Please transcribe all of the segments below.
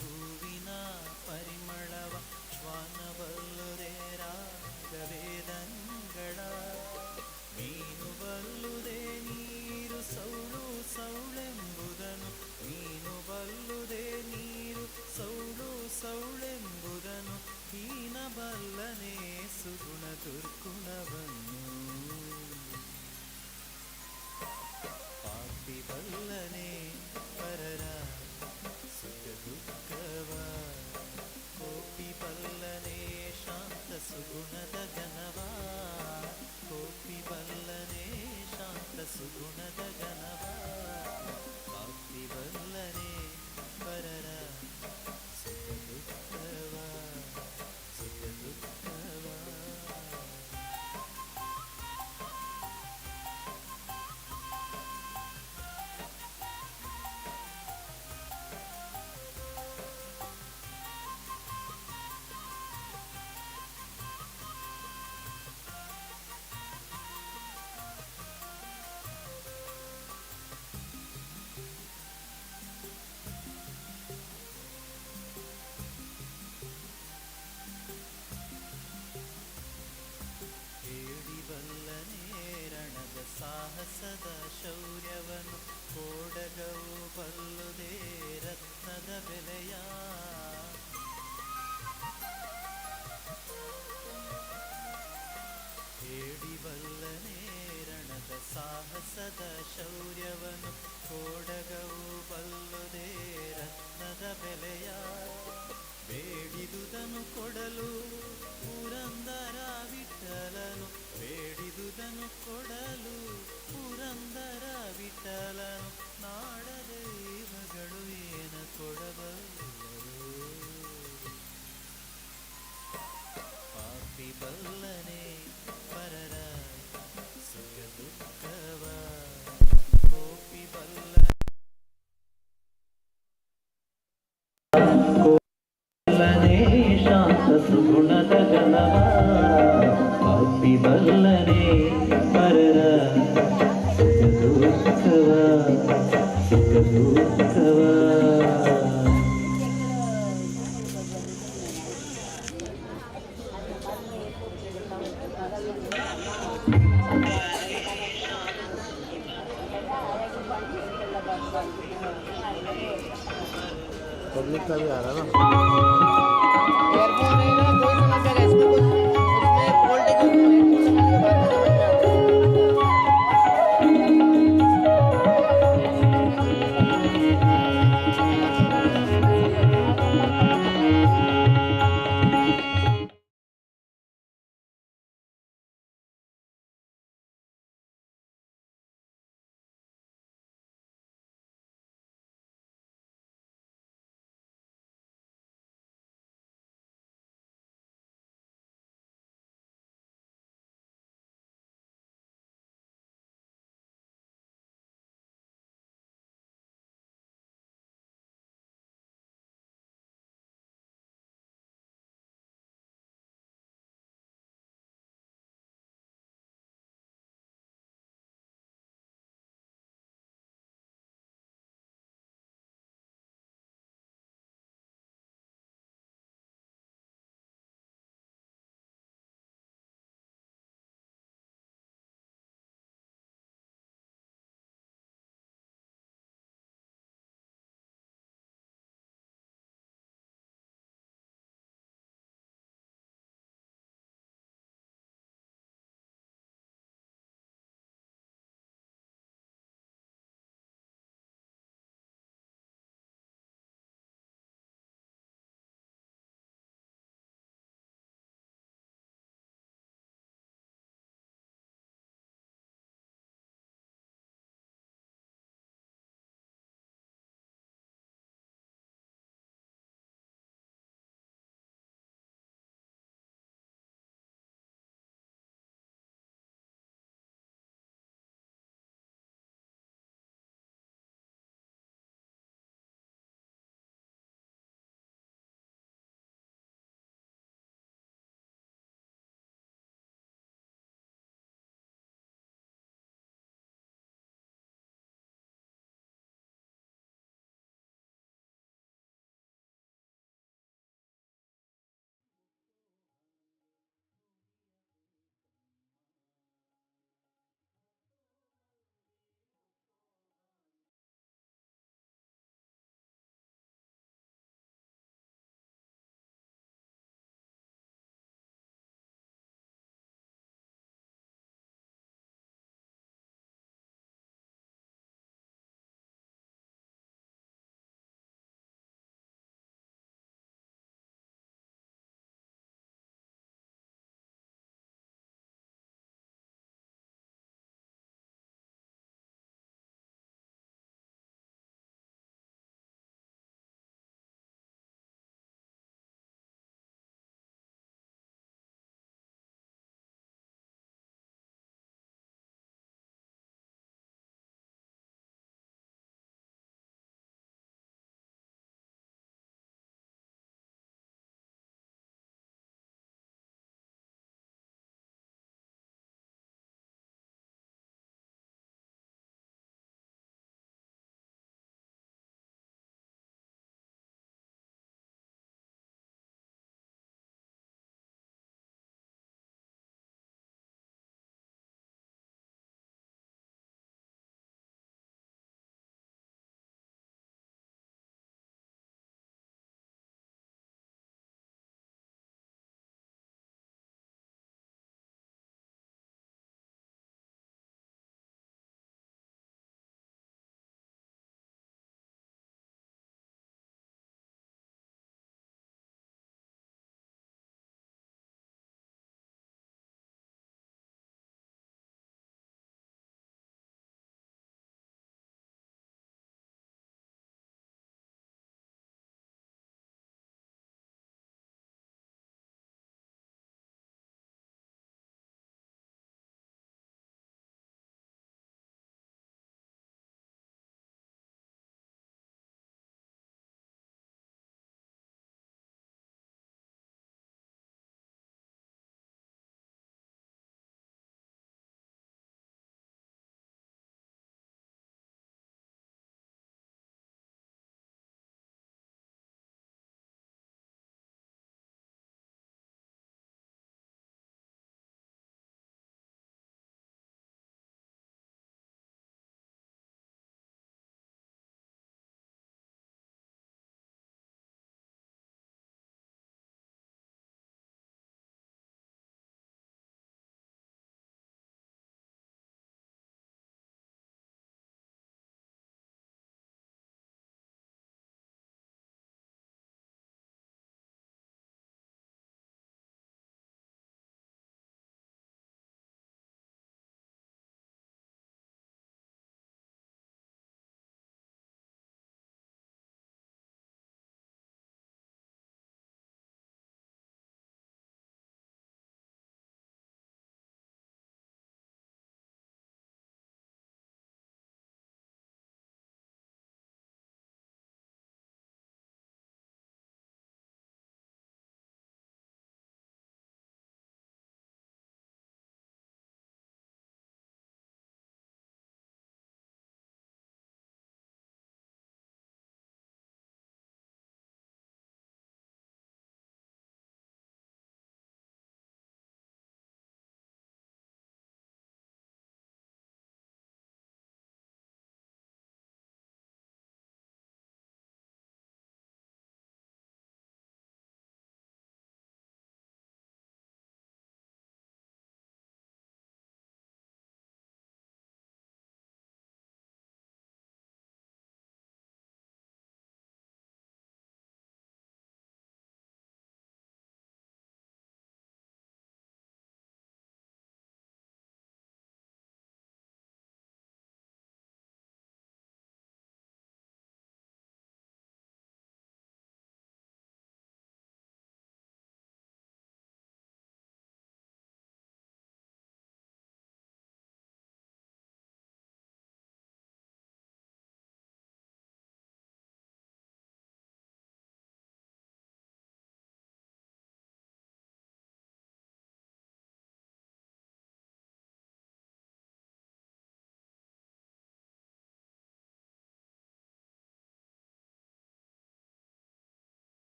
ಹೂವಿನ ಪರಿಮಳವ ಶ್ವಾನ ಬಲ್ಲುದೇ ರಾಗವೇದಂಗಳ. ಮೀನು ಬಲ್ಲುದೇ ನೀರು ಸೌಳು ಸೌಳೆಂಬುದನು, ಮೀನು ಬಲ್ಲುದೇ ನೀರು ಸೌಳು ಸೌಳೆಂಬುದನು, ಹೀನ ಬಲ್ಲನೇ ಸುಗುಣ ದುರ್ಗುಣವನ್ನು. ಪಾಪಿ ಬಲ್ಲನೆ ಪರರ ಸುಖ ದುಃಖವ, ಕೋಪಿ ಬಲ್ಲನೆ ಶಾಂತ ಸುಗುಣದ ಘನವ, ಕೋಪಿ ಬಲ್ಲನೆ ಶಾಂತ ಸುಗುಣದ ಘನವ, ಪಾಪಿ ಬಲ್ಲನೆ ಪರರ ಸುಖ ದುಃಖವ, ಸುಖ ದುಃಖವ. ಹೇಳಿ ರಣದ ಸಾಹಸದ ಶೌರ್ಯವನು, ಕೋಡಗವು ಬಲ್ಲುದೇ ರತ್ನದ ಬೆಲೆಯ. ಹೇಳಿ ರಣದ ಸಾಹಸದ ಶೌರ್ಯವನು, ಕೋಡಗವು ಬಲ್ಲುದೇ ರತ್ನದ ಬೆಲೆಯ. ಬೇಡಿದುದನು ಕೊಡಲು ಪುರಂದರ ವಿಠಲನು, ಬೇಡಿದುದನು ಕೊಡಲು ಪುರಂದರ ವಿಠಲನು, ನಾಡ ದೈವಗಳು ಏನ ಕೊಡಬಲ್ಲರು. ಪಾಪಿ ಬಲ್ಲನೆ ಪರರ ಸುಖ ದುಃಖವ, ಕೋಪಿ ಬಲ್ಲ ಬಲ್ಲನೆ ಶಾಂತ ಸುಗುಣದ ಗಣವ, ಪಾಪಿ ಬಲ್ಲನೆ ಪರರ ಸುಖ ದುಃಖವ, ಸುಖ ದುಃಖವ. पब्लिक का भी आ रहा है ना। एयरफोन रहेगा, कोई समस्या नहीं इसमें कुछ उसमें वोल्टेज हेडफोन लगाने के बाद में समझ में आता है।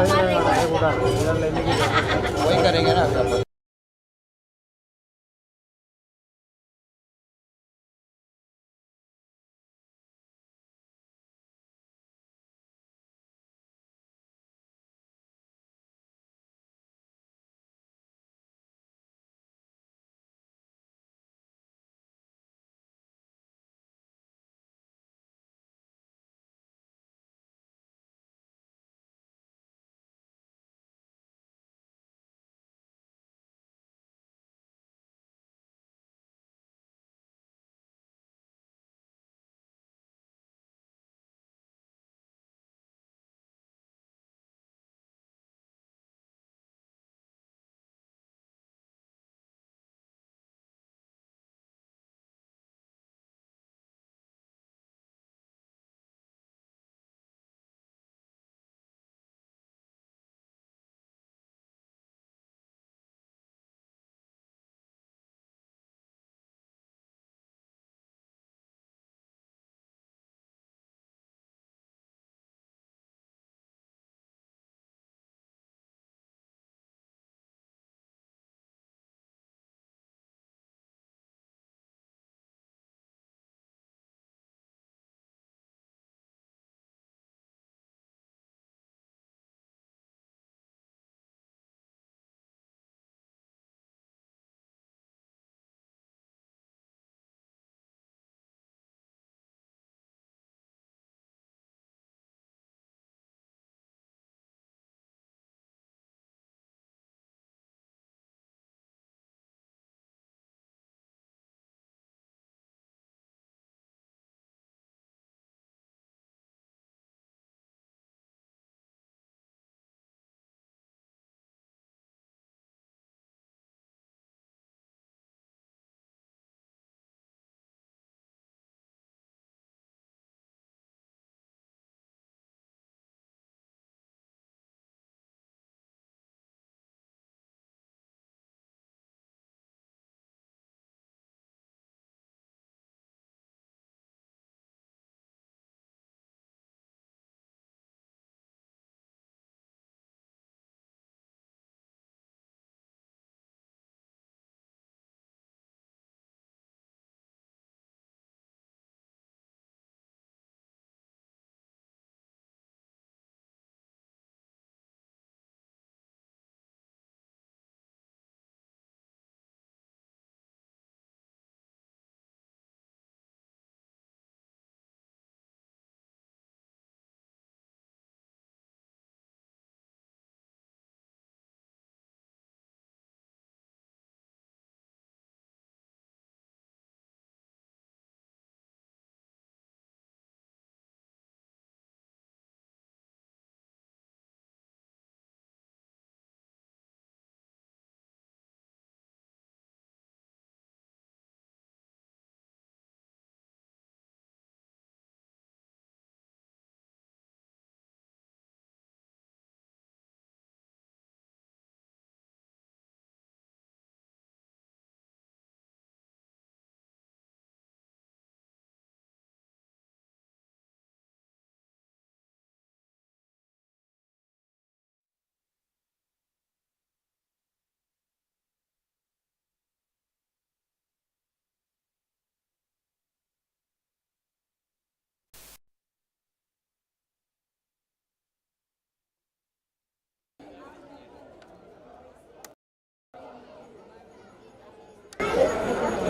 उधर लेने की वही करेंगे ना अभी।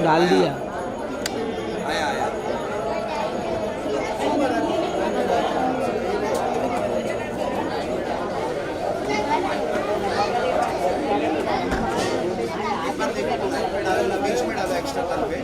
डाल दिया। बीच में डालो एक्स्ट्रा पे।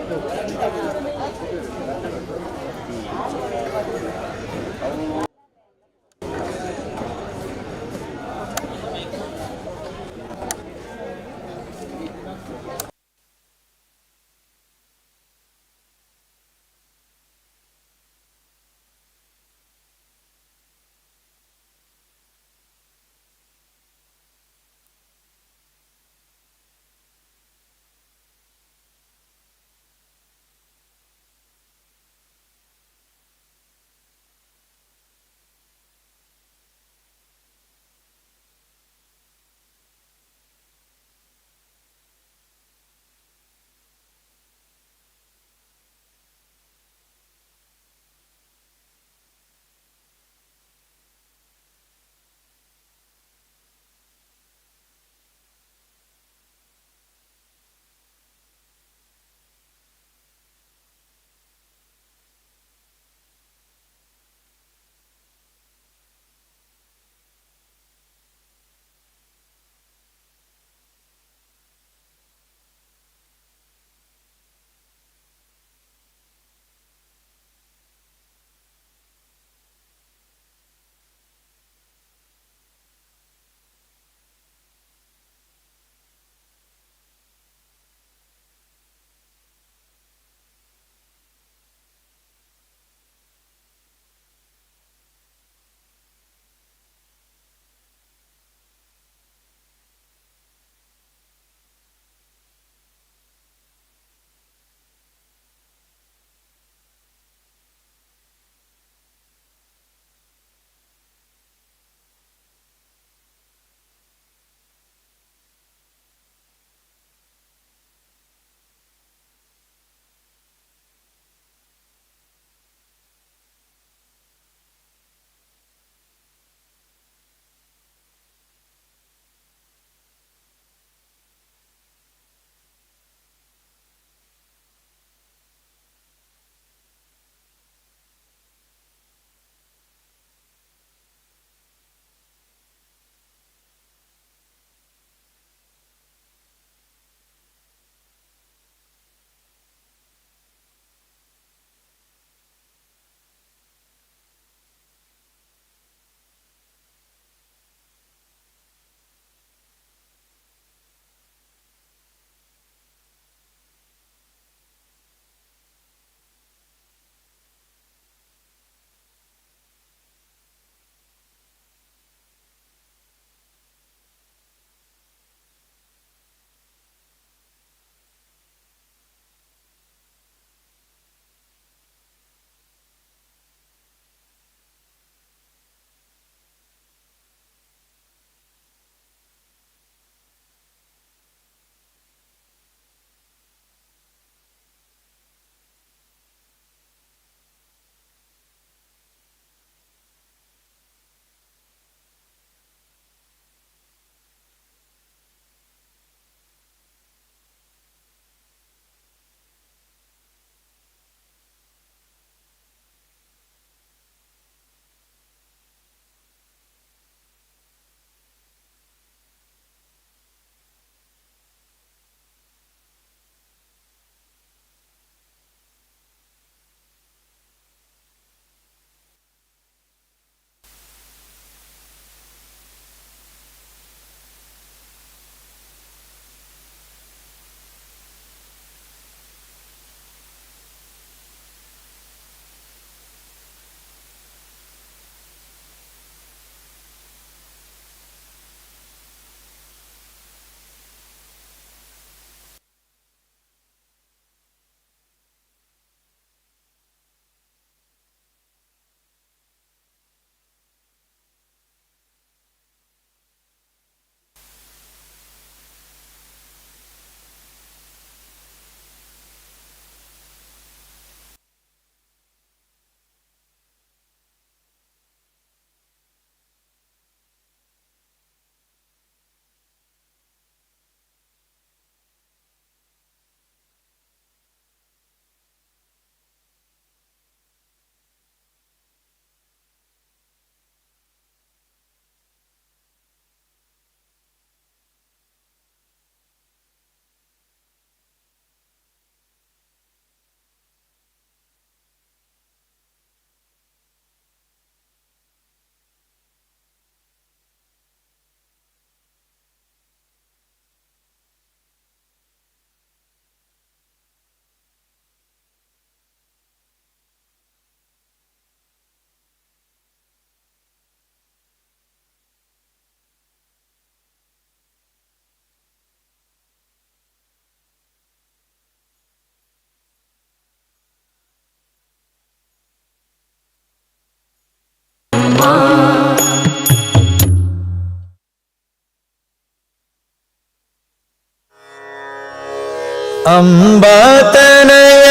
ಅಂಬಾತನಯ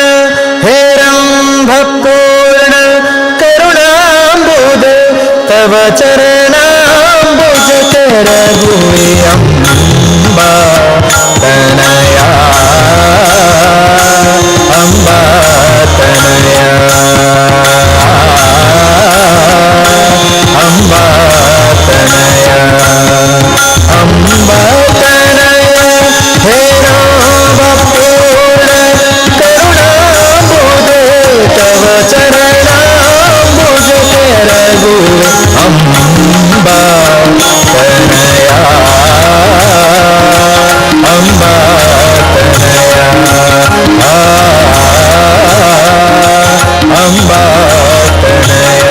ಹೇರಂಭ ಪೂರ್ಣ ಕರುಣಾಂಬುದ ತವ ಚರಣಾಂಬುಜ ಕರಗುವೆ ಅಂಬಾ ತನಯ, ಅಂಬಾ ತನಯ, ಅಂಬಾ ತನಯ. ಅಂಬಾ ತನಯ ಹೇರಂಭ ಪೂರ್ಣ ಕರುಣಾಂಬುಜ ತವ ಚರಣಾಂಬುಜ ಕರಗುವೆ ಅಂಬಾ ತನಯ, ಅಂಬಾ ತನಯ, ಅಂಬಾ ತನಯ,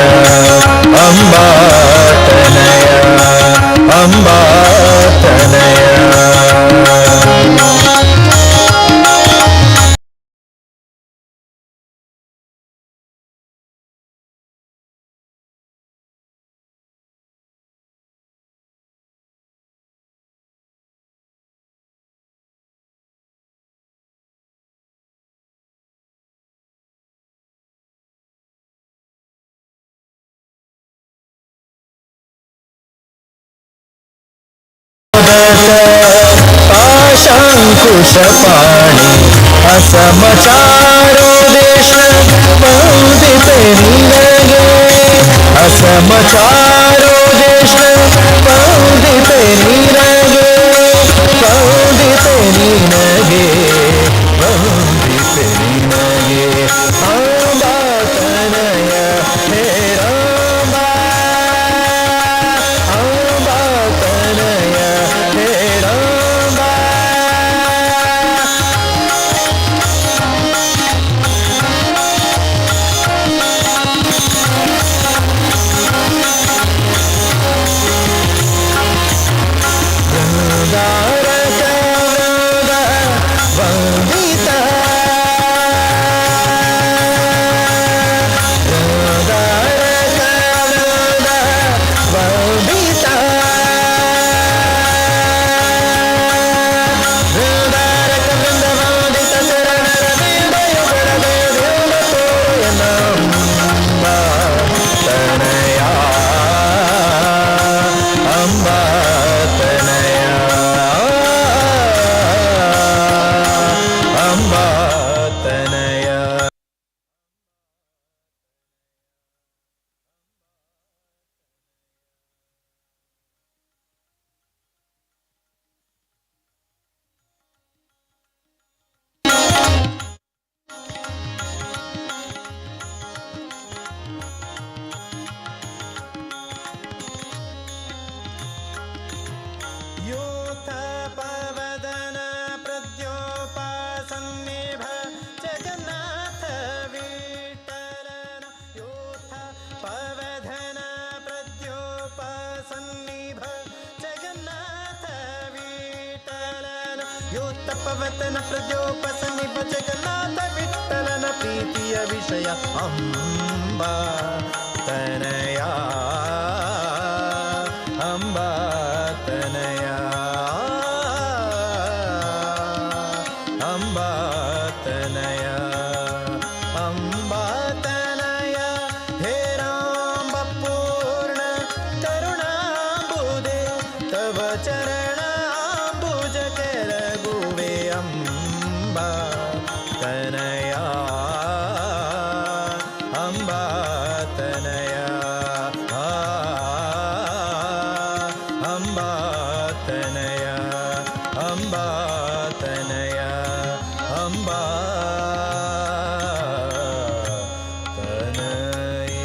ಅಂಬಾ ತನಯ, ಅಂಬಾ ತನಯ. ಪಾಶಾಂಕುಶ ಪಾಣಿ ಅಸಮಚಾರೋ ದೇಶ ವಂದಿತೆ ನಿನಗೆ, ಅಸಮಚಾರೋ ದೇಶ ವಂದಿತೆ ನಿನಗೆ, ವಂದಿತೆ ನಿನಗೆ, ವಂದಿತೆ ನಿನಗೆ. ಅಂಬಾ ತನಯ ಹೇ ರಾಮ, ಅಂಬಾ ತನಯ ಹೇ ರಾಮ. ಬೃಂದಾರಕ ವೃಂದ ವಂದಿತ, ಬೃಂದಾರಕ ವೃಂದ ವಂದಿತ, ಬೃಂದಾರಕ ವೃಂದ ವಂದಿತ ಚರಣರ ಯುಗಳ ದೇವ ತೋಯನಂಬ ತನಯ, ಅಂಬಾ ತನಯ, ಅಂಬಾ ತನಯ. ಯೂಥಪವದನ ಪ್ರದ್ಯೋಪಾಸನ್ನಿಭ ಜಗನ್ನಾಥ ವಿಠಲನ, ಯೂಥ ಪವಧನ ಪ್ರದ್ಯೋಪಾಸನ್ನಿಭ ಜಗನ್ನಾಥ ವಿಠಲನ, ಯೂಥಪವತನ ಪ್ರದ್ಯೋಪಸನ್ನಿಭ ಜಗನ್ನಾಥ ವಿಠಲನ ಪ್ರೀತಿಯ ವಿಷಯ ಅಂಬಾ ತನಯ, ಅಂಬಾ ತನಯ, ಅಂಬಾ ತನಯ. ಅಂಬಾ ತನಯ ಹೇ ರಾಮ ಪೂರ್ಣ ಕರುಣಾಂಬುದೆ ತವ ಚರಣಾಂಬುಜ ಕೆರಗುವೆ ಅಂಬಾ ತನಯ, ಅಂಬಾ ತನಯ, ಅಂಬಾ ತನಯ, ಅಂಬಾ ತನಯ, ಅಂಬಾ ತನಯ.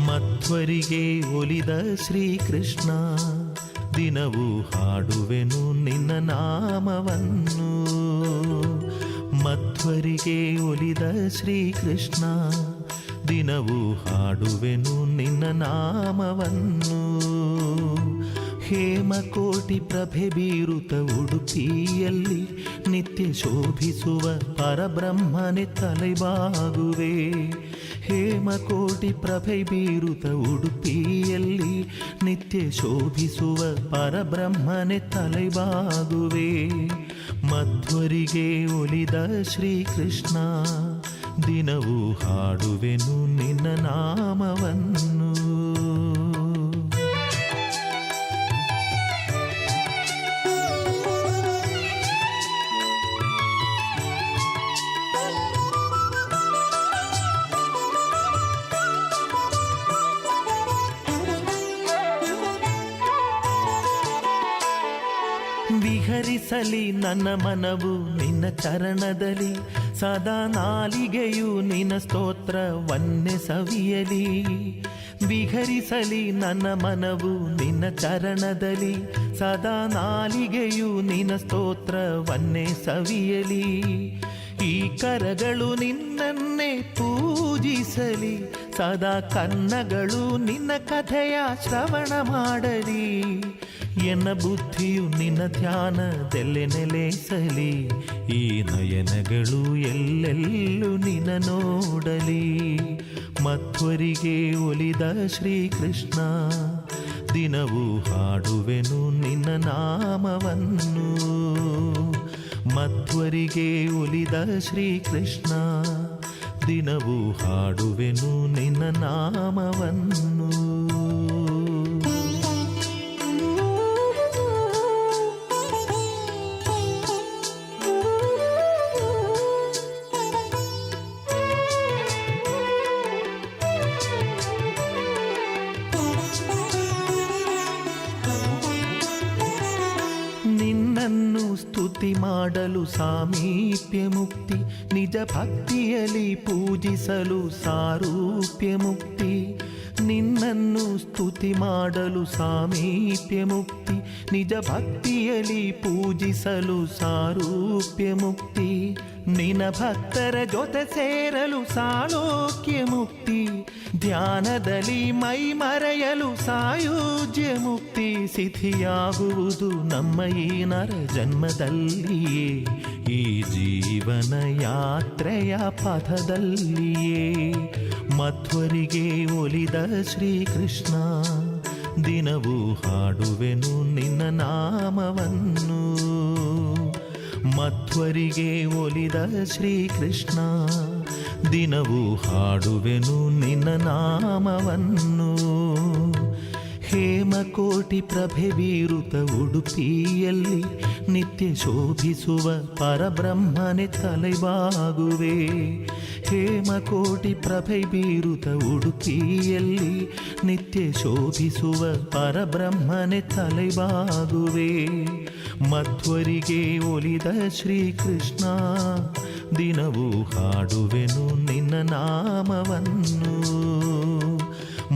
ಮಧ್ವರಿಗೆ ಒಲಿದ ಶ್ರೀಕೃಷ್ಣ, ದಿನವೂ ಹಾಡುವೆನು ನಿನ್ನ ನಾಮವನ್ನು. ಮಧ್ವರಿಗೆ ಒಲಿದ ಶ್ರೀಕೃಷ್ಣ, ದಿನವೂ ಹಾಡುವೆನು ನಿನ್ನ ನಾಮವನ್ನು. ಹೇಮಕೋಟಿ ಪ್ರಭೆ ಬೀರುತ ಉಡುಪಿಯಲ್ಲಿ ನಿತ್ಯ ಶೋಭಿಸುವ ಪರಬ್ರಹ್ಮನೆ ತಲೆಬಾಗುವೆ. ಹೇಮಕೋಟಿ ಪ್ರಭೆ ಬೀರುತ ಉಡುಪಿಯಲ್ಲಿ ನಿತ್ಯ ಶೋಭಿಸುವ ಪರಬ್ರಹ್ಮನೆ ತಲೆಬಾಗುವೆ. ಮಧ್ವರಿಗೆ ಒಲಿದ ಶ್ರೀಕೃಷ್ಣ, ದಿನವೂ ಹಾಡುವೆನು ನಿನ್ನ ನಾಮವನ್ನು. ವಿಹರಿಸಲಿ ನನ್ನ ಮನವು ನಿನ್ನ ಚರಣದಲ್ಲಿ, ಸದಾ ನಾಲಿಗೆಯು ನಿನ್ನ ಸ್ತೋತ್ರವನ್ನೇ ಸವಿಯಲಿ. ವಿಹರಿಸಲಿ ನನ್ನ ಮನವು ನಿನ್ನ ಚರಣದಲ್ಲಿ, ಸದಾ ನಾಲಿಗೆಯು ನಿನ್ನ ಸ್ತೋತ್ರವನ್ನೇ ಸವಿಯಲಿ. ಈ ಕರಗಳು ನಿನ್ನನ್ನೇ ಪೂಜಿಸಲಿ, ಸದಾ ಕನ್ನಗಳು ನಿನ್ನ ಕಥೆಯ ಶ್ರವಣ ಮಾಡಲಿ. ಎನ್ನ ಬುದ್ಧಿಯು ನಿನ್ನ ಧ್ಯಾನದಲ್ಲೇ ನೆಲೆಸಲಿ, ಈ ನಯನಗಳು ಎಲ್ಲೆಲ್ಲೂ ನಿನ್ನ ನೋಡಲಿ. ಮಧ್ವರಿಗೆ ಒಲಿದ ಶ್ರೀಕೃಷ್ಣ, ದಿನವೂ ಹಾಡುವೆನು ನಿನ್ನ ನಾಮವನ್ನು. ಮಧ್ವರಿಗೆ ಒಲಿದ ಶ್ರೀಕೃಷ್ಣ, ದಿನವೂ ಹಾಡುವೆನು ನಿನ್ನ ನಾಮವನ್ನು. ನಿನ್ನನ್ನು ಸ್ತುತಿ ಮಾಡಲು ಸಾಮೀಪ್ಯ ಮುಕ್ತಿ, ನಿಜ ಭಕ್ತಿಯಲ್ಲಿ ಪೂಜಿಸಲು ಸಾರೂಪ್ಯ ಮುಕ್ತಿ. ನಿನ್ನನ್ನು ಸ್ತುತಿ ಮಾಡಲು ಸಾಮೀಪ್ಯ ಮುಕ್ತಿ, ನಿಜ ಭಕ್ತಿಯಲ್ಲಿ ಪೂಜಿಸಲು ಸಾರೂಪ್ಯ ಮುಕ್ತಿ. ನಿನ್ನ ಭಕ್ತರ ಜೊತೆ ಸೇರಲು ಸಾಲೋಕ್ಯ ಮುಕ್ತಿ, ಧ್ಯಾನದಲ್ಲಿ ಮೈ ಮರೆಯಲು ಸಾಯುಜ್ಯ ಮುಕ್ತಿ. ಸಿದ್ಧಿಯಾಗುವುದು ನಮ್ಮ ಈ ನರ ಜನ್ಮದಲ್ಲಿಯೇ, ಈ ಜೀವನ ಯಾತ್ರೆಯ ಪಥದಲ್ಲಿಯೇ. ಮಧ್ವರಿಗೆ ಒಲಿದ ಶ್ರೀಕೃಷ್ಣ, ದಿನವೂ ಹಾಡುವೆನು ನಿನ್ನ ನಾಮವನ್ನು. ಮಧ್ವರಿಗೆ ಒಲಿದ ಶ್ರೀಕೃಷ್ಣ, ದಿನವೂ ಹಾಡುವೆನು ನಿನ್ನ ನಾಮವನ್ನು. ಹೇಮಕೋಟಿ ಪ್ರಭೆ ಬೀರುತ ಉಡುಪಿಯಲ್ಲಿ ನಿತ್ಯ ಶೋಭಿಸುವ ಪರಬ್ರಹ್ಮನೆ ತಲೆಬಾಗುವೆ. ಹೇಮಕೋಟಿ ಪ್ರಭೆ ಬೀರುತ ಉಡುಪಿಯಲ್ಲಿ ನಿತ್ಯ ಶೋಭಿಸುವ ಪರಬ್ರಹ್ಮನೆ ತಲೆಬಾಗುವೆ. ಮಧ್ವರಿಗೆ ಒಲಿದ ಶ್ರೀಕೃಷ್ಣ, ದಿನವೂ ಹಾಡುವೆನು ನಿನ್ನ ನಾಮವನ್ನು.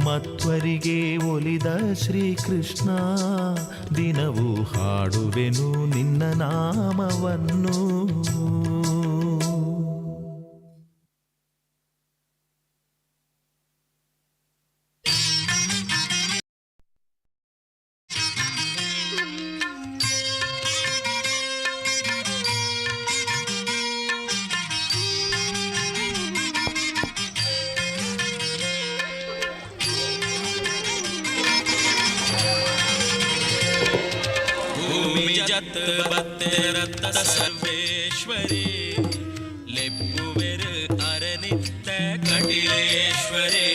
ಮಧ್ವರಿಗೆ ಒಲಿದ ಶ್ರೀಕೃಷ್ಣ, ದಿನವೂ ಹಾಡುವೆನು ನಿನ್ನ ನಾಮವನ್ನು. ಭೂಮಿ ಜತ್ ಬತ್ತೆರತ್ತ ಸರ್ವೇಶ್ವರಿ, ಲೆಪ್ಪುವೆರು ಅರನಿತ್ತ ಕಟಿಲೇಶ್ವರಿ.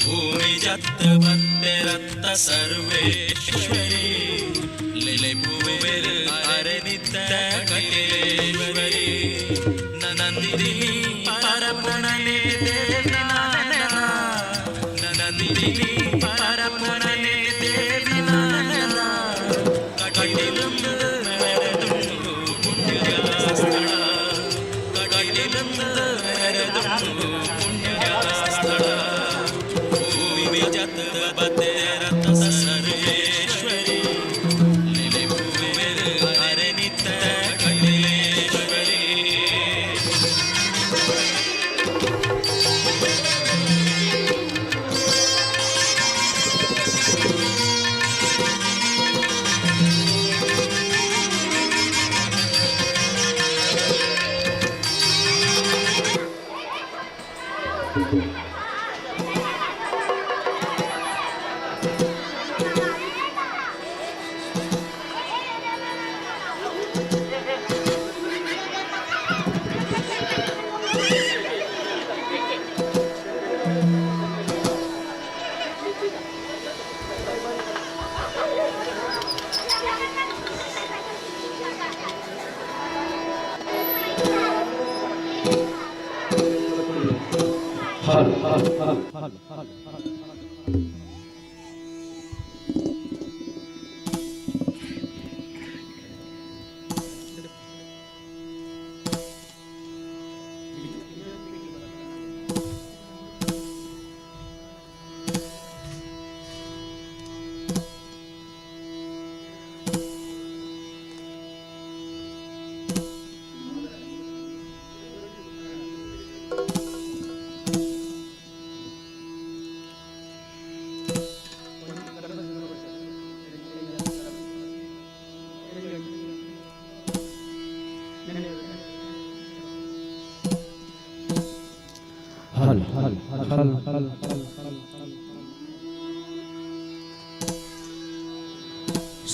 ಭೂಮಿ ಜತ್ ಬತ್ತೆರತ್ತ ಸರ್ವೇಶ್ವರಿ, ಲೆಪ್ಪುವೆರು ಅರನಿತ್ತ ಕಟಿಲೇಶ್ವರಿ. ನಂದಿನಿ ಪರಪುಣನೆ ದೇವಿ, ನಂದಿನಿ ಪರಪುಣನೆ ದೇವಿ. ಕಟಿಲಂದು ಮೆರೆದುಂಡು ಪುಣ್ಯಸ್ಥಳ, ಕಟಿಲಂದು ಮೆರೆದುಂಡು ಪುಣ್ಯಸ್ಥಳ. ಭೂಮಿ ಜತ್ ಬತೆರತ ಸರ್ವೇಶ್ವರಿ, ಲೆಪ್ಪುವೆರು ಅರನಿತ್ತ ಕಟಿಲೇಶ್ವರಿ.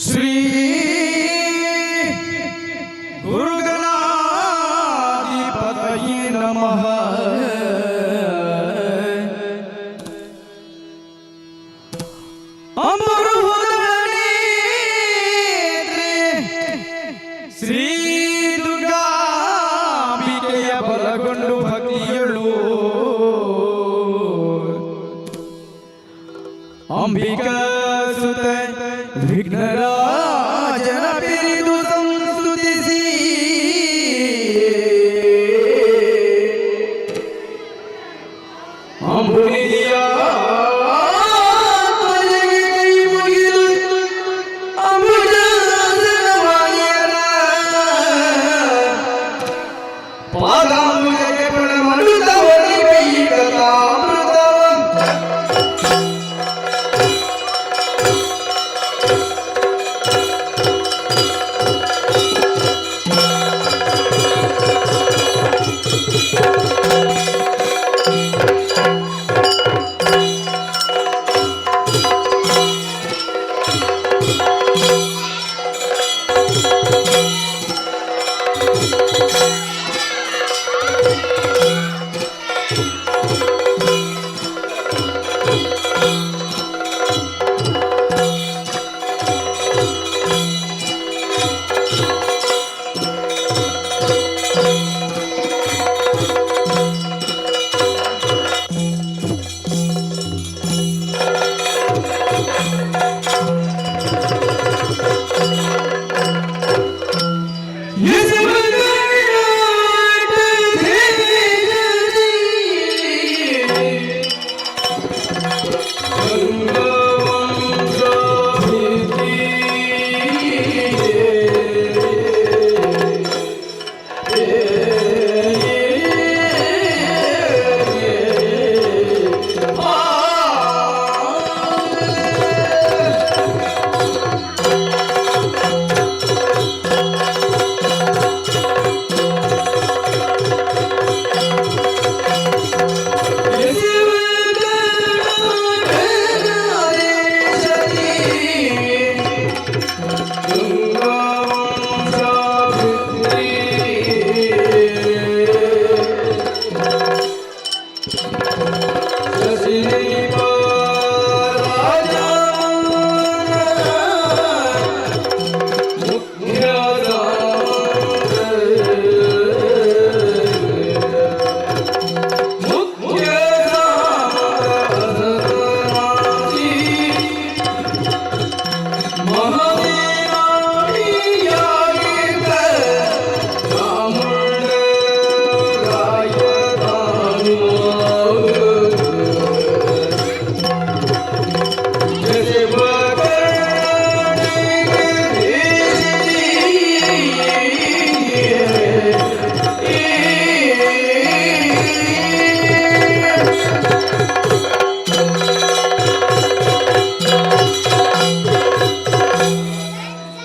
ಶ್ರೀ ಗುರುಗಣಾಧಿಪತಯೇ ನಮಃ. ಅಮೃತನೇತ್ರೆ ಶ್ರೀ ದುರ್ಗಾಂಬಿಕೆಯ ಬಲಗೊಂಡು ಭಕ್ತಿಯಳು ಅಂಬಿಕಾ ಸುತ ವಿಘ್ನರಾಜನ ಬಿರಿದು ಸಂಸ್ತುತಿಸಿ ಅಂಬುನಿಧಿಯ ಆತ್ಮಜಗೆ ಕೈ ಮುಗಿದು ಅಂಬುಜಾಸನವಾಣಿಯರ ಪಾದಾಂಬುಜಕ್ಕೆ ಪ್ರಣಮನುತ ಒಲಿಪೈ ಕಥಾಮೃತವ.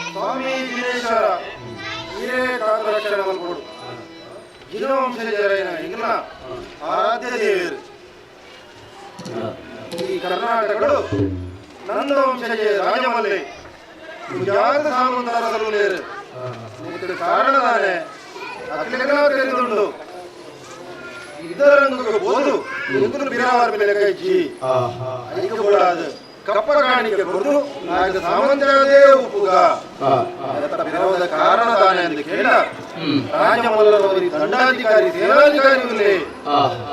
ಸ್ವಾಮಿ ಜಿನೇಶ್ವರ, ಹಿರೇ ಕಾತರಕ್ಷಣ ಮಲ್ಪಡು. ಜಿನವಂಶಜರೈನ ಇಂಗ್ನ ಆರಾಧ್ಯ ದೇವರು. ಈ ಕರ್ನಾಟಕಡು ನಂದವಂಶಜ ರಾಜಮಲ್ಲೆ ಸುಜಾತ ಸಾಮಂತರಸಲು ಲೇರು ಇದಕ್ಕೆ ಕಾರಣದಾನೆ ಅಕ್ಲೆಗಳ ತೆರೆದುಂಡು ಇದರಂಗು ಬೋದು ಎಂಕುಲು ಬಿರಾವರ್ ಮೇಲೆ ಕೈಜಿ ಐಕ ಬೋಡಾದು. ಕಪ್ಪ ಕಾಣಿಕೆ ಕೊರದು ನಾಯಕ ಸಾಮಂತರಾದೇ ಉಪ್ಪುಗ ವಿರೋಧ ಕಾರಣ ತಾನೆ ಎಂದು ಕೇಳ ರಾಜಮಲ್ಲರವರಿ ದಂಡಾಧಿಕಾರಿ ಸೇನಾಧಿಕಾರಿ ಉಲ್ಲೆ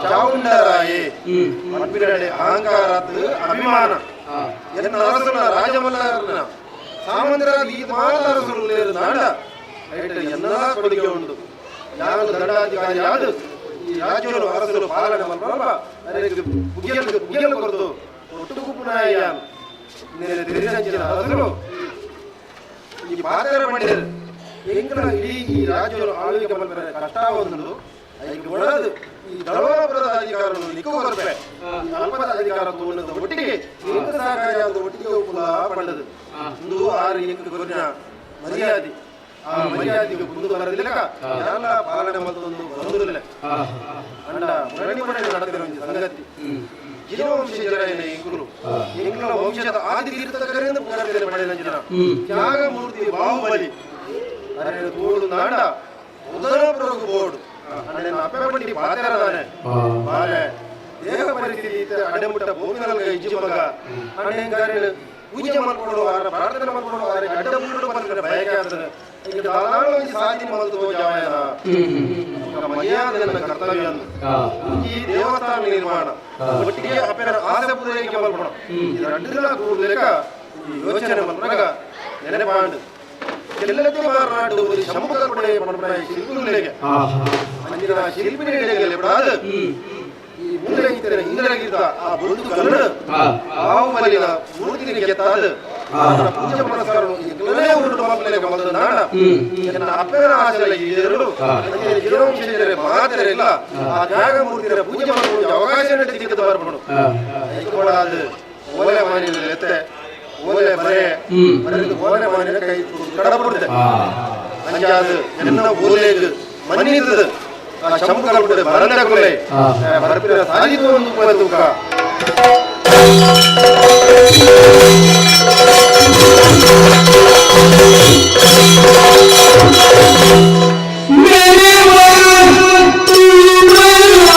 ಚಾವುಂಡರಾಯೇ ಮನ್ಪಿರಡೆ ಅಹಂಕಾರತ್ ಅಭಿಮಾನ ಎನ್ನ ಅರಸನ ರಾಜಮಲ್ಲರನ ಸಾಮಂತರಾದ ಈ ಮಾತ ಅರಸರು ನಾಡ ಐಟ ಎನ್ನಲ ಕೊಡುಗೆ ಉಂಟು ಯಾರು ದಂಡಾಧಿಕಾರಿ ಆದು ಈ ರಾಜ್ಯರು ಅರಸರು ಪಾಲನೆ ಮಲ್ಪ ಅದಕ್ಕೆ ಪುಗ್ಗೆಲ್ ಪುಗ್ಗೆಲ್ ಕೊರದು ಒಟ್ಟು ಕುಪ್ಪುನಾಯ ತೆರಿನಂಚಿನ ಅರಸರು ಈ ಪಾತ್ರ ಮಾಡಿದರು ಎಂಕಲ ಇಡೀ ಈ ರಾಜ್ಯರು ಆಳ್ವಿಕೆ ಮಲ್ಪರೆ ಕಷ್ಟ ಒಂದು ಐಕ್ ಒಳದು ಈ ದಳವಾಪುರದ ಅಧಿಕಾರವನ್ನು ನಿಕ್ಕು ಕೊರಪೆ ಅಲ್ಪದ ಅಧಿಕಾರ ತೋಣದ ಒಟ್ಟಿಗೆ ಎಂಕ ಸಹಕಾರಿ ಆದ ಒಟ್ಟಿಗೆ ಉಪ್ಪುಲ ಪಂಡದು ಇಂದು ಆರು ಎಂಕ ಕೊರಿನ ಮರ್ಯಾದೆ ಆ ಮರ್ಯಾದೆಗೆ ಮುಂದೆ ಬರಲಿಲ್ಲ ಎಲ್ಲ ಪಾಲನೆ ಮಲ್ತೊಂದು ಬರುವುದಿಲ್ಲ ಅಂಡ ಮುರಣಿ ಮುರಣಿ ನಡೆದಿರೋ ಒಂಜಿ ಸಂಗತಿ ಜಿನವಂಶಜರಾಯನ ಎಂಕುಲು ಎಂಕುಲ ವಂಶದ ಆದಿ ತೀರ್ಥಕರಿಂದ ಪುನರ್ಜನೆ ಪಡೆದ ಜನ ತ್ಯಾಗಮೂರ್ತಿ ಬಾಹುಬಲಿ ಅರೆ ತೋಡು ನಾಡ ಉದರಪುರಗು ಬೋರ್ಡು ಅಣ್ಣನ ಅಪ್ಪೆ ಬಂಡಿ ಪಾತೆರದಾನೆ ಬಾಲೆ ದೇಹ ಪರಿಸ್ಥಿತಿ ಇತ್ತ ಅಡೆಮುಟ್ಟ ಭೂಮಿನಲ್ಗ ಇಜ್ಜಿ ಮಗ ಅಣ್ಣೆಂಗಾರೆ ಪೂಜೆ ಮಲ್ಕೊಂಡು ಆರ ಪ್ರಾರ್ಥನೆ ಮಲ್ಕೊಂಡು ಆರೆ ಅಡ್ಡ ಮುಳ್ಳು ಬಂದ್ರೆ ಬಯಕೆ ಆದ್ರೆ ಈಗ ದಾದಾಳ ಒಂಜಿ ಸಾಧನೆ ಮಲ್ತು ಜಾಯನ ಮರ್ಯಾದೆನ ಕರ್ತವ್ಯ ಅಂದು ಈ ದೇವಸ್ಥಾನ ನಿರ್ಮಾಣ ಒಟ್ಟಿಗೆ ಅಪ್ಪೆನ ಆಸೆ ಪೂರೈಕೆ ಮಲ್ಪಣ ಈ ರಡ್ಡುಲ ಕೂಡ್ಲೆಕ ಈ ಯೋಚನೆ ಮಲ್ಪನಗ ನೆನಪಾಂಡು ಕೆಲ್ಲದೆ ಮಾರನಾಡು ಒಂದು ಶಂಭು ಕಲ್ಪನೆ ಪಣಪಣ ಶಿಲ್ಪಿಗಳಿಗೆ ಅಂಜಿನ ಶಿಲ್ಪಿಗಳಿಗೆ ಬಿಡಾದು ಈ ಮೂಲೆ ಇತ್ತಿನ ಇಂದ್ರಗೀತ ಆ ಬುರುದು ಕಲ್ಲಡು ಬಾಹುಬಲಿನ ಮೂರ್ತಿಗೆ ಕೆತ್ತಾದು ಆತನ ಪೂಜೆ ಪುರಸ್ಕಾರನು ಎಂಕಲನೇ ಉರುಟು ಮಕ್ಕಳಿಗೆ ಬಂದ ನಾಡ ಎನ್ನ ಅಪ್ಪನ ಆಸೆಲ ಈಡೇರಲು ಅಂಚಿನ ಜಿನವಂಶಜರೆ ಮಾತೆರೆಲ್ಲ ಆ ತ್ಯಾಗಮೂರ್ತಿಯ ಪೂಜೆ ಮಾಡಲು ಅವಕಾಶ ಸಿಕ್ಕದ ಬರ್ಪಣು ಐಕೊಡಾದು ಓಲೆ ಮಾನಿನ ಎತ್ತೆ ಓಲೆ ಬರೆ ಬರೆದು ಓಲೆ ಮಾನಿನ ಕೈ ಕಡಬುಡ್ದೆ ಅಂಚಾದು ಎನ್ನ ಓಲೆಗ್ ಮನ್ನಿತದು ಆ ಶಂಭು ಕಲ್ಪುಡೆ ಬರಂದ ಕೊಲೆ ಬರಪಿನ ಸಾಧಿತು ಒಂದು ತೂಕ ਮੇਰੇ ਵਰ ਤੂੰ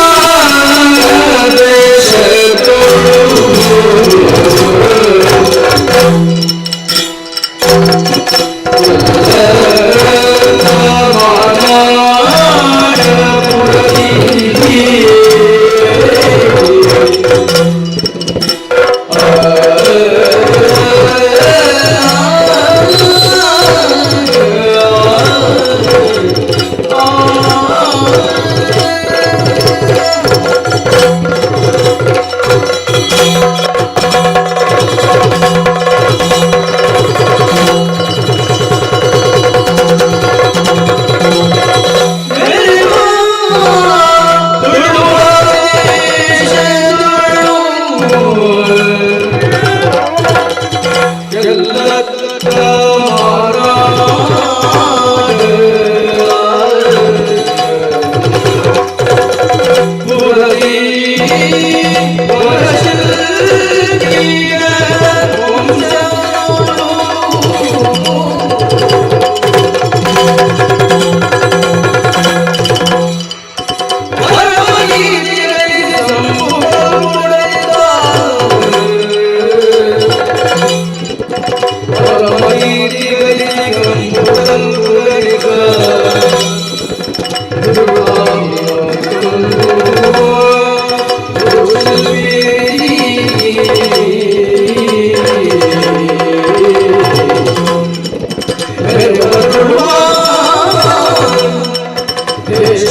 ਦੇਸ਼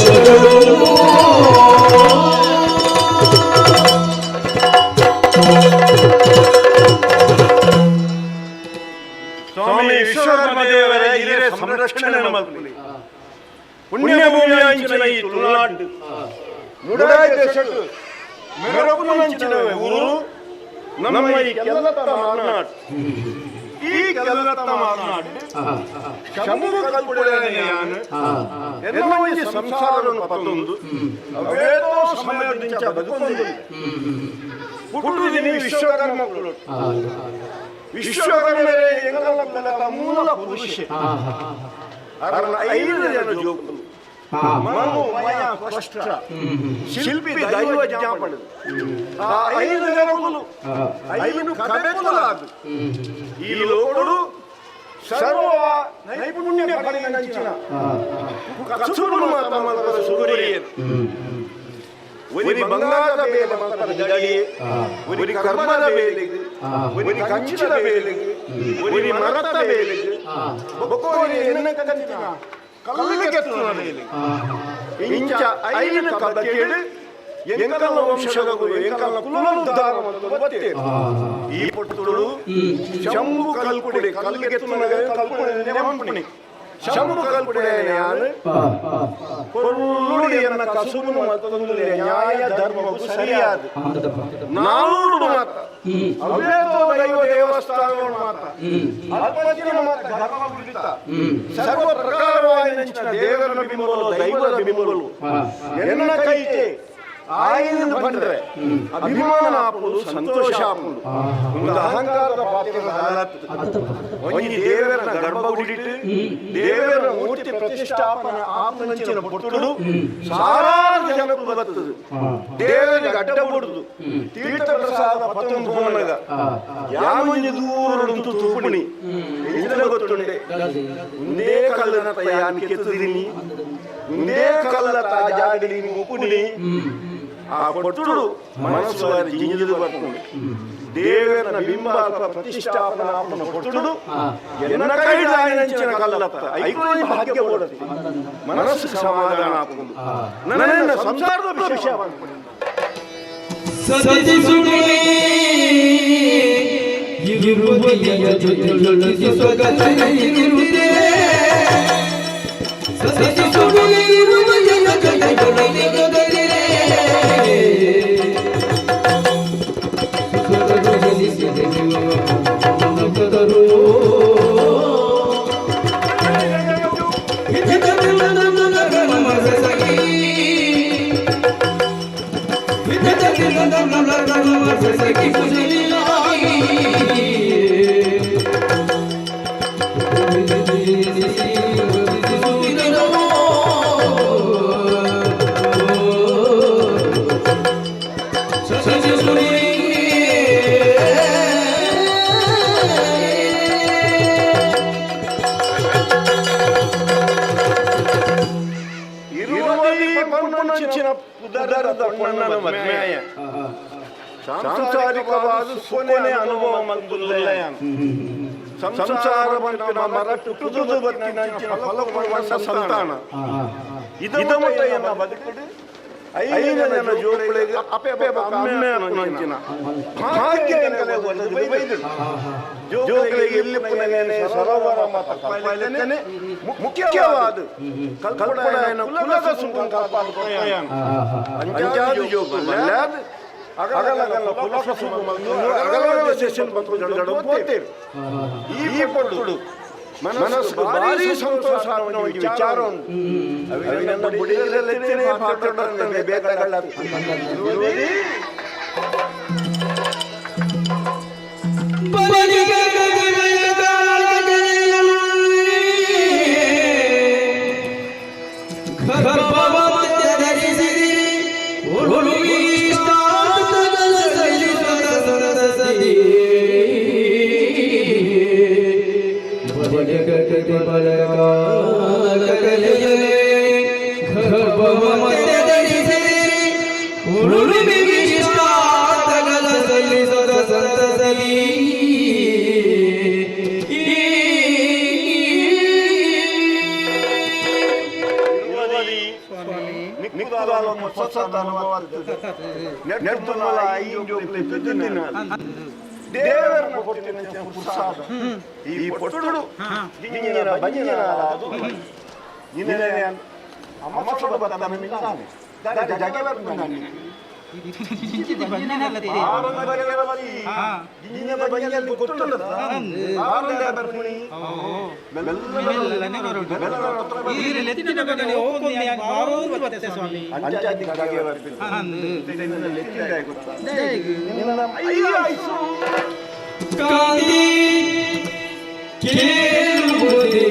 ಸ್ವಾಮಿ ವಿಶ್ವಕರ್ಮ ದೇವರ ಹಿರಿಯ ಸಂರಕ್ಷಣೆ ಮಲ್ಪುಲಿ ಪುಣ್ಯಭೂಮಿಯ ಅಂಚಿನ ಈ ತುಳುನಾಡು ನುಡಾಯಿ ದೇಶಕ್ಕೆ ಮೆರಪುನಂಚಿನ ಊರು ನಮ್ಮ ಈ ಕೆಲತ್ತ ಮಾರ್ನಾಡು ಈ ಕೆಲತ್ತ ಮಾರ್ನಾಡು ಶಂಭು ಕಲ್ಪುಡೆಯಾನ ಎನ್ನ ಒಂಜಿ ಸಂಸಾರವನ್ನು ಪತ್ತೊಂದು ಅವೇತೋ ಸಮಯದಿಂಚ ಬದುಕೊಂದು ಪುಟ್ಟುದಿನಿ ವಿಶ್ವಕರ್ಮ ವಿಶ್ವಕರ್ಮರೇ ಎಂಗಲ ಮೂಲ ಪುರುಷೆ ಅರನ ಐದು ಜನ ಜೋಕುಲು ಮನು ಮಯ ಕಷ್ಟ ಶಿಲ್ಪಿ ದೈವ ಜ್ಞಾಪಣದು ಆ ಐದು ಜನಗಳು ಐದು ಕಬೆಕುಲಾದು ಈ ಲೋಕಡು ಸರ್ವ ನೈಪುಣ್ಯ ಪಡೆದ ಕಸುಬುನು ಮಾತ ಮಲ್ಪದ ಸುಗುರಿಯೇನು ಒರಿ ಬಂಗಾರದ ಬೇಲೆ ಮಲ್ಪದ ಜಡಿಯೇ, ಒರಿ ಕರ್ಮದ ಬೇಲೆಗೆ, ಒರಿ ಕಂಚಿನ ಬೇಲೆಗೆ, ಒರಿ ಮರತ ಬೇಲೆಗೆ, ಬೊಕ್ಕೋರಿ ಎನ್ನ ಕಂಚಿನ ಕಲ್ಲು ಕೆತ್ತುನ ಬೇಲೆಗೆ. ಇಂಚ ಐನ ಕಬಕೇಡು ಎಂಕಲ್ನ ವಂಶದಗುಲು ಎಂಕಲ್ನ ಕುಲೋದ್ಧಾರ ಮಲ್ತೊಂದು ಬತ್ತೇರು. ಈ ಪೊಟ್ಟುಡು ಶಂಭು ಕಲ್ಪುಡೆ ಕಲ್ಗೆತ್ತುನಗ ಕಲ್ಪುಡೆ ನೆಂಪುಣಿ ಶಂಭು ಕಲ್ಪುಡೆ ಯಾನು ಕೊಲ್ಲುಡಿ ಎನ್ನ ಕಸುಬುನು ಮಲ್ತೊಂದು ನ್ಯಾಯ ಧರ್ಮವು ಸರಿಯಾದ ನಾನೂರು ಮಾತ ಅವ್ಯೇತೋ ದೈವ ದೇವಸ್ಥಾನಗಳು ಮಾತ ಅಲ್ಪದಿನ ಮಾತ ಧರ್ಮ ಕುರಿತ ಸರ್ವ ಪ್ರಕಾರವಾಗಿ ನೆಂಚಿನ ದೇವರ ಬಿಂಬಲು ದೈವದ ಬಿಂಬಲು ಎನ್ನ ಕೈತೆ ಆಯಿನ ಬಂದ್ರೆ ಅಭಿಮಾನ ಆಪುಂಡು, ಸಂತೋಷ ಆಪುಂಡು. ಒಂದು ಅಹಂಕಾರದ ಪಾತ್ರದ ಹಾಲತ್ತು ಒಂಜಿ ದೇವರ ಗರ್ಭಗುಡಿಟ್ಟು ದೇವರ ಮೂರ್ತಿ ಪ್ರತಿಷ್ಠಾಪನೆ ಆಪನಂಚಿನ ಪೊಟ್ಟುಡು ಸಾವಿರಾರು ಜನಕ್ಕೂ ಬರ್ತದೆ. ದೇವರಿಗೆ ಅಡ್ಡ ಬುಡುದು ತೀರ್ಥ ಪ್ರಸಾದ ಪತ್ತೊಂದು ಪೋನಗ ಯಾಮೊಂಜಿ ದೂರ ತೂಪುಣಿ ಇಂದ್ರ ಗೊತ್ತುಂಡೆ ಒಂದೇ ಕಲ್ಲನ ತಯಾನ್ ಕೆತ್ತುದಿನಿ, ಒಂದೇ ಕಲ್ಲ ತಾ ಜಾಗಡಿ ಉಪುಣಿ. ಆ ಪೊಟ್ಟುಡು ಮನಸ್ಸು ಜಿಂಜಿದು ಬರ್ತುಂಡು. ದೇವರ ಬಿಂಬ ಅಲ್ಪ ಪ್ರತಿಷ್ಠಾಪನ ಆಪನ ಪೊಟ್ಟುಡು ಎನ್ನ ಕೈಡ್ ಆಯನಂಚಿನ ಕಲ್ಲತ್ತ ಐಕ್ಲೊಂಜಿ ಭಾಗ್ಯ ಓಡತಿ ಮನಸ್ಸು ಸಮಾಧಾನ ಆಪುಂಡು. ನನ್ನ ಸಂಸಾರದ ವಿಷಯ. ಸತಿಸುಡಿ ಇರುವುದೆಯ ಜೊತೆಯೊಳಗೆ ಸೊಗಸೆಯಿರುವುದೇ. ಸತಿಸುಡಿ ಇರುವುದೆಯ ಜೊತೆಯೊಳಗೆ ಸೊಗಸಿರೆ. ಸೊಗಸೆಯಿರುವುದು. ಇರುವದಿ ಪಂಪುನಂಚಿನ ಪುದರದ ಪೊಣ್ಣನ ಮದ್ಮೆಯ ಸಾಂಸಾರಿಕವಾದ ಸೊನೆ ಅನುಭವ ಮಂದುಲ್ಲಯಾನ್ ಸಂಸಾರ ಪಂಪಿನ ಮರಟ್ಟು ತುದು ಬತ್ತಿನಂಚಿನ ಫಲ ಸಂತಾನ ಇದಮುಟ್ಟ ಎನ್ನ ಬದುಕುಡು ಐನ ಜನ ಜೋಕುಲೆಗ್ ಅಪ್ಪೆ ಬೊಕ್ಕ ಅಮ್ಮೆ ಅಪ್ಪುನಂಚಿನ ಭಾಗ್ಯ ಎಂಕಲೆ ಒದಗದು ಬೈದುಡು. ಜೋಕುಲೆಗ್ ಇಲ್ಲಿಪ್ಪುನಗೇನೆ ಸರೋವರ ಮಾತ ಕಲ್ಪಾಯ್ಲೆಕ್ಕನೆ ಮುಖ್ಯವಾದ ಕಲ್ಪಡಾಯನ ಕುಲದ ಸುಖಂ ಕಾಪಾಡು ಕೊಯ್ಯಾನ್. ಅಂಚಾದ ಜೋಕು ಮಲ್ಲಾದ್ ಅಗಲಗಲ ಕುಲಕ ಸುಖ ಮಂದು ಅಗಲಗಲ ಸೆಷನ್ ಬಂತು ಜಡ ಪೋತೇರು. ಈ ಪೊಟ್ಟುಡು ಮನಸ್ಸು ಭಾರಿ ಸಂತೋಷ ಆಪುನ ಒಂಜಿ ವಿಚಾರ ಉಂಡು. ಅವಿ ನನ್ನ ಬುಡಿದಲೆತ್ತನೆ ಪಾತ್ರಡಂತೆ ಬೇತಗಳ ಇರುವುದೇ. ನಿಕ್ಕುದಾಲ ಹೊಸ ಅನುಭವ ನೆಡ್ದುಮಲ ಐನ್ ಜೋಕ್ಲೆ ಪೆದ್ದಿನ ದೇವರನ್ನ ಕೊಡ್ತಿನ ಪುರ್ಸಾದ ಈ ಪೊಟ್ಟುಡು ಜಿಂಜಿನ ಬಂಜಿನ ಅದು ನಿನ್ನೆ ಅಮ್ಮ ಸೊಡ ಬತ್ತ ಮಿನ್ನಾನೆ ದಾದ ಜಗೆ ಬರ್ಪುಂಡಾನಿ ಜಿಂಜಿನ ಬಂಜಲ್ಲಿ ಗೊತ್ತುಂಡದ ಆರಂದ ಬರ್ಪುಣಿ ಮೆಲ್ಲ ಸ್ವಾಮಿ ಅಂಚಾದಿ ಜಗೆ ಬರ್ಪಿನ ಲೆತ್ತಿಂದಾಯ ಗೊತ್ತಾ ನಿನ್ನ ಅಯ್ಯೋ ಆಯ್ಸು. ಕಾಂತಿ ಕೇಳುವುದೇ.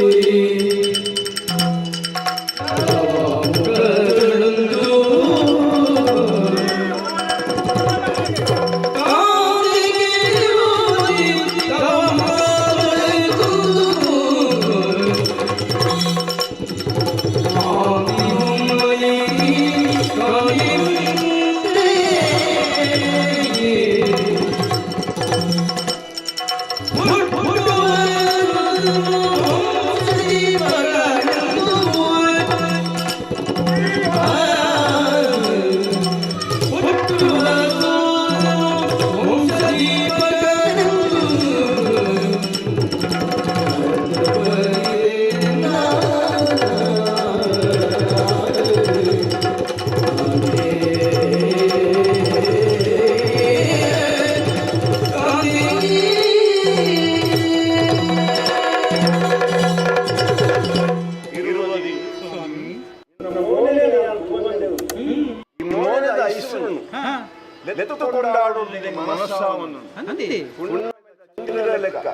ಲೆತ್ತುಕೊಂಡಾಡು ಮನಸ್ಸಾವನ್ನು ಲೆಕ್ಕ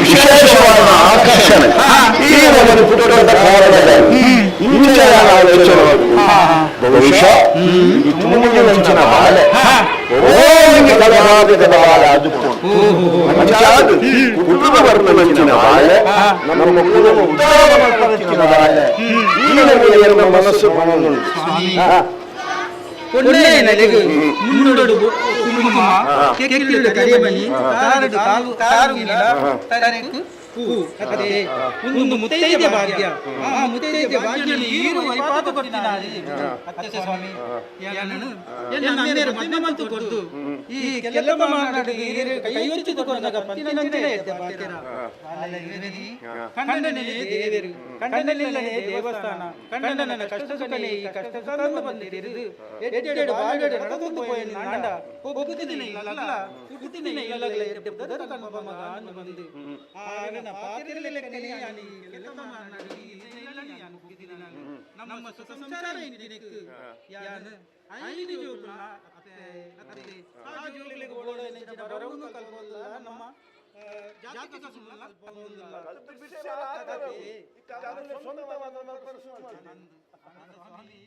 ವಿಶೇಷವಾದ ಆಕರ್ಷಣೆ ಈ ಒಂದು ಪುಟದ ಕಾರಣದಲ್ಲಿ ಇಂಚೆಯ ಬಹುಶಃ ಈ ತುಮುಲಿನಂಚಿನ ಬಾಲೆ ಓ ಕಲಹಾದ ಬಾಲೆ ಅದು ಅಂಚಾದ ಕುಟುಂಬ ವರ್ಣನಂಚಿನ ಬಾಲೆ ನಮ್ಮ ಕುಟುಂಬ ಉತ್ತಮ ಬಾಲೆ ಈ ನಮಗೆ ಮನಸ್ಸು ಮನನುಂಟು. പൊണ്ണേനലകു മുന്നോട് കുങ്കുമ ಕೆಕ್ಕಿಲು ಕರಿಮಣಿ ತಾರಡು ಕಾಲು ತಾರುಗಿಲ ತರಕು ಪೂ ಅದೇ ಒಂದು ಮುತ್ತೈದೆ ಭಾಗ್ಯ ಆ ಮುತ್ತೈದೆ ಭಾಗ್ಯನು ಈರು ವೈಪಾತ ಕೊಟ್ಟಿನಾರಿ ಅತ್ತೆ ಸ್ವಾಮಿ ಯಾನನು ಎನ್ನ ಅಮ್ಮೇರು ಮದ್ದೆ ಮಂತು ಕೊಡ್ದು ಈ ಕೆಲ್ಲಮ್ಮ ಮಾನಾಡಿ ಈರು ಕೈಯೊಚ್ಚಿ ತಗೊಂಡಾಗ ಪಂತಿನಂತಿನ ಎದ್ದೆ ಬಾತಿರ ಕಂಡನೇ ದೇವರು ಕಂಡನಿಲ್ಲನೆ ದೇವಸ್ಥಾನ ಕಂಡನನ ಕಷ್ಟ ಸುಖನೇ ಈ ಕಷ್ಟ ಸಂದ ಬಂದಿರಿದು ಎಡ್ಡೆಡು ಬಾಳ್ಗಡೆ ನಡೆದು ಪೋಯನಿ ನಾಂಡ ಒಪ್ಪುತ್ತಿನ ಇಲ್ಲಗಲ ಹುಟ್ಟಿನ ಇಲ್ಲಗಲ ಎಡ್ಡೆ ಬದರ ಕಣ್ಮ ಮಗ ಅನ್ನು ಬಂದು ಆರನ ಪಾತಿರಲೆಕ್ಕನೆ ಯಾನಿ ಕೆಲ್ಲಮ್ಮ ಮಾನಾಡಿ ಇಲ್ಲನೆ ಯಾನು ಹುಟ್ಟಿದಿನ ನಮ್ಮ ಸುಖ ಸಂಸಾರ ಏನಿದಿನೆಕ್ಕು ಯಾನು ಐದು ಜೋಕುಲ ಅತ್ತೆ ಅತ್ತೆ ಆ ಜೋಕುಲಿಗೆ ಬೋಳನೆ ಬರವುನು ಕಲ್ಪೊಲ್ಲ ನಮ್ಮ ಜಾತಿ ಕಸುಲ್ಲ ಕಲ್ಪೊಂದುಲ್ಲ ಸ್ವಾಮಿ.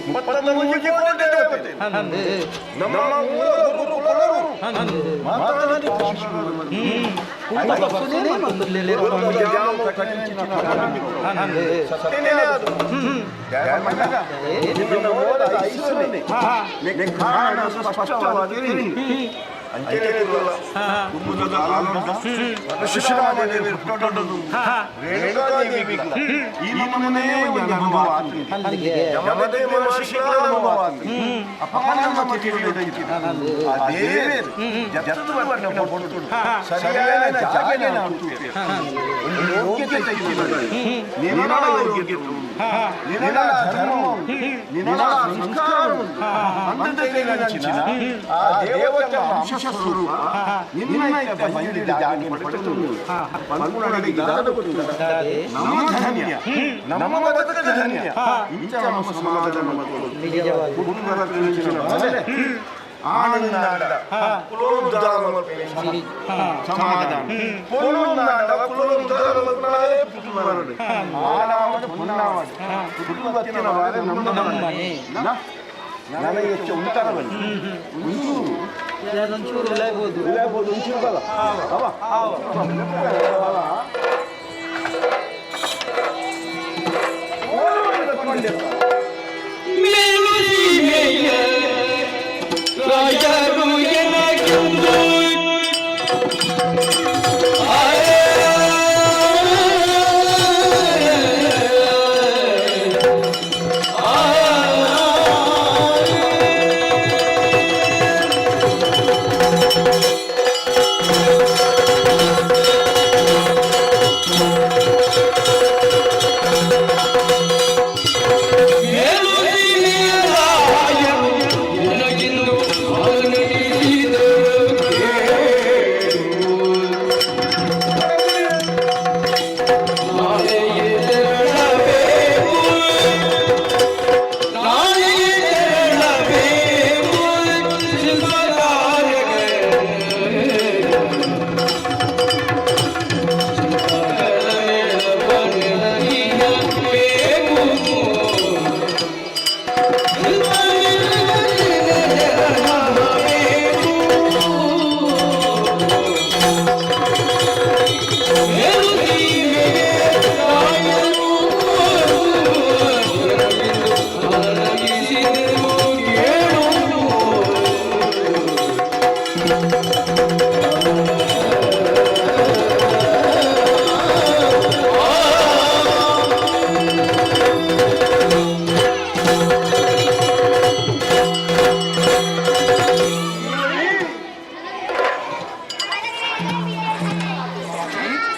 31 ಕೋಟಿ ದೇವತೆ. ನಮ್ಮ ಮೂಲ ಗುರು ಕುಲರು ಮಾತನಾಡಿ. ಸತ್ಯನೇ ಅದು. ನಿನ್ನ ಮೋಡದ ಐಶ್ವರ್ಯನೇ. ನಿನ್ನ ಕಾರಣ ಸ್ಪಷ್ಟವಾಗಿ ಅಂಚನೆ ಕುಂಭದ ಆನಂದ ಪರಶುರಾಮ ದೇವರು ಪುಟ್ಟೊಂದು ರೇಣುಕಾದೇವಿಗಳ ಈ ನಮ್ಮನೇ ಒಂದು ಅನುಭವ ಆತ್ರಿ. ಯಮದೇವ ಮಹರ್ಷಿಗಳ ಅನುಭವ ಆತ್ರಿ. ಅಪಮಾನ ತಿಳಿಯುವುದಕ್ಕೆ ಆ ದೇವರು ಜತ್ತು ವರ್ಣ ಪೊಟ್ಟುಡು ಸರಿಯಾದ ಜಾಗನೆ ನಾವು ಒಂದು ಯೋಗ್ಯತೆ ಇಲ್ಲದೆ ನಿನ್ನ ಯೋಗ್ಯತೆ ಉಂಟು. ನಿನ್ನ ಧರ್ಮ ಉಂಟು. ನಿನ್ನ ಸಂಸ್ಕಾರ ಉಂಟು. ಅಂದದೈನಂಚಿನ ಆ ದೇವತೆಯ ಅಂಶ ಸ್ವರೂಪ ನಿನ್ನ ಇತ್ತ ಬಂದಿದ್ದ ಜಾಗೆ ಪಡೆದು ಪಲ್ಪುನಡೆಗೆ ದಾದ ಕೊಟ್ಟು ನಮ್ಮ ಧನ್ಯ, ನಮ್ಮ ಬದುಕದ ಧನ್ಯ. ಇಂಚ ನಮ್ಮ ಸಮಾಜದ ಮಕ್ಕಳು ಕುಟುಂಬದ ತಿಳಿಸಿನ ಬಾಲೆ ಆನಂದಾಂಡ ಕುಲೋದ್ಧಾರ ಮಲ್ಪೆ ಸಮಾಧಾನ ಪೊಣ್ಣುಂದಾಂಡ ಕುಲೋದ್ಧಾರ ಮಲ್ಪನಾಲೇ ಪುಟ್ಟುಬರಡು ಆನಾವಡು ಪುನ್ನಾವಡು ಕುಟುಂಬತ್ತಿನ ವಾರೆ ನಮ್ಮ ಮನೆ ನನಗೆ ಹೆಚ್ಚು ಉಂಟಾರ ಬನ್ನಿ ಒಂಚೂರು ಒಂಚೂರು ಉಲಾಯ್ಬೋದು. ಉಲಾಯ್ಬೋದು ಒಂಚೂರು ಬಲ ಅವ ಬಲ. ರಾಜರು ಎನಗೆಂದು ಎನಗಿಂದು ಮನಗಿಸಿದರು. ನಾಳೆಯೇ ತೆರಳಬೇಕು, ನಾಳೆಯೇ ತೆರಳಬೇಕು ಶಿಲ್ಪಕಾರ್ಯಕ್ಕೆ. ಬೇಕು.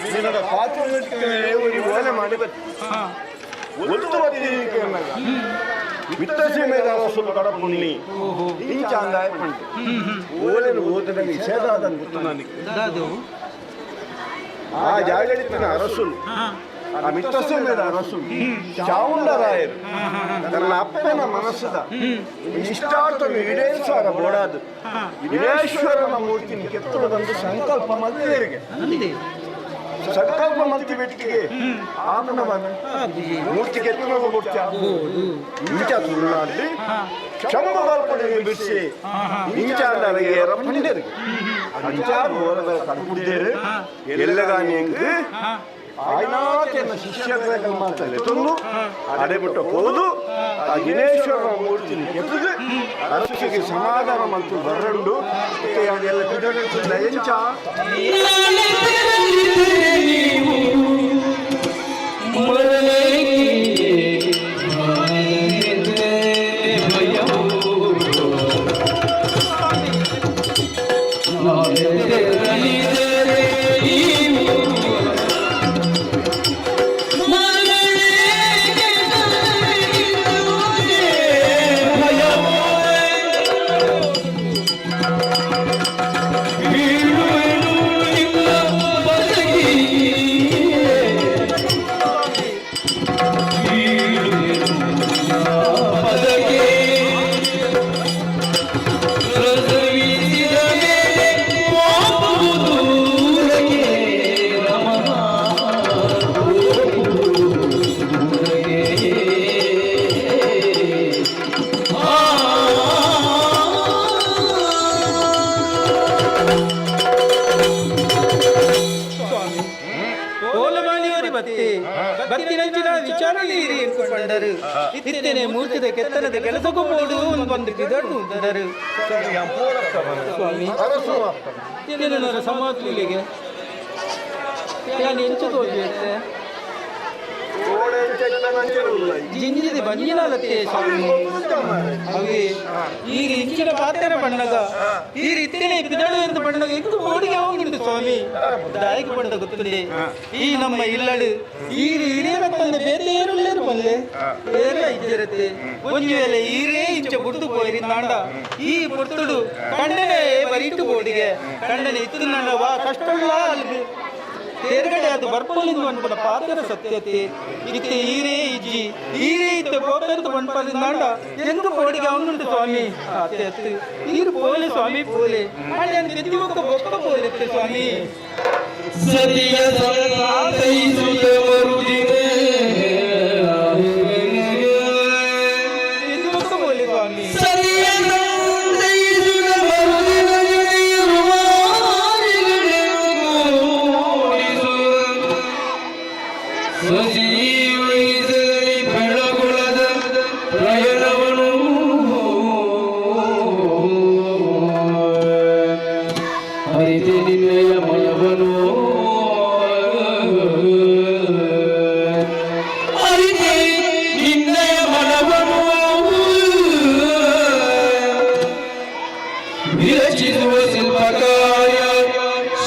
ನಿನ್ನಡ ಪಾತ್ರ ಒಂದು ಓಲೆ ಮಾಡಿ ಒತ್ತು ಬತ್ತಿ ವಿತ್ತಸೀಮೆದ ಅರಸುಲು ಕಡಪುಣ್ಣಿ ಇಂಚಾಂದಾಯ ಪಂಡು ಓಲೆನು ಓದನಗೆ ಸೇದಾದನ್ ಗೊತ್ತು ನನಗೆ. ದಾದು. ಆ ಜಾಗಡಿತನ ಅರಸುಲು, ಆ ಮಿತ್ತಸೀಮೆದ ಅರಸುಲು ಚಾವುಂಡರಾಯರು ತನ್ನ ಅಪ್ಪನ ಮನಸ್ಸದ ಇಷ್ಟಾರ್ಥನು ಈಡೇರಿಸಾರ ಬೋಡಾದು ವಿನೇಶ್ವರನ ಮೂರ್ತಿನ ಕೆತ್ತುವುದೊಂದು ಸಂಕಲ್ಪ ಮಲ್ತಿದರಿಗೆ. ಅಂದೆ. ಸಂಕಲ್ಪ ಮಲ್ತಿ ಬೆಟ್ಟಿಗೆ ಆಪನ ಮನ ಮೂರ್ತಿ ಕೆತ್ತುವ ಮೂರ್ತಿ ಇಂಚ ತುಳುನಾಡಿ ಶಂಭ ಕಲ್ಪನೆ ಬಿಡಿಸಿ ಇಂಚ ಅಂದಾಗ ಪಂಡಿತರಿಗೆ ಅಂಚ ಬೋಲದ ಕಡ್ಪುಡಿದೇರು ಎಲ್ಲಗಾನಿ ಹೆಂಗ್ ಆಯ್ನಾತೆನ್ನ ಶಿಷ್ಯರ ಮಾಡ್ತಾರೆ ತೊಂದು ಅಡೆಬಿಟ್ಟ ಹೋದು ಆ ದಿನೇಶ್ವರನ ಮೂರ್ತಿನ ಕೆತ್ತದು ಅರಸಿಗೆ ಸಮಾಧಾನ ಮಂತು ಬರಂಡು ಮತ್ತೆ ಅದೆಲ್ಲ ಬಿಡಲಿಲ್ಲ ಎಂಚ. ನಾಳೆ ತೆರಳಿದರೆ ನೀವು ಮರಳಿಗೆ ಭಯವು. ನಾಳೆ ತೆರಳಿದರೆ ನೀವು ಮರಳಿಗೆ ಭಯವು. ಬೀಳುವೆನು ನಿಮ್ಮ ಬದಗಿ. ಈರಿ ಎಂಕೊಂಡರು ಇತ್ತೇನೆ ಮೂರ್ತಿದ ಕೆತ್ತನದ ಕೆಲಸಕ್ಕೂ ಬೋಡು ಒಂದು ಬಿದಡು ಉಂಟರು ಸ್ವಾಮಿ ಏನೇನಾರ ಸಮಾಧುಲಿಗೆ ಯಾನ್ ಎಂಚು ತೋಜುತ್ತೆ ಜಿಂಜಿದ ಬಂಜಿನಾಲತ್ತೆ ಸ್ವಾಮಿ. ಅವೇ ಈಗ ಇಂಚಿನ ಪಾತ್ರ ಬಣ್ಣಗ ಈ ರೀತಿಯೇ ಬಿದಳು ಎಂದು ಬಣ್ಣಗ ಎಂಕು ಬೋಡಿಗೆ ಹೋಗಿಂಡು ಸ್ವಾಮಿ. ದಾಯಿಗೆ ಪಡೆದ ಗೊತ್ತಿದೆ ಈ ನಮ್ಮ ಇಲ್ಲಡು ಈ ಹಿರಿಯರ ತಂದೆ ಬೇರೆ ಏರುಳ್ಳೇರು ಬಲ್ಲೆ ಬೇರೆ ಇದ್ದಿರತ್ತೆ. ಒಂದು ವೇಳೆ ಈರೇ ಇಂಚ ಬುಡ್ದು ಪೋಯಿರಿ ನಾಂಡ ಈ ಪೊರ್ತುಡು ಕಣ್ಣನೆ ಬರೀಟು ಬೋಡಿಗೆ ಕಣ್ಣನೆ ಇತ್ತು ನಾಂಡ ವಾ ಕಷ್ಟಲ್ಲ ಅಲ್ಲಿ ತೇರ್ಗಡೆ ಅದು ಬರ್ಪೊಲಿಂದು ಅನ್ಪುನ ಪಾತ್ರ ಸತ್ಯತೆ ಇತ್ತೆ ಈರೇ ಇಜ್ಜಿ ಈರೇ ಇತ್ತೆ ಬೋಪೆಂದು ಪನ್ಪಲಿ ನಾಂಡ ಎಂಕು ಬೋಡಿಗೆ ಅವನುಂಟು ಸ್ವಾಮಿ. ಅತ್ತೆ ಅತ್ತೆ ಈರು ಪೋಲೆ ಸ್ವಾಮಿ ಪೋಲೆ ಅಣ್ಣ ತೆತ್ತಿಮುಖ ಬೊಕ್ಕ ಪೋಲೆತ್ತೆ ಸ್ವಾಮಿ. ಸತಿಯ ಸಂತೈಸುತ್ತ ಮರುದಿನೆ ತೆತ್ತಿಮುಖ ಪೋಲೆ ಸ್ವಾಮಿ. ಸತಿಯ ಸಂತೈಸುತ್ತ ಮರುದಿನ ಸಜೀವಿಸಲಿ ಬೆಳಗುಳದ ಪ್ರಯಾಣವನು ಹರಿತೆ ನಿನ್ನೆಯ ಮನವನು ಅರಿತೆ ನಿನ್ನೆಯ ಮನವನು ವಿರಚಿಸುವ ಶಿಲ್ಪಕಾರ್ಯ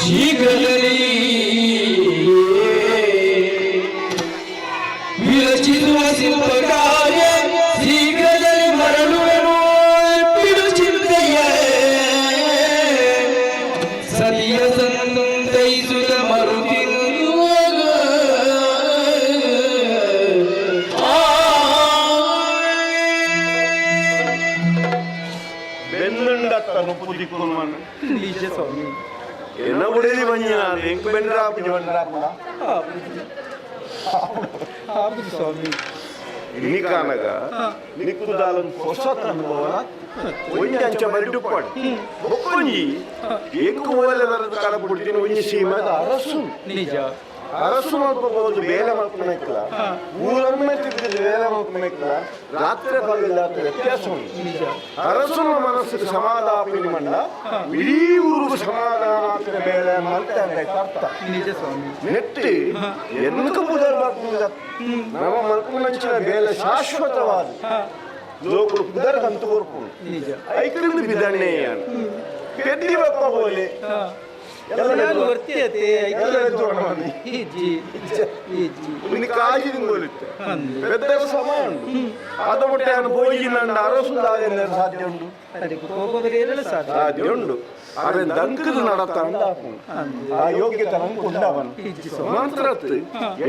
ಶೀಘ್ರದಲ್ಲಿ ವಿರಚಿಸುವ ಶಿಲ್ಪಕಾರ್ಯ ಶೀಘ್ರದಲ್ಲಿ ಮರಳುವೆನು ಬಿಡು ಚಿಂತೆಯ ಸತಿಯ ಸಂತೈಸುತ್ತ ಮರುದಿನ ಬೆನ್ನುಂಡತ್ತ ನುಪ್ಪು ದಿಕ್ಕುನು ಮಣ್ಣು ನಿಜ ಸ್ವಾಮಿ. ಎನ್ನ ಬುಡೇದಿ ಬಂಜಿನ ಎಂಕ್ ಬೆಂಡ್ರಾಪುಜಿ ಬಂಡ್ರಾಪುಡ ಹೌದು ಸ್ವಾಮಿ. ಇನ್ನಿಕಾನಗ ನಿಕ್ಕುದಾಲನ್ ಹೊಸತ್ ಅನುಭವ ಒಂಜಿ ಅಂಚ ಬರಿಟು ಪಾಡು ಬೊಕ್ಕೊಂಜಿ ಎಂಕು ಓಲೆ ಬರದ ಕಾಲ ಪುಡ್ತೀನಿ ಒಂಜಿ ಸೀಮದ ಅರಸು ನಿಜ. ಅರಸು ಮಲ್ಪಬಹುದು ಬೇಲೆ ಮಲ್ಪನಕ್ಲ ಊರೊಮ್ಮೆ ತಿರುಗಿದ ಬೇಲೆ ಮಲ್ಪನಕ್ಲ ರಾತ್ರಿ ಪಗಲ ವ್ಯತ್ಯಾಸ ಉಂಟು. ಅರಸುನ ಮನಸ್ಸಿಗೆ ಸಮಾಧಾನ ಮಂಡ ಇಡೀ ಊರು ಸಮಾಧಾನ ಆಪಿನ ಬೇಲೆ ಮಲ್ತೆ ಅಂತ ಅರ್ಥ. ನಿಜ ಸ್ವಾಮಿ. ನೆಟ್ಟಿ ఎందుకు ಪುದರ್ ಬರ್ಪುಂಡ ನಮ್ಮ ಮಲ್ಪುನಂಚಿನ ಬೇಲೆ ಶಾಶ್ವತವಾದ ಲೋಕುಡು ಪುದರ್ ಹಂತು ಕೊರ್ಪುಂಡು. ನಿಜ. ಐಕ್ರಿಂದ ಬಿದಣ್ಣೆ ಪೆದ್ದಿ ಬಪ್ಪ ಹೋಲೆ ಎಲ್ಲ ಯಾರು ವರ್ತಿಯತೆ ಎಲ್ಲ ಎದ್ದು ಮನೆ. ಇಜ್ಜಿ ಇಜ್ಜಿ ಇನ್ನು ಕಾಜಿ ತಿಂಗೋಲಿತ್ತೆ ಪೆದ್ದರ ಸಮ ಉಂಟು ಅದ ಮುಟ್ಟೆ ಅವನು ಪೋಯಿ ನಂಡ ಅರಸು ಸಾಧ್ಯ ಉಂಟು. ಅದಕ್ಕೆ ಕೋಪ ಬೇರೆಲ್ಲ ಸಾಧ್ಯ ಸಾಧ್ಯ ಉಂಟು. ಅರೆ ದಂಕದ ನಡತ ಆ ಯೋಗ್ಯತೆ ನಮ್ಗೆ ಉಂಡವನು ಇಜ್ಜಿ ಸ್ವಾಮಿ. ಮಾತ್ರತ್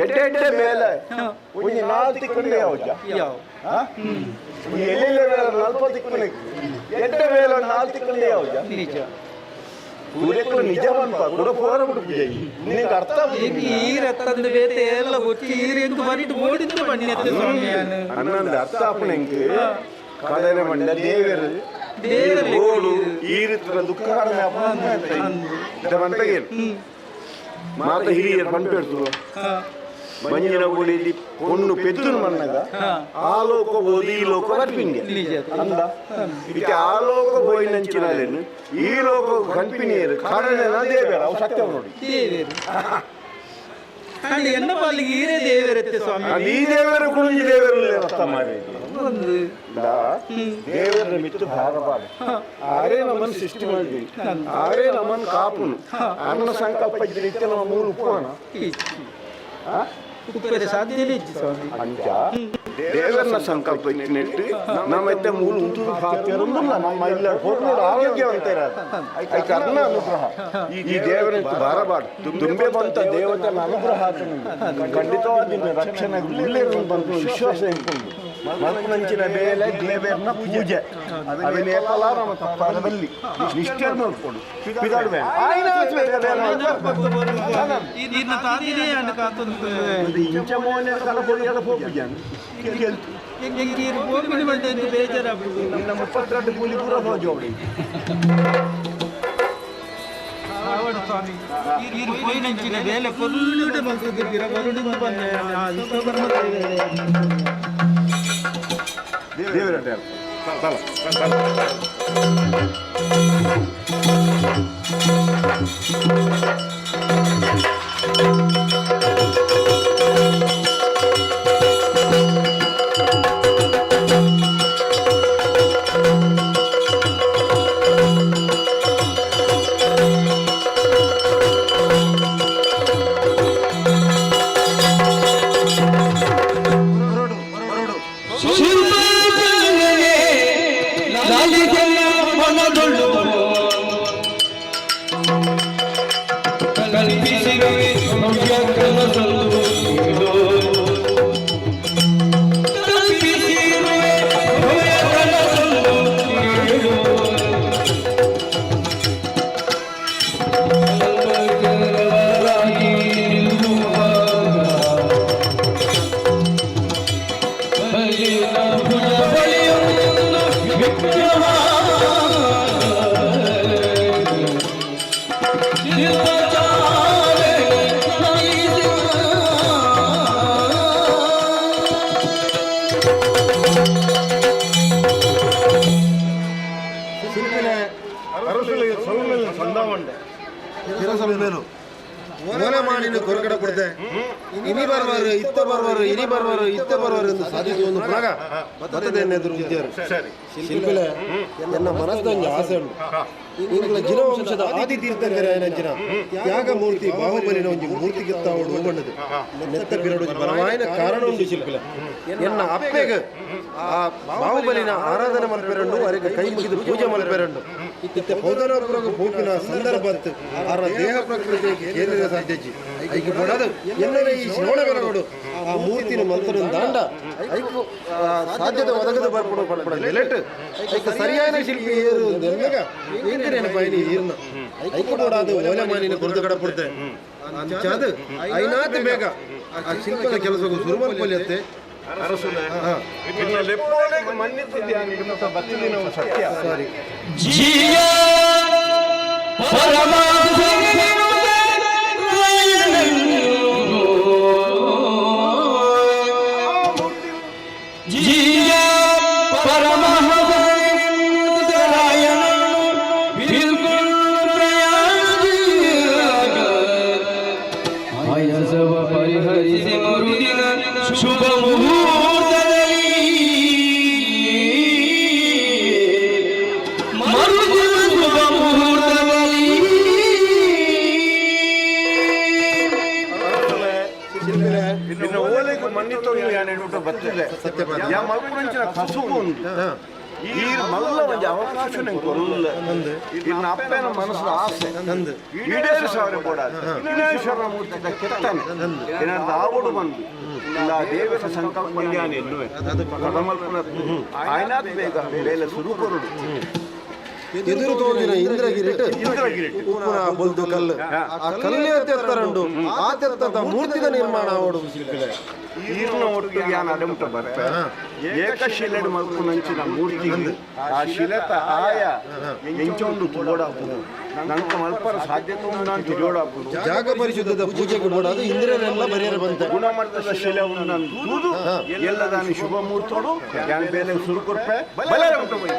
ಎಡ್ಡೆ ಎಡ್ಡೆ ಮೇಲೆ ಒಂಜಿ ನಾಲ್ ತಿಕ್ಕಂಡೆ ಯಾವಜ್ಜ ಯಾವ ಎಲ್ಲೆಲ್ಲ ಮೇಲೆ ನಲ್ಪ ತಿಕ್ಕನೆ ಎಡ್ಡೆ ಮೇಲೆ ನಾಲ್ ತಿಕ್ಕಂಡೆ ಯಾವಜ್ಜ ನಿಜ. ಪೂರೆಕ್ಕಲು ನಿಜ ಮನ್ಪ ಕೂಡ ಪೋರ ಬಿಡು ನಿನಗೆ ಅರ್ಥ ಈಗ ಈ ರತ್ತಂದು ಬೇತೆ ಎಲ್ಲ ಗೊತ್ತಿ ಈರು ಎಂಕು ಬರಿಟು ಓಡಿದ್ದು ಬಣ್ಣಿಯತ್ತೆ ಸ್ವಾಮಿ ಯಾನು. ಅನ್ನಂದ ಅರ್ಥ ಆಪಣೆಂಕ್ ಕದನೆ ಮಂಡ ದೇವರು ದೇವರ ಗೋಡು ಈ ರೀತಿಯ ದುಃಖ ಕಡಿಮೆ ಮನ್ಪಗೇನು ಮಾತ ಹಿರಿಯರು ಪಂಪೆಡ್ತು ಮಂಜಿನ ಗುಳಿಲಿ ಪೊಣ್ಣು ಪೆದ್ದುನು ಮನ್ನಗ ಆ ಲೋಕ ಓದಿ ಈ ಲೋಕ ಬರ್ಪಿಂಗೆ ನಿಜ. ಅಂದ ಇತ್ತೆ ಆ ಲೋಕ ಬೋಯಿನಂಚಿನಲ್ಲೇನು ಈ ಲೋಕ ಕನ್ಪಿನಿಯರು ಕಾರಣ ದೇವರು ಅವು ಸತ್ಯ ನೋಡಿ. ದೇವರು ಅಂಡ್ ಎನ್ನ ಪಾಲಿಗೆ ಈರೇ ದೇವರತ್ತೆ ಸ್ವಾಮಿ. ಈ ದೇವರು ಕುಣಿಜಿ ದೇವರು ಅರ್ಥ ಮಾಡಿ ಒಂದು ದೇವರ ಮಿತ್ತು ಭಾರಬಾರ ಆರೇ ನಮ್ಮನ್ನು ಸೃಷ್ಟಿ ಮಾಡಿದ್ವಿ ಆರೇ ನಮ್ಮನ್ನು ಕಾಪುನು ಅನ್ನ ಸಂಕಲ್ಪ ಇದ್ರೆ ನಮ್ಮ ಮೂರು ಉಪವನ ಉಪ್ಪರೆ ಸಾಧ್ಯನೇ ಇಜ್ಜಿ ಸ್ವಾಮಿ. ಅಂಚ ದೇವರನ್ನ ಸಂಕಲ್ಪ ಇಟ್ಟಿನೆಟ್ಟು ನಮ್ಮ ಇತ್ತೆ ಮೂಲ ಉಂಟು ಪಾತ್ಯರುಂದಿಲ್ಲ ನಮ್ಮ ಇಲ್ಲ ಹೊರನೋಡು ಆರೋಗ್ಯವಂತ ಇರೋದು ಐಕೆ ಅರ್ಣ ಅನುಗ್ರಹ ಈ ದೇವರ ಬಾರಬಾರ್ದು ತುಂಬೆ ಬಂತ ದೇವತೆನ ಅನುಗ್ರಹ ಆತನು ಖಂಡಿತವಾದ ನಿನ್ನ ರಕ್ಷಣೆ ಉಳ್ಳೇರು ಬಂತು ವಿಶ್ವಾಸ ಎಂಕೊಂಡು ಮಲ್ಪನಂಚಿನ ಬೇಲೆ ದೇವರನ್ನ ಪೂಜೆ ಅವನೇಪಲ ನಮ್ಮ ತಪ್ಪಾದದಲ್ಲಿ ನಿಷ್ಠೆ ಮಲ್ಪೊಡು ಪಿದಾಡುವೆ ಆಯ್ನ ಬೇಗ ಬೇಲೆ ಈರ್ನ ತಾದಿನೇ ಅಣ್ಣ ಕಾತೊಂದು ಇಂಚ ಮೋನೆ ಕಲಪೊಡಿ ಎಲ್ಲ ಪೋಪುಜಾನ್ ಎಂಗೆ ಈರು ಪೋಪಿನ ಬಂಡ ಎಂದು ಬೇಜಾರಾಗ್ಬಿಡು. ನಿನ್ನ 32 ಕೂಲಿ ಪೂರ ಹೋಜೋಡಿ. ಆವಡ ಉಪ್ಪಡು ಸ್ವಾಮಿ ಈರು ಪೋಯಿನಂಚಿನ ಬೇಲೆ ಪೊರ್ಲುಡು ಮಲ್ತುದು ಪಿರ ಬರುಡು ಪಂದೆ ಆ ವಿಶ್ವಕರ್ಮ ದೇವರೇ. ದೇವರ ಬಲ ಬಲ. ಶಿಲ್ಪಕಲೆಗೆ ಲಾಲಿಸೆಲ್ಲ ಮನದೊಳು ಕಲ್ಪಿಸಿರುವೆ ಭವ್ಯ ಕನಸೊಂದು ಇದು. ಕಲ್ಪಿಸಿರುವೆ ಭವ್ಯ ಕನಸೊಂದು ಇದು. ಕಲ್ಪಕರವರಾಗಿ ನಿಲ್ಲುವಾಗ ಬಲಿನ ಭುಜ ಬಲಿಯೊಂದು ವಿಗ್ರಹ ಶಿಲ್ಪಚಾರೆ ನಲಿಸಿದ. ಅರಸುಲಿಗೆ ಸೊಲ್ಮೆಲ್ ಸಂದಾವಂಡೆ. ತಿರಸಲು ಓಲೆ ಮಾಡಿನ ಕೊರಗಡ ಕೊಡ್ತೆ ಇನಿ ಬರ್ವಾರು ಇತ್ತ ಬರ್ವಾರು ಇನಿ ಬರ್ವಾರು ಇತ್ತ ಬರ್ವಾರು ಎಂದು ಸಾಧಿಸುವ ಒಂದು ಪುನಗ ಬತ್ತದೆನ್ನೆದುರು ಉದ್ಯಾರು. ಶಿಲ್ಪಿಲೆ, ಎನ್ನ ಮನಸ್ಸೊಂದು ಆಸೆ ಉಂಟು. ಇಂಗ್ಲ ಜಿನವಂಶದ ಆದಿ ತೀರ್ಥಂಕರಾಯನಂಚಿನ ತ್ಯಾಗ ಮೂರ್ತಿ ಬಾಹುಬಲಿನ ಒಂಜಿ ಮೂರ್ತಿ ಕಿತ್ತಾವಡು ಹೋಗಣ್ಣದು ನೆತ್ತ ಬಿರಡು ಬಲವಾಯಿನ ಕಾರಣ ಉಂಟು. ಶಿಲ್ಪಿಲೆ, ಎನ್ನ ಅಪ್ಪೆಗ್ ಆ ಬಾಹುಬಲಿನ ಆರಾಧನೆ ಮಲ್ಪೆರಂಡು, ಅರೆಗೆ ಕೈ ಮುಗಿದು ಪೂಜೆ ಮಲ್ಪೆರಂಡು. ಇತ್ತೆ ಪೌದನಪುರಗ ಪೋಪಿನ ಸಂದರ್ಭ ಆರ ದೇಹ ಪ್ರಕೃತಿ ಕೇಂದ್ರ ಸಾಧ್ಯಜಿ. ಐಕ್ ಬಡದು ಎಲ್ಲರ ಈ ಶ್ರವಣ ಬೆಳಗೋಡು ಆ ಮೂರ್ತಿನ ಮಂತ್ರನ ದಾಂಡ ಐಕು ಆ ಸಾಧ್ಯತೆ ಒದಗದು ಬರ್ಪಡು ಪಡ್ಪಡ ನೆಲೆಟ್ ಐಕ್ ಸರಿಯಾದ ಶಿಲ್ಪಿ ಏರು ಎಂದಾಗ ಇಂದ್ರೇನ ಪೈನಿ ಈರ್ನ ಐಕು ಬೋಡಾದ ಓಲೆ ಮಾನಿನ ಕೊರದು ಕಡಪುಡ್ತೆ. ಅಂಚಾದ ಐನಾತ್ ಬೇಗ ಆ ಶಿಲ್ಪದ ಕೆಲಸಕ್ಕೂ ಸುರುಮಲ್ಪೊಲಿಯತ್ತೆ. ಅರಸುಲೆ, ನಿನ್ನ ಲೆಪ್ಪೋಲೆಗ್ ಮನ್ನಿತಿದ್ಯಾ ನಿನ್ನ ಬತ್ತಿದಿನವು ಸತ್ಯ. ಸರಿ. ಜಿಯ ಪರಮಾತ್ಮನು ಜಿಯ ಪರಮಹಂಸರಾಯಣನು ಬಿಲ್ಕುಲ್ ಪ್ರಯಾಣದಿಯಾಗ ಆಯಾಸವ ಪರಿಹರಿಸಿ ಮರುದಿನ ಶುಭ ಮುಹೂರ್ತದಲ್ಲಿ, ಮರುದಿನ ಶುಭ ಮುಹೂರ್ತದಲ್ಲಿ. ನಿನ್ನ ಓಲೆಗ್ ಮನ್ನಿತೊಂದು ಯಾನ್ ಎನ್ನುಟ ಬತ್ತಿದೆ. ಯಾ ಮಲ್ಪುನಂಚಿನ ಕಸುಬು ಉಂಡು. ಈರ್ ಮಲ್ಲ ಒಂಜಿ ಅವಕಾಶ ನಂಗೆ ಕೊರುಲ್ಲ. ಇನ್ನ ಅಪ್ಪನ ಮನಸ್ಸು ಆಸೆ ಈಡೇರಿ ಸಾವಿರ ಬೋಡಾದ ವಿಘ್ನೇಶ್ವರ ಮೂರ್ತಿ ಕೆತ್ತನೆ ಏನಾದ್ರು ಆವಡು ಬಂದು ಇಲ್ಲ ದೇವರ ಸಂಕಲ್ಪ ಯಾನ್ ಎನ್ನುವೆ ಕಡಮಲ್ಪುನ ಆಯ್ನಾತ್ ಬೇಗ ಬೇಲೆ ಸುರು ಕೊರುಡು. ಎದುರು ತೋಜಿನ ಇಂದ್ರಗಿರಿಟ್ ಇಂದ್ರಗಿರಿಟ್ ಉಪ್ಪುನ ಬೊಲ್ದು ಕಲ್ಲು, ಆ ಕಲ್ಲೇ ತೆತ್ತರಂಡು ಆ ತೆತ್ತದ ಮೂರ್ತಿದ ನಿರ್ಮಾಣ ಅವಡು ಶಿಲ್ಪಿಲೆ. ಈರ್ನ ಒಟ್ಟಿಗೆ ಯಾನ್ ಅಡೆಮುಟ ಬರ್ಪೆ. ಏಕಶಿಲೆಡ್ ಮಲ್ಪುನಂಚಿನ ಮೂರ್ತಿ, ಆ ಶಿಲೆತ ಆಯ ಎಂಚೊಂದು ತೋಡಾಪುನು ನಂಕ ಮಲ್ಪರ ಸಾಧ್ಯತೆ ಉಂಡು ನಾನು ತಿರಿಯೋಡಾಪುನು. ಜಾಗ ಪರಿಶುದ್ಧದ ಪೂಜೆಗೆ ಬೋಡಾದು ಇಂದ್ರನೆಲ್ಲ ಬರಿಯರ ಬಂತೆ. ಗುಣಮಟ್ಟದ ಶಿಲೆ ಉಂಡು ತೂದು ಎಲ್ಲ ದಾನಿ ಶುಭ ಮುಹೂರ್ತೋಡು ಯಾನ್ ಬೇಲೆ ಸುರು ಕೊರ್ಪೆ. ಬಲೆ ಉಂಟು ಬೈ.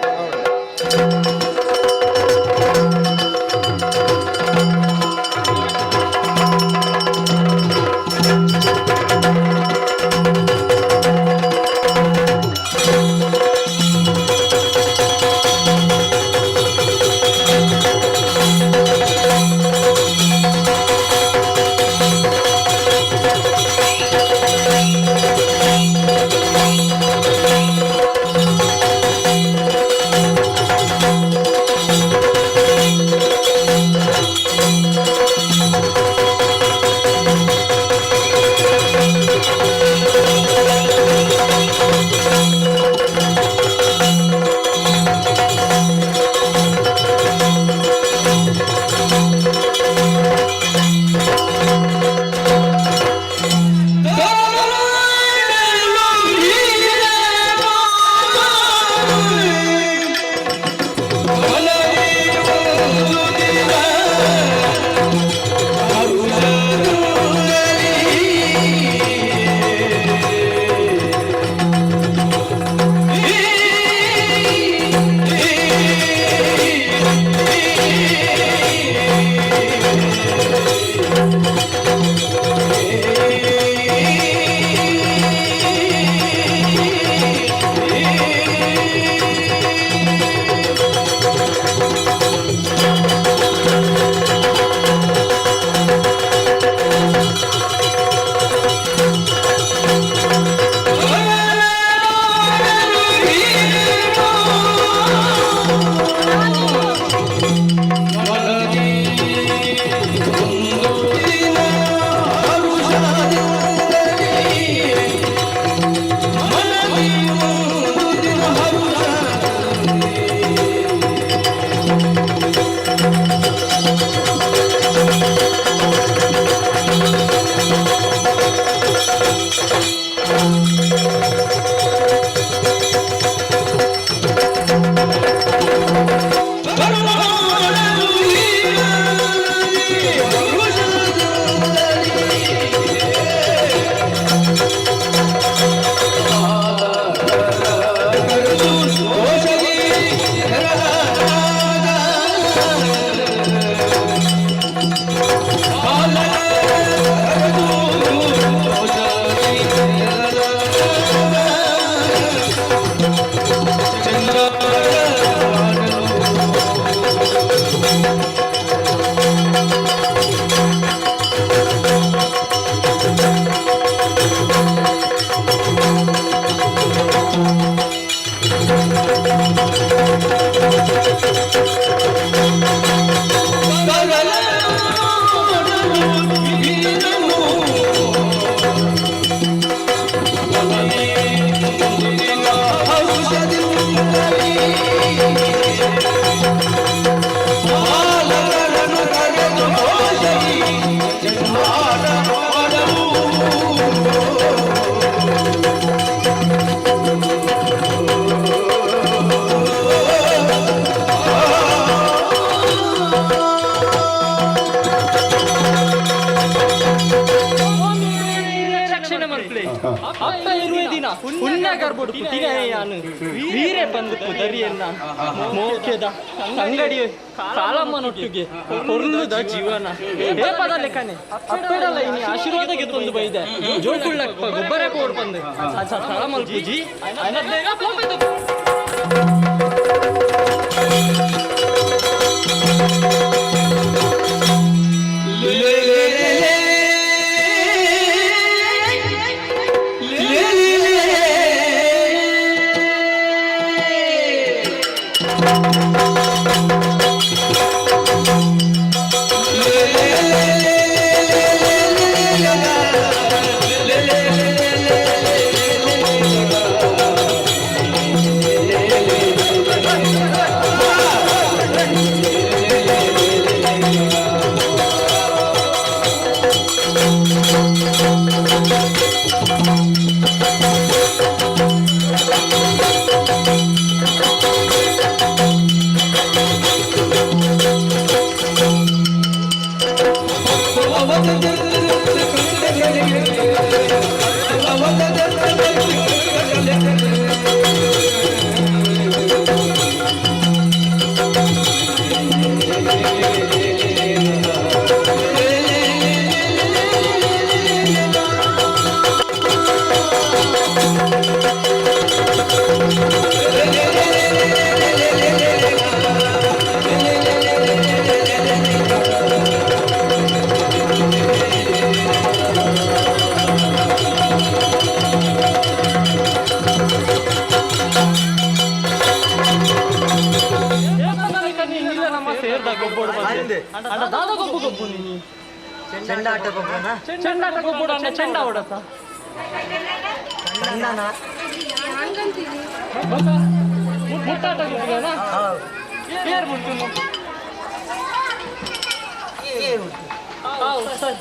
ಪುಣ್ಯ ಗರ್ಭಡು ಪುಟಿನಯ್ಯಾನು ವೀರೆ ಬಂದು ಪುದರಿಯನ್ನ ಮೋಕೆದ ಅಂಗಡಿ ಕಾಲಮ್ಮನೊಟ್ಟಿಗೆ ಕೊರ್ಲುದ ಜೀವನ ಏ ಪದ ಲೆಕ್ಕನೆ ಅಪ್ಪೆಡಲ್ಲ ಇನಿ ಆಶೀರ್ವಾದಕ್ಕೆ ತಂದು ಬೈದೆ ಜೋಕುಳ್ಳಪ್ಪ ಗೊಬ್ಬರ ಕೋಡ್ ಬಂದೆ ತಳಮಲ್ ಪೂಜಿ ಚೆಂಡಾಟ ಗೊಬ್ಬರನ ಚೆಂಡಾಟ ಗೊಬ್ಬರ ಚೆಂಡ ಹೊಡತ ಮುಟ್ಟಾಟ ಗೊಬ್ಬರನ ಏರ್ ಮುಟ್ಟು ಸರಿ.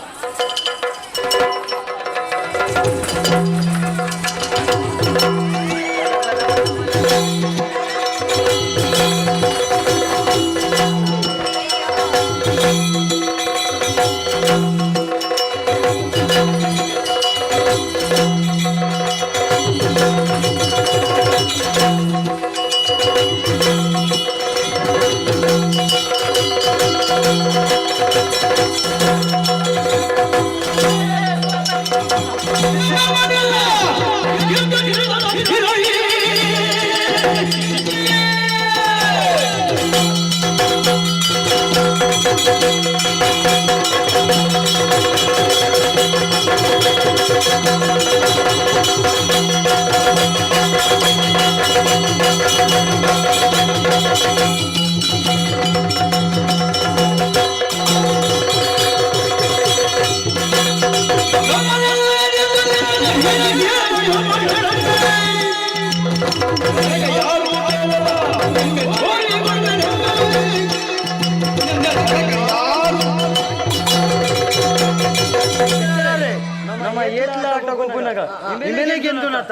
ನಮ್ಮ ಏತ್ಲಾಟ ಗೊಬ್ಬುನಗ ನಿಮ್ಮೆನೆ ಗೆಂದುನತ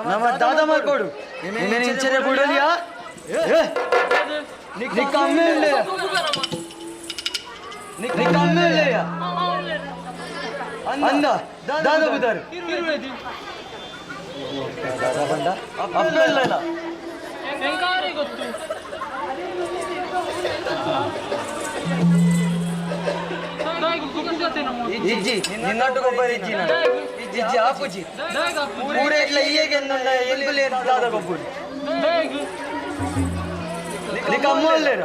ನಮ್ಮ ದಾದ ಮಾಡ್ಕೊಡು ನಿಮ್ಮೆನೆ ಇಂಚರೆ ಬಿಡಲಿಯಾ ನಿಕ್ಕ ಅಮ್ಮೇಲೆ ನಿಕ್ಕ ಅಮ್ಮೇಲೆಯ ಅಂದ ದಾದ ಬುದಾರು ಅಪ್ಪಲ್ಲ ಗೊತ್ತು ಇಜ್ಜಿ ನಿನ್ನಟ್ಟು ಗೊಬ್ಬರ ಇಜ್ಜಿ ಇಜ್ಜಿ ಆಪುಜಿ ಪೂರೇಟ್ಲ ಈಗೆ ಎಂಬುಲೆ ದಾದ ಗೊಬ್ಬರು ನಿಕ್ಕ ಅಮ್ಮ ಅಲ್ಲೇರ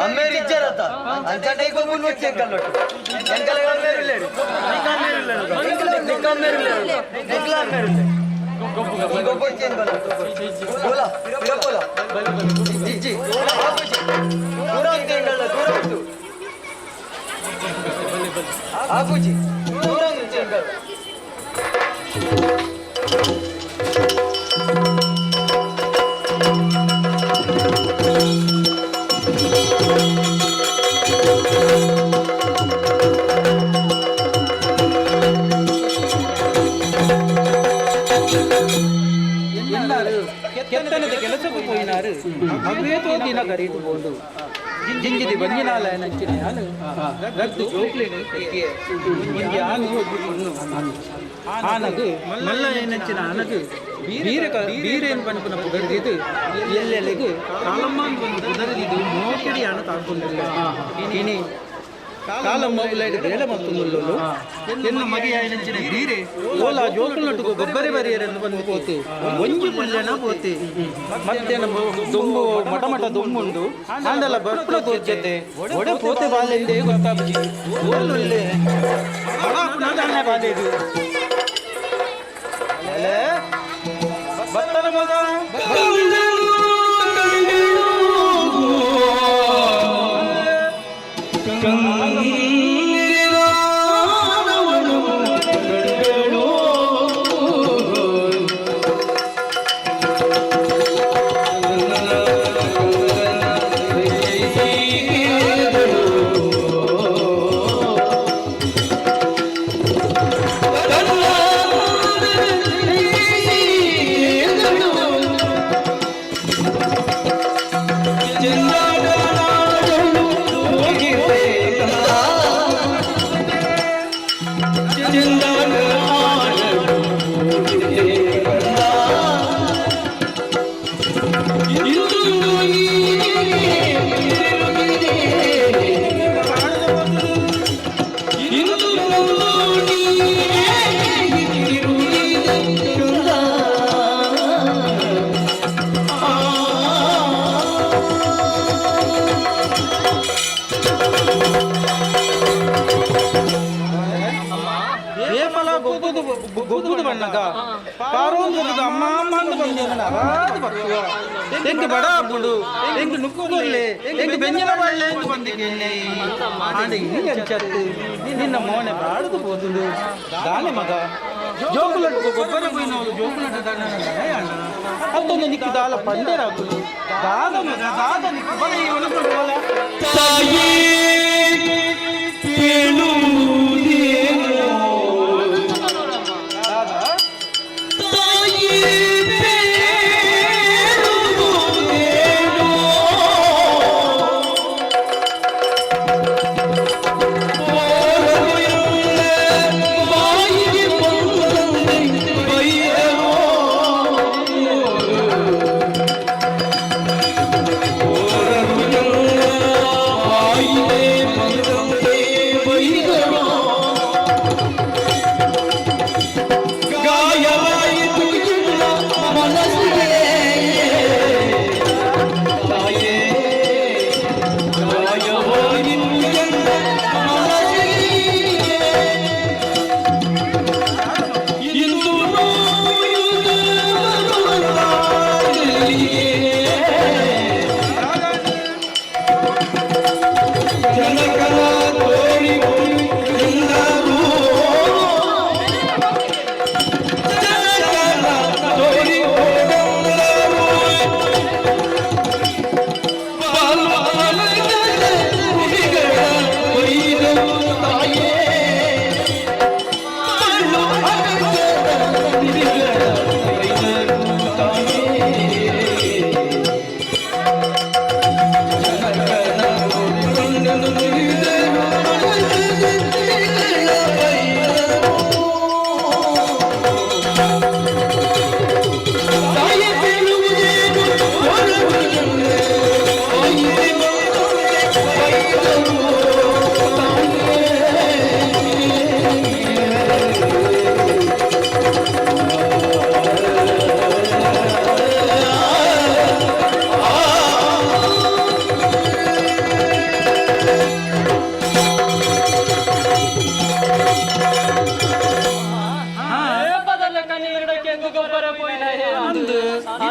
ಅಮ್ಮೇರು ಇಜ್ಜರತ್ತ ಅಂಚಂటే ಗೊಬ್ಬರು ನೋಚ್ಚಿ ಎಂಕಲ್ಲೊಟ್ಟು ಎಂಕಲ ಅಮ್ಮೇರು ಇಲ್ಲೇರು ನಿಕ್ಕ ಅಮ್ಮೇರು ಇಲ್ಲೇರು ನಿಕ್ಕ ಅಮ್ಮೇರು ಇಲ್ಲೇರು ನಿಕ್ಲ ಅಮ್ಮೇರು ಇಲ್ಲೇರು ಗೊಬ್ಬರು ಬೋಲ ಬೋಲ ಇಜ್ಜಿ ಆಪುಜಿ ದೂರ ಎಂಕಲ್ಲ ದೂರ ಉಂಟು ಆಪುಜಿ ದೂರ ಉಂಟು ಎಂಕಲ್ಲ. ಎಲ್ಲಾರು ಕೆತ್ತನದ ಕೆಲಸಕ್ಕೂ ಪೋಯಿನಾರು ಅವ್ವೇತೋ ದಿನ ಕರೀತು ಕೊಂಡು. ಜಿಂಜಿದಿ ಬಂಜಿನಾಲ ನಂಚಿನ ಯಾನು ರದ್ದು ಜೋಕ್ಲೇನು ಇಂಜಿ ಆನು ಒಬ್ಬು ಆನಗು ಮಲ್ಲ ಏನಂಚಿನ ಆನಗು ಬೀರ ಬೀರೇನು ಪನ್ಪುನ ಪುದರ್ದಿದ್ದು ಎಲ್ಲೆಲ್ಲಿಗೂ ಕಾಲಮ್ಮನ್ ಬಂದು ಪುದರ್ದಿದ್ದು ಮೋಕಿಡಿ ಆನು ತಾಕೊಂಡಿಲ್ಲ ಇನಿ ಕಾಲಮ್ಮ ಉಲೈಡ್ ಬೇಲೆ ಮತ್ತೊಂದುಲ್ಲೊಲ್ಲು ಎನ್ನ ಮಗೆಯಾಯಿನಂಚಿನ ಬೀರೆ ಓಲ ಜೋಕುಲ್ನೊಟ್ಟುಗು ಗೊಬ್ಬರ ಬರಿಯರೆಂದು ಬಂದು ಪೋತೆ ಒಂಜಿ ಪುಲ್ಲೆನ ಪೋತೆ ಮತ್ತೆ ದೊಂಬು ಮಠ ಮಠ ದೊಂಬುಂಡು ಆಂಡಲ ಬರ್ಪುನ ತೋರ್ಜತೆ ಒಡೆ ಪೋತೆ ಬಾಲೆಂದೇ ಗೊತ್ತಾಪುಜಿ ಓಲುಲ್ಲೆ ಬಡ ಬಾಲೆದು ಬತ್ತನ ಮಗ ಗೊಬ್ಬುದು ಬಣ್ಣಗ ಪಾರೋಂದು ಅಮ್ಮ ಅಮ್ಮ ಅಂತ ಬಂದೇನ ಎಂಕ್ ಬಡ ಬುಡು ಎಂಕ್ ನುಕ್ಕುಗೊಲ್ಲೆ ಎಂಕ್ ಬೆಂಜನ ಬಳ್ಳೆ ಎಂದು ಬಂದಿದ್ದೇನೆ ಆಂಡ ಈ ಅಂಚತ್ತು ನಿನ್ನ ಮೋನೆ ಬಾಡುದು ಪೋತುಂಡು ದಾನೆ ಮಗ ಜೋಕುಲಟ್ಟು ಗೊಬ್ಬರ ಪೋಯಿನವು ಜೋಕುಲಟ್ಟು ದಾನ ಅತ್ತೊಂದು ನಿಕ್ಕು ದಾಲ ಪಂಡೆರಾಗುದು ದಾದ ಮಗ ದಾದ ನಿಕ್ಕು ಬಲ ಈ ಒಣಗು ಬೋಲ ತಾಯೇ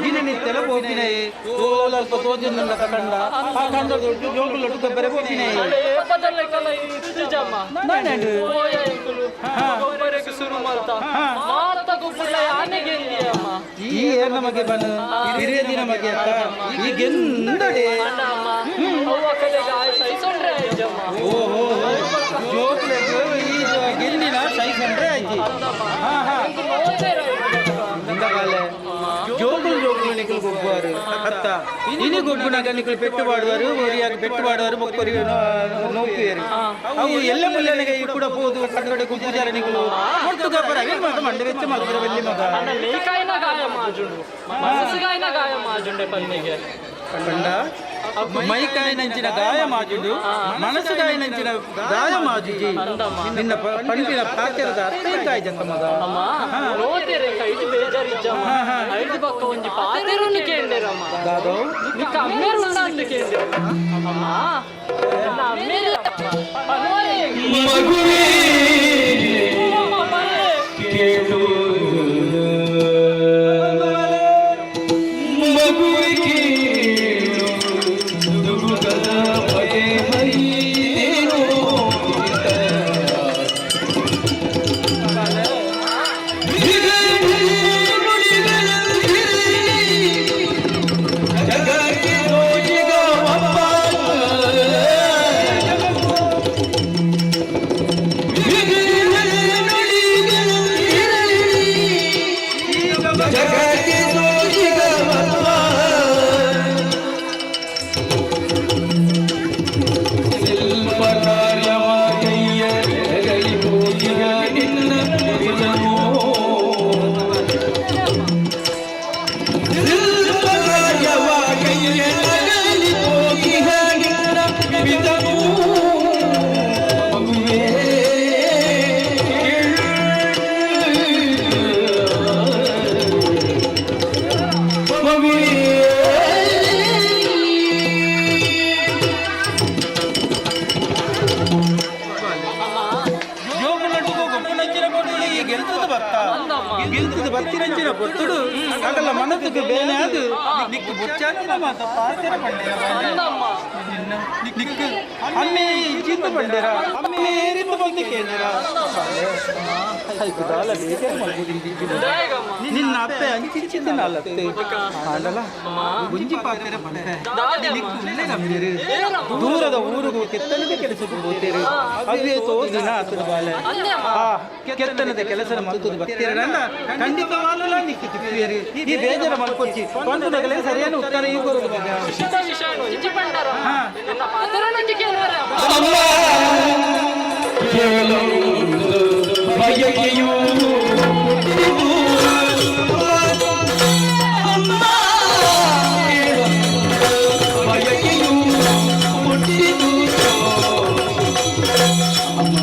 ದಿನನಿತ್ಯಲ ಪೋಪಿನಯೇ ಓಲ ಅಲ್ಪ ತೋಜೊಂದುಂಡ ಕಂಡ ಆ ಕಂಡ ಜೋಕುಲೊಟ್ಟು ಗೊಬ್ಬರ ಪೋಪಿನಯೇ ಈ ಏರ್ನ ಮಗೆ ಬನ್ನ ಹಿರಿಯ ದಿನ ಮಗೆ ಅತ್ತ ಈ ಗೆಂದಡೆ ಓಹೋ ಜೋಕ್ಲೆಗ್ ಈ ಗೆಂದಿನ ಸೈಸಂಡ್ರೆ ಆಯ್ತು ಹಾ ಹಾ ಇಂದಗಾಲೆ ಜೋಕುಲು ಜೋಕುಲು ನಿಕಲ್ ಗೊಬ್ಬಾರು ಅತ್ತ ಇನಿ ಗೊಬ್ಬುನಾಗ ನಿಕುಲು ಪೆಟ್ಟು ಪಾಡುವರು, ಒರಿಯಾಗ ಪೆಟ್ಟು ಪಾಡುವರು, ಬೊಕ್ಕೊರಿ ನೋಪುವೇರು. ಅವು ಎಲ್ಲ ಮುಲ್ಲನಿಗೆ ಈ ಕೂಡ ಪೋದು ಕಣ್ಣಗಡೆ ಗುಂಪುಜಾರ ನಿಕುಲು ಒಟ್ಟು ಗಬ್ಬರ ಅವೇನ್ ಮಾತ ಮಂಡೆ ವೆಚ್ಚ ಮಲ್ಪರ ಬಲ್ಲಿ ಮಗ. ಅಣ್ಣ ಲೇಕಾಯಿನ ಗಾಯ ಮಾಜುಂಡು, ಮನಸ್ಸುಗಾಯಿನ ಗಾಯ ಮಾಜುಂಡೆ ಪನ್ನಿಗೆ. ಪಂಡ ಮೈಕಾಯಿನಂಚಿನ ಗಾಯ ಮಾಜುಂಡು, ಮನಸ್ಸುಗಾಯಿನಂಚಿನ ಗಾಯ ಮಾಜುಜಿ. ನಿನ್ನ ಪಂಡಿನ ಪಾತ್ರದ ಅರ್ಥ ಕಾಯಿ ಜಂತ ಮಗ. ಅಮ್ಮ ನೋತೇರೆ ಐದು ಬೇಜಾರಿಜ್ಜಮ್ಮ. ಐದು ಪಕ್ಕ ಒಂಜಿ ಪಾತೆರನ್ನು ಕೇಂದೇರಮ್ಮ. ದಾದೋ? ನಿಕ್ಕ ಅಮ್ಮೇರು ಉಂಡ ಅಂತ ಕೇಂದೇರು ಅಮ್ಮ. ನನ್ನ ಅಮ್ಮೇರು ಪನ್ವರೆ. ಮಗುವೇ. ಅಮ್ಮ, ಪನ್ವೆ. ಕೇಳು ಮಗುವೆ, ಕೇಳು ದುಗುಡದ ಬಗೆ ಹರಿದೇನೋ. ಜಗಕ್ಕೆ ದೋಷಿಗವಪ್ಪ. ಜಗಕ್ಕೆ ದೋಷಿಗವಪ್ಪ. ಶಿಲ್ಪ ಕಾರ್ಯವಾಗಯ್ಯ ಜಗಲಿ ಹೋಗಿಗ ನಿನ್ನ ವಿಧನೋ. ಶಿಲ್ಪ ಕಾರ್ಯವಾಗಯ್ಯ ಜಗಲಿ ಹೋಗಿಗ ನಿನ್ನ ವಿಧನೋ. ಮಗುವೇ ಕೇಳು, ಮಗುವೇ. ಜೋಗುನಟುಗು ಗೊಬ್ಬುನಂಚಿನ ಕೊಟ್ಟುಡು ಈ ಗೆಲ್ತದ ಬತ್ತ ಗೆಲ್ತದ ಬತ್ತಿನಂಚಿನ ಕೊಟ್ಟುಡು ಅಗಲ ಮನಸ್ಸಿಗೆ ಬೇನೆ ಅದು ನಿಕ್ಕು ಬೊಚ್ಚಾಂತಿನ ಮಾತ ಪಾತೆರ ಪಂಡೇರ. ಅಂದಮ್ಮ. ನಿಕ್ಕು ಅಮ್ಮೆ ಚಿಂತ ಪಂಡೇರ, ಅಮ್ಮೆ ಏರಿಂದು ಬಂದು ಕೇಂದ್ರ. ದಾಯಗಮ್ಮ. ನಿನ್ನ ಅಪ್ಪೆ ಅಂಚಿಂಚಿಂದ ಅಲ್ಲತ್ತೆ ಆಂಡಲ ಗುಂಜಿ ಪಾತೆರ ಪಂಡೆ. ದಾದೆಮ್ಮ. ನಿಕ್ಕು ಉಲ್ಲೆ ಗಂಭೀರ ದೂರದ ಊರಿಗೂ ಕೆತ್ತನದ ಕೆಲಸಕ್ಕೂ ಹೋಗ್ತೇವೆ. ಅವೇ ತೋ ದಿನ ಆತದ ಬಾಲೆ. ಆ ಕೆತ್ತನದ ಕೆಲಸದ ಮಲ್ತದ ಬರ್ತೀರಣ್ಣ, ಖಂಡಿತವಾಗ್ಲೂ ನಿಕ್ಕು ತಿಪ್ಪೇರಿ. ಈ ಬೇಜಾರ ಮಲ್ಪೊಚ್ಚಿ ಕೊಂದು ಸರಿಯಾದ ಉತ್ತರ ಈ ಕೊರೋದು ಮಗ. ಖುಷಿತ ವಿಷಯ ಒಂಜಿ ಪಂಡರ ನಿನ್ನ ಪಾತೆರನೊಂಜಿ ಕೇಳುವರೆ ಅಮ್ಮ. ಅಮ್ಮ ಕೇಳು ಬಯಕೆಯು ಅಮ್ಮ, ಕೇಳು ಬಯಕೆಯು ಹುಟ್ಟಿತು. ಅಮ್ಮ.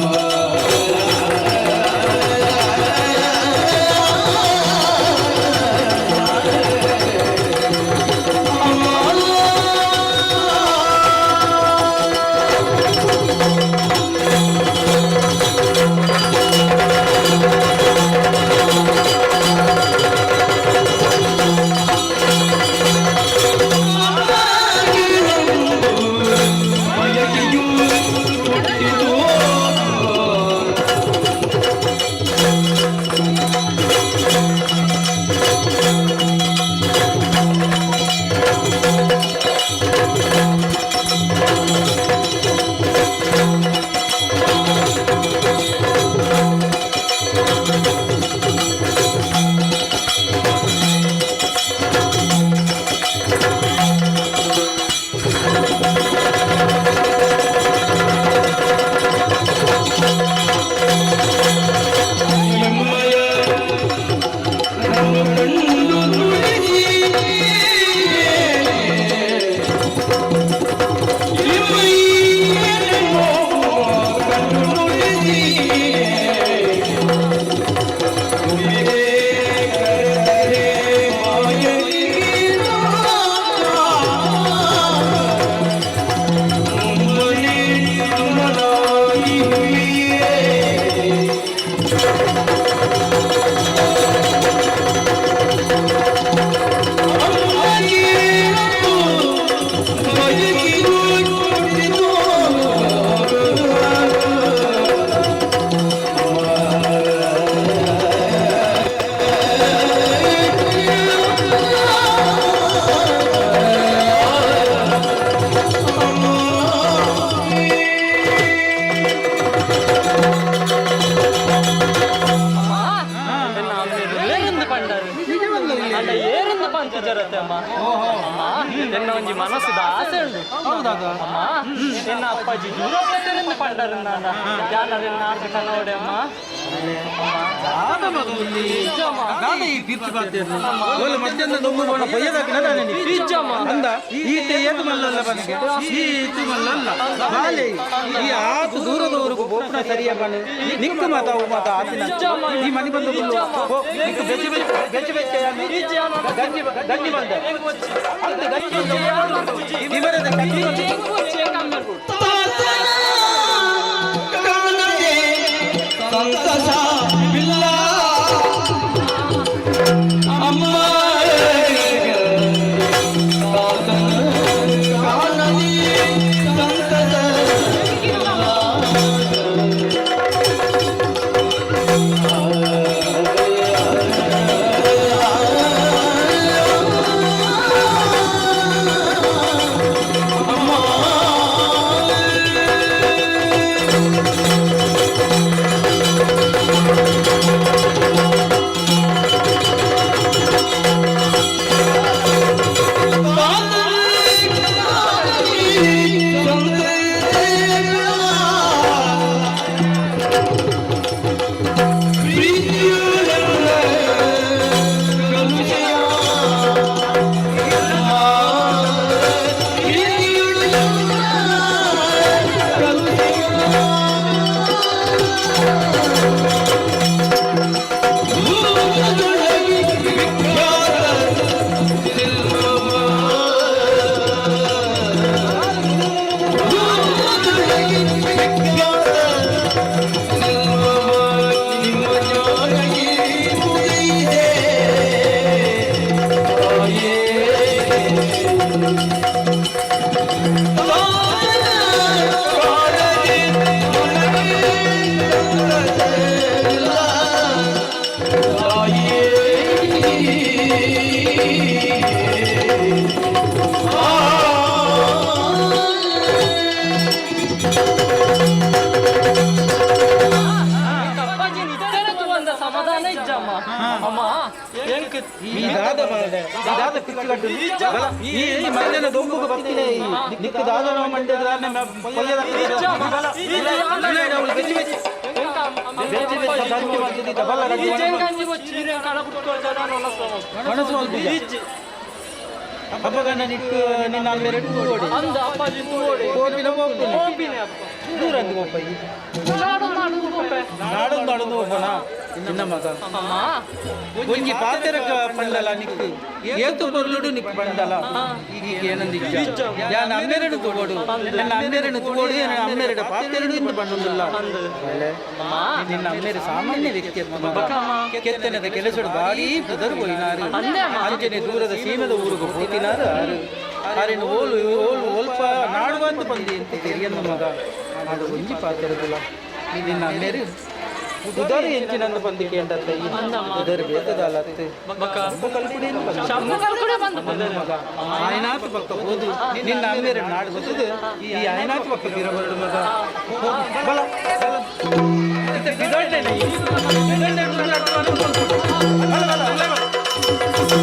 ಉಲ್ಲೇರಂದು ಪಂಡರು ಅಂಡ ಏರಂದು ಪಂತು ಜರತೆ ಅಮ್ಮ ಅಮ್ಮ ಎನ್ನ ಒಂಜಿ ಮನಸ್ಸುದ ಆಸೆ ಉಂಡು ಅಮ್ಮ ಎನ್ನ ಅಪ್ಪಾಜಿ ದೂರ ಪೋತೆರೆಂದು ಪಂಡರು ನಾನ ಯಾನರೆನ್ನ ಆರ್ದು ಕನೋಡೆ ಅಮ್ಮ. ಅಂದ ಈತ ಏತು ಮಲ್ಲಲ್ಲ ಬನಗೆ ಈತು ಮಲ್ಲಲ್ಲ ಬಾಲೆ ಈ ಆತು ದೂರದವರೆಗೂ ಬೋಪನ ಸರಿಯ ಬಣ್ಣ ನಿಕ್ಕು ಮಾತಾವು ಮಾತ ಆತಿನ ಈ ಮನೆ ಬಂದು ನಿಕ್ಕು ಬೆಚ್ಚ ಬೆಚ್ಚ ಬೆಚ್ಚ ಬೆಚ್ಚ ಗಂಜಿ ಗಂಜಿ ಬಂದ ಅಂತ ಗಂಜಿ ಇವರದ ಕಟ್ಟಿ ಸಂತಸವಿಲ್ಲ ಅಮ್ಮ ಕಾಣದೆ ಸಂತಸ. ಅಪ್ಪಾಜಿ ನಿತ್ಯನ ಬಂದ ಸಮಾಧಾನ ಇಜ್ಜಮ್ಮ ಅಮ್ಮ ಎಂಕ್ ಈ ದಾದ ಬಾಲ್ಡೆ ಈ ದಾದ ಪಿಚ್ಚುಗಟ್ಟು ಈ ಮಧ್ಯಾಹ್ನ ದೊಂಬುಗೆ ಬರ್ತೀನಿ ನಿಕ್ಕ ದಾದ ನಾವು ಮಂಡ್ಯದ ಪೊಯ್ಯದ ಬೆಚ್ಚ ಬೆಚ್ಚ ಬೆಚ್ಚ ಬೆಚ್ಚ ಗಂಜಿ ಮಾಡ್ತಿದ್ದ ಬಲ್ಲ ಗಂಜಿ ಗಂಜಿ ಬೊಚ್ಚಿ ಮನಸ್ಸು ಮಲ್ಪುಜ. ಹಬ್ಬಗನ್ನ ನಿಕ್ಕು ನಿನ್ನ ಅಲ್ಲೆರಡು ಓಡಿ ಅಂದ ಅಪ್ಪಾಜಿ ತೋಡೆ ಹೋಪಿನ ಹೋಗ್ತೀನಿ ಹೋಪಿನ ಅಪ್ಪ ದೂರಂದು ಹೋಪೈ ನಾಡು ನಾಡು ಹೋಪೆ ನಾಡೊಂದು ಅಡದು ಹೋಗೋಣ ನಿನ್ನ ಮಗ ಅಮ್ಮ ಒಂಜಿ ಪಾತೆರಕ ಪಂಡಲ ನಿಕ್ಕು ಏತು ಪೊರ್ಲುಡು ನಿಕ್ಕು ಪಂಡಲ ಈಗ ಏನಂದು ಇಜ್ಜ ಯಾನ್ ಅಮ್ಮೆರಡು ತಗೋಡು ನನ್ನ ಅಮ್ಮೆರಡು ತಗೋಡು ನನ್ನ ಅಮ್ಮೆರಡ ಪಾತೆರಡು ಇಂದು ಪಂಡೊಂದುಲ್ಲ ನಿನ್ನ ಅಮ್ಮೆರು ಸಾಮಾನ್ಯ ವ್ಯಕ್ತಿ ಕೆತ್ತನೆದ ಕೆಲಸಡು ಭಾರೀ ಪುದರ್ ಪೋಯಿನಾರು ಅಂಚನೆ ದೂರದ ಸೀಮೆದ ಊರುಗು ಪೋತಿನಾರು ಆರು ಆರಿನ ಓಲು ಓಲು ಒಲ್ಪ ನಾಡುವಂತ ಬಂದಿ ಅಂತ ತೆರಿಯಂದ ಮಗ ಅದು ಒಂಜಿ ಪಾತೆರದುಲ ನಿನ್ನ ಅಮ್ಮೆರು ಉದಾರ ಎಂಚಿನಂದು ಬಂದು ಕೇಂಡತ್ತ ಈ ಉದರ ಬೇತದಾಲತ್ತೆ ಶಂಭು ಬಂದು ಮಗ ಆಯನಾಥ ಪಕ್ಕ ಹೋದು ನಿನ್ನ ಅಮ್ಮೆರ ನಾಡು ಗೊತ್ತದು ಈ ಆಯನಾಥ ಪಕ್ಕ ಬಿರಬರಡು ಮಗ ಹೋಗು, ಬಲ ಬಲ. ಇತ್ತೆ ಬಿದೊಡ್ಡೆನೆ ಈ. ಬಿದೊಡ್ಡೆ ಬಿದೊಡ್ಡೆ ಅನುಕೂಲ. ಬಲ, ಬಲ, ಬಲ, ಬಲ.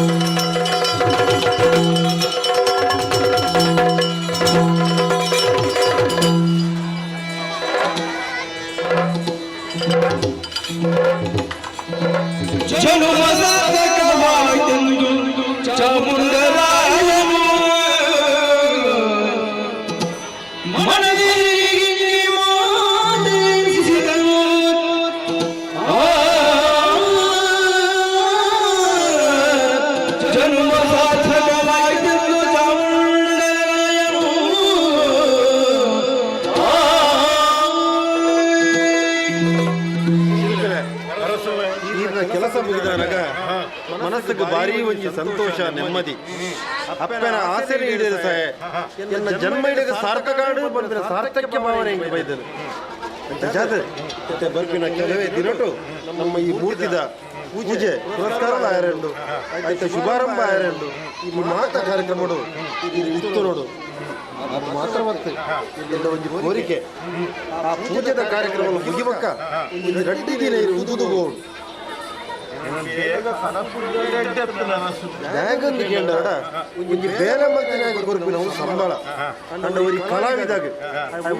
ಜನುಮಸಾಧಕವಾಯ್ತೆಂದು ಚಾಮುಂಡರಾಯನು ಮನದಿ ಮಾತಿಸಿದನು. ಆ ಜನುಮ ಸಾಧಕವಾಯ್ತೆಂದು ಚಾಮುಂಡರಾಯನು. ಈಗಿನ ಕೆಲಸ ಮುಗಿದಾಗ ಮನಸ್ಸಿಗೆ ಭಾರಿ ಒಂಜಿ ಸಂತೋಷ ನೆಮ್ಮದಿ ಅಪ್ಪನ ಆಸೆ ಈಡೇರಿ ಸಹ ಎನ್ನ ಜನ್ಮ ಹಿಡಿದ ಸಾರ್ಥಕ ಬಂದ್ರೆ ಸಾರ್ಥಕ್ಯ ಭಾವನೆ ಹಿಂಗೆ ಬೈದನು ಜಾತ್ರೆ ಮತ್ತೆ ಬರ್ಪಿನ ಕೆಲವೇ ದಿನಟು ನಮ್ಮ ಈ ಮೂರ್ತಿದ ಪೂಜೆ ಪುರಸ್ಕಾರ ಆಯರೆಂಡು ಆಯ್ತ ಶುಭಾರಂಭ ಆಯರೆಂಡು ಈ ಮಾತ ಕಾರ್ಯಕ್ರಮಡು ಇದು ಇತ್ತು ನೋಡು ಅದು ಮಾತ್ರ ಮತ್ತೆ ಎಲ್ಲ ಒಂಜಿ ಕೋರಿಕೆ ಆ ಪೂಜೆದ ಕಾರ್ಯಕ್ರಮ ಮುಗಿಬಕ್ಕ ಒಂದು ರಡ್ಡಿ ದಿನ ಇರು ಉದುದು ಹೋಗು. ದಾಗಂದು ಕೇಂದ್ರ ಒಂಜಿ ಬೇಲೆ ಮಲ್ತಿನಾಗ ಕೊರ್ಪಿನವು ಸಂಬಳ ಅಂಡ ಒರಿ ಕಲಾವಿದಾಗ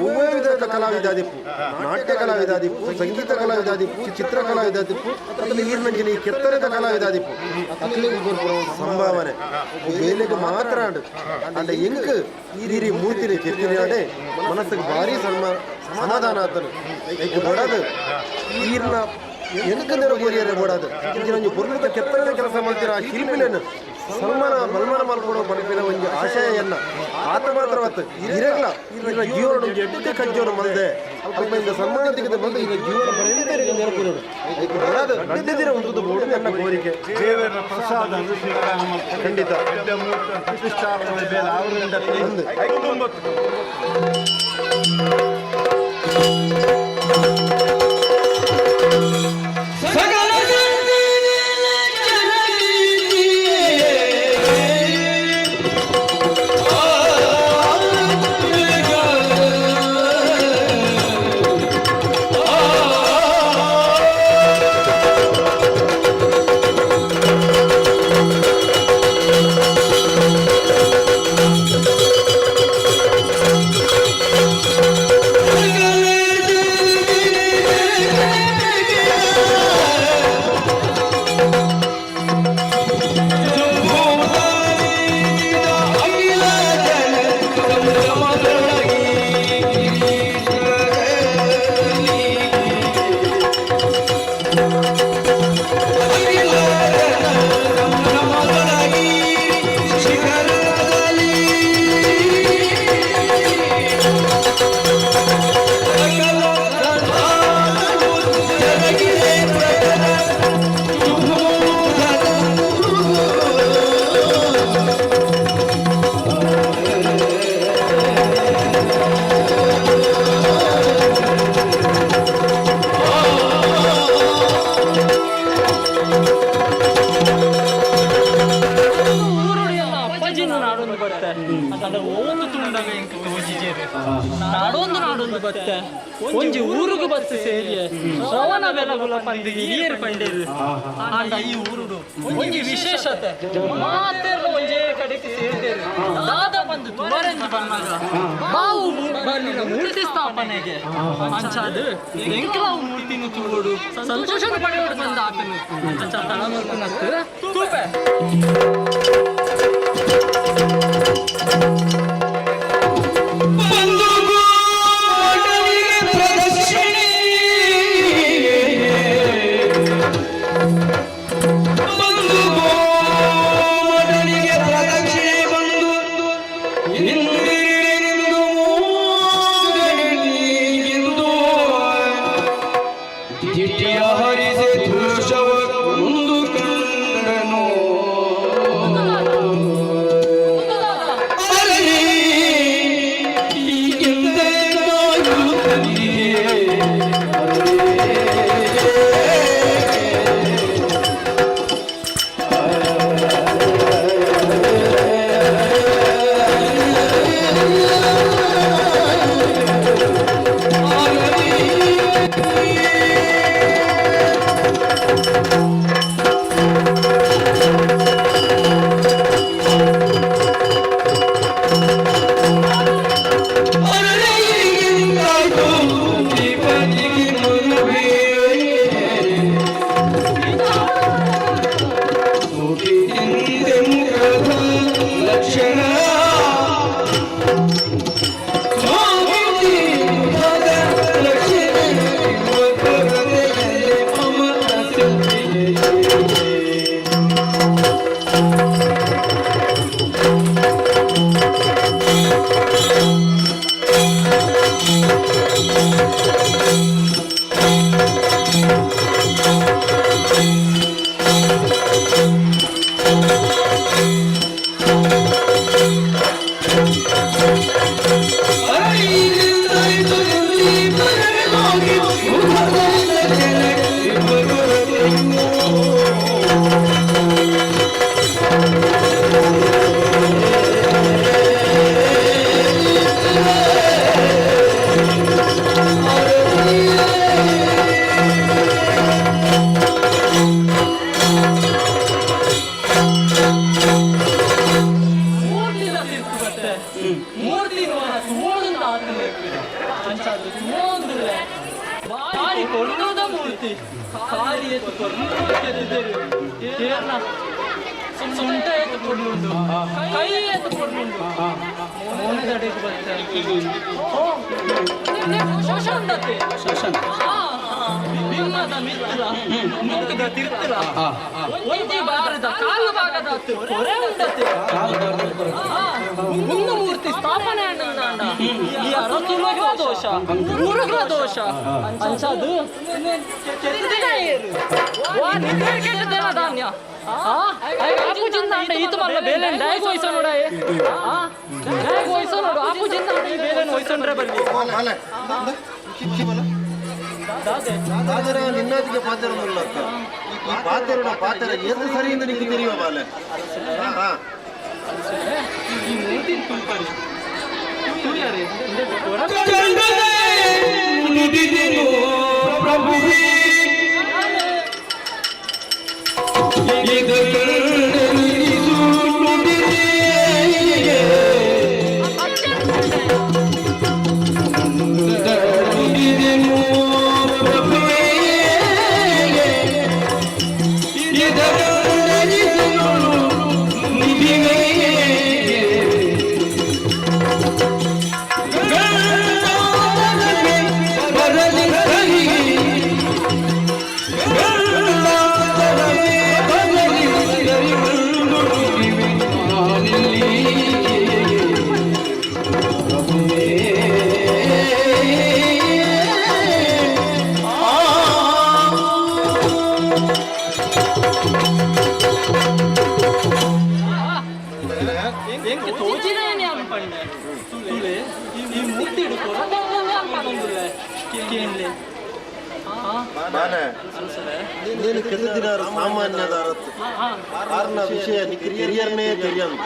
ಒವ್ವೇ ವಿಧದ ಕಲಾವಿದಾದಿಪ್ಪು, ನಾಟ್ಯ ಕಲಾವಿದಾದಿಪ್ಪು, ಸಂಗೀತ ಕಲಾವಿದಾದಿಪ್ಪು, ಚಿತ್ರ ಕಲಾವಿದಾದಿಪ್ಪು, ಅಥವಾ ಈರ್ನಂಚಿನ ಈ ಕೆತ್ತನೆದ ಕಲಾವಿದಾದಿಪ್ಪು, ಅಕ್ಲೆಗ್ ಕೊರ್ಪಿನವು ಸಂಭಾವನೆ ಬೇಲೆಗೆ ಮಾತ್ರ. ಅಂಡ್ ಅಂಡ ಎಂಕ್ ಈರಿ ಮೂರ್ತಿನ ಕೆತ್ತಿನಾಡೆ ಮನಸ್ಸಿಗೆ ಭಾರಿ ಸಮಾಧಾನ ಆತನು. ಐಕ್ ಬಡದು ಈರ್ನ ಎಂಕ್ ನೆರವೇರಿಯರೆ ಬೋಡಾದು ಇಂಚಿನ ಒಂಜಿ ಪೊರ್ಲುದ ಕೆತ್ತನೆದ ಕೆಲಸ ಮಲ್ತಿನ ಆ ಶಿಲ್ಪಿಲೆನ್ ಸನ್ಮಾನ ಬಲ್ಮಾನ ಮಲ್ಪೊಡು ಪನ್ಪಿನ ಒಂಜಿ ಆಶಯ ಎನ್ನ. ಆತ ಮಾತ್ರವತ್ತು, ಇರೆಗ್ಲ ಇರ್ನ ಜೀವನ ಒಂಜಿ ಎಡ್ಡೆ ಕಜ್ಜೋನು ಮಲ್ದೆ ಅಲ್ಪ ಇಂದ ಸನ್ಮಾನ ತೆಗೆದು ಬಂದು ಇನ್ನ ಜೀವನ ಪರ್ಯಂತ ನೆನಪುರೋಡು. ಐಕ್ ಬಡಾದು ರಡ್ಡ್ ದಿನ ಉಂತುದು ಬೋಡು ನನ್ನ ಕೋರಿಕೆ. ದೇವರ ಪ್ರಸಾದ ಸ್ವೀಕಾರ. ಖಂಡಿತ. ಪ್ರತಿಷ್ಠಾಪನೆ ಬೇಲೆ ಅವರಿಂದ. ಅಂದ್. ಸಕಲ ಊರುಡು ಎಲ್ಲ ಅಪ್ಪಾಜಿನ ನಾಡೊಂದು ಬತ್ತೆ. ಅದಾದ ಓದು ತುಂಡಗ ಎಂಕ್ ತೋಜಿಜೇರು. ನಾಡೊಂದು ನಾಡೊಂದು ಬತ್ತೆ, ಒಂಜಿ ಊರುಗು ಬತ್ತು ಸೇರಿಯೆ. ಶ್ರವಣ ಬೆಲಗುಲ ಪಂದು ಹಿರಿಯರು ಪಂಡೇರು. ಆಂಡ ಈ ಊರುಡು ಒಂಜಿ ವಿಶೇಷತೆ, ಮಾತೆರ್ಲ ಒಂಜೇ ಕಡೆಗೆ ಸೇರ್ದೇರು. ದಾದ ಬಂದು ತುವರೆಂದು ಬಂದಾಗ ಬಾವು ಬಲ್ಲಿನ ಮೂರ್ತಿ ಸ್ಥಾಪನೆಗೆ ಅಂಚಾದು ಎಂಕ್ಲಾವು ಮೂರ್ತಿನ ತೂವೊಡು, ಸಂತೋಷನ ಪಡೆಯೋಡು ಬಂದ ಆತನು. ಅಂಚ ತಳಮಲ್ಪನತ್ತು ತೂಪೆ. ಬಂದು ಗೋಟನಿಗೆ ಪ್ರದಕ್ಷಿಣೆ, ಬಂದು ಗೋಟನಿಗೆ ಪ್ರದಕ್ಷಿಣೆ, ಬಂದು ಹಿಂದಿರಿದು ಮೂಗಣಿಗಿಂದು ದಿಟ್ಟಿಯ ಹರಿಸೆ ದೃಶ್ಯವ ಮುಂದು ಕಂಡನು. ಮೂರ್ತಿ ಕಾಲಿ ಏತ್ ಪೊರ್ಲು ಕೆತ್ತಿದೆರ್ ಏರ್ನ ಸೊಂಟ ಏತ್ ಪೊರ್ಲುಂಡು ಕೈ ಏತ್ ಪೊರ್ಲುಂಡು ಮೋನೆದಡೆಗ್ ಬತ್ತೆ ಓ ಶೋಷ ಉಂಡತ್ತೆ ಬಿಮ್ಮದ ಮಿತ್ತಲ ಮೂಕದ ತಿರ್ತಲ ಒಂಜಿ ಬಾರದ ಕಾಲು ಭಾಗದ ಪೊರೆ ಉಂಡತ್ತೆ ಉಂದು ಮೂರ್ತಿ ಸ್ಥಾಪನೆ ಅಣ್ಣಂದಾಂಡ ಈ ಅರಸುಲಗ್ಲ ದೋಷ ಊರುಗ್ಲ ದೋಷ ಅಂಚಾದು ಕೆತ್ತಿನ ಏರು ವಾ ನಿದ್ರೆ ಕೆಟ್ಟದೇನ ಧಾನ್ಯ ಆಪುಜಿಂದ ಈತ ಮಲ್ಲ ಬೇಲೆನ್ ಡಾಯ್ಗ್ ವಹಿಸೋ ನೋಡ ಡಾಯ್ಗ್ ವಹಿಸೋ ನೋಡು ಆಪುಜಿಂದ ಈ ಬೇಲೆನ್ ವಹಿಸೊಂಡ್ರೆ ಬಲ್ಲಿ ದಾದರ ನಿನ್ನಾದಿಗೆ ಪಾತ್ರ ಈ ಪಾತ್ರ ಪಾತ್ರ ಏತು ಸರಿ ಎಂದು ನಿಂಗೆ ತಿಳಿಯುವ ಬಾಲೆ. ಹಾ ಈ ಮೂರ್ತಿ ತುಲ್ಪರಿ ತುಳಿಯರೆ ನುಡಿದೆನು ಪ್ರಭುವೇ ಇದು ಕಂಡನಿದು ನುಡಿದೆ ನುಡಿದೆನು ಪ್ರಭುವೇ ಇದು ಕಂಡನಿದು ನುಡಿವೆ ಎಂಕ್ ತೋಜಿನೇನೆ ಅನ್ಪಂಡೆ ತುಲೆ ಈ ಮೂರ್ತಿ ಅನ್ಪಂದುಲ್ಲೆ ಕೇನ್ಲೆ ಬಾಲೆ ನೀನು ಕೆತ್ತಿದಿನಾರು ಸಾಮಾನ್ಯದ ಅರತ್ತು ಆರ್ನ ವಿಷಯ ನಿಕ್ ತೆರಿಯರ್ನೇ ತೆರಿಯಂದು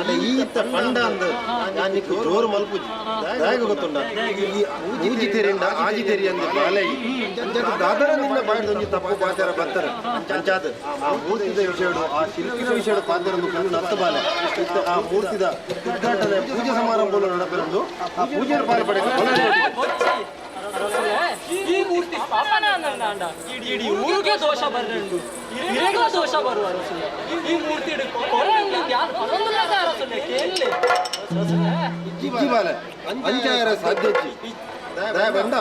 ಅಲ್ಲ ಈತ ಪಂಡ ಅಂದ ನಾನ್ ನಿಕ್ ಜೋರು ಮಲ್ಪುಜಿ ದಾಯಗ ಗೊತ್ತುಂಡ ಈ ಊಜಿ ತೆರಿಂಡ ಆಜಿ ತೆರಿಯಂದು ಬಾಲೆ ದಾದರ ನಿನ್ನ ಬಾಯ್ದ ಒಂಜಿ ತಪ್ಪು ಪಾತೆರ ಬತ್ತರ ಅಂಚಾದ ಆ ಮೂರ್ತಿದ ವಿಷಯಡು ಆ ಶಿಲ್ಪಿನ ವಿಷಯಡು ಪಾತೆರಂದು ಕಣ್ಣು ನತ್ತ ಬಾಲೆ ಇತ್ತ ಆ ಮೂರ್ತಿದ ಉದ್ಘಾಟನೆ ಪೂಜೆ ಸಮಾರಂಭ ನಡಪೆರಂದು ಆ ಪೂಜೆ ಪಾಲ್ ಪಡೆಕ ಈ ಮೂರ್ತಿ ಸ್ಥಾಪನೆ ಅನ್ನಂದಾಂಡ ಇಡೀ ಊರಿಗೆ ದೋಷ ಬರ್ರಂಡು ಇರೆಗ್ಲ ದೋಷ ಬರುವ ಅರಸುಲೆ ಈ ಮೂರ್ತಿ ಕೊರೆ ಯಾರು ಪನೊಂದುಲ್ಲದ ಅರಸುಲೆ ಕೇನ್ಲೆ ಇಜ್ಜಿ ಬಾಲೆ ಅಂಚಾಯರ ಸಾಧ್ಯಜ್ಜಿ ದಯ ಬಂದ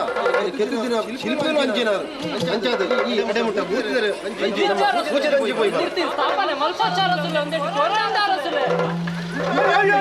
ಕೆತ್ತಿದಿನ ಶಿಲ್ಪಿಲು ಅಂಚಿನಾರು ಅಂಚಾದ ಈ ಅಡೆಮುಟ್ಟ ಮೂರ್ತಿದರೆ ಅಂಚಿ ನಮ್ಮ ಪೂಜೆ ಅಂಚಿ ಪೋಯಿ ಬಾಲೆ. ಮೂರ್ತಿ ಸ್ಥಾಪನೆ ಮಲ್ಪಚಾರ ಅರಸುಲೆ ಒಂದೆಟ್ಟು ಕೊರೆ ಅಂದ ಅರಸುಲೆ ಏನೇ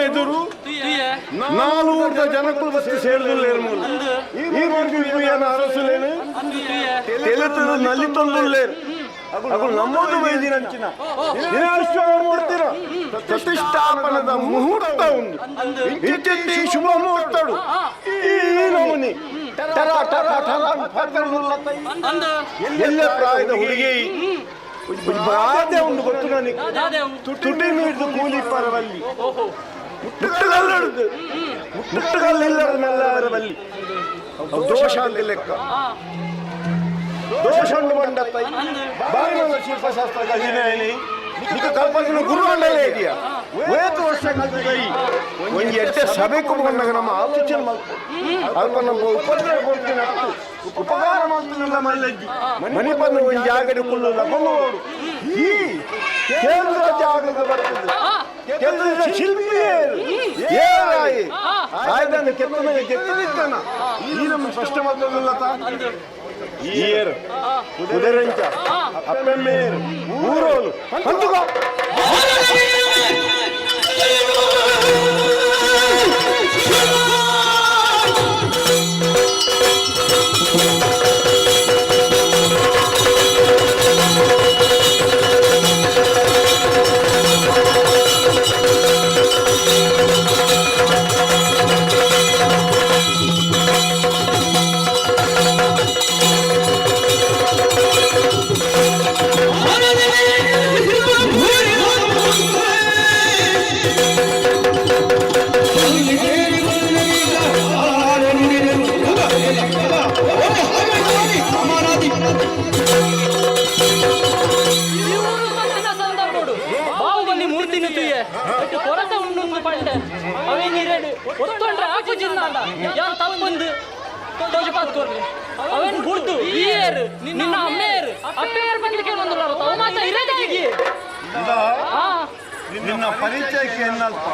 ಎದುರು ನಾಲ್ವೂರ್ದ ಜನಕ್ಕೂ ಬಸ್ತಿ ಸೇರಿದುಲ್ಲೇರು ಮೂಲ ಈ ವರ್ಗು ತುಯ್ಯನ ಅರಸುಲೇನು ತೆಲೆತದ ನಲ್ಲಿತೊಂದುಲ್ಲೇರು ಅಗಳು ನಮ್ಮದು ವೈದಿನಂಚಿನ ದಿನಾಶ್ವರ ಪ್ರತಿಷ್ಠಾಪನದ ಮುಹೂರ್ತ ಉಂಡು ಇಂಚಿತ್ತಿ ಶುಭ ಮುಹೂರ್ತಡು ಈ ನಮೂನಿ ಟರ ಟರ ಟರ ಅಂತ ಎಲ್ಲ ಪ್ರಾಯದ ಹುಡುಗಿ ಬಾಧೆ ಉಂಡು ಗೊತ್ತು ನನಗೆ ತುಟಿ ಮೀರ್ದು ಕೂಲಿ ಪರವಲ್ಲಿ ಮುಟ್ಟುಗಲ್ಲುಡ್ದು ಮುಟ್ಟುಗಲ್ಲಿಲ್ಲರ ಮೆಲ್ಲರ ಬಲ್ಲಿ ದೋಷ ಅಂತ ಲೆಕ್ಕ ದೋಷ ಉಂಡು ಬಂಡತ್ತ ಬಾಗಿನ ಶಿಲ್ಪಶಾಸ್ತ್ರ ಕಲಿನೇನಿ ನಿಕ್ಕ ಕಲ್ಪನೆ ಗುರುಮಂಡಲ ಇದೆಯಾ ವೇತು ವರ್ಷ ಕಲ್ತೈ ಒಂಜಿ ಎಡ್ಡೆ ಸಭೆ ಕುಂಬಂದಾಗ ನಮ್ಮ ಆಲೋಚನೆ ಮಲ್ಪ ಅಲ್ಪ ನಮ್ಮ ಉಪದ್ರ ಕೊಡ್ತೀನಿ ಅತ್ತು ಉಪಕಾರ ಮಾಡ್ತೀನಲ್ಲ ಮಲ್ಲಜ್ಜಿ ಮನೆ ಬಂದು ಒಂದು ಜಾಗಡೆ ಕುಳ್ಳು ಲಗೊಂಡು ಈ ಕೇಂದ್ರ ಜಾಗಕ್ಕೆ ಬರ್ತದೆ ಕೇಂದ್ರದ ಶಿಲ್ಪಿ ಏರಾಯಿ ಆಯ್ತಾನೆ ಕೆತ್ತನ ಕೆತ್ತದಿತ್ತಾನ ಈ ನಮ್ಮ ಸ್ಪಷ್ಟ ಮಾತದಲ್ಲ ತಾ ಏರು ಕುದುರೆಂಚ ಅಪ್ಪೆಮ್ಮೇರು ಊರೋಲು ಅಂತುಕೋ ಿ. ಇತ್ತಿನಾಂಡ ಯಾನ್ ತಪ್ಪುಂದು ತೋಜಪಾತ್ ಕೊರ್ಲಿ ಅವೆನ್ ಬುಡ್ದು ಈಯೇರ್ ನಿನ್ನ ಅಮ್ಮೇರ್ ಅಪ್ಪೇರ್ ಬಂದು ಕೇಳೊಂದುಲ್ಲಾರ ಅವು ಮಾತ ಇರೇದಾಗಿ. ನಿನ್ನ ಪರಿಚಯಕ್ಕೆ ಏನಲ್ಪ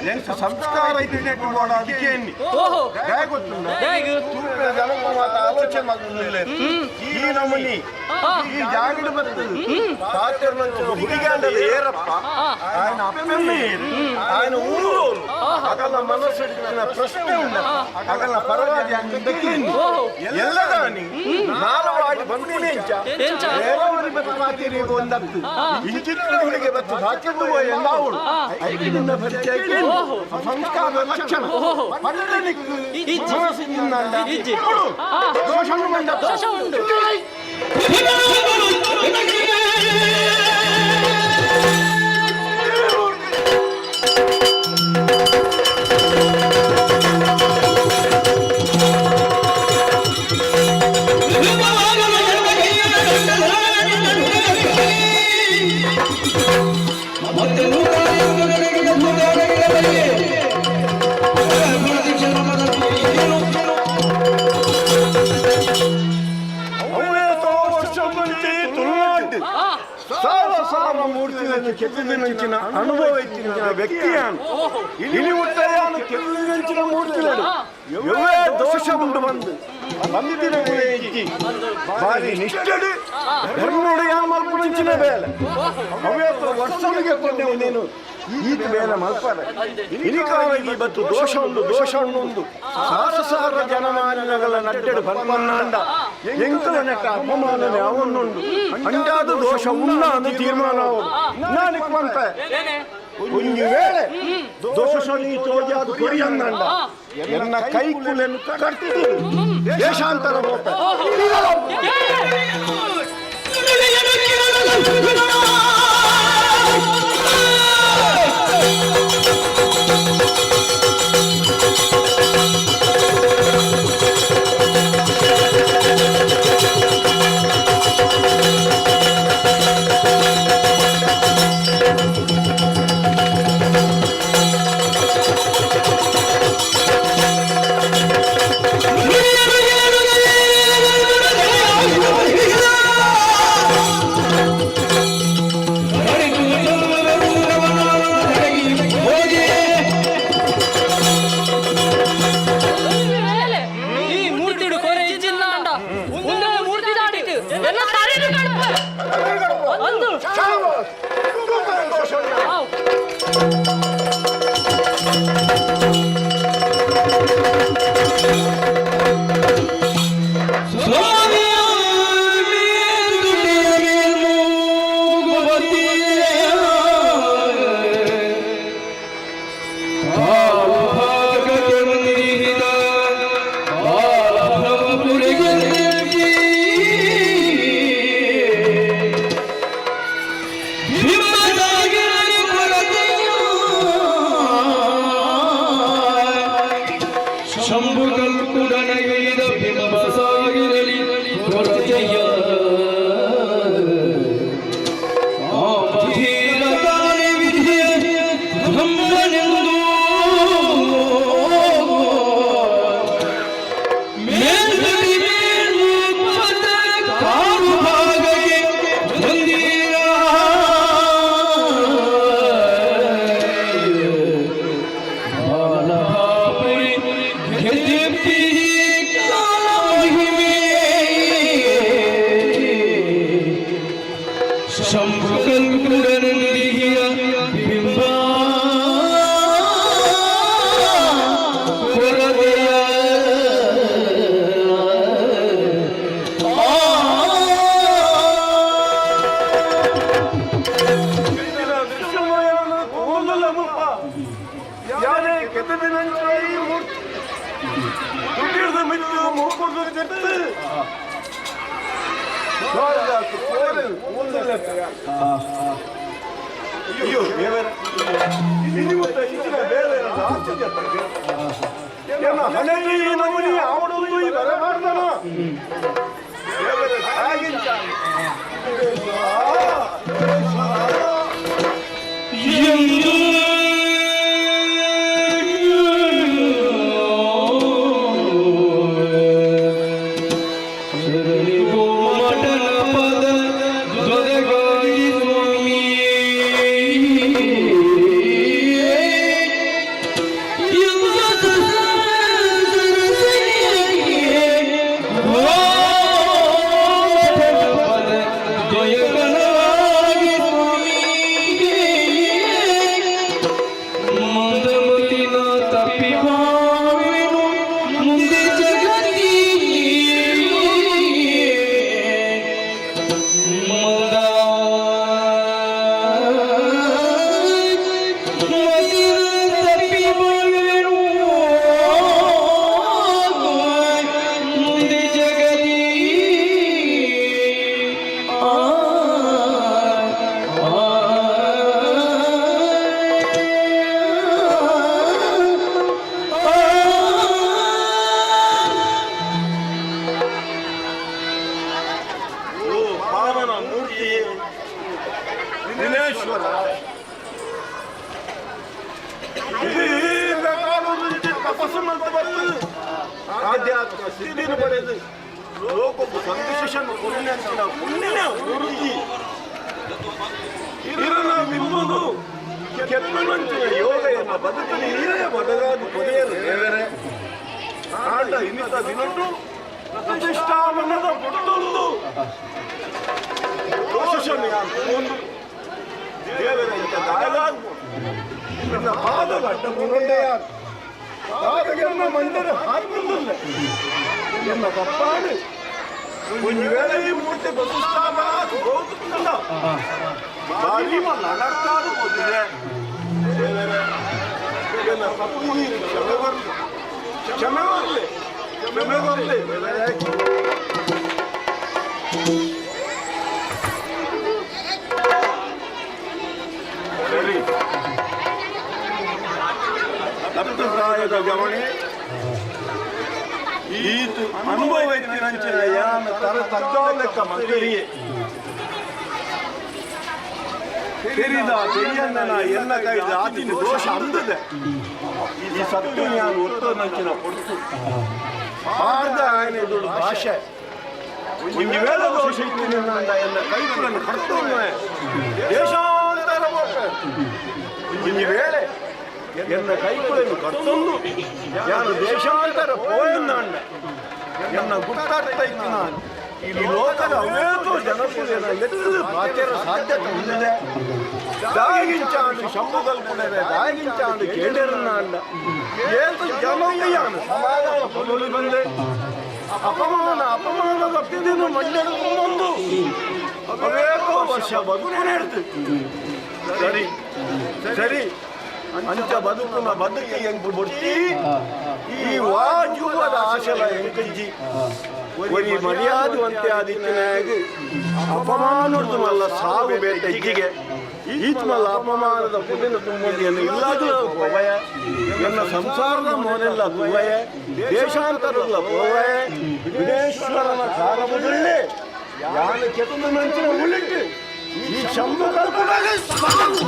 ಎಂತ ಸಂಸ್ಕಾರ ಇದ್ದಿದ್ದೆ ಬೋಡ ಅದಕ್ಕೆ ಎನ್ನಿ. ಓಹೋ. ದಾಯೆ ಗೊತ್ತುಂಡ? ದಾಯೆಗ್? ತೂಪಿನ ಜನಕ್ಕೆ ಮಾತ ಆಲೋಚನೆ ಮಾಡ್ತಿರ್ಲಿಲ್ಲ. ಈ ನಮೂನಿ ಈ ಜಾಗಡ್ ಬರ್ತದೆ ತಾತರ್ನಂಚಿನ ಹುಡುಗಾಂಡದ ಏರಪ್ಪ ఆయన ಅಪ್ಪೆಮ್ಮ ಏರು ఆయన ಊರು ಅಗಲ ಮನಸ್ಸಿನ ಪ್ರಶ್ನೆ ಉಂಡ ಅಗಲ ಪರವಾಗಿ ಅಂಗಕ್ಕೆ ಎಲ್ಲದಾನಿ ನಾಲ್ವಾಡಿ ಬಂದಿನಿ ಎಂಚ ಎಂಚ? ಏರವರಿ ಬತ್ತು ಮಾತಿರಿ ಒಂದತ್ತು ಇಂಚಿತ್ರ ಹುಡುಗಿ ಬತ್ತು ಸಾಕಿದ್ದು ಎಂದಾವಳು ಐದಿನಿಂದ ಪರಿಚಯ ಸಂಸ್ಕಾರ ಲಕ್ಷಣ ಪಂಡನಿಗೆ ಇಜ್ಜಿ. ಮನಸ್ಸಿನಿಂದ ಇಜ್ಜಿ. ದೋಷ ಮಂಡ ದೋಷ ಉಂಡು. ಅವೇತೋ ವರ್ಷದಲ್ಲಿ ತುಳುನಾಡು ಸಾವಿರ ಸಾವಿರ ಮೂರ್ತಿಗಳನ್ನು ಕೆತ್ತಿದಿನಂಚಿನ ಅನುಭವ ಇತ್ತಿನ ವ್ಯಕ್ತಿಯಾನು ಇಲಿ ಮುಟ್ಟಯಾನು ಕೆತ್ತಿದಿನಂಚಿನ ಮೂರ್ತಿಗಳು ಇವೇ ದೋಷ ಉಂಟು ಬಂದು ಬಂದಿನ ಇಜ್ಜಿ ಬಾರಿ ನಿಷ್ಠೆಡು ಧರ್ಮುಡೆಯ ಮಲ್ಪುನಂಚಿನ ಬೇಲೆ ಅವೇತೋ ವರ್ಷಗಳಿಗೆ ಕೊಂಡೆವು ನೀನು ಈತ ಬೇಲೆ ಮಲ್ಪರೆ ಇಲಿಕಾಲಗಿ ಬತ್ತು ದೋಷ ಉಂಡು ದೋಷ ಉಂಡು ಸಾವಿರ ಸಾವಿರ ಜನಮಾನಗಳ ನಟ್ಟೆಡು ಪನ್ಪನ್ನಾಂಡ ಎಂಕಲ ನೆಟ್ಟ ಅಪಮಾನನೆ ಅವನುಂಡು ಅಂಜಾದ ದೋಷ ಉಣ್ಣ ಅಂದು ತೀರ್ಮಾನ ಅವನು ನಾನು ಪಂಪೆ ಒಂದು ವೇಳೆ ದೋಷ ನೀ ತೋಜಾದ ಕೊರಿಯನ್ನಂಡ ಎನ್ನ ಕೈ ಕುಲೆನ್ನು ಕಟ್ತಿದ್ದು ದೇಶಾಂತರ ಹೋಗ್ತ ಮೇಲೆ ಈ ಮೂರ್ತಿಡು ಕೊರೆ ಇಜ್ಜಿಲ್ಲ ಅಂಡ ಉಂದೆ ಮೂರ್ತಿ ದಾಡಿತು ಎಲ್ಲ ತಲೆದು ಕಡ್ಪ ಒಂದು ಆವ್. ಶಂಭುಕಲ್ಕುಡನಗಿಳಿದ ಬಿಂಬಸಾಗಿರಲಿ ಕೊರತೆಯ ಆಪಧೀರತಾನೆ ವಿಧಿಯ ಬ್ರಹ್ಮನೆಂದು ಮೇಲ್ಗಡಿ ಮೇಲ್ಮುಖದ ಕಾರು ಭಾಗಕ್ಕೆ ಬಂದಿರ ಬಾಲಹಾಪುರಿ ಗೆದ್ದೆಪ್ಪಿ ಕಾಲ ಮಹಿಮೆ ಶಂಭು ಕಲ್ಕುಡನಿಯ ಬಿಂಬ ಕೊರತೆಯ ಯಾರೇ ಕೆತ್ತದಿನಂಚಿನ ಈ ಮೂರ್ತಿ ದುಡ್ಡಿಡ್ದು ಮಿತ್ತು ಮೂಕುಡ್ದು ತೆತ್ತು ಅಯ್ಯೋ ದೇವರ ಇಲ್ಲಿ ಮುಟ್ಟ ಇಂಚಿನ ಬೇರೆ ಆಶ್ಚರ್ಯ ಏನ ಹಣೆಯಲ್ಲಿ ಈ ನಮೂನಿ ಅವನೊಂದು ಈ ಬರ ಮಾಡ್ದನ ದೇವರ ಹಾಗಿಂಚ ಎಂದು ಆಧ್ಯಾತ್ಮ ಸಿದ್ಧಿನ ಪಡೆದು ಲೋಕಕ್ಕೆ ಸಂದೇಶನ ಪುಣ್ಯಂಚಿನ ಪುಣ್ಯ ಉರುಜಿ ಇರನ ಬಿಂಬುದು ಕೆತ್ತನಂಚಿನ ಯೋಗ ಎನ್ನ ಬದುಕಲಿ ಈರೇ ಬದಲಾದ ಕೊನೆಯರು ದೇವರೇ. ಆಂಡ ಇನ್ನಿತ ದಿನಟು ಪ್ರತಿಷ್ಠಾಪನದ ಪುಟ್ಟೊಂದು ದೋಷನು ಒಂದು ದೇವರ ಇಂಥ ದಾಯಲಾಗು ನನ್ನ ಪಾದದ ಅಡ್ಡ ಮುರುಂಡೆಯ ಪಾದಗೆನ್ನ ಮಂದಿರ ಹಾಕುವುದಿಲ್ಲ ಎನ್ನ ತಪ್ಪಾಡು ಒಂದು ವೇಳೆ ಈ ಮೂರ್ತಿ ಪ್ರತಿಷ್ಠಾಪನ ಹೋಗುತ್ತಿಲ್ಲ ಬಾರಿ ಅನರ್ಥಾದು ಹೋಗಿದೆ. ದೇವರೇ, ಎನ್ನ ತಪ್ಪು ನೀನು ಕ್ಷಮೆ ಬರಲಿ, ಕ್ಷಮೆ ಬರಲಿ, ಕ್ಷಮೆ ಬರಲಿ ದೇವರೇ. ಸರಿ, ತಪ್ಪಿತ ಪ್ರಾಯದ ಗಮನೆ ಈತು ಅನುಭವ ಇತ್ತಿನಂಚಿನ ಯಾನ ತರ ತಗ್ಗಾಲೆಕ್ಕ ಮಕ್ಕಳಿಗೆ ತೆರಿದ ತೆರಿಯನ್ನ ಎನ್ನ ಕೈ ಆತಿನ ದೋಷ ಅಂದದೆ. ಈ ಸತ್ಯ ನಾನು ಒತ್ತೋನಂಚಿನ ಕೊಡ್ತು ಪಾರ್ದ ಆಯನ ದುಡ್ಡು ಭಾಷೆ. ಒಂದು ವೇಳೆ ದೋಷ ಇತ್ತಿನ ಎನ್ನ ಕೈಗಳನ್ನು ಕರ್ತೋನೆ ದೇಶಾಂತರ. ಒಂದು ವೇಳೆ ಎನ್ನ ಕೈಗಳನ್ನು ಕರ್ತೊಂದು ಯಾರು ದೇಶಾಂತರ ಪೋಯನ್ನಾಂಡ ಎನ್ನ ಗುಟ್ಟಾರ್ಥ ಇತ್ತು ನಾನು ಈ ಲೋಕದ ಅವೇತೋ ಜನಕುಲೆನ ಎತ್ತದು ಪಾತೆರ ಸಾಧ್ಯತೆ ಉಂದಿದೆ. ದಾಗಿಂಚಾಂಡು ಶಂಭುಗಲ್ಪುಡರೆ ದಾಗಿಂಚಾಂಡು ಕೇಂಡರನ್ನಾಂಡ ಏತು ಜನಯ್ಯಾನು ಸಮಾಧಾನ ಪೊಲೊಲಿ ಬಂದೆ. ಅಪಮಾನ ಅಪಮಾನದ ಪಿದಿನು ಮಂಡ್ಯದ ಮುಂದು ಅವೇಕೋ ವರ್ಷ ಬದುಕು ನೆಡ್ತು. ಸರಿ ಸರಿ, ಅಂಚ ಬದುಕುನ ಬದುಕಿ ಎಂಕು ಬೊಟ್ಟಿ ಈ ವಾಜುವದ ಆಶಲ ಎಂಕಜ್ಜಿ ಒರಿ ಮರ್ಯಾದವಂತೆ ಆದಿತ್ಯನಾಗ ಅಪಮಾನದ್ದು ಮಲ್ಲ ಸಾವು ಬೇಟ ಇಜ್ಜಿಗೆ ಈತ್ಮಲ್ಲ ಅಪಮಾನದ ಪುದಿನ ತುಂಬೊಂದಿಯನ್ನು ಇಲ್ಲಾದ್ರೂ ಪೋವಯ ಎನ್ನ ಸಂಸಾರದ ಮೋನೆಲ್ಲ ತುವಯ ದೇಶಾಂತರಲ್ಲ ಪೋವಯ ವಿನೇಶ್ವರನ ಕಾರಬುದುಳ್ಳೆ ಯಾನ ಕೆತ್ತದ ನಂಚಿನ ಉಳಿಟ್ಟು ಈ ಶಂಭು ಕಲ್ಪನಾಗ ಸಾವು.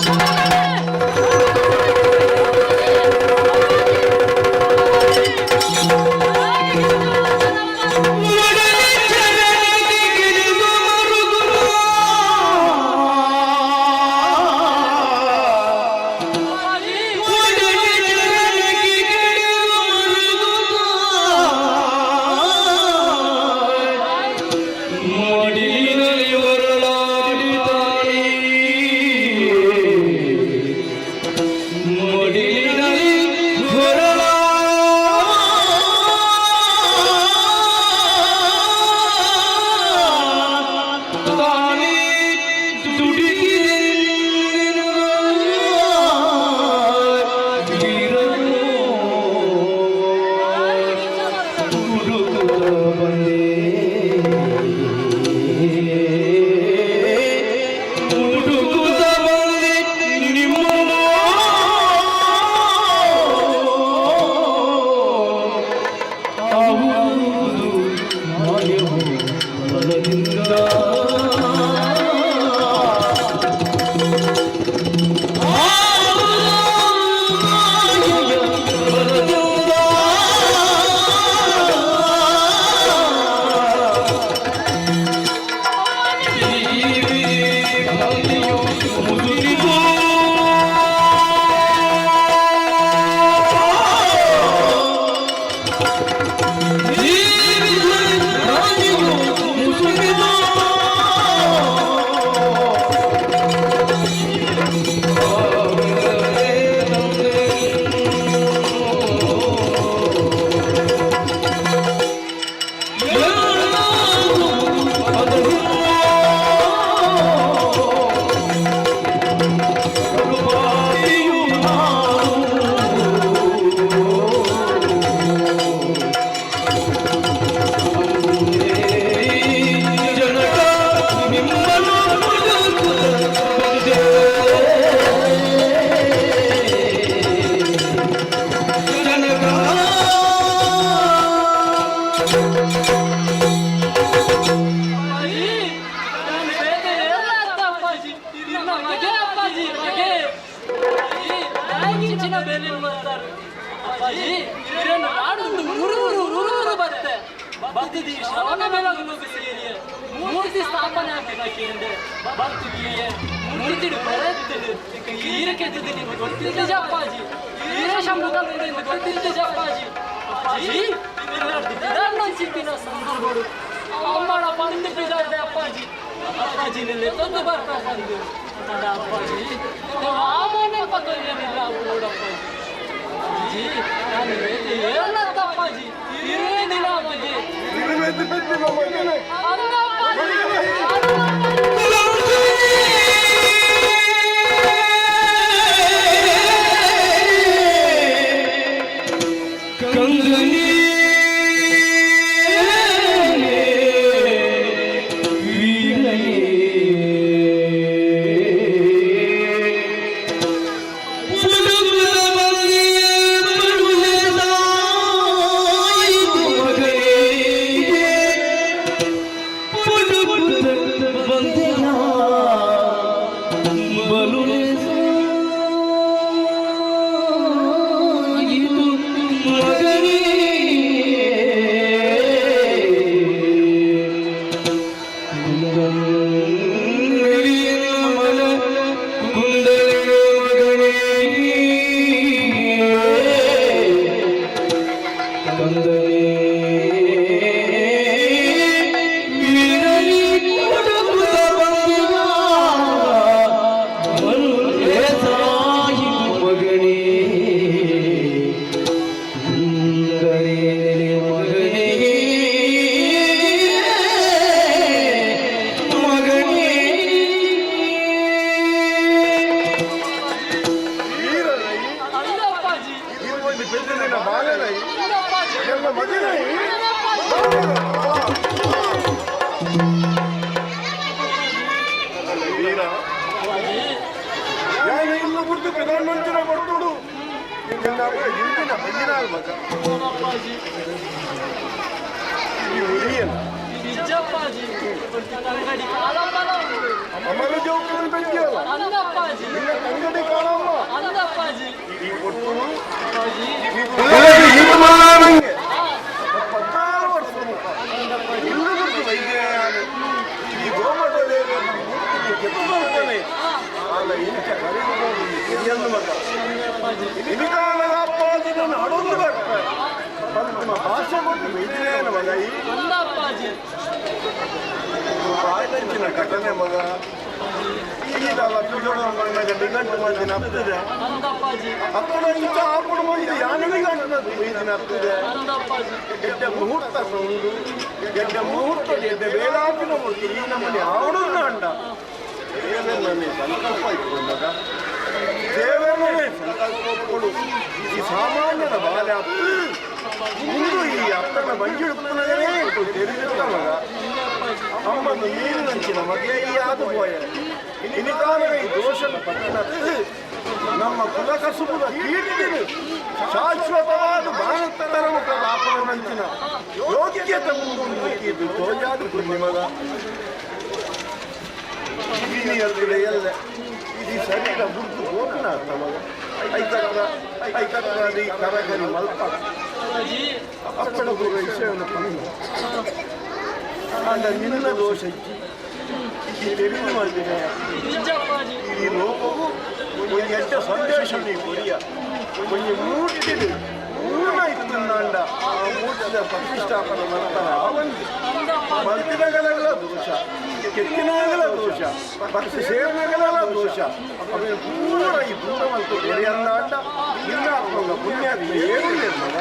ಬತ್ತದಿ ಶ್ರವಣ ಬೆಳಗುಲು ಸೇರಿಯೆ ಮೂರ್ತಿ ಸ್ಥಾಪನೆ ಆಪಿನ ಕೇಂದ್ರ ಭಕ್ತಿಗೆ ಮೂರ್ತಿಡು ಬರತ್ತಿಡು ಈರಕೆತ್ತಿದ್ದು ನಿಮ್ಗೆ ಗೊತ್ತಿಲ್ಲ ಜಪ್ಪಾಜಿ ವೀರಶಂಭು ಕಲ್ಪನೆ ಗೊತ್ತಿಲ್ಲ ಜಪ್ಪಾಜಿ ಅಪ್ಪಾಜಿ ಚಿತ್ತಿನ ಸಂದರ್ಭಡು ಅಮ್ಮನ ಬಂದು ಬಿದ್ದಾರೆ ಅಪ್ಪಾಜಿ ಅಪ್ಪಾಜಿ ನಿಲ್ಲೆ ತಂದು ಬರ್ತಾ ಬಂದು ಅಪ್ಪಾಜಿ ವಾಮನ ಪತ್ತೊಂದಿಲ್ಲ ಓಡಪ್ಪಾಜಿ ಅಪ್ಪಾಜಿ ನಾನು ಏನಂತ ಅಪ್ಪಾಜಿ ಇರುವುದಿಲ್ಲ ಅಪ್ಪಾಜಿ ಅಲ್ಲ ಅಪ್ಪಾಜಿ ಕಂದನೇ ವೀರನೇ ಪುಡುಗುದ ಬಂದೆ ಬರುಳೆದಾಯಿತು ಮಗನೇ. ಪುಡುಗುದ ಬಂದೆಯ ಬಲುಳೆದಾಯಿತು ಮಗನೇ. ಕುಂದಲಿಯ ಮನ ಕುಂದಲಿಯ ಮಗನೇ ಕಂದನೇ ವೀರನಿ ಕೊಡುಗುತ್ತ ಬಂದಿನ ಬಲುಳೆದಾಯಿತು ಮಗನೇ ಕುಂದಲೇ ಮಗನೇ ಮಗನೇ. ಅಲ್ಲ ಅಪ್ಪಾಜಿ. ಒಂದು ಪೆದ್ದಿನ ಬಾಲನೈ ಅಲ್ಲ ಅಪ್ಪಾಜಿ. ಎಲ್ಲ ಮಗನೈ. ಅಲ್ಲ ಅಪ್ಪಾಜಿ. ವೀರ ಯಾನ ಇಲ್ಲ ಗುರ್ತು ಪ್ರಧಾನಮಂತ್ರಿ ಕೊಡ್ತುಡು ನಿನ್ನ ಹಿಂದಿನ ಬಂದಿನಾಲ್ ಮಗ. ಅಪ್ಪಾಜಿ. ಈ ಉರಿಯನ ನಿಜಪ್ಪಾಜಿ ತಂಗಡಿ ಕಾಲಂಬಲ. ಅಮರ ಜೋಕರನ್ನು ಬೆಂಕಿಯಲ್ಲ. ಅಲ್ಲ ಅಪ್ಪಾಜಿ. ನಿನ್ನ ತಂಗಡಿ ಕಾಣಮ್ಮ. ಅಲ್ಲ ಅಪ್ಪಾಜಿ. ಈ ಕೊಟ್ಟುಡು ಅಪ್ಪಾಜಿ. 16 ವರ್ಷ ಇಲ್ಲೂ ಗುರ್ತು ವೈದ್ಯ ಈ ಗೋಮಠದೇವಿಯನ್ನು ಮೂರ್ತಿಗೆ ಕೆತ್ತು ಬರ್ತಾನೆ ಅಲ್ಲ ಇಂಚ ಕರೆದು ಹಿರಿಯನ್ನು ಮಗ ಇನಿಕಾಲದ ಅಪ್ಪಾಜಿನ ಅಡೊಂದು ಬರ್ತಾರೆ ಪಂತಮ ಭಾಷೆ ಕೊಟ್ಟು ವೈದ್ಯನ ಮಗ ಈ ಅಲ್ಲ ಅಪ್ಪಾಜಿ. ಬಾಯ್ದಂಚಿನ ಘಟನೆ ಮಗ ಈಗಲ್ಲ ತುಜೋಡ ಮಗನ ನಿಘಂಟು ಮಂದಿನ ಹತ್ತದೆ. ಅಂದ ಅಪ್ಪಾಜಿ. ಅಪ್ಪನ ಇಂಚ ಆಪಣ ಮಂದಿ ಯಾನ ನಿಘಂಟು ವೈದ್ಯನ ಹತ್ತದೆ. ಅಂದ ಅಪ್ಪಾಜಿ. ಗೆಡ್ಡೆ ಮುಹೂರ್ತ ಉಂಡು ಗೆಡ್ಡೆ ಮುಹೂರ್ತ ಗೆಡ್ಡೆ ವೇಳಾಪಿನ ಮೂರ್ತಿ ಈ ನಮ್ಮಲ್ಲಿ ಆವಡನ್ನ ಅಂಡ ದೇವರನ್ನೇ ಸಂಕಲ್ಪ ಇತ್ತು ಮಗ ದೇವರನ್ನೇ ಸಂಕಲ್ಪ ಕೊಡು ಈ ಸಾಮಾನ್ಯನ ಬಾಲ್ಯ ಮುಂದು ಈ ಅಪ್ಪನ ಬಂಜಿಡುತ್ತಲೇ ತಿಳಿದಿತ್ತ ಮಗ ಅಮ್ಮನ್ನು ನೀರಿನಂಚಿನ ಮಗೆಯಾದ ಪೋಯ ಇನಿತಾನವೇ ಈ ದೋಷದ ಪಟ್ಟಣ ನಮ್ಮ ಕುಲ ಕಸುಬುದ ಕೀರ್ತಿನು ಶಾಶ್ವತವಾದ ಭಾರತರ ಮುಖ ಬಾಪನಂಚಿನ ಯೋಗ್ಯತೆ ಮುಂದು ತೋಜಾದ ಪುಣ್ಯಮಗ ಎಲ್ಲ ಈ ಶರೀರ ಬುಡ್ದು ಹೋಗ್ನ ಮಗ ಐಕತ್ರ ಐಕತ್ರ ಈ ಕರಗರಿ ಮಲ್ಪ ಅಪ್ಪಾಜಿ. ಅಪ್ಪಣ ಗುರು ವಿಷಯವನ್ನು ಪಂದು ಅಂಡ ನಿನ್ನ ದೋಷ ಇಜ್ಜಿ ಈ ತಿಳಿದು ಮಾಡಿದ ನಿಜ ಅಪ್ಪಾಜಿ. ಈ ಲೋಕವು ಒಂದು ಎಡ್ಡ ಸಂದೇಶ ನೀವು ಕೊರಿಯ ಒಂಜಿ ಮೂರ್ತಿಡು ಪೂರ್ಣ ಇತ್ತುಂದಾಂಡ ಆ ಮೂರ್ತಿದ ಪ್ರತಿಷ್ಠಾಪನೆ ಮಾಡ್ತಾರ ಆವಂದಿ ಅಂದ ಅಪ್ಪಾಜಿ. ಮಲ್ತಿನಗಲಗಳ ದೋಷ ಕೆತ್ತಿನಗಲ ದೋಷ ಭಕ್ತಿ ಸೇವನಗಲ ದೋಷ ಆಮೇಲೆ ಪೂರ ಈ ದೂರ ಮಲ್ತು ಕೊರಿಯಂದಾಂಡ ನಿನ್ನ ಆತ್ಮಗ ಪುಣ್ಯ ಏನು ಮಗ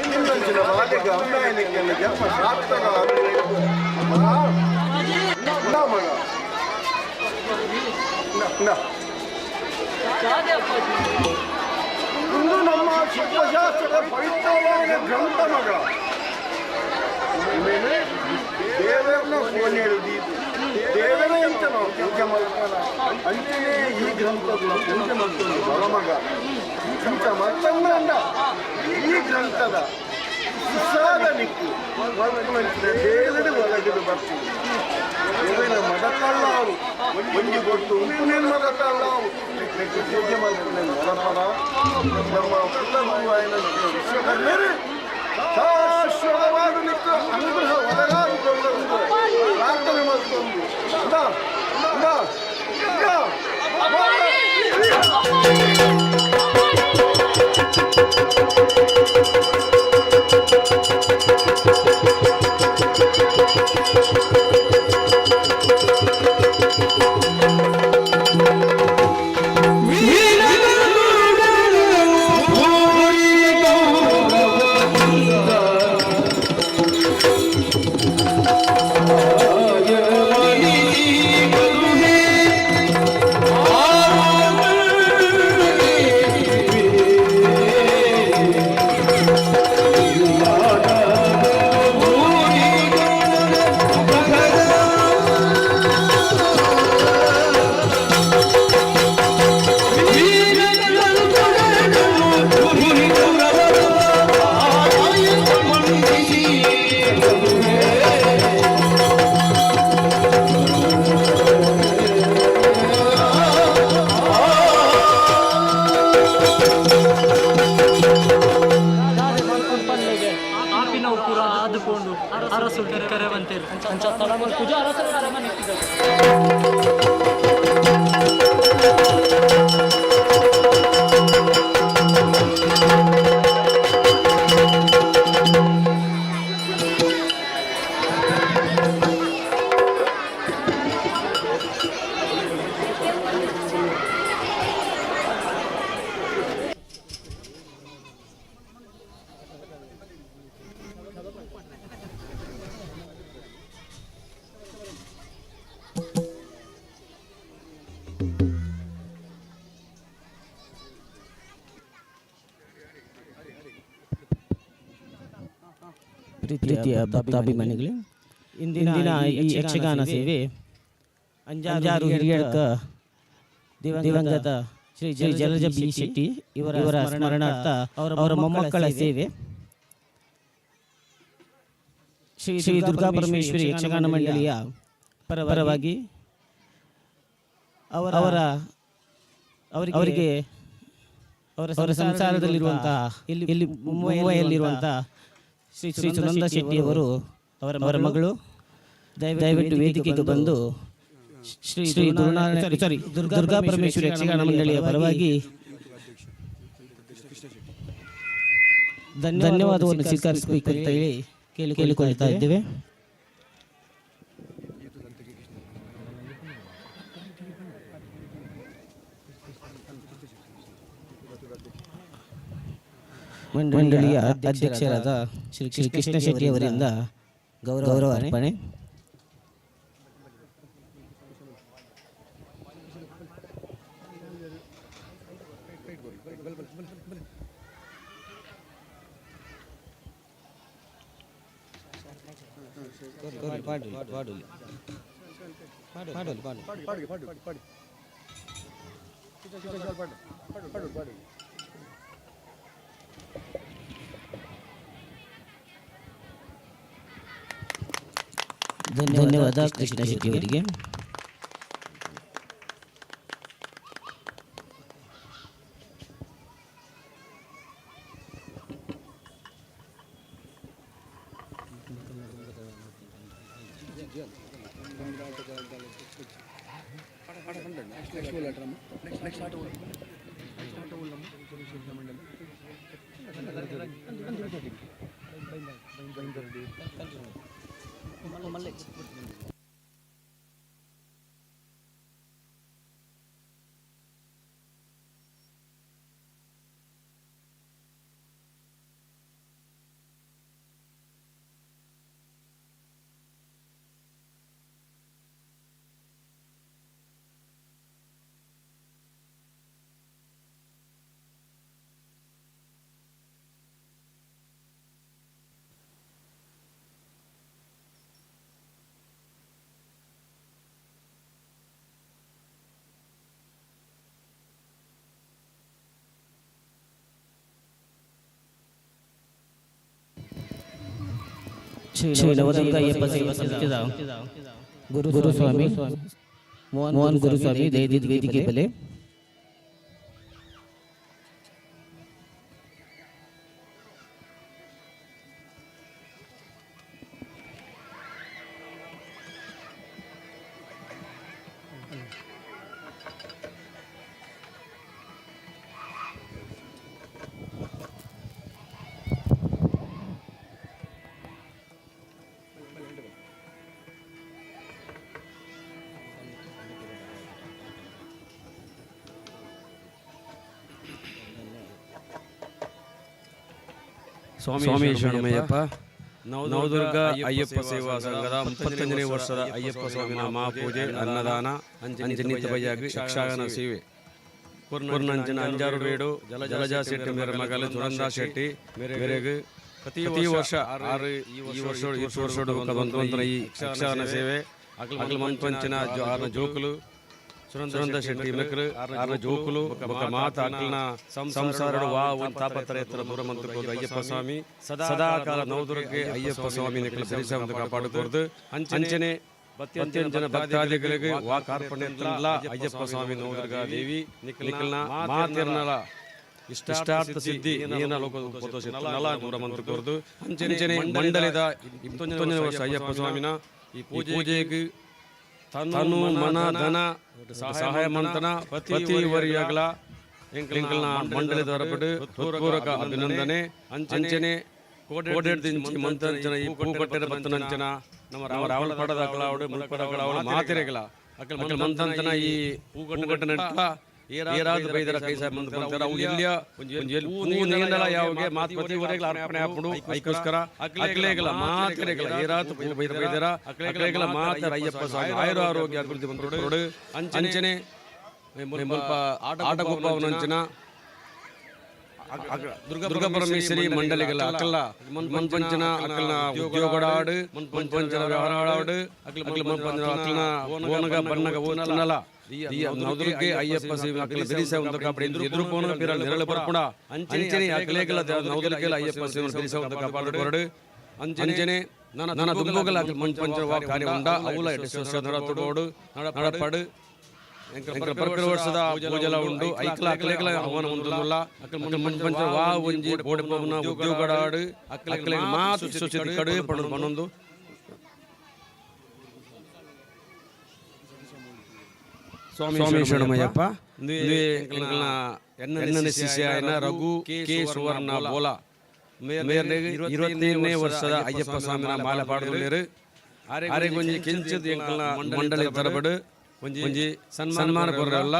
ನಿನ್ನಂಚಿನ ಬಾಲ್ಯಕ್ಕೆ ಅಮ್ಮಾಯನಕ್ಕೆಲ್ಲ ಜನ್ಮ ಸಾರ್ಥಕ ಆಗಬೇಕು. ಮಗ ಇಲ್ಲ ಮಗ ಇಲ್ಲ, ಇಲ್ಲ. ಗಾದೆ ಅಪ್ಪಾಜಿ. ಇಂದು ನಮ್ಮ ಶಿಲ್ಪಶಾಸ್ತ್ರದ ಪವಿತ್ರವಾದ ಗ್ರಂಥ ಮಗ ಆಮೇಲೆ ದೇವರನ್ನ ಫೋನ್ ಹೇಳುದು ದೇವರೇ ಅಂತ ನಾವು ಪೂಜೆ ಮಾಡ್ತಾರ ಅಂತೆಯೇ ಈ ಗ್ರಂಥದ ಪೂಜೆ ಮಾಡ್ಕೊಂಡು ಬಲ ಮಗ ಇಂಥ ಮತ್ತೊಂದು ಈ ಗ್ರಂಥದ ಸುಸಾದ ನಿಕ್ಕು ಬೇರೆ ಒಳಗಿದು ಬರ್ತೀವಿ ದೇವರ ಮದಕಳ್ಳಾವು ಒಂಜಿ ಕೊಟ್ಟು ಉಪ್ಪುನೇನು ಮದಕಳ್ಳಾವು ಪೂಜೆ ಮಾಡ್ಕೊಂಡು ಮರಪರ ನಮ್ಮ ಪುಟ್ಟಗುರುವಾಯನ ವಿಶ್ವಕರ್ಮರು ಶಾಶ್ವತವಾದ ನಿಕ್ಕ ಅನುಗ್ರಹ. ಪನ್ಪಿನವು ಪೂರ ಆದ್ ಪೋಂಡು ಅರಸುಲು ತಿಕ್ಕರೆ ಪಂತೆರ್ ಅಂಚ ತಡ ಮಲ್ಪುಜ ಅರಸನ ಅರಮನೆಕ್ ಪಿದಡುವ. ಪ್ರೀತಿಯ ಭಕ್ತಾಭಿಮಾನಿಗಳೇ, ಇಂದಿನ ಈ ಯಕ್ಷಗಾನ ಸೇವೆ ಅಂಜಾರು ಹಿರಿಯಡ್ಕ ದಿವಂಗತ ಶ್ರೀ ಜಲಜ ಬಿ ಶೆಟ್ಟಿ ಇವರ ಸ್ಮರಣಾರ್ಥ ಅವರ ಮೊಮ್ಮಕ್ಕಳ ಸೇವೆ ಶ್ರೀ ಶ್ರೀ ದುರ್ಗಾ ಪರಮೇಶ್ವರಿ ಯಕ್ಷಗಾನ ಮಂಡಳಿಯ ಪರವಾಗಿ ಅವರ ಅವರಿಗೆ ಅವರ ಸಂಸಾರದಲ್ಲಿರುವಂತಹ ಇಲ್ಲಿ ಇಲ್ಲಿ ಮುಂಬೈಯಲ್ಲಿರುವಂತಹ ಶ್ರೀ ಶ್ರೀ ಸುನಂದ ಶೆಟ್ಟಿಯವರು ಅವರ ಮಗಳು ದಯವಿಟ್ಟು ವೇದಿಕೆಗೆ ಬಂದು ಶ್ರೀ ಶ್ರೀ ಗುರುನಾರಾಯಣ ಸಾರಿ ದುರ್ಗಾ ಪರಮೇಶ್ವರಿ ಯಕ್ಷಗಾನ ಮಂಡಳಿಯ ಪರವಾಗಿ ಧನ್ಯವಾದವನ್ನು ಸ್ವೀಕರಿಸಬೇಕು ಅಂತ ಹೇಳಿ ಕೇಳಿಕೊಳ್ತಾ ಇದ್ದೇವೆ. ಮಂಡಳಿಯ ಅಧ್ಯಕ್ಷರಾದ ಶ್ರೀ ಶ್ರೀ ಕೃಷ್ಣ ಶೆಟ್ಟಿ ಅವರಿಂದ ಗೌರವ ಅರ್ಪಣೆ. ಧನ್ಯವಾದ ಕೃಷ್ಣ ಶೆಟ್ಟಿ ಅವರಿಗೆ. ಶ್ರೀ ನವದುರ್ಗ ಅಯ್ಯಪ್ಪ ಸೇವಾ ಸಮಿತಿಯ ಗುರುಸ್ವಾಮಿ ಮೋಹನ್ ಗುರುಸ್ವಾಮಿ ದಯದಿದ್ದ ವೇದಿಕೆ ಬೆಲೆ. ಸ್ವಾಮಿ ಶರಣಮಯ್ಯಪ್ಪ. ನವದುರ್ಗ ಅಯ್ಯಪ್ಪ ಸೇವಾ ಸಂಘದ 35ನೇ ವರ್ಷದ ಅಯ್ಯಪ್ಪ ಸ್ವಾಮಿನ ಮಹಾಪೂಜೆ, ಅನ್ನದಾನ, ಅಂಜನಿತ ಬಯ್ಯಾಗಿ ಯಕ್ಷಗಾನ ಸೇವೆ. ಪೂರ್ಣಂಜನ ಅಂಜಾರು ಬೇಡು ಜಲಜಾ ಶೆಟ್ಟಿ ಮೇರೆ ಮಗಲು ಸುರಂದ ಶೆಟ್ಟಿ ಮೇರೆಗೆ ಪ್ರತಿ ವರ್ಷ ಆರು ಈ ವರ್ಷ ಈ ವರ್ಷ ಈ ಯಕ್ಷಗಾನ ಸೇವೆ ಅಗಲ ಮಂತ್ವಂಚಿನ ಆರ್ನ ಜೋಕುಲು ಸುರಂದ ಶೆಟ್ಟಿ ಮೆಕ್ರು ಆರ್ನ ಜೋಕುಲು ಬೊಕ ಮಾತ ಅಕ್ಲನ ಸಂಸಾರಡು ವಾ ಒಂದು ತಾಪತ್ರ ಎತ್ತರ ದೂರ ಮಂತುಕೋದು ಅಯ್ಯಪ್ಪ ಸ್ವಾಮಿ ಸದಾ ಕಾಲ ನವದುರ್ಗೆ ಅಯ್ಯಪ್ಪ ಸ್ವಾಮಿ ನಿಕ್ಕಲ ಬೆರಿಸವಂತ ಕಾಪಾಡುಕೋರ್ದು. ಅಂಚನೆ ಬತ್ಯಂಜನ ಭಕ್ತಾದಿಗಳಿಗೆ ವಾ ಕಾರ್ಪಣ್ಯತ್ತಲ್ಲ ಅಯ್ಯಪ್ಪ ಸ್ವಾಮಿ ನವದುರ್ಗಾ ದೇವಿ ನಿಕ್ಕಲ್ನ ಮಾತಿರ್ನಲ ಇಷ್ಟಾರ್ಥ ಸಿದ್ಧಿ ಏನ ಲೋಕ ನಲ ದೂರ ಮಂತ್ರ ಕೊರ್ದು ಅಂಚನೆ ಮಂಡಲದ 21ನೇ ವರ್ಷ ಅಯ್ಯಪ್ಪ ಸ್ವಾಮಿನ ಈ ಪೂಜೆಗೆ ತನು ಮನ ಧನ ಸಹಾಯ ಮಂತನ ಪ್ರತಿ ವರಿಯಗಳ ಎಂಕಲ್ನ ಮಂಡಳಿದ ಹೊರಪಟ್ಟು ಪೂರಕ ಅಭಿನಂದನೆ. ಅಂಚನೆ ಕೋಟೆಡ್ದಿಂಚಿ ಮಂತಂಚನ ಈ ಪೂಕಟ್ಟೆದ ಬತ್ತನಂಚನ ನಮ್ಮ ರಾವಲಪಡದ ಕಲಾವಡು ಮುಲ್ಪಡ ಕಲಾವಡು ಮಾತಿರೆಗಳ ಅಕಲ್ ಮಂತಂಚನ ಈ ಪೂಕಟ್ಟೆ ನೆಟ್ಟ ಏರಾದ ಬೈದರ ಕೈ ಸಾಹೇಬ್ ಮಂತ್ರ ಬಂತಾರ ಅವು ಎಲ್ಲಿಯ ಒಂಜಿ ಹೂ ನೀಂದಲ ಯಾವಗೆ ಮಾತು ಪ್ರತಿ ವರೆಗಳ ಅರ್ಪಣೆ ಆಪುಂಡು. ಐಕೋಸ್ಕರ ಅಕ್ಲೇಗಳ ಮಾತಿರೆಗಳ ಏರಾತ ಬೈದ ಬೈದರ ಅಕ್ಲೇಗಳ ಮಾತರ ಅಯ್ಯಪ್ಪ ಸ್ವಾಮಿ ಆಯುರ ಆರೋಗ್ಯ ಅಭಿವೃದ್ಧಿ ಬಂತೋಡು. ಅಂಚನೆ ಮುಲ್ಪ ಆಟಗೊಬ್ಬವನಂಚಿನ ದುರ್ಗಾ ಪರಮೇಶ್ವರಿ ಮಂಡಳಿಗಳ ಅಕಲ್ಲ ಮನ್ಪಂಚನ ಅಕಲ್ನ ಉದ್ಯೋಗಡಾಡು ಮನ್ಪಂಚನ ವ್ಯವಹಾರಾಡು ಅಕಲ್ ಮನ್ಪಂಚನ ಅಕಲ್ನ ಓನಗ ಬನ್ನಗ ಓನಲ ನವದುರ್ಗೆ ಅಯ್ಯಪ್ಪ ಸೇವೆ ಅಕಲ ಬೆರಿಸ ಒಂದು ಕಾಪಾಡಿ ಎದುರು ಪೋನ ಪಿರ ನೆರಳು ಬರ್ಪುಣ. ಅಂಚನೆ ಅಕಲೇಗಳ ನವದುರ್ಗೆಲ ಅಯ್ಯಪ್ಪ ಸೇವೆ ಬೆರಿಸ ಒಂದು ಕಾಪಾಡು ಕೊರಡು. ಅಂಚನೆ ನನ್ನ ದುಂಬುಗಲ ಅಕಲ್ ಮನ್ಪಂಚನ ವಾ ಕಾರ್ಯ ಉಂಡ ಅವುಲ ನಡತೋಡು ನಡಪಡು ಪರ್ಪಿರ ವರ್ಷದ ಪೂಜೆಲ ಉಂಡು. ಐಕ್ಲ ಅಕ್ಲೇಗಳ ಆಹ್ವಾನ ಉಂಡುಲ್ಲ ಅಕಲ್ ಮನ್ಪಂಚ ವಾ ಒಂಜಿ ಬೋಡಿಪವನ ಉದ್ಯೋಗಡಾಡು ಅಕ್ಲೇಗಳ ಮಾತು ಸುಚಿತ ಕಡು ಪಣದು ಪಣೊಂದು. ಸ್ವಾಮಿ ಶರಣಮಯ್ಯಪ್ಪ ಎನ್ನ ಶಿಷ್ಯ ರಘು ಕೆ ಸುವರ್ಣ ಬೋಲಾ ಮೇರ್ನೆಗ್ 25ನೇ ವರ್ಷದ ಅಯ್ಯಪ್ಪ ಸ್ವಾಮಿನ ಮಾಲೆ ಪಾಡದುಲ್ಲೆರ್. ಆರೆಗ್ ಒಂಜಿ ಕೆಂಚದ ಎಂಕಲ್ನ ಮಂಡಳಿ ತರಬಡು ಒಂಜಿ ಸನ್ಮಾನ ಕೊರ್ರಲ್ಲ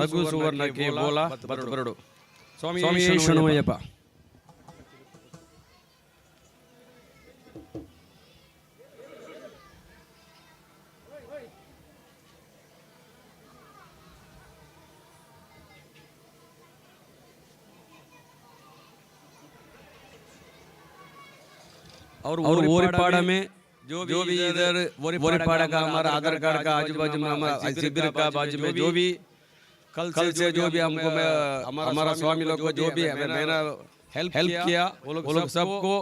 ರಘು ಸುವರ್ಣ ಕೆ ಬೋಲಾ ಬರಡು. ಸ್ವಾಮಿ ಶರಣಮಯ್ಯಪ್ಪ. और ओरिपाड़ा में जो भी इधर ओरिपाड़ा का हमारा आधार कार्ड का आजू बाजू में हमारा शिविर का बाजू में जो भी कल से जो भी हमको हमारा स्वामी लोग को जो भी मैंने हेल्प किया वो लोग सबको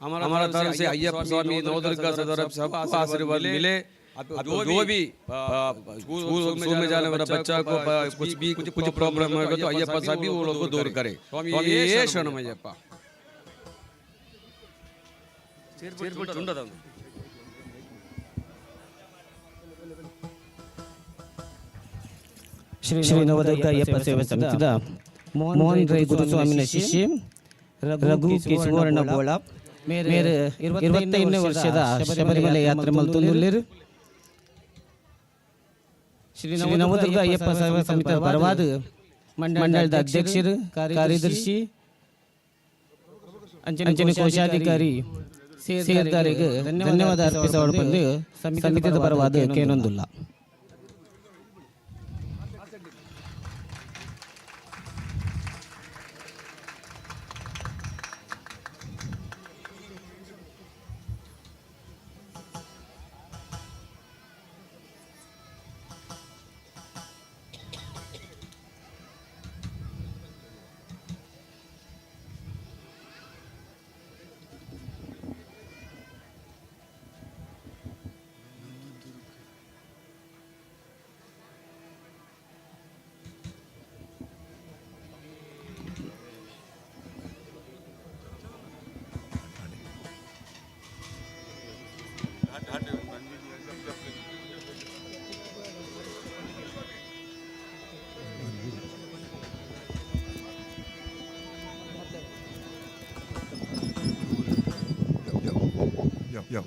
हमारा तरफ से अय्यप्पा स्वामी नवदुर्गा से तरफ सबको आशीर्वाद मिले। जो भी स्कूल में जाने वाला बच्चा को कुछ भी कुछ प्रॉब्लम होगा तो अय्यप्पा साहब भी वो लोग को दूर करे। स्वामी ये शरणम अय्यप्पा. ಶ್ರೀ ನವದುರ್ಗ ಅಯ್ಯಪ್ಪ ಸೇವಾ ಸಮಿತಿದ ಮೋಹನ್ ರೈ ಗುರುಸ್ವಾಮಿನ ಶಿಷ್ಯ ರಘು ಕೆ ಸುವರ್ಣ ಬೋಳ ಮೇರೆ 25ನೇ ವರ್ಷದ ಶಬರಿಮಲೆ ಯಾತ್ರೆ ಮಲ್ತೊಂದುಲ್ಲೆರ್. ಶ್ರೀ ನವದುರ್ಗ ಅಯ್ಯಪ್ಪ ಸೇವಾ ಸಮಿತಿಯ ಪರವಾದ ಮಂಡಳದ ಅಧ್ಯಕ್ಷರು, ಕಾರ್ಯದರ್ಶಿ, ಅಂಚನೆ ಕೋಶಾಧಿಕಾರಿ ಸೇರ್ದಾರಿಗೆ ಧನ್ಯವಾದ ಅರ್ಪಿಸೋಡು ಬಂದು ಸಮಿತಿದ ಪರವಾದ ಕೇನೊಂದುಲ್ಲ. Yo.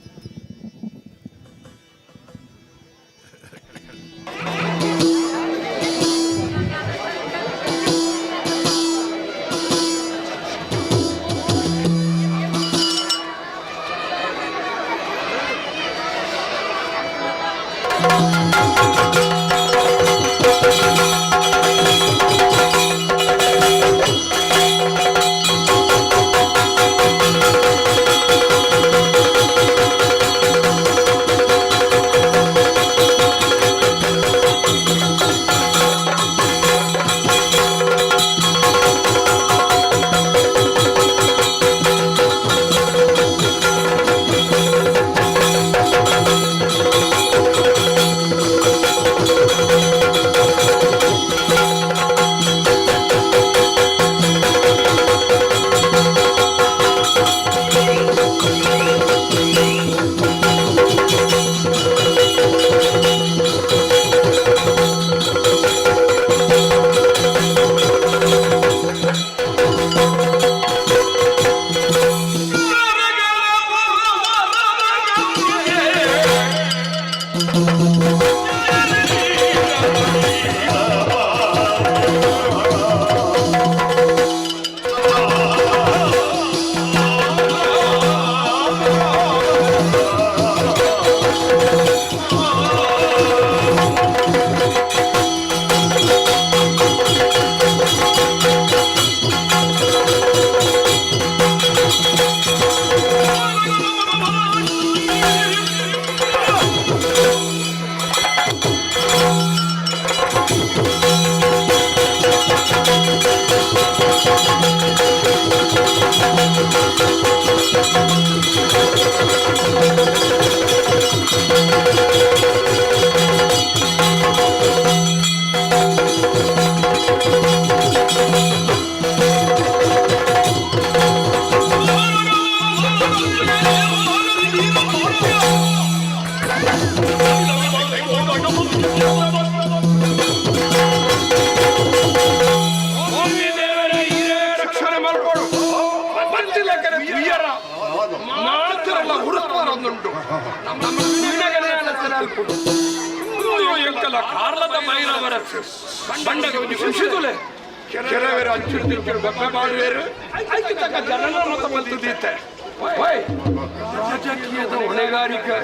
ರಾಜಕೀಯದ ಹೊಣೆಗಾರಿಕೆ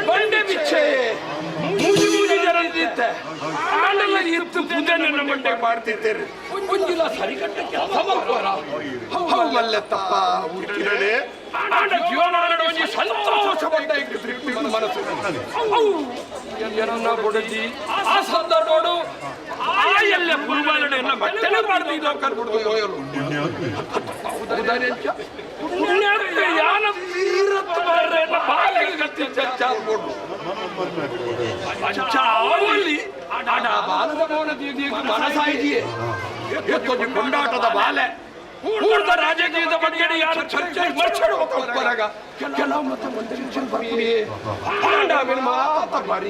ಬಂಡೆ ಬಿಚ್ಚೆ ಮೂಜಿ ಮೂಜಿ ಜನ ಇದ್ದಿತ್ತೆ ಆಂಡಲ ಇತ್ತು ಪೂಜೆನ ಬಂಡೆ ಮಾಡ್ತಿದ್ದೇನೆ ಒಂಜಿಲ ಸರಿಗಟ್ಟ ಕೆಲಸ ಮಾಡ್ಬೋರ how ಮಲ್ಲೆತ್ತಪ್ಪ ಹುಟ್ಟಿರಲೆ ಆಂಡ ಜೀವನ ಒಂಜಿ ಸಂತೋಷ ಪಟ್ಟ ಮನಸ್ಸು ಅವು ಎನ್ನ ಬುಡಜಿ ಆ ಸಂದರ್ಭಡು ಆಯಲ್ಲ ಪುಲ್ಬಾಲಡೆಯನ್ನ ಬಟ್ಟೆನೆ ಮಾಡ್ತಿದ್ದೋ ಕರ್ಬಿಡ್ದು ಯೋಯಲು ಯಾನ ತೀರತ್ತು ಬಾರ್ರೆನ್ನ ಬಾಲೆಗೆ ಗತಿ ಚಚ್ಚಾಲ್ಕೊಡು ಚಾವಲಿ ಆಡ ಬಾಲದ ಮೌನ ಮನಸಾಯಿದೆಯೇ ಎತ್ತೊಂದು ಕೊಂಡಾಟದ ಬಾಲೆ ಪೂರ್ಣ ರಾಜಕೀಯದ ಬಗ್ಗೆ ಯಾರು ಚರ್ಚೆ ಮರ್ಚಡು ಬರಗ ಕೆಲವು ಮತ್ತೆ ಮಂತ್ರಿ ಬರ್ತೀವಿ ಆಂಡ ಮಾತ ಬಾರಿ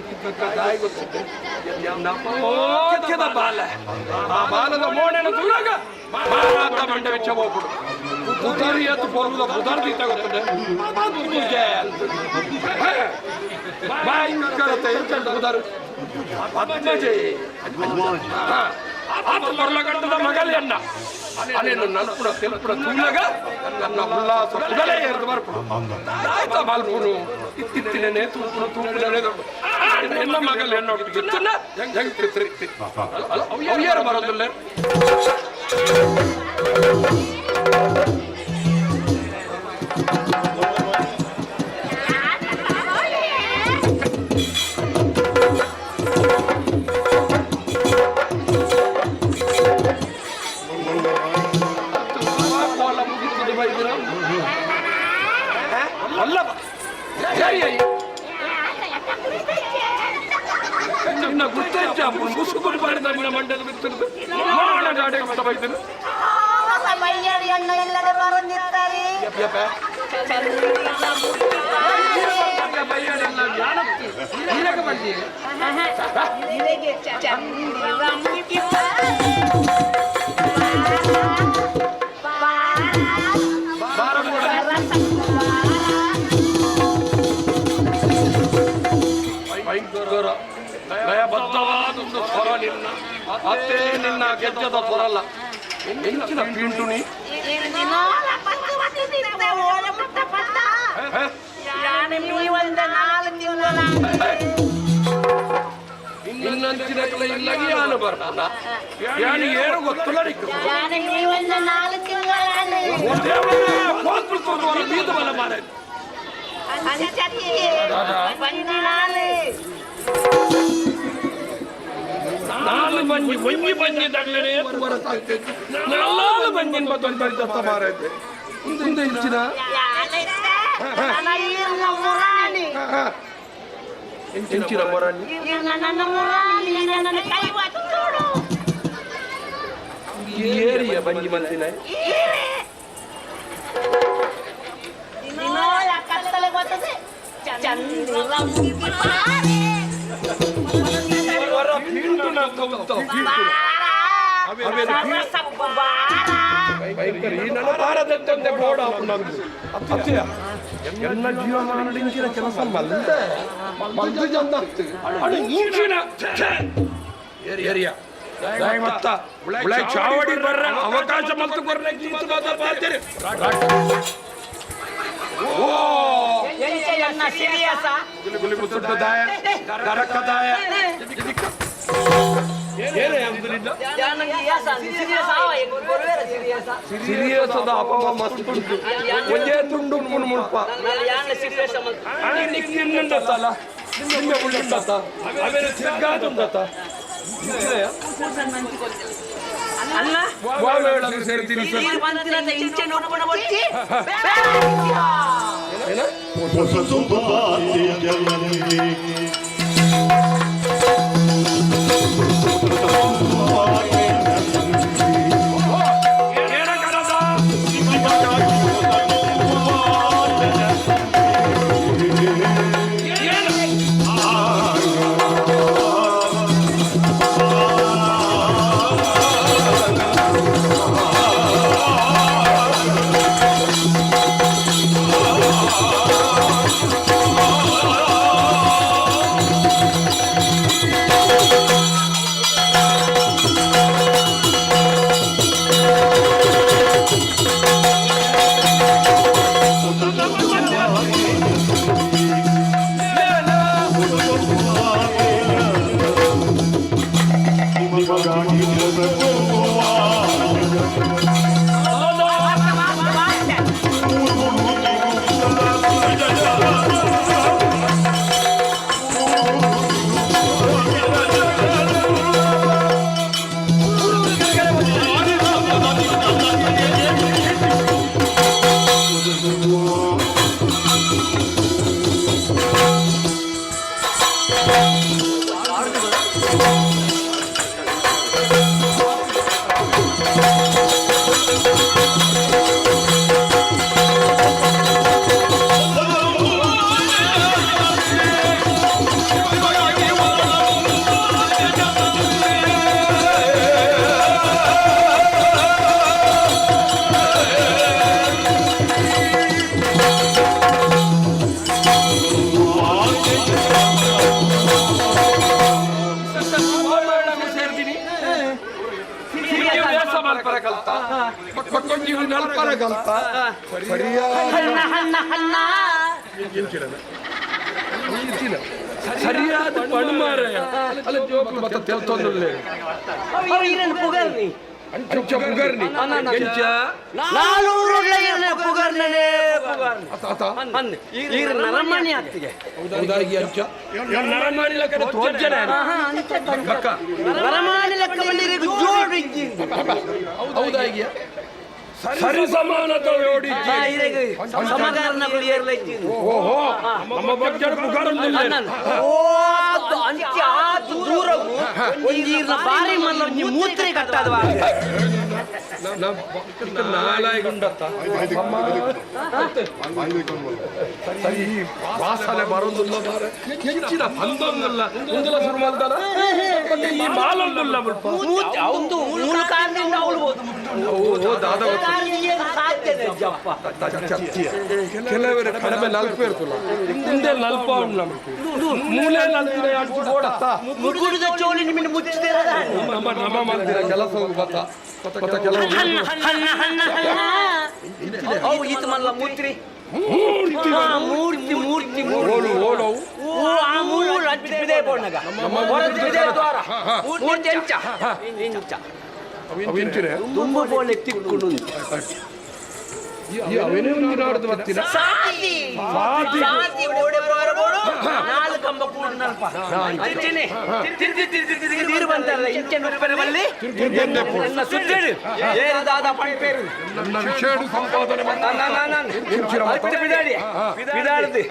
ಗೊತ್ತಿದೆ ಬಾಲೆ ಆ ಬಾಲದ ಮೋಣೆನ ತೂರಾಗ ಮಾತ ಮಂಡೆ ವೆಚ್ಚ ಹೋಗ್ಬಿಡು ಬುಧರಿ ಎತ್ತು ಪೊರ್ಲದ ಬುಧರ್ ದೀತ ಗೊತ್ತದೆ ಭಯಂಕರತೆ ಬುಧರ್ ಪದ್ಮಜೆ ಆತ ಪೊರ್ಲಗಂಟದ ಮಗಲೆಯನ್ನ ಅನೇನು ನಲ್ಪುಡ ತೆಲ್ಪುಡ ತೂಲಗ ನನ್ನ ಉಲ್ಲಾಸ ಕುಡಲೇ ಎರ್ದು ಬರ್ಪುಡು ಆಯ್ತಾ ಬಾಲ್ಪುನು ಇತ್ತಿತ್ತಿನೇ ತೂಪುನು ತೂಪುನೇ ಎನ್ನ ಮಗಲ್ ಎನ್ನೊಟ್ಟಿಗೆ ಇತ್ತನ್ನ ಹೆಂಗ್ ತಿತ್ರಿ ಅವ್ಯಾರ ಬರೋದಿಲ್ಲ. ಲಯಬದ್ಧವಾದೊಂದು ಸ್ವರ ನಿನ್ನ ಅತ್ತೆ ನಿನ್ನ ಗೆಜ್ಜದ ಸ್ವರಲ್ಲ ಎಂಚಿನ ಪಿಂಟುನಿ ನಿನ್ನಂಚಿನ ಇಲ್ಲಾಗಿ ಯಾನು ಬರ್ಪುನ ಯಾನು ಏನು ಗೊತ್ತಿಲ್ಲ ಮಾರೆ ನಾಲು ಬಂಜಿ ಒಂಜಿ ಬಂಜಿ ತಗ್ಲನೆ ನಾಲು ಬಂಜಿನ ಬತ್ತೊಂದು ಬರಿದತ್ತ ಮಾರೈತೆ ಮುಂದೆ ಇಂಚಿನ ಇಂಚಿನ ಮೊರಾಣಿ ಏರಿಯ ಬಂಜಿ ಮಂದಿನ ಎನ್ನ ಜೀವಮಾನಡಿಂಚಿನ ಕೆಲಸ ಮಲ್ದೆ ಮಲ್ದು ಚಂದ ಅಡು ಇಂಚಿನ ಏರಿಯಾ ಮತ್ತ ಉಳೈ ಚಾವಡಿ ಬರ್ರ ಅವಕಾಶ ಮಲ್ತು ಕೊರ್ರೆ ಗೀತ ಮಾತ ಪಾತೆರೆ ಓ ಎಂಚ ಸೀರಿಯಸ್ ಗುಲಿ ಗುಲಿ ದಾಯ ದರಕ ದಾಯ ಏನೇ ಅಂದ್ರಿಲ್ಲ ಸೀರಿಯಸ್ ಅದ ಅಪವ ಮಸ್ತ್ ಉಂಟು ಒಂಜೇ ತುಂಡು ಮುನ್ ಮುಲ್ಪ ನಿಕ್ ನಿನ್ನುಂಡತ್ತಲ್ಲ ನಿಮ್ಮ ಉಳ್ಳುಂಡತ್ತ ಅವೇನು ತಿರ್ಗಾದುಂಡತ್ತ ಅಣ್ಣ ಸೇರ್ತೀನಿ ಸರಿಯಾದ ಪಣಮಾರಯ್ಯ ಅಲ್ಲ ಜೋಕು ಮತ್ತೆ ತೆಲ್ತೊಂದುಲ್ಲೆ ಅಂಚ ಪುಗರ್ನಿ ಎಂಚ ಪುಗರ್ನೇ ಪುಗರ್ನಿ ಈರ್ ನರಮಣಿ ಅತ್ತಿಗೆ ಹೌದಾಗಿ ಅಂಚ ನರಮಾನಿ ಲೆಕ್ಕ ತೋರ್ಜನೆ ಬಕ್ಕ ನರಮಾನಿ ಲೆಕ್ಕ ಬಂದಿರಿ ಜೋಡು ಇಜ್ಜಿ ಹೌದಾಗಿ ಸರಿ ಸಮಾನತ ನೋಡಿ ಸಮಗಾರನ ಏರ್ಲ ಇಜ್ಜಿ ಓಹೋ ನಮ್ಮ ಬಗ್ಗೆ ಪುಗಾರೊಂದಿಲ್ಲ ಓ ಅಂಚ ಆತು ದೂರವು ಒಂಜೀರ್ನ ಬಾರಿ ಮಲ್ಲ ಒಂಜಿ ಮೂತ್ರೆ ಕಟ್ಟದವ ನಾಲಾಯಿಗುಂಡತ್ತ ಸರಿ ವಾಸನೆ ಬರೋದಿಲ್ಲ ಬಾರೆ ಹೆಚ್ಚಿನ ಬಂದೊಂದಿಲ್ಲ ಒಂದಿಲ್ಲ ಶುರು ಮಾಡ್ತಾರ ಮತ್ತೆ ಈ ಮಾಲೊಂದಿಲ್ಲ ಮುಲ್ಪ ಒಂದು ಮೂಲ ಕಾರಣದಿಂದ ಅವಳ್ಬೋದು ಓ ದಾದ ಕೆಲವರು ಕಡಿಮೆ ನಲ್ಪ ಇರ್ತಲ್ಲ ಹಿಂದೆ ನಲ್ಪ ಉಂಟು ಮೂಲೆ ನಲ್ಪಿನ ಬೋಡತ್ತ ಮುಗುಡುದ ಚೋಲಿ ನಿಮ್ಮನ್ನು ಮುಚ್ಚಿದ ನಮ್ಮ ನಮ್ಮ ಮಾಡ್ತೀರ ಕೆಲಸ ಗೊತ್ತಾ ಮತ್ತೆ ಕೆಲವು ಅವು ಈತ ಮಲ್ಲ ಮೂತ್ರಿ ಮೂರ್ತಿ ಮೂರ್ತಿ ಓಡು ಓಡವು ಓ ಆ ಮೂರು ಅಂಚ ಬಿದೆ ಬೋಣಗ ಹೊರತು ದ್ವಾರ ಮೂರ್ತಿ ಅಂಚ ಇಂಚ ಅವು ಇಂಚಿನೆ ತುಂಬ ಬೋಲೆ ತಿಕ್ಕುಡು ಈ ಅವೇನೇ ಒಂದು ನಾಡ್ದು ಬರ್ತೀರ ಸಾತಿ ಸಾತಿ ಓಡೆ ಬರೋರ ಬೋಡು ನಾಲ್ಕು ಕಂಬ ಕೂಡು ನಲ್ಪ ಅಂಚನೆ ತಿರ್ಗಿ ತಿರ್ಗಿ ತಿರ್ಗಿ ನೀರು ಬಂತಲ್ಲ ಇಂಚೆ ನುಪ್ಪನೆ ಬಲ್ಲಿ ನನ್ನ ಸುತ್ತೇಳು ಏರು ದಾದ ಪಂಪೇರು ನನ್ನ ವಿಷಯ ಸಂಪಾದನೆ ಅಷ್ಟು ಬಿದಾಡಿ ಬಿದಾಡದು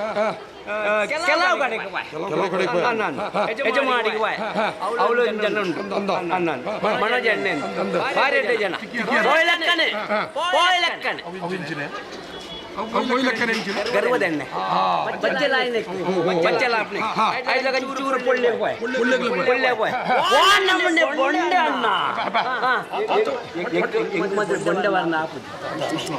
ಕೆಲವು ಕಡೆಗೆ ಕೆಲವು ಕಡೆಗೆ ಯಜಮಾನಿಗೆ ವಾಯ್ ಅವಳು ಜನ ಉಂಟು ಮನೋಜ ಅಣ್ಣೆ ಬಾರಿ ಜನ ಪೋಯ್ಲಕ್ಕನೆ ಪೋಯ್ಲಕ್ಕನೆ ಅವು ಇಂಚಿನೆ ಗರ್ವದೆಣ್ಣೆ ಬಚ್ಚಲಾಯ್ನೆ ಬಚ್ಚಲಾಪ್ನೆ ಐದಾಗ ಚೂರು ಪೊಳ್ಳೆ ಹೋಯ್ ಪೊಳ್ಳೆ ಹೋಯ್ ವಾ ನಮ್ಮನೆ ಬೊಂಡೆ ಅಣ್ಣ ಎಂಕ್ ಮಾತ್ರ ಬೊಂಡೆ ವರ್ಣ ಆಪುಜಿ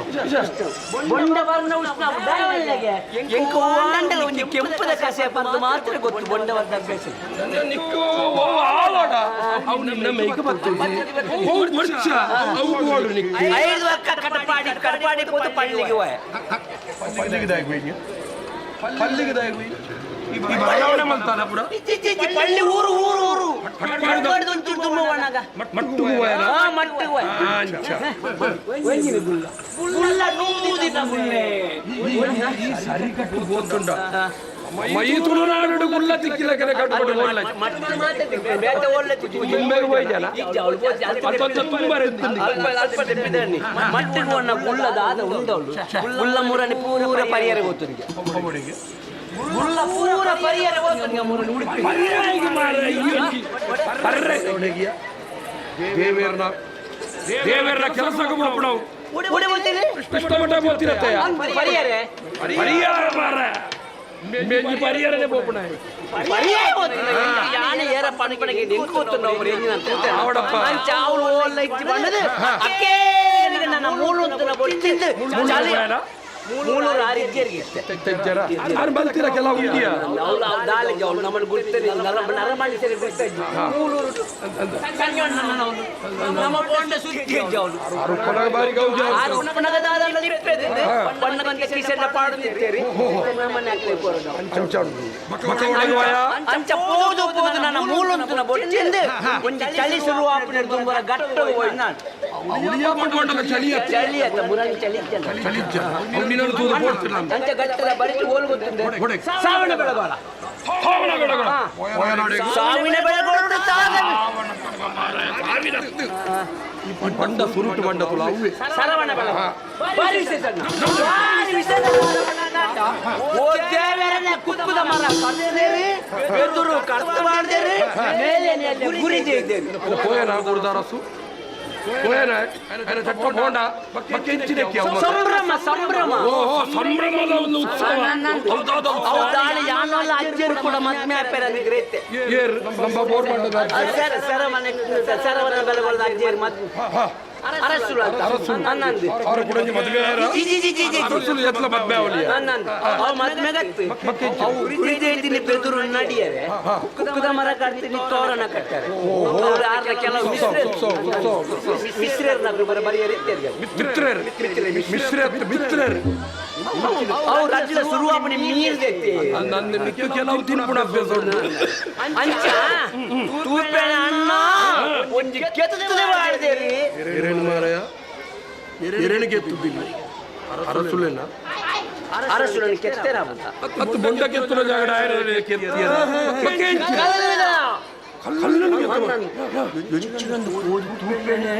ಬೊಂಡೆ ವರ್ಣ ಉಷ್ಣ ದಾವಲ್ಲೆಗೆ ಎಂಕ್ ಒಂದಂಡಲ ಒಂಜಿ ಕೆಂಪುದ ಕಸೆ ಪಂದು ಮಾತ್ರ ಗೊತ್ತು ಬೊಂಡೆ ವರ್ಣ ಅಭ್ಯಾಸ ನಿಕ್ಕು ಓ ಆವಡ ಅವು ನಮ್ಮ ಮೇಕ ಬರ್ತದೆ ಓ ವರ್ಷ ಅವು ಬೋಡು ನಿಕ್ಕು ಐದು ಅಕ್ಕ ಕಟಪಾಡಿ ಕಟಪಾಡಿ ಪೋತು ಪಳ್ಳಿಗೆ ಹೋಯ್ ಪಲ್ಲಿಗೆ ದಾಯಿ ಈ ಬದಲಾವಣೆ ಮಾಡ್ತಾನ ಪುರ ಪಳ್ಳಿ ಊರು ಊರು ಊರು ಕಟಪಾಡಿದ ಒಂಚೂರು ತುಂಬ ಒಣಗ ಮಟ್ಟು ಹೋಯನ ಹಾ ಮಟ್ಟು ಹೋಯ್ ಅಂಚ ಗುಲ್ಲ ನೂದಿನ ಗುಲ್ಲೆ ಈ ಸರಿಕಟ್ಟು ಗೋತುಂಡ ಮೈ ತುಳುನಾಡು ಗುಲ್ಲ ತಿಕ್ಕಿಲ್ಲ ಕೆರೆ ಕಟ್ಟುಕೊಂಡು ಒಳ್ಳೆ ಮಟ್ಟು ಮಾತ್ರ ಬೇತೆ ಒಳ್ಳೆ ತುಂಬೆಗೆ ಹೋಯ್ಜನ ಅಲ್ಪ ತುಂಬ ಅಲ್ಪ ಅಲ್ಪ ತೆಪ್ಪಿದಣ್ಣಿ ಮಟ್ಟಿಗೆ ಒಣ್ಣ ಗುಲ್ಲದಾದ ಉಂಡವಳು ಗುಲ್ಲ ಮುರನಿ ಪೂರ ಪರಿಹಾರ ಗೊತ್ತುನಿಗೆ ಗುಲ್ಲ ಪೂರ ಪರಿಹಾರ ಗೊತ್ತುನಿಗೆ ಮುರನಿ ಉಡುಪಿ ದೇವೇರ್ನ ದೇವೇರ್ನ ಕೆಲಸ ನಾವು ಉಡಿ ಗೊತ್ತಿದೆ ಕೃಷ್ಣ ಮಠ ಗೊತ್ತಿರತ್ತೆ ಪರಿಹಾರ ಪರಿಹಾರ ಮಾರ ಮೆಂಜಿ ಪರಿಹಾರನೇ ಬೋಪಣ ಪರಿಹಾರ ಗೊತ್ತಿಲ್ಲ ಯಾನೆ ಏರ ಪಣಪಣಗೆ ನಿಂತು ಗೊತ್ತು ನಾವು ಎಂಜಿನ ಅವಡಪ್ಪ. ಅಂಚ ಅವಳು ಓಲ್ಲ ಇಚ್ಚಿ ಬಂದದು ಅಕ್ಕೇರಿಗೆ ನನ್ನ ಮೂಳು ಬೊಟ್ಟಿಂದು ಚಳಿ ಮೂಳು ಆರಿಜ್ಜರಿಗೆ ತೆಜ್ಜರ ಆರು ಬಲ್ತಿರ ಕೆಲವು ಉಂಡಿಯ ಅವಳು ದಾಳಿಗೆ ಅವಳು ನಮ್ಮನ್ನು ಗುರ್ತದೆ ನರಮಾಣಿ ಸರಿ ಗುರ್ತದೆ ಮೂಳೂರು ನಮ್ಮ ಬೋಂಡ ಸುದ್ದಿ ಅವಳು ಉಪ್ಪನಾಗ ಬಾರಿ ಗೌಜ ಆರು ಉಪ್ಪನಗ ದಾದಂಡ ಇಪ್ಪೆದೆ ಬಣ್ಣಗಂತ ಕಿಸೆಲ್ಲ ಪಾಡುತ್ತಿದ್ದೇರಿ ನಮ್ಮನೆ ಹಾಕ್ಲಿ ಪೋರದು ಅಂಚ ಪೋದು ಪೋದು ನನ್ನ ಮೂಲೊಂತುನ ಬೊಟ್ಟಿಂದು ಒಂಜಿ ಚಳಿ ಶುರು ಆಪುನ ದುಂಬರ ಗಟ್ಟ ಹೋಯ್ ನಾನು ಚಳಿ ಚಳಿ ಆತ ಮುರಂಗಿ ಚಳಿ ಇತ್ತಲ್ಲ. ಚಳಿ ತೂದು ಪೋಡ್ತಿಲ್ಲ ಅಂಚ ಗಟ್ಟದ ಬರಿತು ಓಲ್ ಗೊತ್ತುಂಡೆ ಸಾವಿನ ಬೆಳಗೋಳ ಸಾವಿನ ಬೆಳಗೋಳ ಸಾವಿನ ಬೆಳಗೋಳ ಬಂಡ ಸುರುಟು ಬಂಡ ತುಳ ಅವ್ವೆ ಸರವಣ ಬೆಳಗೋಳ ಬಾರಿ ವಿಶೇಷ ಅಣ್ಣ. ಬಾರಿ ವಿಶೇಷ ಓ ದೇವರನ್ನ ಕುಕ್ಕುದ ಮರ ಕಡ್ದೇರಿ ಬೆದುರು ಕಡ್ದು ಮಾಡ್ದೇರಿ ಮೇಲೆ ಮೇಲೆ ಗುರಿ ಜೈದೇರಿ ಪೋಯನ ಗುರುದಾರಸು ಪೋಯನ ಅರೆ ಚಟ್ಟ ಬೋಂಡ ಬಕ್ಕೆ ಇಂಚಿನಕ್ಕೆ ಅವ ಸಂಭ್ರಮ ಸಂಭ್ರಮ ಓಹೋ ಸಂಭ್ರಮದ ಒಂದು ಉತ್ಸವ ಹೌದಾದ ಉತ್ಸವ. ಹೌದಾಳಿ ಯಾನಲ್ಲ ಅಜ್ಜರು ಕೂಡ ಮದ್ಮೆ ಆಪೇರ ಗ್ರೇತೆ ಏರ್ ನಮ್ಮ ಬೋರ್ ಬಂಡದ ಸರ ಸರವನ ಸರವನ ಬೆಳಗೊಳದ ಅಜ್ಜರು ಮದ್ಮೆ ಅರಸುಳು ಅಂತ ಅನ್ನಂದು ಅವರ ಕೂಡ ಮದುವೆ ಆಯ್ರ G G G G G ಅರಸುಲು ಎತ್ಲ ಮದ್ವೆ ಅವಳಿಯ ಅನ್ನಂದು ಅವು ಮದ್ಮೆಗತ್ತು ಅವು ಗುರಿದೇತಿನಿ ಬೆದುರು ನಡಿಯರೆ ಕುಕ್ಕುದ ಮರ ಕಟ್ತೀನಿ ತೋರಣ ಕಟ್ತಾರೆ ಅವ್ರು ಆರ್ನ ಕೆಲವು ಮಿಶ್ರರ್ನ ಬರ ಬರಿಯರೆ ಮಿತ್ರರು ಮಿಶ್ರ ಮಿತ್ರರು ಅವ್ರು ಅಜ್ಜದ ಶುರುವಾಪಣೆ ನೀರ್ ದೆತ್ತಿ ನನ್ನ ಮಿಕ್ಕ ಕೆಲವು ತಿನ್ಪುಣ ಅಭ್ಯಾಸ ಉಂಟು ಅಂಚ ತೂಪೆಣ ಅಣ್ಣ ಒಂಜಿ ಕೆತ್ತದೆ ಮಾಡ್ದೇರಿ ಏರೇನು ಮಾರಾಯ ಏರೇನು ಕೆತ್ತುದಿಲ್ಲ ಅರಸುಲೇನ ಅರಸುಲನ್ನು ಕೆತ್ತೇರ ಅಂತ ಮತ್ತು ಬೊಂಡ ಕೆತ್ತುನ ಜಾಗಡ ಆಯರ ಕೆತ್ತಿಯರ ಕಲ್ಲನ್ನು ಕೆತ್ತುವ ಎಂಚಿನೊಂದು ಕೋಡಿ ತೂಪೆಣೆ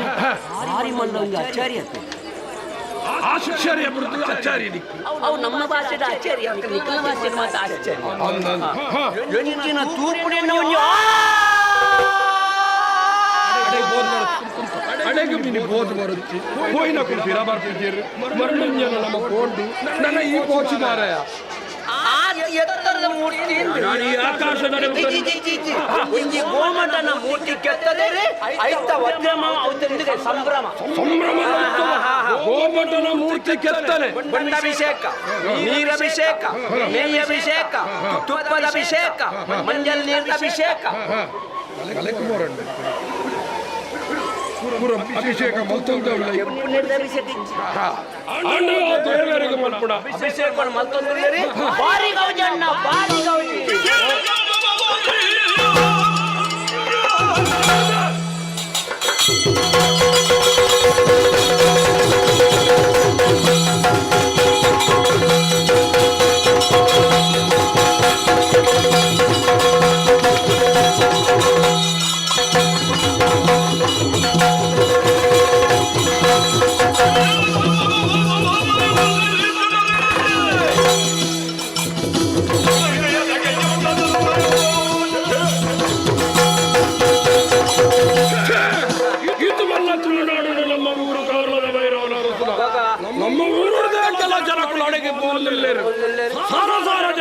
ಭಾರಿ ಮಲ್ಲ ಒಂದು ಆಚಾರ್ಯ ಅಂತ ಆಶ್ಚರ್ಯ ಬಿಡುತ್ತೆ ಆಚಾರ್ಯ ದಿಕ್ಕು ಅವು ನಮ್ಮ ಭಾಷೆದ ಆಚಾರ್ಯ ನಿಖಲ ಭಾಷೆದ ಮಾತ್ರ ಆಶ್ಚರ್ಯ ಎಂಚಿನ ತೂಪುಣೆಯನ್ನು ಒಂಜಿ ಆ! ಅಡೆಗೆ ಮಿನಿ ಬೋದ್ ಬರುತ್ತೆ ಹೋಯ್ನ ಕುಲ್ಫಿರ ಬರ್ತಿದ್ದೀರಿ ಮರಣಂಜನ ನಮ್ಮ ಕೋಂಡು ನನ್ನ ಈ ಪೋಚಿ ಮಾರಾಯ ಆ ಎತ್ತರದ ಮೂರ್ತಿ ನಾನು ಈ ಆಕಾಶದ ಜಿ, ಜಿ, ಜಿ, ಜಿ. ಒಂಜಿ ಗೋಮಟನ ಮೂರ್ತಿ ಕೆತ್ತದರೆ ಐತ ವಜ್ರಮ ಅವತೊಂದಿಗೆ ಸಂಭ್ರಮ ಸಂಭ್ರಮದ ಉತ್ಸವ. ಗೋಮಟನ ಮೂರ್ತಿ ಕೆತ್ತನೆ ಬಣ್ಣಾಭಿಷೇಕ ನೀರಭಿಷೇಕ ನೆಯ್ಯಭಿಷೇಕ ಅಭಿಷೇಕ ತುಪ್ಪದ ಅಭಿಷೇಕ ಮಂಜಲ್ ನೀರಿನ ಅಭಿಷೇಕ ಅಭಿಷೇಕ ಮಲ್ತೊಂದು ಕೆಂಪು ನೀರಿನ ಅಭಿಷೇಕ ಇಜ್ಜಿ. ಅಣ್ಣ ದೇವರಿಗೆ ಮಲ್ಪುಣ ಅಭಿಷೇಕ ಮಲ್ತೊಂದುಲ್ಲೇರಿ ಬಾರಿ ಗೌಜಿ ಅಣ್ಣ ಬಾರಿ ಗೌಜಿ Thank you.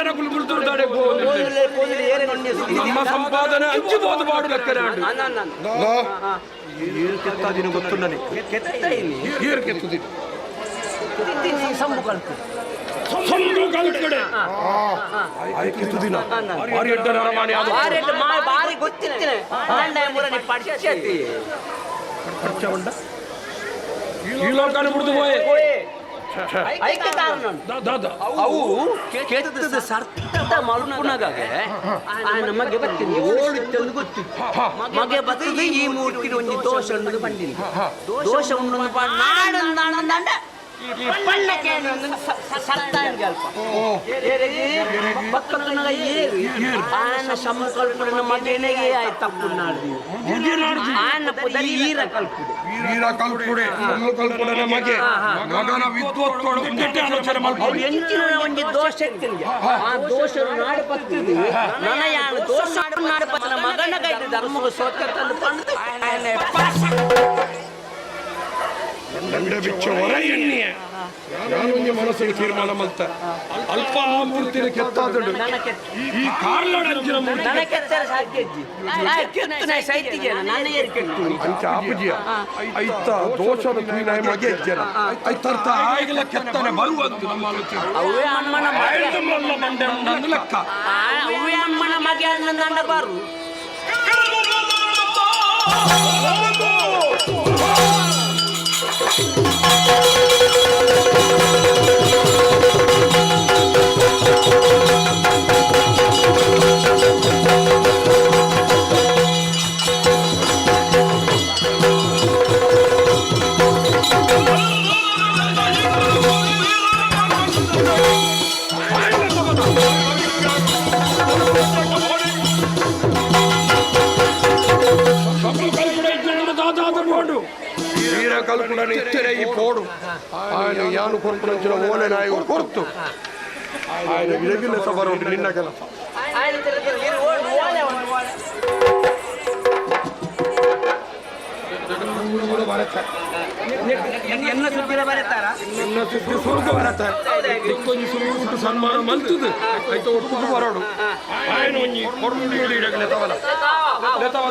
ಜನಕುಲು ಮುಲ್ತುರ್ದಾಡೆ ನಮ್ಮ ಸಂಪಾದನೆ ಹಂಚಬಹುದು ಬಾಡು ಲೆಕ್ಕನಾಡು ಏರು ಕೆತ್ತಾದಿನ ಗೊತ್ತು ನನಗೆ ಏರು ಕೆತ್ತುದಿನ ಸಂಬು ಕಲ್ಕಡೆ ಕೆತ್ತುದಿನ ಭಾರಿ ಎಡ್ಡ ನರಮಾಣಿ ಅದು ಬಾರಿ ಗೊತ್ತಿತ್ತೇನೆ ಪರಿಚಯ ಪರಿಚಯ ಈ ಲೋಕನ ಬಿಡ್ದು ಹೋಯೆ ಅವು ಕೆತ್ತದ ಸರ್ತ ಮಲ್ಪುನಗಾಗೆ ನಮಗೆ ಬತ್ತಿನಿ ಓಳು ತಂದು ಗೊತ್ತಿತ್ತು ಮಗೆ ಬತ್ತದು ಈ ಮೂರ್ತಿನ ಒಂದು ದೋಷ ಉಂಡು ಬಂದಿನಿ ದೋಷ ಉಂಡು ನಾಡು ನಾಡಂದಾಂಡ ಪಣ್ಣಕ್ಕೆ ಸರ್ತ ಅಲ್ಪ ಬಕ್ಕನ ಏರು ಆನ ಸಮ ಕಲ್ಪುನ ಮಗನಿಗೆ ಆಯ್ತು ತಪ್ಪು ನಾಡ್ದು ಆನ ಪುದರಿ ಈರ ಕಲ್ಪುಡೆ ಈರ ಕಲ್ಪುಡೆ ಸಮ ಕಲ್ಪುಡನ ಮಗೆ ಮಗನ ವಿದ್ವತ್ತೋಡು ಒಂದೆಟ್ಟೆ ಆಲೋಚನೆ ಮಲ್ಪುಡು ಎಂಚಿನ ಒಂಜಿ ದೋಷ ಇತ್ತಿನ ಆ ದೋಷ ನಾಡು ಪತ್ತಿದು ನನ್ನ ಯಾನು ದೋಷ ನಾಡು ಪತ್ತಿನ ಮಗನ ಕೈದು ಧರ್ಮಗ ಸೋತ ತಂದು ಪಂಡ್ದು ದಂಡ ಬಿಚ್ಚ ಹೊರ ಎಣ್ಣಿಯ ಯಾನೊಂಜಿ ಮನಸ್ಸಿಗೆ ತೀರ್ಮಾನ ಮಲ್ತ ಅಲ್ಪ ಆ ಮೂರ್ತಿನ ಕೆತ್ತಾದುಂಡು ಈ ಕಾರ್ಲಡಂಚಿನ ಮೂರ್ತಿ ನನ್ನ ಕೆತ್ತರ ಸಾಧ್ಯ ಕೆತ್ತು ನಾ ಸೈತಿಗೆ ನನ್ನ ಏರು ಕೆಟ್ಟು ಅಂಚ ಆಪುಜಿಯ ಐತ ದೋಷದ ತುಯಿನಾಯ ಮಗೆ ಇಜ್ಜನ ಐತರ್ಥ ಆಯ್ಗಲ ಕೆತ್ತನೆ ಬರುವಂತು ನಮ್ಮ ಆಲೋಚನೆ ಅವೇ ಅಮ್ಮನ ಆಯ್ದು ಮಲ್ಲ ಮಂಡೆ ಉಂಡಂದು ಲೆಕ್ಕ ಅವೇ ಅಮ್ಮನ ಮಗೆ ಅನ್ನಂದಂಡ ಬಾರು ವೀರ ಕಲ್ಪುಡನ ಇತ್ತರೆ ಈ ಪೋಡು ఆయన ಯಾನು ಕೊರ್ಪುನಂಚಿನ ಓಲೆ ನಾಯಿಗೆ ಕೊರ್ತು ఆయన ವಿರಗಿಲ್ಲ ಸಬರೋಡು ನಿನ್ನ ಕೆಲಸ ಎನ್ನ ಸುದ್ದಿನ ಬರೀತಾರ ನಿನ್ನ ಸುದ್ದಿ ಸುರುಕು ಬರತ್ತಾರೆ ಇಕ್ಕೊಂಜಿ ಸುರುಕು ಸನ್ಮಾನ ಮಲ್ತದು ಐತ ಒಟ್ಟುಗು ಬರೋಡು ఆయన ಒಂಜಿ ಕೊರ್ಮುಡಿ ಇಡಗಲೆ ತವಲ ಲೆತವ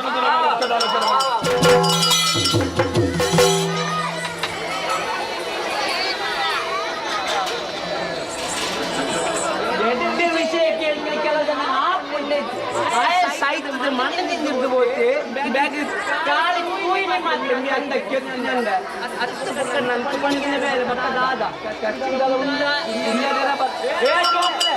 ಎಡ್ಡೆ ವಿಷಯ ಕೇಳಿ ಕೆಲವು ಜನ ಸಾಹಿತ್ಯದ ಮನದಿಂದ ಹೋತೆ ಬ್ಯಾಗ್ ಕಾಲಿ ಕೂಯಿನೆ ಮಾತ್ರ ಅಂದ ಕೆತ್ತಂದ ಅತ್ತ ಪಕ್ಕ ನಂತು ಪಂಗಿನ ಬೇರೆ ಪಕ್ಕ ದಾದ ಕಚ್ಚಿದಲ ಉಂಡ ಇಲ್ಲದರ ಏ ಚೋಪ್ರೆ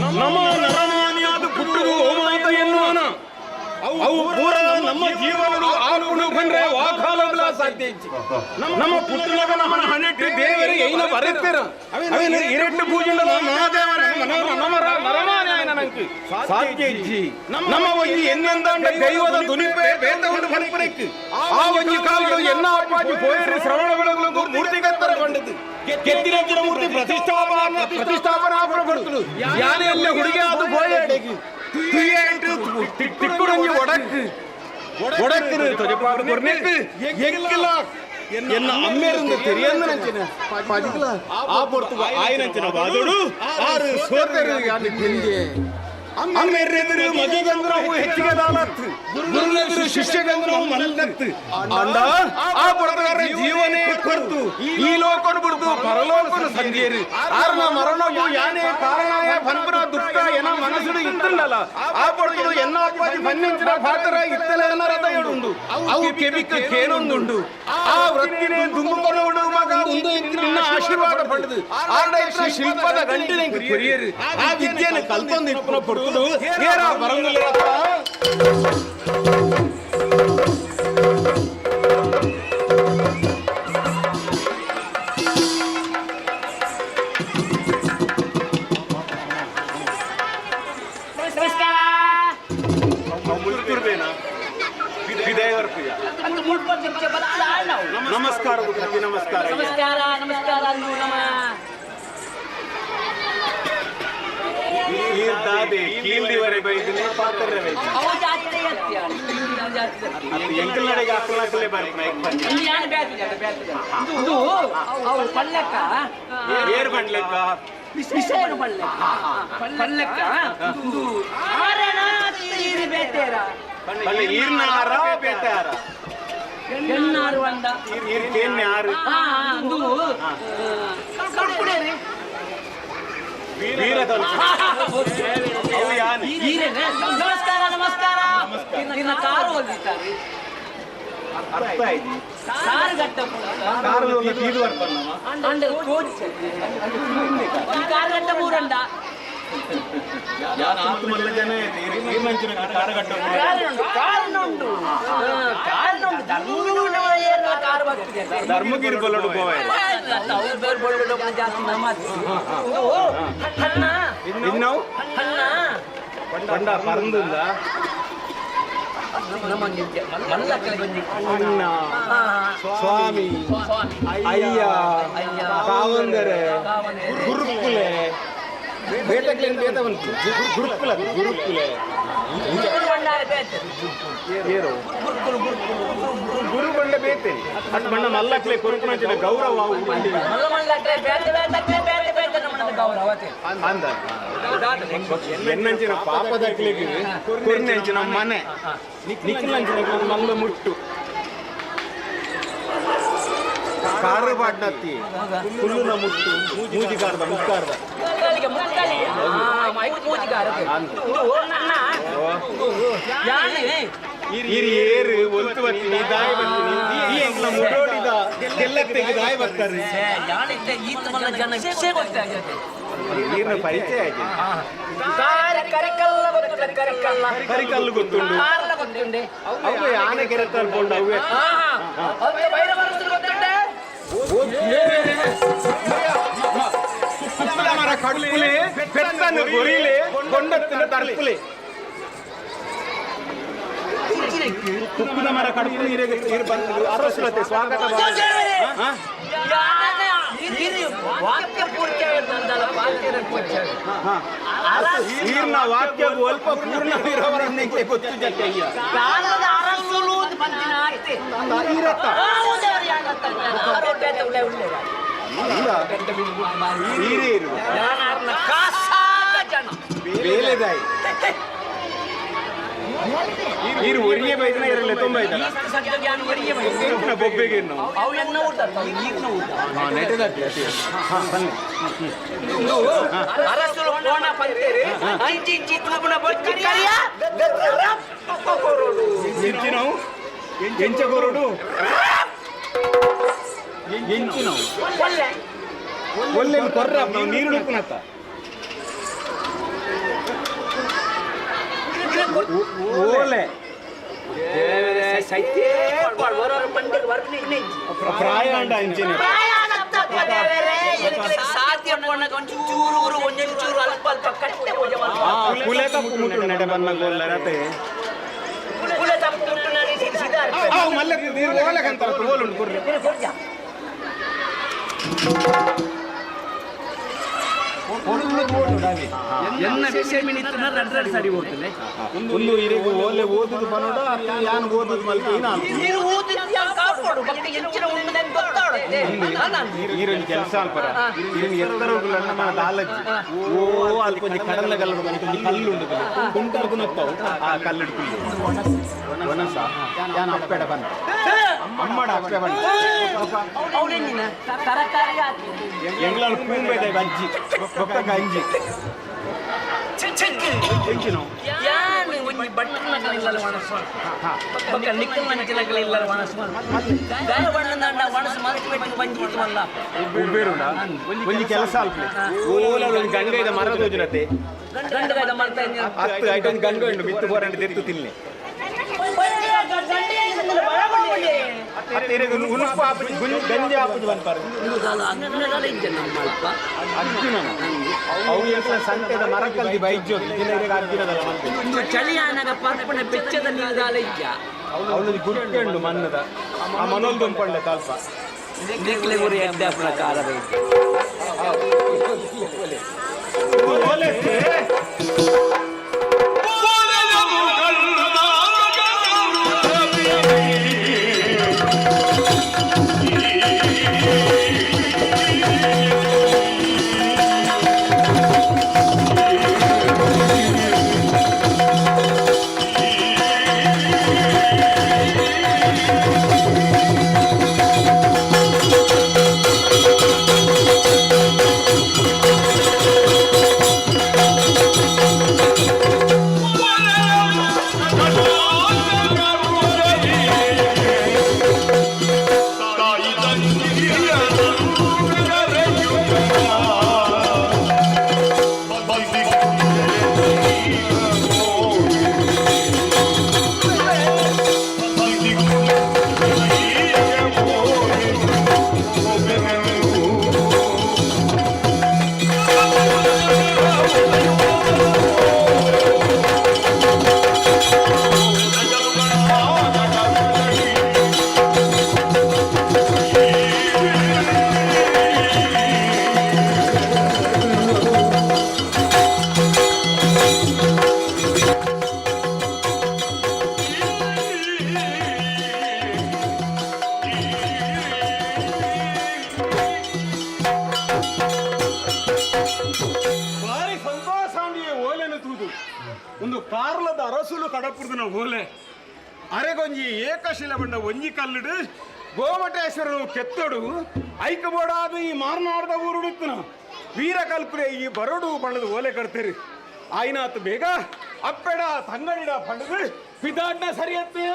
ನಮ್ಮ ನರಮಾನಿಯಾದ ಪುಟ್ಟುದು ಓಮಾತ ಎನ್ನುವನ ಅವು ಪೂರ ನಮ್ಮ ಜೀವನದ ಆಲುಗಳು ಬಂದ್ರೆ ವಾಕಾಲಂಬ್ಲ ಸಾಧ್ಯ ಇಜ್ಜಿ. ನಮ್ಮ ಪುಟ್ಟುನಗ ನಮ್ಮನ ಹಣೆಟ್ಟು ದೇವರಿಗೆ ಐನ ಬರೆತ್ತೀರ ಅವೇನು ಇರಟ್ಟು ಪೂಜೆಂಡಲ ಮಹಾದೇವರೇ ಮನೋರ ನಮರ ನರಮಾನ್ಯಾಯನ ನಂಗೆ ಸಾಧ್ಯ ಇಜ್ಜಿ. ನಮ್ಮ ಒಂಜಿ ಎನ್ನೆಂದಾಂಡ ದೈವದ ದುನಿಪೆ ಬೇತ ಉಂಡು ಪನ್ಪುನೆಕ್ಕು ಆ ಒಂಜಿ ಕಾಲಡು ಎನ್ನ ಅಪ್ಪಾಜಿ ಪೋಯರಿ ಶ್ರವಣ ಬೆಳಗುಲು ಮೂರ್ತಿಗತ್ತರ ಬಂಡದು ಕೆತ್ತಿನಂಚಿನ ಮೂರ್ತಿ ಪ್ರತಿಷ್ಠಾಪನಾ ಬರ್ತಳು ಯಾನೆಲ್ಲ ಹುಡುಗಿ ಅದು ಪೋಯಡೆಗೆ ತಿಕ್ಕುಡಂಚಿನ ಒಂಜಿ ಒಡಕ್ ಒಡಕ್ಕಿನ ತೊಜಪಾಡು ಕೊರ್ನೆಕ್ ಎಂಕಿಲ ಎನ್ನ ಅಮ್ಮೇರಿಂದ ತೆರಿಯಂದ ನಂಚಿನ ಪದಿಕ್ಲ ಆ ಪೊರ್ತುಗ ಆಯ್ನಂಚಿನ ಬಾದೋಡು ಆರು ಸೋತೆರು ಯಾನು ಗೆಂದೆ ಅಮ್ಮೆರೆದುರು ಮಗೆಗಂದ್ರವು ಹೆಚ್ಚಿಗೆ ದಾಲತ್ ಗುರುನೆದುರು ಶಿಷ್ಯಗಂದ್ರವು ಮಲ್ಲತ್ತು ಅಂಡ ಆ ಪೊರ್ತುಗಾರ ಜೀವನೇ ಕೊರ್ತು ಈ ಲೋಕನು ಬಿಡ್ದು ಪರಲೋಕನು ಸಂಧಿಯರು ಆರ್ನ ಮರಣವು ಯಾನೇ ಕಾರಣಾಯ ಪನ್ಪುನ ದುಃಖ ಎನ ಮನಸ್ಸುಡು ಇತ್ತುಂಡಲ ಆ ಪೊರ್ತುಡು ಎನ್ನ ಅಪ್ಪಾಜಿ ಪನ್ನೆಂಚಿನ ಪಾತ್ರ ಇತ್ತಲ ಎನ್ನ ರಥ ಎಡುಂಡು ಅವು ಕೆಬಿಕ್ಕ ಕೇನೊಂದುಂಡು ಆ ವೃತ್ತಿನೇ ದುಂಬುಕೊನವುಡು ಮಗ ಒಂದು ನಿನ್ನ ಆಶೀರ್ವಾದ ಪಡೆದು ಆರ್ಡ ಇತ್ತಿನ ಶಿಲ್ಪದ ಗಂಟಿನ ಕೊರಿಯರು ಆ ವಿದ್ಯೆಯನ್ನು ಕಲ್ತೊಂದು ಇಪ್ಪನ ಪೊರ್ತುಡು ಏರ ಬರಂಗುಲ್ಲರಪ್ಪ. ನಮಸ್ಕಾರ ನಮಸ್ಕಾರ ನಮಸ್ಕಾರ ನಮಸ್ಕಾರ ನಮ್ಮ ನಮಸ್ಕಾರ ನಮಸ್ಕಾರ. ನಿನ್ನ ಕಾರು ಹೋಗಿದ್ದಾರೆ ಕಾರು ಗಟ್ಟ ಕಾರು ಗಟ್ಟ ಮೂರಂಡ ಕಾರುಂಡು ಕಾರುಂಡು ಕಾರು ಧರ್ಮಗಿರಿ ಬಲ್ಲಡು ಗೋವಾ ಜಾಸ್ತಿ ನಮ್ಮ ಇನ್ನು ಬಂಡ ಪರಂದುಂದ ಅಣ್ಣ ಸ್ವಾಮಿ ಅಯ್ಯ ಕಾವಂದರೆ ಗುರುಕುಲೆ ಬೇಟಕ್ಲೇನು ಬೇತ ಬಂತು ಗುರುಕುಲ ಗುರುಕುಲೆ ಗುರು ಬಂಡ ಬೇತೆ ಅಟ್ ಬಣ್ಣ ಮಲ್ಲಕ್ಲೆ ಕೊರುಕುನಂಚಿನ ಗೌರವ ಅಂದ ಎನ್ನಂಚಿನ ಪಾಪದಕ್ಲಿಗೆ ಕೊರ್ನೆಂಚಿನ ಮನೆ ನಿಕ್ಕಿನಂಚಿನ ಮಲ್ಲ ಮುಟ್ಟು ಕಾರು ಪಾಡ್ನತ್ತಿ ಹುಲ್ಲುನ ಮುಟ್ಟು ಮೂಜಿಗಾರ್ದ ಮುಕ್ಕಾರ್ದ ಏರು ಒಲ್ತು ಬರ್ತೀನಿ ದಾಯಿ ಬರ್ತೀನಿ ಈ ಎಂಗ್ಲ ಮುಡೋಡಿದ ಕೆಲ್ಲತ್ತೆಗೆ ದಾಯಿ ಬರ್ತಾರೆ ನೀರಿನ ಪರಿಚಯ ಆಗಿದೆ. ಕರಿಕಲ್ಲು ಗೊತ್ತುಂಡು ಅವು ಆನೆ ಕೆರೆತಲ್ಲಿ ಬೋಂಡು ಅವೇ ಮರ ಕಡುಪುಲೆ ಪೆತ್ತನ್ನು ಗೊರಿಲೆ ಕೊಂಡತ್ತಿನ ತರ್ಪುಲೆ ಕುಕ್ಕುದ ಮರ ಕಡುಪು ನೀರಿಗೆ ನೀರು ಬಂದು ಅರಸುಲತೆ ಸ್ವಾಗತ. ನೀರ್ನ ವಾಕ್ಯ ಅಲ್ಪ ಪೂರ್ಣ ಇರೋವರನ್ನೇ ಗೊತ್ತು ಜೊತೆ ನೀರೇ ಇರುವ ಬೇಲೆದಾಯಿ ನೀರು ಒರಿಯೇ ಬೈದನ ಇರಲ್ಲ ತುಂಬ ಇದ್ದಾರೆ ಬೊಬ್ಬೆಗೆ ಎಂಚ ಕೊರಡು ಎಂಚಿನವು ಒಲ್ಲೆ ಕೊರ್ರ ನಾವು ನೀರು ನುಕ್ಕುನತ್ತ ಓಲೆ ಪ್ರಾಯಾಂಡ ಅಂಚಿನ ಕುಲೆ ತಪ್ಪು ಮುಟ್ಟು ನಡೆ ಬನ್ನ ಗೋಲ್ಲರತೆ ಮಲ್ಲೆ ನೀರು ಓಲೆಗಂತಾರ ಓಲುಂಡು ಕೊರ್ರೆ ಎನ್ನ ವಿಷಯ ಮಿನಿತ್ತನ ರಡ್ ರಡ್ ಸರಿ ಹೋಗ್ತದೆ. ಒಂದು ಇರೆಗು ಓಲೆ ಓದುದು ಪನೋಡ ಅತ್ತ ಯಾನ್ ಓದುದು ಮಲ್ಪಿ ನಾನು. ನೀರು ಓದಿದ್ದು ಯಾನ್ ಕಾಪಾಡು ಬಕ್ಕ ಎಂಚಿನ ಉಂಡು ನಂಗೆ ಗೊತ್ತಾಡುತ್ತೆ. ಈರೊಂಜಿ ಕೆಲಸ ಅಲ್ಪರ ಇರಿನ ಎತ್ತರ ನಮ್ಮ ದಾಲಜ್ಜಿ ಓ ಅಲ್ಪ ಒಂಜಿ ಕಡಲ ಗಲ್ಲ ಒಂಜಿ ಕಲ್ಲು ಉಂಡು ಕುಂಟರ್ಗು ನತ್ತವು ಆ ಕಲ್ಲು ಹಿಡ್ಕೊಂಡು ಒನಸ ಯಾನ್ ಅಪ್ಪೆಡ ಬಂದ ಅಮ್ಮಡ ಅಪ್ಪೆ ಬಂದ ಅವಳೆಂಜಿನ ತರಕಾರಿ ಹಾಕಿ ಎಂಗ್ಲಾಲ್ ಪೂಂಬೆದ ಅಜ್ಜಿ ಬೊಕ್ಕ ಗಂಜಿ ಯಾನ್ ಒಂಜಿ ಬಟ್ಟನ ಮಕ್ಕಳಿಲ್ಲಲ್ಲ ಒಣಸು ಬೊಕ್ಕ ನಿಕ್ಕಲ್ ಮಂಚಿನಗಳಿಲ್ಲಲ್ಲ ಒಣಸು ಗಾಯ ಬಣ್ಣದಾಂಡ ಒಣಸು ಮಲ್ತು ಬೆಟ್ಟಿಗೆ ಬಂಜಿ ಮಲ್ಲ ಉಬ್ಬೇರುಂಡ ಒಂಜಿ ಕೆಲಸ ಅಲ್ಪಲೆ ಓಲ ಒಂಜಿ ಗಂಗೈದ ಮರ ತೋಜುನತೆ ಗಂಡಗಾದ ಮಲ್ತಾ ಇದ್ದೀನಿ ಅತ್ತು ಐಟ್ ಒಂಜಿ ಗಂಗ ಉಂಡು ಮಿತ್ತು ಬೋರಂಡು ತೆತ್ತು ತಿನ್ನೆ ಉನುಪ್ಪು ಆಪುಜಿ ಗಂಜಿ ಆಪುಜಿ ಪನ್ಪಾರು ಅರ್ಜುನನ ಅವು ಎಂತ ಸಂತೆದ ಮರಕಲ್ದಿ ಬೈಜೋ ಇದಿನ ಅರ್ಜುನದಲ್ಲ ಮಲ್ಪೆ ಒಂದು ಚಳಿಯಾನಗ ಪರ್ಪಣ ಬೆಚ್ಚದ ನೀರುದಾಲ ಇಜ್ಜ ಅವಳೊಂದು ಗುರ್ಕೆ ಉಂಡು ಮನ್ನದ ಆ ಮನೊಂದು ಪಳ್ಳೆ ತಲ್ಪ ನಿಕ್ಲೆ ಗುರಿ ಎಡ್ಡೆ ಕಾಲ ಬೈಜ ಭಾರಿ ಸಂತೋಷಾಂಡಿಯೇ ಓಲೆನು ತೂದು ಒಂದು ಕಾರ್ಲದ ಅರಸುಲು ಕಡಪುರ್ದಿನ ಓಲೆ ಅರೆಗೊಂಜಿ ಏಕಶಿಲ ಬಂಡ ಒಂಜಿ ಕಲ್ಲುಡು ಗೋಮಟೇಶ್ವರನು ಕೆತ್ತೊಡು ಐಕಬೋಡಾದ ಈ ಮಾರ್ನಾಡದ ಊರುಡುತ್ತನ ವೀರ ಕಲ್ಪುರೆ ಈ ಬರೋಡು ಬಣ್ಣದ ಓಲೆ ಕಡ್ತೀರಿ ಆಯ್ನಾತ್ ಬೇಗ ಅಪ್ಪೆಡ ತಂಗಡಿಡ ಪಂಡದು ಪಿದಾಡ್ನ ಸರಿಯತ್ತೆ.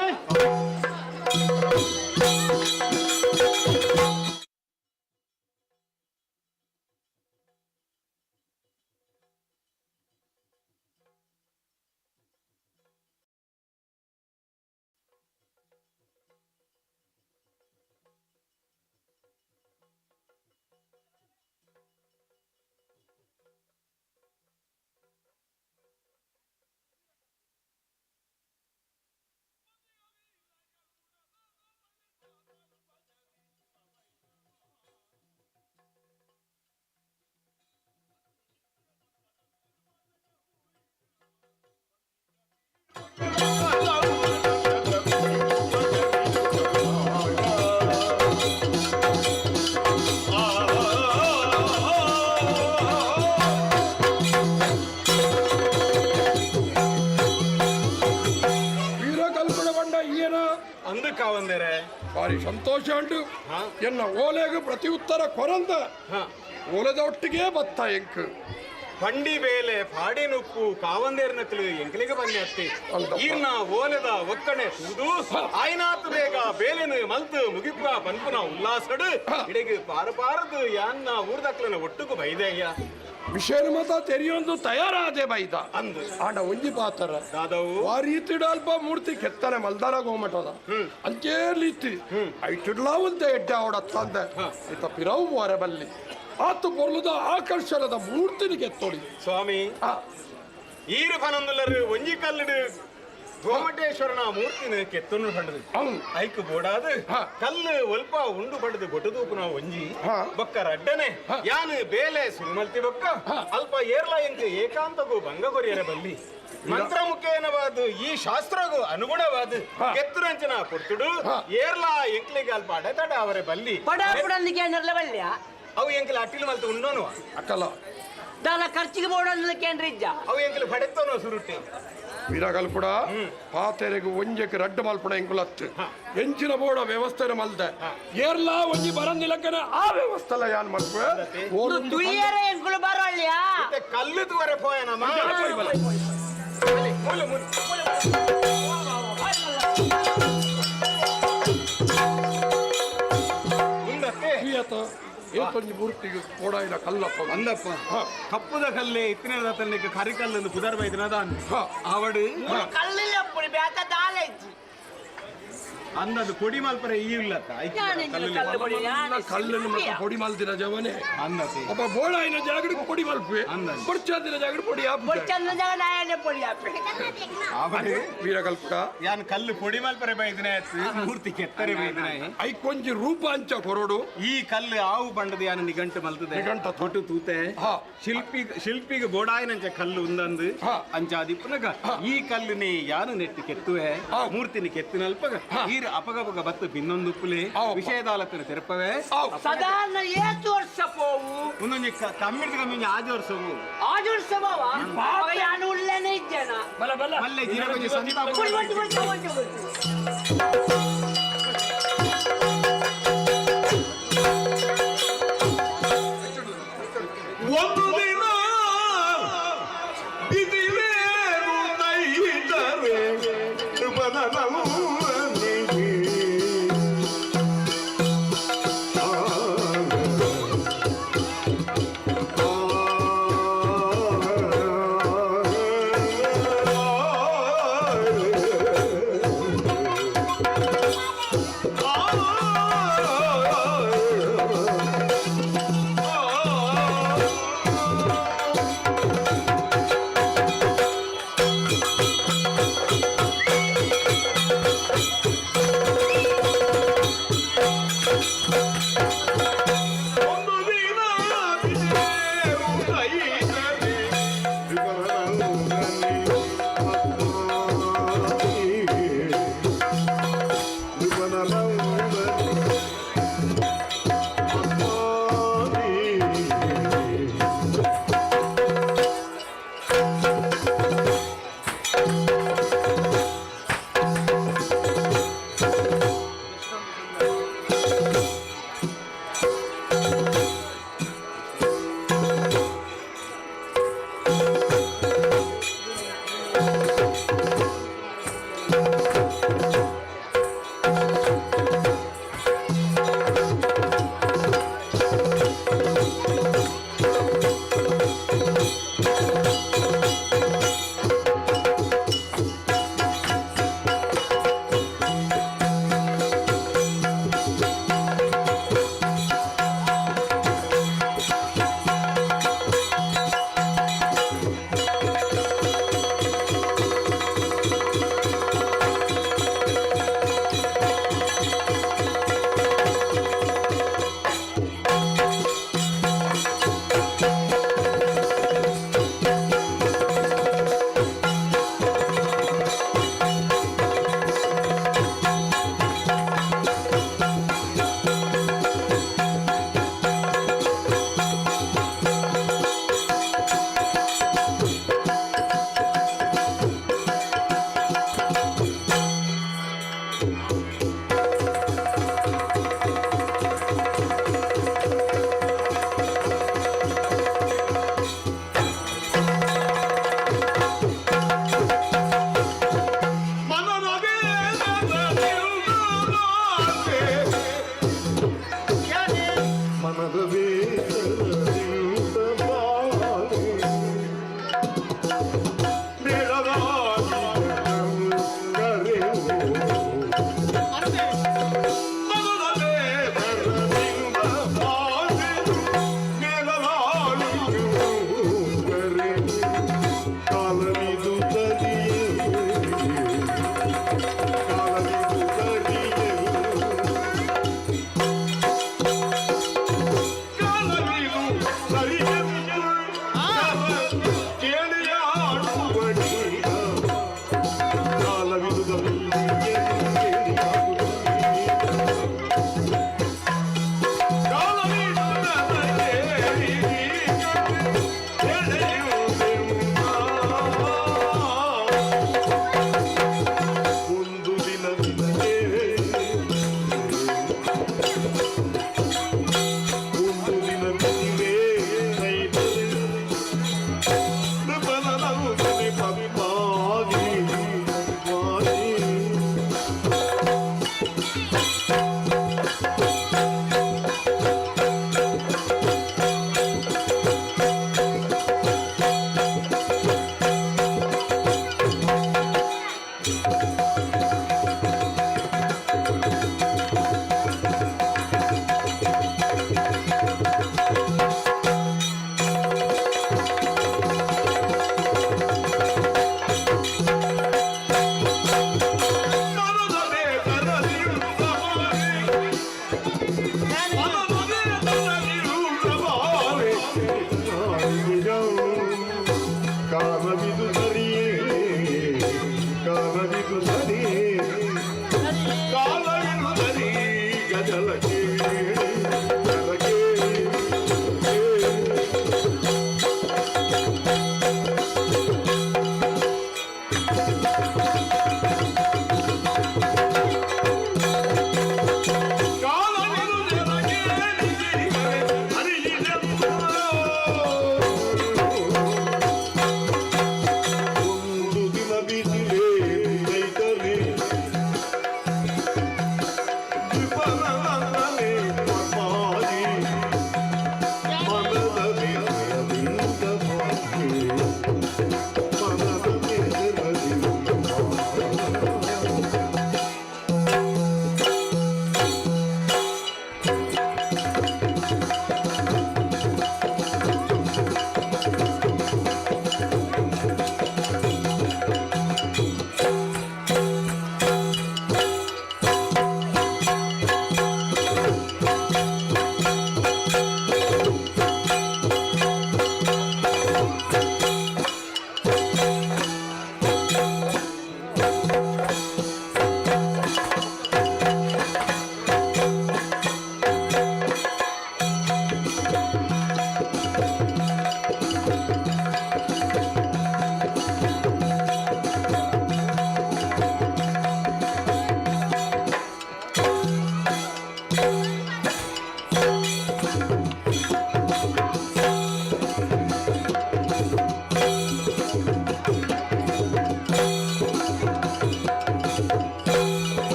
ಭಾರಿ ಸಂತೋಷ ಉಂಟು. ಎನ್ನ ಓಲೆಗೆ ಪ್ರತಿ ಉತ್ತರ ಕೊರಂದ ಓಲೆದ ಒಟ್ಟಿಗೆ ಬತ್ತ ಎಂಕ್ ಪಂಡಿ ಬೇಲೆ ಪಾಡಿ ನುಪ್ಪು ಕಾವಂದೇರ್ನಕ್ಲು ಎಂಕಲಿಗೆ ಬನ್ನಿ ಅತ್ತಿ ಈರ್ನ ಓಲೆದ ಒಕ್ಕಣೆ ತೂದು ಆಯ್ನಾತ್ ಬೇಗ ಬೇಲೆನು ಮಲ್ತು ಮುಗಿಪ್ಪ ಪನ್ಪುನ ಉಲ್ಲಾಸಡು ಇಡೆಗೆ ಪಾರು ಪಾರದು ಯಾನ್ನ ಊರ್ದಕ್ಲನ ಒಟ್ಟುಕು ಬೈದಯ್ಯ ವಿಷಯ ಮತ ತೆರೆಯೊಂದು ತಯಾರಾದೆ ಬೈದ ಅಂದು ಆಂಡ ಒಂಜಿ ಪಾತ್ರ ದಾದವು ಆ ರೀತಿಡ ಅಲ್ಪ ಮೂರ್ತಿ ಕೆತ್ತನೆ ಮಲ್ದಾರ ಗೋಮಠದ ಅಂಚೇರ್ಲಿತ್ತಿ ಐಟಿಡ್ಲಾ ಒಂದೇ ಎಡ್ಡೆ ಅವಡತ್ತಂದೆ ಇತ ಪಿರವು ವಾರ ಬಲ್ಲಿ ಆತು ಪೊರ್ಲುದ ಆಕರ್ಷಣದ ಮೂರ್ತಿನಿ ಕೆತ್ತೋಡಿ ಸ್ವಾಮಿ ಈರು ಪನೊಂದುಲ್ಲರು ಒಂಜಿ ಕಲ್ಲಿಡು ಗೋಮಟೇಶ್ವರನ ಮೂರ್ತಿನ ಕೆತ್ತನು ಪಂಡದು ಐಕ್ ಬೋಡಾದು ಕಲ್ಲು ಒಲ್ಪ ಉಂಡು ಪಂಡದು ಗೊಟ್ಟದೂಪುನ ಒಂಜಿ ಬೊಕ್ಕ ರಡ್ಡನೆ ಯಾನು ಬೇಲೆ ಸುರುಮಲ್ತಿ ಬೊಕ್ಕ ಅಲ್ಪ ಏರ್ಲ ಎಂಕ್ ಏಕಾಂತಗೂ ಭಂಗ ಕೊರಿಯರೆ ಬಲ್ಲಿ ಮಂತ್ರ ಮುಖೇನವಾದ ಈ ಶಾಸ್ತ್ರಗೂ ಅನುಗುಣವಾದ ಕೆತ್ತುರಂಚನ ಪೊರ್ತುಡು ಏರ್ಲಾ ಎಂಕ್ಲಿಗೆ ಅಲ್ಪ ಅಡೆತಡ ಅವರೇ ಬಲ್ಲಿ ಪಡಾಪುಡಂದಿಗೆ ಏನಾರಲ್ಲ ಬಲ್ಯ ಅವು ಎಂಕ್ಲ ಅಟ್ಟಿಲ್ ಮಲ್ತು ಉಂಡೋನು ಅಕ್ಕಲ್ಲ ದಾಲ ಖರ್ಚಿಗೆ ಬೋಡಂದ್ಲ ಕೇಂದ್ರ ಇಜ್ಜ ಅವು ಎಂಕ್ಲ ಪಡೆತ್ತೋನು ಸುರುಟ್ಟಿ ವೀರಗಲ್ ಕೂಡ ಪಾತೆರೆಗ್ ಒಂಜೆಕ್ ರಡ್ಡು ಮಲ್ಪುಣ ಎಂಕುಲತ್ತು ಎಂಚಿನ ಬೋಡ ವ್ಯವಸ್ಥೆ ಮಲ್ದೆ ಏರ್ಲಾ ಒಂಜಿ ಬರಂದಿಲಕ್ಕನ ಆ ವ್ಯವಸ್ಥೆ ಯಾನ್ ಮಲ್ಪೆ ತುಳಿಯರೆ ಎಂಕುಲು ಬರೋಳ್ಯಾ ಕಲ್ಲು ತುವರೆ ಪೋಯನಮ್ಮ ಮೂಲ ಮೂಲ ಏತೊಂಜಿ ಮೂರ್ತಿಗೆ ಕೋಡಾಯಿನ ಕಲ್ಲಪ್ಪ ಅಂದಪ್ಪ ಕಪ್ಪುದ ಕಲ್ಲೇ ಇತ್ತಿನ ತನ್ನಿಗೆ ಕರಿಕಲ್ಲನ್ನು ಪುದರ್ ಬೈದಿನದಾನ್ ಆವಡು ಕಲ್ಲಿಲ್ಲ ಪುಡಿ ಬ್ಯಾತ ದಾಲ ಇಜ್ಜಿ ಅಂದದು ಪೊಡಿ ಮಲ್ಪರೆ ಈ ಇಲ್ಲತ್ತ ಕಲ್ಲನ್ನು ಮತ್ತೆ ಪೊಡಿ ಮಲ್ದಿನ ಜವನೆ ಅಪ್ಪ ಬೋಳಾಯಿನ ಜಾಗಡಿಗೆ ಪೊಡಿ ಮಲ್ಪೆ ಬೊಡ್ಚಾದಿನ ಜಾಗಡಿ ಪೊಡಿ ಬೊಡ್ಚಂದ್ರ ಜಾಗ ನಾಯನೆ ಪೊಡಿ ಆಪೆ ವೀರಕಲ್ಪಡ ಯಾನ್ ಕಲ್ಲು ಪೊಡಿ ಮಲ್ಪರೆ ಬೈದಿನ ಮೂರ್ತಿ ಕೆತ್ತರೆ ಬೈದಿನ ಐಕೊಂಜಿ ರೂಪ ಅಂಚ ಕೊರಡು ಈ ಕಲ್ಲು ಆವು ಬಂಡದ ಯಾನು ನಿಘಂಟು ಮಲ್ತದೆ ನಿಘಂಟ ತೊಟ್ಟು ತೂತೆ ಶಿಲ್ಪಿ ಶಿಲ್ಪಿಗೆ ಬೋಡಾಯಿನಂಚ ಕಲ್ಲು ಉಂದಂದು ಅಂಚಾದಿಪ್ಪನಗ ಈ ಕಲ್ಲುನೇ ಯಾನು ನೆಟ್ಟು ಕೆತ್ತುವೆ ಮೂರ್ತಿನ ಕೆತ್ತಿನಲ್ಪಗ ಈರು ಅಪಗಪಗ ಬತ್ತು ಬಿನ್ನೊಂದುಪ್ಪುಲೆ ವಿಷಯದಾಲತನ ತೆರಪವೆ ಸದಾನ ಏತು ವರ್ಷ ಪೋವು ಒಂದೊಂದು ಕಮ್ಮಿಡ್ದು ಕಮ್ಮಿ ಆಜು ವರ್ಷವು ಆಜು ವರ್ಷ ಬಾವ ಯಾನು ಉಳ್ಳನೆ ಇದ್ದೇನ ಮಲ್ಲೆ ಜೀರಗೊಂಜಿ ಸಂತಾಪ ಕೊಡಿ ಕೊಡಿ ಕೊಡಿ ಕೊಡಿ ಕೊಡಿ ಒಂದು ದಿನ ಬಿದಿಲೇರು ನೈದರೆ ಬದಲವನಿಗೆ. ಒಂದು ದಿನ ಬಿದಿಲೇರು ನೈದರೆ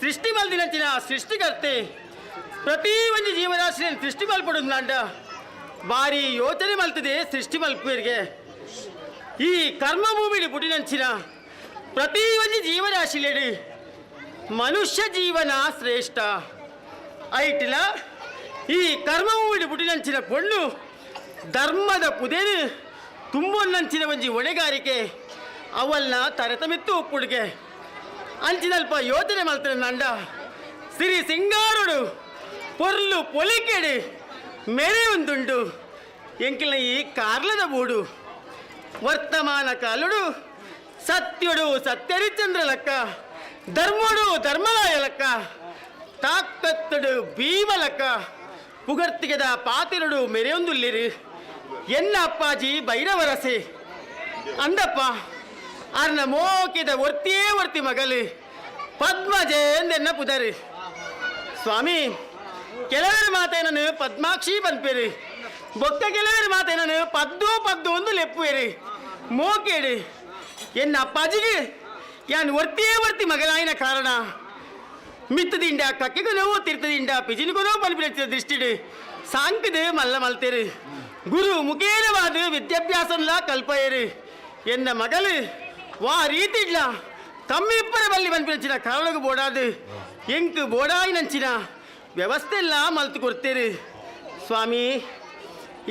ಸೃಷ್ಟಿ ಮಲ್ದಿನಂಚಿನ ಸೃಷ್ಟಿಕರ್ತೆ ಪ್ರತಿ ಒಂದು ಜೀವರಾಶಿಯನ್ನು ಸೃಷ್ಟಿ ಮಲ್ಪಡುಂದಾಂಡ ಬಾರಿ ಯೋಚನೆ ಮಲ್ತದೆ ಸೃಷ್ಟಿ ಮಲ್ಪುವರಿಗೆ ಈ ಕರ್ಮಭೂಮಿಡಿ ಪುಟಿನಂಚಿನ ಪ್ರತಿ ಒಂದು ಜೀವರಾಶಿಲೇಡಿ ಮನುಷ್ಯ ಜೀವನ ಶ್ರೇಷ್ಠ ಐಟಿಲ ಈ ಕರ್ಮಭೂಮಿಡಿ ಪುಟಿನಂಚಿನ ಪೊಣ್ಣು ಧರ್ಮದ ಪುದೇನು ತುಂಬೊನ್ನಂಚಿನ ಒಂಜಿ ಹೊಣೆಗಾರಿಕೆ ಅವಲ್ನ ತರತಮಿತ್ತು ಒಪ್ಪುಡುಗೆ ಅಂಚಿನಲ್ಪ ಯೋಚನೆ ಮಲ್ತನ ನಂಡ ಸಿರಿ ಸಿಂಗಾರುಡು ಪೊರ್ಲು ಪೊಲಿಕೆಡು ಮೆರೆ ಒಂದುಂಡು ಎಂಕಿನ ಈ ಕಾರ್ಲದ ಬೂಡು ವರ್ತಮಾನ ಕಾಲುಡು ಸತ್ಯುಡು ಸತ್ಯರಿಚಂದ್ರ ಲಕ್ಕ ಧರ್ಮುಡು ಧರ್ಮರಾಯ ಲಕ್ಕ ತಾಕತ್ತುಡು ಭೀಮ ಲಕ್ಕ ಪುಗರ್ತಿಗೆದ ಪಾತಿರುಡು ಮೆರೆಯೊಂದುಲ್ಲಿರು ಎನ್ನ ಅಪ್ಪಾಜಿ ಭೈರವರಸೆ ಅಂದಪ್ಪ ಅರ್ನ ಮೋಕಿದ ಒರ್ತಿಯೇ ಒರ್ತಿ ಮಗಲು ಪದ್ಮಜೆ ಎಂದೆನ್ನ ಪುದರಿ ಸ್ವಾಮಿ ಕೆಲವರು ಮಾತೇನನು ಪದ್ಮಾಕ್ಷಿ ಪನ್ಪೇರು ಬೊಕ್ಕ ಕೆಲವರು ಮಾತೇನನು ಪದ್ದು ಪದ್ದು ಒಂದು ಲೆಪ್ಪುವೇರು ಮೋಕೇಡು ಎನ್ನ ಅಪ್ಪಾಜಿಗೆ ಯಾನ್ ಒರ್ತಿಯೇ ಒರ್ತಿ ಮಗಲಾಯಿನ ಕಾರಣ ಮಿತ್ತದಿಂಡ ಕಕ್ಕೆಗೂ ನೋವು ತಿರ್ತದಿಂಡ ಪಿಜಿನಿಗೂ ನೋವು ಪನ್ಪಿನ ದೃಷ್ಟಿಡು ಸಾಂಕದು ಮಲ್ಲ ಮಲ್ತೇರು ಗುರು ಮುಖೇನವಾದ ವಿದ್ಯಾಭ್ಯಾಸನ್ಲ ಕಲ್ಪಯರು ಎನ್ನ ಮಗಲು ವಾ ರೀತಿಡ್ಲ ಕಮ್ಮಿಪ್ಪರ ಬಲ್ಲಿ ಪನ್ಪಿನಂಚಿನ ಕಾರಣకు ಬೋಡಾದು ಎಂಕ್ ಬೋಡಾಯಿನಂಚಿನ ವ್ಯವಸ್ಥೆ ಎಲ್ಲ ಮಲ್ತು ಕೊಡ್ತೇರು ಸ್ವಾಮಿ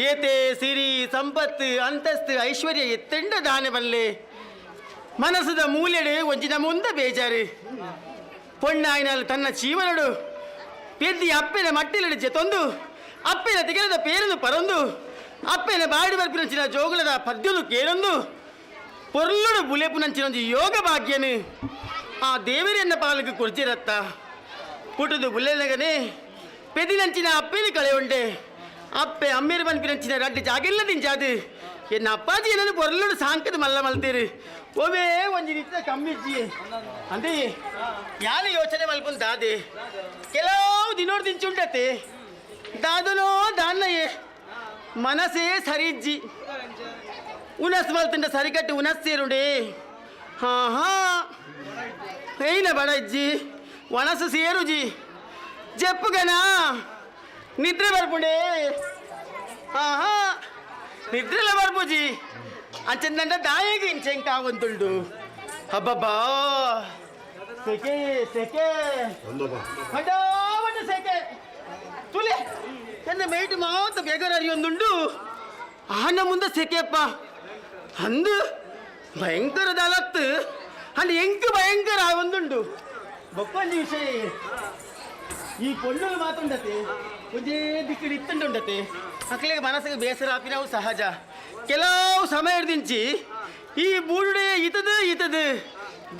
ಏತೆ ಸಿರಿ ಸಂಪತ್ತು ಅಂತಸ್ತು ಐಶ್ವರ್ಯ ಎತ್ತೆಂಡ ದಾನೆ ಬಲ್ಲೆ ಮನಸ್ಸದ ಮೂಲೆಡು ಒಂಜಿನ ಮುಂದೆ ಬೇಜಾರು ಪೊಣ್ಣಾಯಿನಲ್ಲಿ ತನ್ನ ಜೀವನಡು ಪೆದ್ದಿ ಅಪ್ಪೆನ ಮಟ್ಟಿಲಡು ಜೆತೊಂದು ಅಪ್ಪೆನ ತಿಗಲದ ಪೇರನ್ನು ಪರೊಂದು ಅಪ್ಪೆನ ಬಾಡಿ ಬರ್ಪಿನಂಚಿನ ಜೋಗುಲದ ಪದ್ಯನು ಕೇಳೊಂದು ಪೊರ್ಲುಡು ಬುಲೆಪುನಂಚಿನ ಒಂಜಿ ಯೋಗ ಭಾಗ್ಯನು ಆ ದೇವರೆನ್ನ ಪಾಲಕ ಕುರ್ಜಿರತ್ತ ಪುಟುದು ಬುಲೆನಗನೆ ಪೆದಿನಂಚಿನ ಅಪ್ಪೆನ ಕಳೆ ಉಂಡೆ ಅಪ್ಪೆ ಅಮ್ಮೇರು ಪನ್ಪಿನಂಚಿನ ರಡ್ಡು ಜಾಗಿಲ್ಲ ದಿಂಜಾದು ಎನ್ನ ಅಪ್ಪಾಜಿ ಏನನ್ನು ಪೊರ್ಲುಡು ಸಾಂಕದ ಮಲ್ಲ ಮಲ್ತೀರಿ ಒವೇ ಒಂಜಿ ರೀತಿಯ ಕಮ್ಮಿಜ್ಜಿ ಅಂದೆ ಯಾನು ಯೋಚನೆ ಮಲ್ಪುನ್ ದಾದೆ ಕೆಲವು ದಿನೋಡ್ ದಿಂಚುಂಡತೆ ದಾದನೋ ದಾನ್ನಯೇ ಮನಸ್ಸೇ ಸರಿಜ್ಜಿ ಉನಸ್ ಮಲ್ತಿಂಡ ಸರಿಕಟ್ಟಿ ಉನಸ್ ಸೇರುಂಡೆ ಹಾ ಹಾ ಏನ ಬಡ ಇಜ್ಜಿ ಒಣಸು ಸೇರುಜಿ ಜಪ್ಪುಗನಾ ನಿದ್ರೆ ಬರ್ಪುಂಡೆ ಹಾ ಹಾ ನಿದ್ರೆಲ್ಲ ಬರ್ಪುಜಿ ಅಂಚಂದಂಡ ದಾಯಿಗೆ ಇಂಚೆಂಕ ಆವಂತುಂಡು ಹಬ್ಬಬ್ಬಾ ಸೆಕೆ ಸೆಕೆ ಬಂಡ ಸೆಕೆ ತುಲೆ ಎನ್ನ ಮೇಟು ಮಾತ ಬೇಗರ ಅರಿಯೊಂದುಂಡು ಆನ ಮುಂದೆ ಸೆಕೆಯಪ್ಪ ಅಂದು ಭಯಂಕರ ದಾಲತ್ತು ಅಂಡ್ ಎಂಕ್ ಭಯಂಕರ ಒಂದುಂಡು ಬೊಕ್ಕೊಂಜಿ ವಿಷಯ ಈ ಪೊಣ್ಣುಲು ಮಾತ್ರ ಉಂಡತೆ ಒಂಜೇ ದಿಕ್ಕಿಡು ಇತ್ತುಂಡು ಉಂಡತೆ ಅಕ್ಲಿಗೆ ಮನಸ್ಸಿಗೆ ಬೇಸರ ಆಪಿನವು ಸಹಜ ಕೆಲವು ಸಮಯ ದಿಂಚಿ ಈ ಬೂಡುಡೆ ಇತದು ಇತದು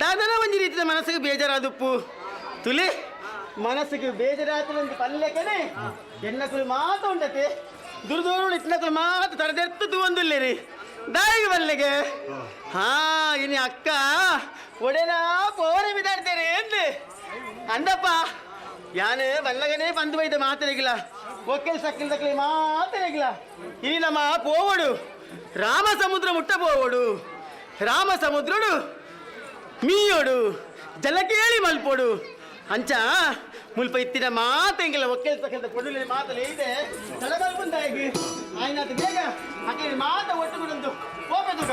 ದಾದನ ಒಂಜಿ ರೀತಿಯ ಮನಸ್ಸಿಗೆ ಬೇಜಾರಾದುಪ್ಪು ತುಲೆ ಮನಸ್ಸಿಗೆ ಬೇಜಾರಾತದಂತ ಪಲ್ಲೆಕನೆ ಎನ್ನಕುಲು ಮಾತ ಉಂಡತೆ ದುರ್ದೂರು ಇತ್ತನಕುಲು ಮಾತು ತರದೆತ್ತು ತೂವೊಂದುಲ್ಲೇರಿ ದಾಯಿಗೆ ಬಲ್ಲೆಗೆ ಹಾ ಇನಿ ಅಕ್ಕ ಒಡೆನಾ ಪೋರೆ ಬಿದಾಡ್ತೇನೆ ಎಂದು ಅಂದಪ್ಪ ಯಾನು ಬಲ್ಲಗನೇ ಬಂದು ಬೈದ ಮಾತರಿಗಿಲ್ಲ ಒಕ್ಕೆಲ್ ಸಕ್ಕಿಲ್ ತಕ್ಕಲಿ ಮಾತರಿಗಿಲ್ಲ ಇನಿ ನಮ್ಮ ಪೋವಡು ರಾಮ ಸಮುದ್ರ ಮುಟ್ಟ ಪೋವಡು ರಾಮ ಸಮುದ್ರಡು ಮೀಯೋಡು ಜಲಕೇಳಿ ಮಲ್ಪೋಡು ಅಂಚ ಮುಲ್ಪ ಇತ್ತಿನ ಮಾತೆಂಗಿಲ್ಲ ಒಕ್ಕೆಲ್ ಸಕ್ಕಿಲ್ದ ಕೊಡುಲೆ ಮಾತಲೇ ಇದೆ ತಡಬಲ್ಪುಂದಾಗಿ ಆಯ್ನಾತು ಬೇಗ ಅಕೆ ಮಾತ ಒಟ್ಟು ಬಿಡೊಂದು ಹೋಗದುಗ.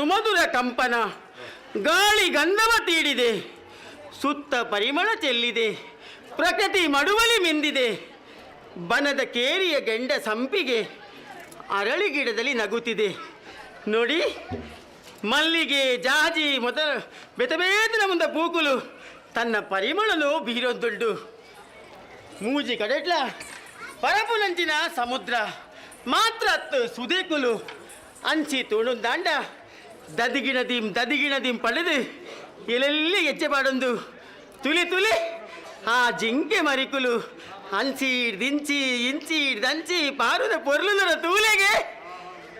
ಸುಮಧುರ ಕಂಪನ, ಗಾಳಿ ಗಂಧವ ತೀಡಿದೆ, ಸುತ್ತ ಪರಿಮಳ ಚೆಲ್ಲಿದೆ, ಪ್ರಕೃತಿ ಮಡುವಲಿ ಮಿಂದಿದೆ. ಬನದ ಕೇರಿಯ ಗೆಂಡ ಸಂಪಿಗೆ ಅರಳಿ ಗಿಡದಲ್ಲಿ ನಗುತ್ತಿದೆ. ನೋಡಿ, ಮಲ್ಲಿಗೆ ಜಾಜಿ ಮೊದಲ ಬೆತಬೇತನ ಮುಂದ ಪೂಕುಲು ತನ್ನ ಪರಿಮಳನು ಬೀರೊಂದುಂಡು. ಮೂಜಿ ಕಡೆಟ್ಲ ಪರಪುನಂಚಿನ ಸಮುದ್ರ ಮಾತ್ರ ಅತ್ತು ಸುದೇಕುಲು ಅಂಚಿ ತುಣುಂದಾಂಡ ದದಿಗಿಣದೀಂ ದದಿಗಿಣದೀಂ ಪಡೆದು ಎಲ್ಲೆಲ್ಲಿ ಹೆಜ್ಜೆ ಪಾಡೊಂದು ತುಲಿ ತುಲಿ ಆ ಜಿಂಕೆ ಮರಿಕುಲು ಅಂಚಿ ದಿಂಚಿ ಇಂಚಿ ದಂಚಿ ಪಾರುದ ಪೊರ್ಲುದರ ತೂಲೆಗೆ.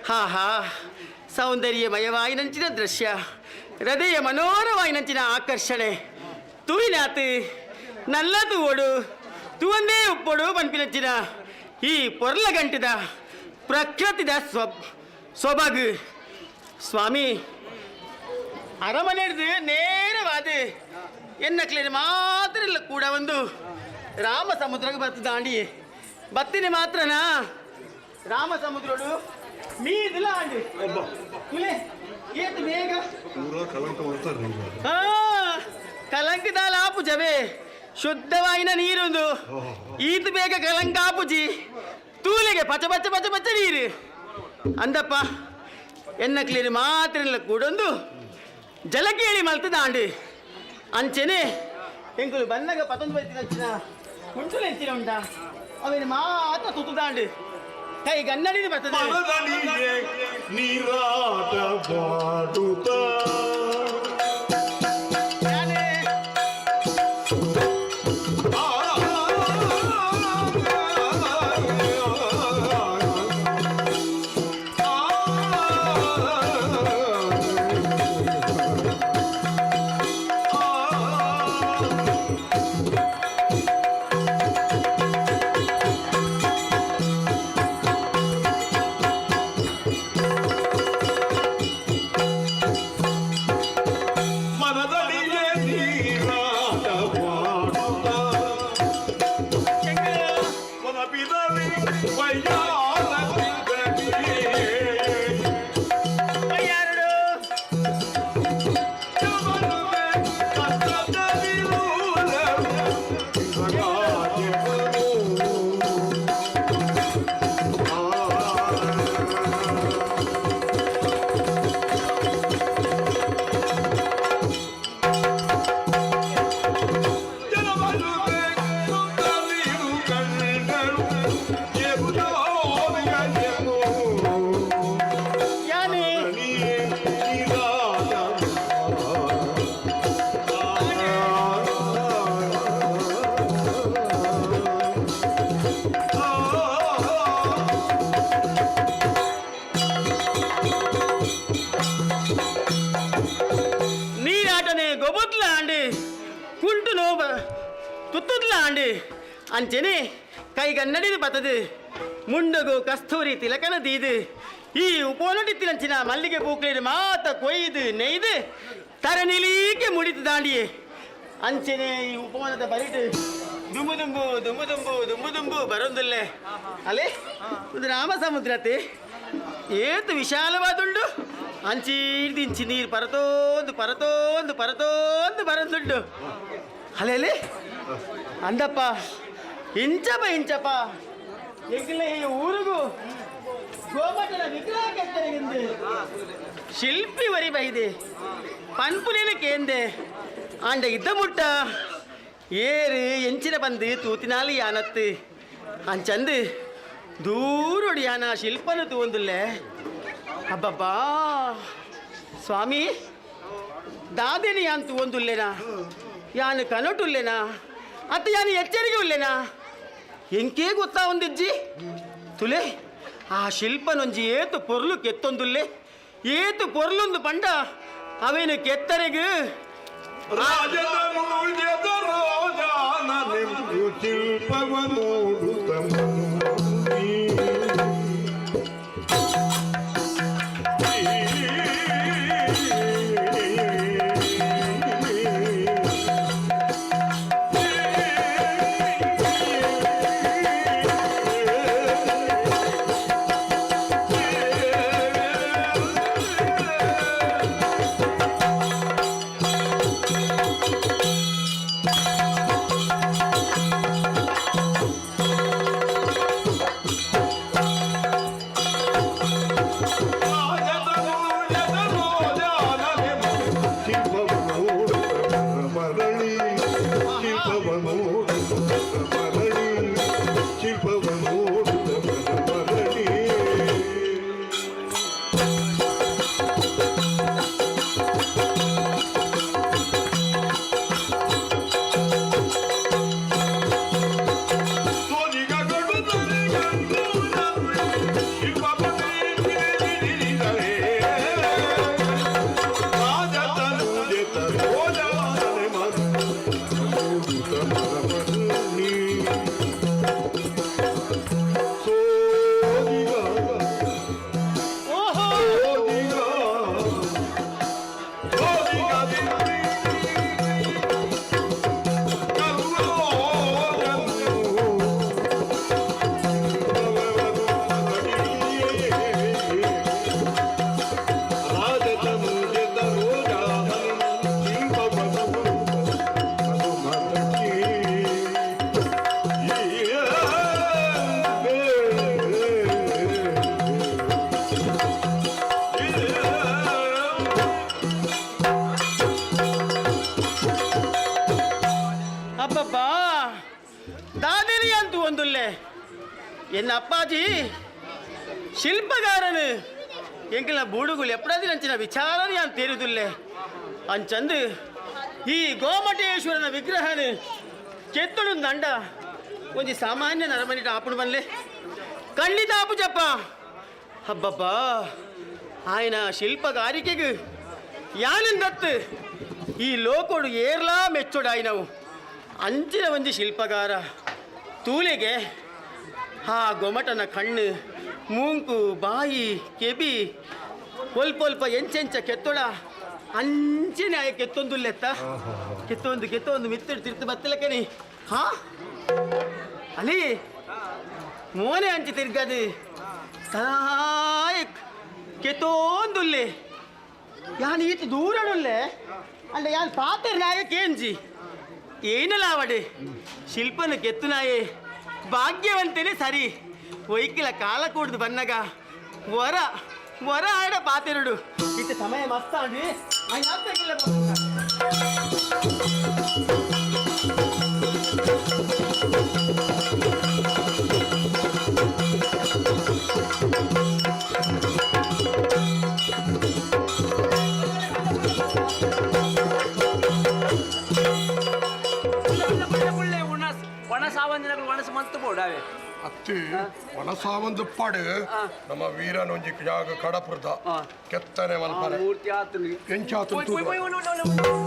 ಹಾ ಹಾ, ಸೌಂದರ್ಯಮಯವಾಯಿನಂಚಿನ ದೃಶ್ಯ, ಹೃದಯ ಮನೋಹರವಾಯಿನಂಚಿನ ಆಕರ್ಷಣೆ. ತೂಯಿನಾತ್ ನಲ್ಲ ತೂವೊಡು ತೂವಂದೇ ಉಪ್ಪೊಡು ಪನ್ಪಿನಂಚಿನ ಈ ಪೊರ್ಲ ಗಂಟಿದ ಪ್ರಕೃತಿದ ಸೊಬಗು. ಸ್ವಾಮಿ, ಅರಮನೆಡ್ದು ನೇರವಾದ ಎನ್ನಕ್ಲೇನು ಮಾತ್ರ ಇಲ್ಲ ಕೂಡ ಒಂದು ರಾಮ ಸಮುದ್ರಕ್ಕೆ ಬರ್ತದೆ ದಾಂಡಿ ಬತ್ತಿನಿ ಮಾತ್ರನಾ ರಾಮ ಸಮುದ್ರಡು ಮೀದಿಲ್ಲ ಆಂಡಿ ಏತು ಬೇಗ ಕಲಂಕದಾಲ ಆಪುಜವೇ ಶುದ್ಧವಾಯಿನ ನೀರೊಂದು ಈತು ಬೇಗ ಕಲಂಕ ಆಪುಜಿ ತೂಲೆಗೆ ಪಚ ಪಚ ಪಚ ಪಚ ನೀರು ಅಂದಪ್ಪ ಎನ್ನಕ್ಲೇನು ಮಾತ್ರ ಇಲ್ಲ ಕೂಡೊಂದು ಜಲಕೇಳಿ ಮಲ್ತದ ಆಂಡಿ ಅಂಚೆನೆ ಎಂಕುಲು ಬನ್ನಗ ಪತೊಂದು ಬೈತಿನ ಕುಂಟುಲು ಎಂಚಿನ ಉಂಟ ಅವೇನು ಮಾತ್ರ ತುತ್ತುದಾಂಡು ಕೈ ಗನ್ನಡಿದು ಬರ್ತದೆ. ನೀರಾಟ ಬಾಡುತ್ತ ತುತ್ತುದ್ಲ ಆಂಡು ಅಂಚೆನೆ ಕೈಗನ್ನಡಿದು ಬತ್ತದು ಮುಂಡಗು ಕಸ್ತೂರಿ ತಿಲಕನ ದೀದು ಈ ಉಪೋನಟಿತ್ತಿನಂಚಿನ ಮಲ್ಲಿಗೆ ಪೂಕ್ಲೇರು ಮಾತ ಕೊಯ್ದು ನೆಯ್ದು ತರನಿಲೀಕೆ ಮುಡಿತು ದಾಂಡಿಯೇ. ಅಂಚೆನೆ ಈ ಉಪವನದ ಬರಿಟು ದುಂಬು ದುಂಬು ದುಂಬು ದುಂಬು ದುಂಬು ದುಂಬು ಬರೋದಿಲ್ಲೆ ಅಲ್ಲೇ ಒಂದು ರಾಮ ಸಮುದ್ರತೆ ಏತು ವಿಶಾಲವಾದುಂಡು. ಅಂಚೀರ್ದಿಂಚಿ ನೀರು ಪರತೋಂದು ಪರತೋಂದು ಪರತೋಂದು ಬರೋದುಂಡು. ಅಲೆ ಅಲೆ ಅಂದಪ್ಪ ಇಂಚಪ್ಪ ಇಂಚಪ್ಪ ಎಂಗಿಲ್ಲ ಈ ಊರಿಗೂ ಗೋಮಟನ ವಿಗ್ರಹ ಕೆತ್ತನೆಗೆಂದು ಶಿಲ್ಪಿ ವರಿ ಬೈದೆ ಪನ್ಪುನೇನ ಕೇಂದೆ ಆಂಡ ಇದ್ದ ಮುಟ್ಟ ಏರು ಎಂಚಿನ ಬಂದು ತೂತಿನಾಲಿ ಯಾನತ್ತು ಅಂಚಂದು ದೂರೊಡಿ ಯಾನ ಶಿಲ್ಪನ ತೂವೊಂದುಲ್ಲೆ. ಅಬ್ಬಬ್ಬಾ ಸ್ವಾಮಿ, ದಾದೇನಿ ಯಾನ್ ತೂವೊಂದುಲ್ಲೇನಾ, ಯಾನು ಕನಟುಲ್ಲೇನಾ, ಅತ್ತ ಯಾನು ಎಚ್ಚರಿಕೆ ಉಲ್ಲೇನಾ, ಎಂಕೇ ಗೊತ್ತಾ ಒಂದಿಜ್ಜಿ ತುಲೆ ಆ ಶಿಲ್ಪನೊಂಜಿ ಏತು ಪೊರ್ಲು ಕೆತ್ತೊಂದುಲ್ಲೆ ಏತು ಪೊರ್ಲೊಂದು ಪಂಡ ಅವೇನು ಕೆತ್ತರೆಗು ಶಿಲ್ಪವ ನೋಡುತ್ತ ಒಂದುಲ್ಲೆ ಎನ್ನ ಅಪ್ಪಾಜಿ ಶಿಲ್ಪಗಾರನು ಎಂಕಲ ಬೂಡುಗುಲು ಎಪ್ಪಡಾದಿ ನಂಚಿನ ವಿಚಾರ ಯಾನ್ ತೇರುದುಲ್ಲೆ ಅಂಚಂದು ಈ ಗೋಮಟೇಶ್ವರನ ವಿಗ್ರಹನು ಕೆತ್ತಡು ದಂಡ ಒಂಜಿ ಸಾಮಾನ್ಯ ನರಮನಿಟ ಆಪುಣು ಬನ್ಲೆ ಖಂಡಿತ ಆಪುಜಪ್ಪ ಹಬ್ಬಬ್ಬಾ ఆయన ಶಿಲ್ಪಗಾರಿಕೆಗೆ ಯಾನಂದತ್ತು ಈ ಲೋಕೋಡು ಏರ್ಲಾ ಮೆಚ್ಚೋಡಾಯ್ನವು ಅಂಚಿನ ಒಂಜಿ ಶಿಲ್ಪಗಾರ ತೂಲೆಗೆ ಆ ಗೊಮಟನ ಕಣ್ಣು ಮೂಂಕು ಬಾಯಿ ಕೆಬಿ ಒಲ್ಪೊಲ್ಪ ಎಂಚೆಂಚ ಕೆತ್ತೊಡ ಅಂಚಿನ ಆಯ ಕೆತ್ತೊಂದುಲ್ಲೆತ್ತ ಕೆತ್ತೊಂದು ಕೆತ್ತೊಂದು ಮಿತ್ತಿಡು ತಿರ್ತು ಬತ್ತಲಕನಿ ಹಾ ಅಲ್ಲಿ ಮೋನೆ ಅಂಚಿ ತಿರ್ಗದು ಸಹಾಯಕ್ ಕೆತ್ತೊಂದುಲ್ಲೆ ಯಾನ್ ಈತ ದೂರಡುಲ್ಲೆ ಅಲ್ಲ ಯಾನ್ ಪಾತ್ರ ನಾಯ ಕೇಂಜಿ ಏನಲಾವಡೆ ಶಿಲ್ಪನ ಕೆತ್ತುನಾಯೇ ಭಾಗ್ಯವಂತನೇ ಸರಿ ಒಯ್ಕಿಲ ಕಾಲ ಕೂಡ್ದು ಬನ್ನಗ ವರ ವರ ಆಡ ಪಾತೆರಡು ಇತ್ತ ಸಮಯ ಮಸ್ತಾಂಡಿ ಅತ್ತಿ ಒಣಸಾವಂದು ಪಾಡು ನಮ್ಮ ವೀರನೊಂಜಿ ಜಾಗ ಕಡಪುರ್ದ ಕೆತ್ತನೆ ಮಲ್ಪರೆ ಮೂರ್ತಿ ಆತನು ಎಂಚಾತನು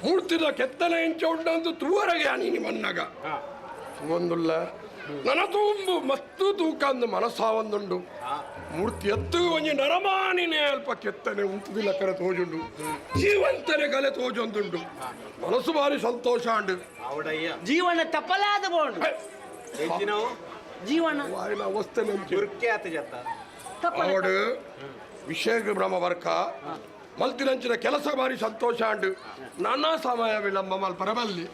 ಮೂರ್ತಿದ ಕೆತ್ತನೆ ಎಂಚ ಉಂಡಂದು ತೂವರೆಗೆ ನೀನು ಮನ್ನಗ ಒಂದುಲ್ಲ ನನ ತುಂಬು ಮಸ್ತು ತೂಕ ಅಂದು ಮನಸ್ಸಾವಂದುಂಡು ಮೂರ್ತಿ ಎತ್ತು ಒಂಜಿ ನರಮಾನಿನೇ ಅಲ್ಪ ಕೆತ್ತನೆ ಉಂಟುದಿಲ್ಲ ಕರೆ ತೋಜುಂಡು ಜೀವಂತನೆ ಕಲೆ ತೋಜೊಂದುಂಡು ಮನಸ್ಸು ಭಾರಿ ಸಂತೋಷ ಅಂಡು ಜೀವನ ತಪಲಾದ ಬೋಂಡು ಜೀವನ ಅವಸ್ಥೆ ಅವಡು ವಿಷಯ ಬ್ರಹ್ಮ ವರ್ಕ ಮಲ್ತಿನಂಚಿನ ಕೆಲಸ ಬಾರಿ ಸಂತೋಷ ಉಂಟು ನಾನಾ ಸಮಯ ವಿಳಂಬ ಮಲ್ಪರ ಬಲ್ಲಿ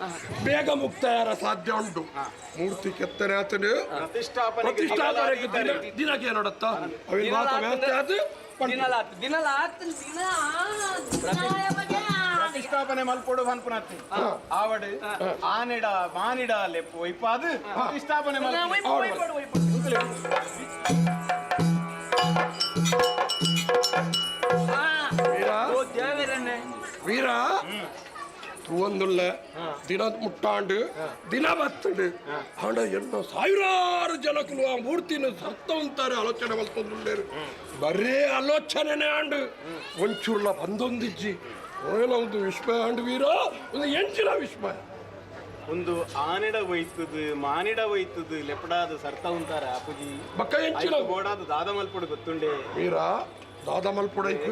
ಬೇಗ ಮುಕ್ತಾಯರ ಸಾಧ್ಯ ಉಂಟು ಮೂರ್ತಿ ಕೆತ್ತನೆ ಆತನು ಪ್ರತಿಷ್ಠಾಪನೆ ದಿನಕ್ಕೆ ನೋಡತ್ತ ಅವಿನ ಮಾತ ವ್ಯವಸ್ಥೆ ಆತು ಪ್ರತಿಷ್ಠಾಪನೆ ಮಲ್ಪೊಡು ಪನ್ಪುನತ್ತಿ ಆವಡು ಆನೆಡ ಮಾನಿಡ ಲೆಪ್ಪು ಒಯ್ಪಾದು ಪ್ರತಿಷ್ಠಾಪನೆ ವೀರ ತೂವೊಂದುಲ್ಲ ದಿನ ಮುಟ್ಟಾಂಡು ದಿನ ಬತ್ತಂಡು ಆಂಡ ಎನ್ನೋ ಸಾವಿರಾರು ಜನಕ್ಕೂ ಆ ಮೂರ್ತಿನ ಸರ್ತ ಉಂತಾರೆ ಆಲೋಚನೆ ಮಲ್ತೊಂದುಲ್ಲೇರು ಬರೇ ಆಲೋಚನೆನೇ ಆಂಡು ಒಂಚೂರ್ಲ ಬಂದೊಂದಿಜ್ಜಿ ಓಲ ಒಂದು ವಿಸ್ಮಯ ಆಂಡು ವೀರ ಒಂದು ಎಂಚಿನ ವಿಸ್ಮಯ ಒಂದು ಆನೆಡ ಒಯ್ತದು ಮಾನಿಡ ಒಯ್ತದು ಲೆಪಡಾದ ಸರ್ತ ಉಂತಾರೆ ಅಪುಜಿ ಬಕ್ಕ ಎಂಚಿನ ಗೋಡಾದ ದಾದ ಮಲ್ಪೊಡು ಗೊತ್ತುಂಡೆ ವೀರ ದಾದ ಮಲ್ಪೊಡೈಕು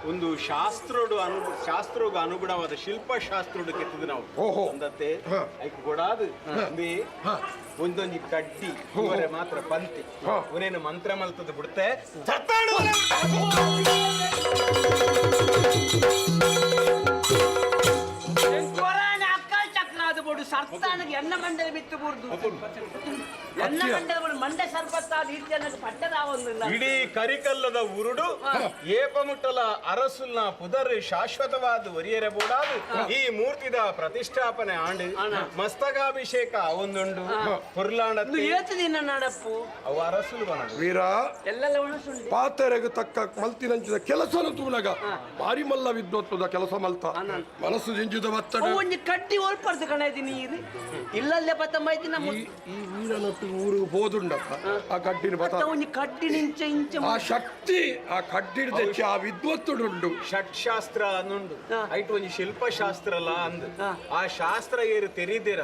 ಒಂದು ಶಾಸ್ತ್ರೋಡು ಶಾಸ್ತ್ರೋಗ ಅನುಗುಣವಾದ ಶಿಲ್ಪಶಾಸ್ತ್ರೋಡು ಕೆತ್ತದು ನಾವು ಅಂದತ್ತೆ ಐಕ್ ಗೋಡಾದ ಒಂದೊಂಜಿ ಕಡ್ಡಿ ಇವರೆ ಮಾತ್ರ ಪಂತಿ ಅವನೇನು ಮಂತ್ರ ಮಲ್ತದ ಬಿಡ್ತೆ ಸರ್ತಾನಿಗೆ ಎನ್ನ ಮಂಡಲ ಬಿತ್ತು ಬುರ್ದು ಎನ್ನ ಮಂಡಲ ಮಂಡೆ ಸರ್ಪತ್ತಾದ ಈತ್ಯನಕ್ಕೆ ಪಟ್ಟದಾವೊಂದು ಇಡೀ ಕರಿಕಲ್ಲದ ಉರುಡು ಏಪಮುಟ್ಟಲ ಅರಸುಲ್ನ ಪುದರ್ ಶಾಶ್ವತವಾದ ಒರಿಯರೆ ಬೋಡಾದು ಈ ಮೂರ್ತಿದ ಪ್ರತಿಷ್ಠಾಪನೆ ಆಂಡು ಮಸ್ತಕಾಭಿಷೇಕ ಒಂದುಂಡು ಪುರ್ಲಾಂಡ ಏತು ನಾಡಪ್ಪು ಅವು ಅರಸುಲು ಬನಡು ವೀರ ಎಲ್ಲೆಲ್ಲ ಉಣಸುಂಡು ಪಾತೆರೆಗೆ ತಕ್ಕ ಮಲ್ತಿನಂಚಿದ ಕೆಲಸನು ತೂನಗ ಭಾರಿ ಮಲ್ಲ ವಿದ್ವತ್ವದ ಕೆಲಸ ಮಲ್ತ ಮನಸ್ಸು ಜಿಂಜಿದ ಬತ್ತಡ ಒಂಜಿ ಕಟ್ಟಿ ಓಲ್ಪರ್ದು ಕಣ ನೀರು ಇಲ್ಲಲ್ಲೇ ಬತ್ತಮ್ಮ ನಮ್ಮ ಈ ವೀರನೊಟ್ಟು ಊರಿಗೆ ಹೋದುಂಡಪ್ಪ ಆ ಕಡ್ಡಿನ ಬತ್ತ ಒಂಜಿ ಕಡ್ಡಿ ನಿಂಚ ಇಂಚ ಆ ಶಕ್ತಿ ಆ ಕಡ್ಡಿನ ತೆಚ್ಚಿ ಆ ವಿದ್ವತ್ತುಡುಂಡು ಷಟ್ಶಾಸ್ತ್ರ ಅನ್ನುಂಡು ಐಟ್ ಒಂಜಿ ಶಿಲ್ಪಶಾಸ್ತ್ರ ಅಲ್ಲ ಅಂದ್ ಆ ಶಾಸ್ತ್ರ ಏರು ತೆರೀದಿರ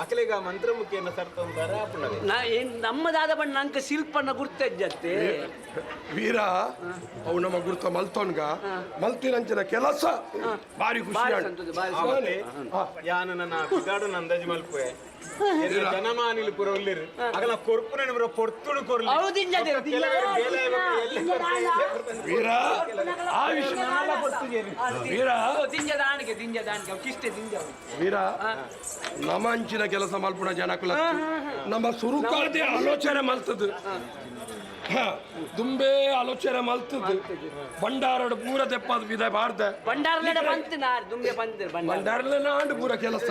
ಅಕಲೆಗ ಮಂತ್ರಮುಖಿಯನ್ನು ಸರ್ತಂದಾರ ಅಪ್ಪಣವೆ ನಮ್ಮದಾದ ಬಣ್ಣ ಅಂಕ ಶಿಲ್ಪನ ಗುರ್ತಜ್ಜತ್ತೆ ವೀರ ಅವು ನಮ್ಮ ಗುರ್ತ ಮಲ್ತೋನ್ಗ ಮಲ್ತಿನಂಚಿನ ಕೆಲಸ ಭಾರಿ ಖುಷಿ ಯಾನು ನನ್ನ ಬಿಗಾಡು ಅಂದಾಜು ಮಲ್ಪುವೆ. ಮಲ್ಪುವೆ ಜನಮಾನಿಲು ಪೂರ ಉಲ್ಲೇರು ಅಗಲ ಕೊರ್ಪುನ ಪೂರ ಪೊರ್ತುಡು ಕೊರ್ಲಿ ಅವು ದಿಂಜದೆರು. ಕೆಲವರು ಬೇಲೆ ವೀರ ಆ ವಿಷಯ ವೀರ ದಿಂಜದಾಣಿಗೆ ದಿಂಜದಾಣಿಗೆ ಅವು ಕಿಷ್ಟೆ ದಿಂಜವು. ವೀರ, ನಮ್ಮ ಅಂಚಿನ ಕೆಲಸ ಮಲ್ಪುಣ ಜನಕುಲ ನಮ್ಮ ಸುರುಕಾದೆ ಆಲೋಚನೆ ಮಲ್ತದು, ದುಂಬೆ ಆಲೋಚನೆ ಮಲ್ತದು. ಭಂಡಾರಡು ಪೂರ ತೆಪ್ಪದ ವಿಧ ಬಾರ್ದ ಭಂಡಾರಲೆಡ ಬಂತು ನಾರ್ ದುಂಬೆ ಬಂದಿರು ಭಂಡಾರ. ಭಂಡಾರಲೆ ನಾಂಡು ಪೂರ ಕೆಲಸ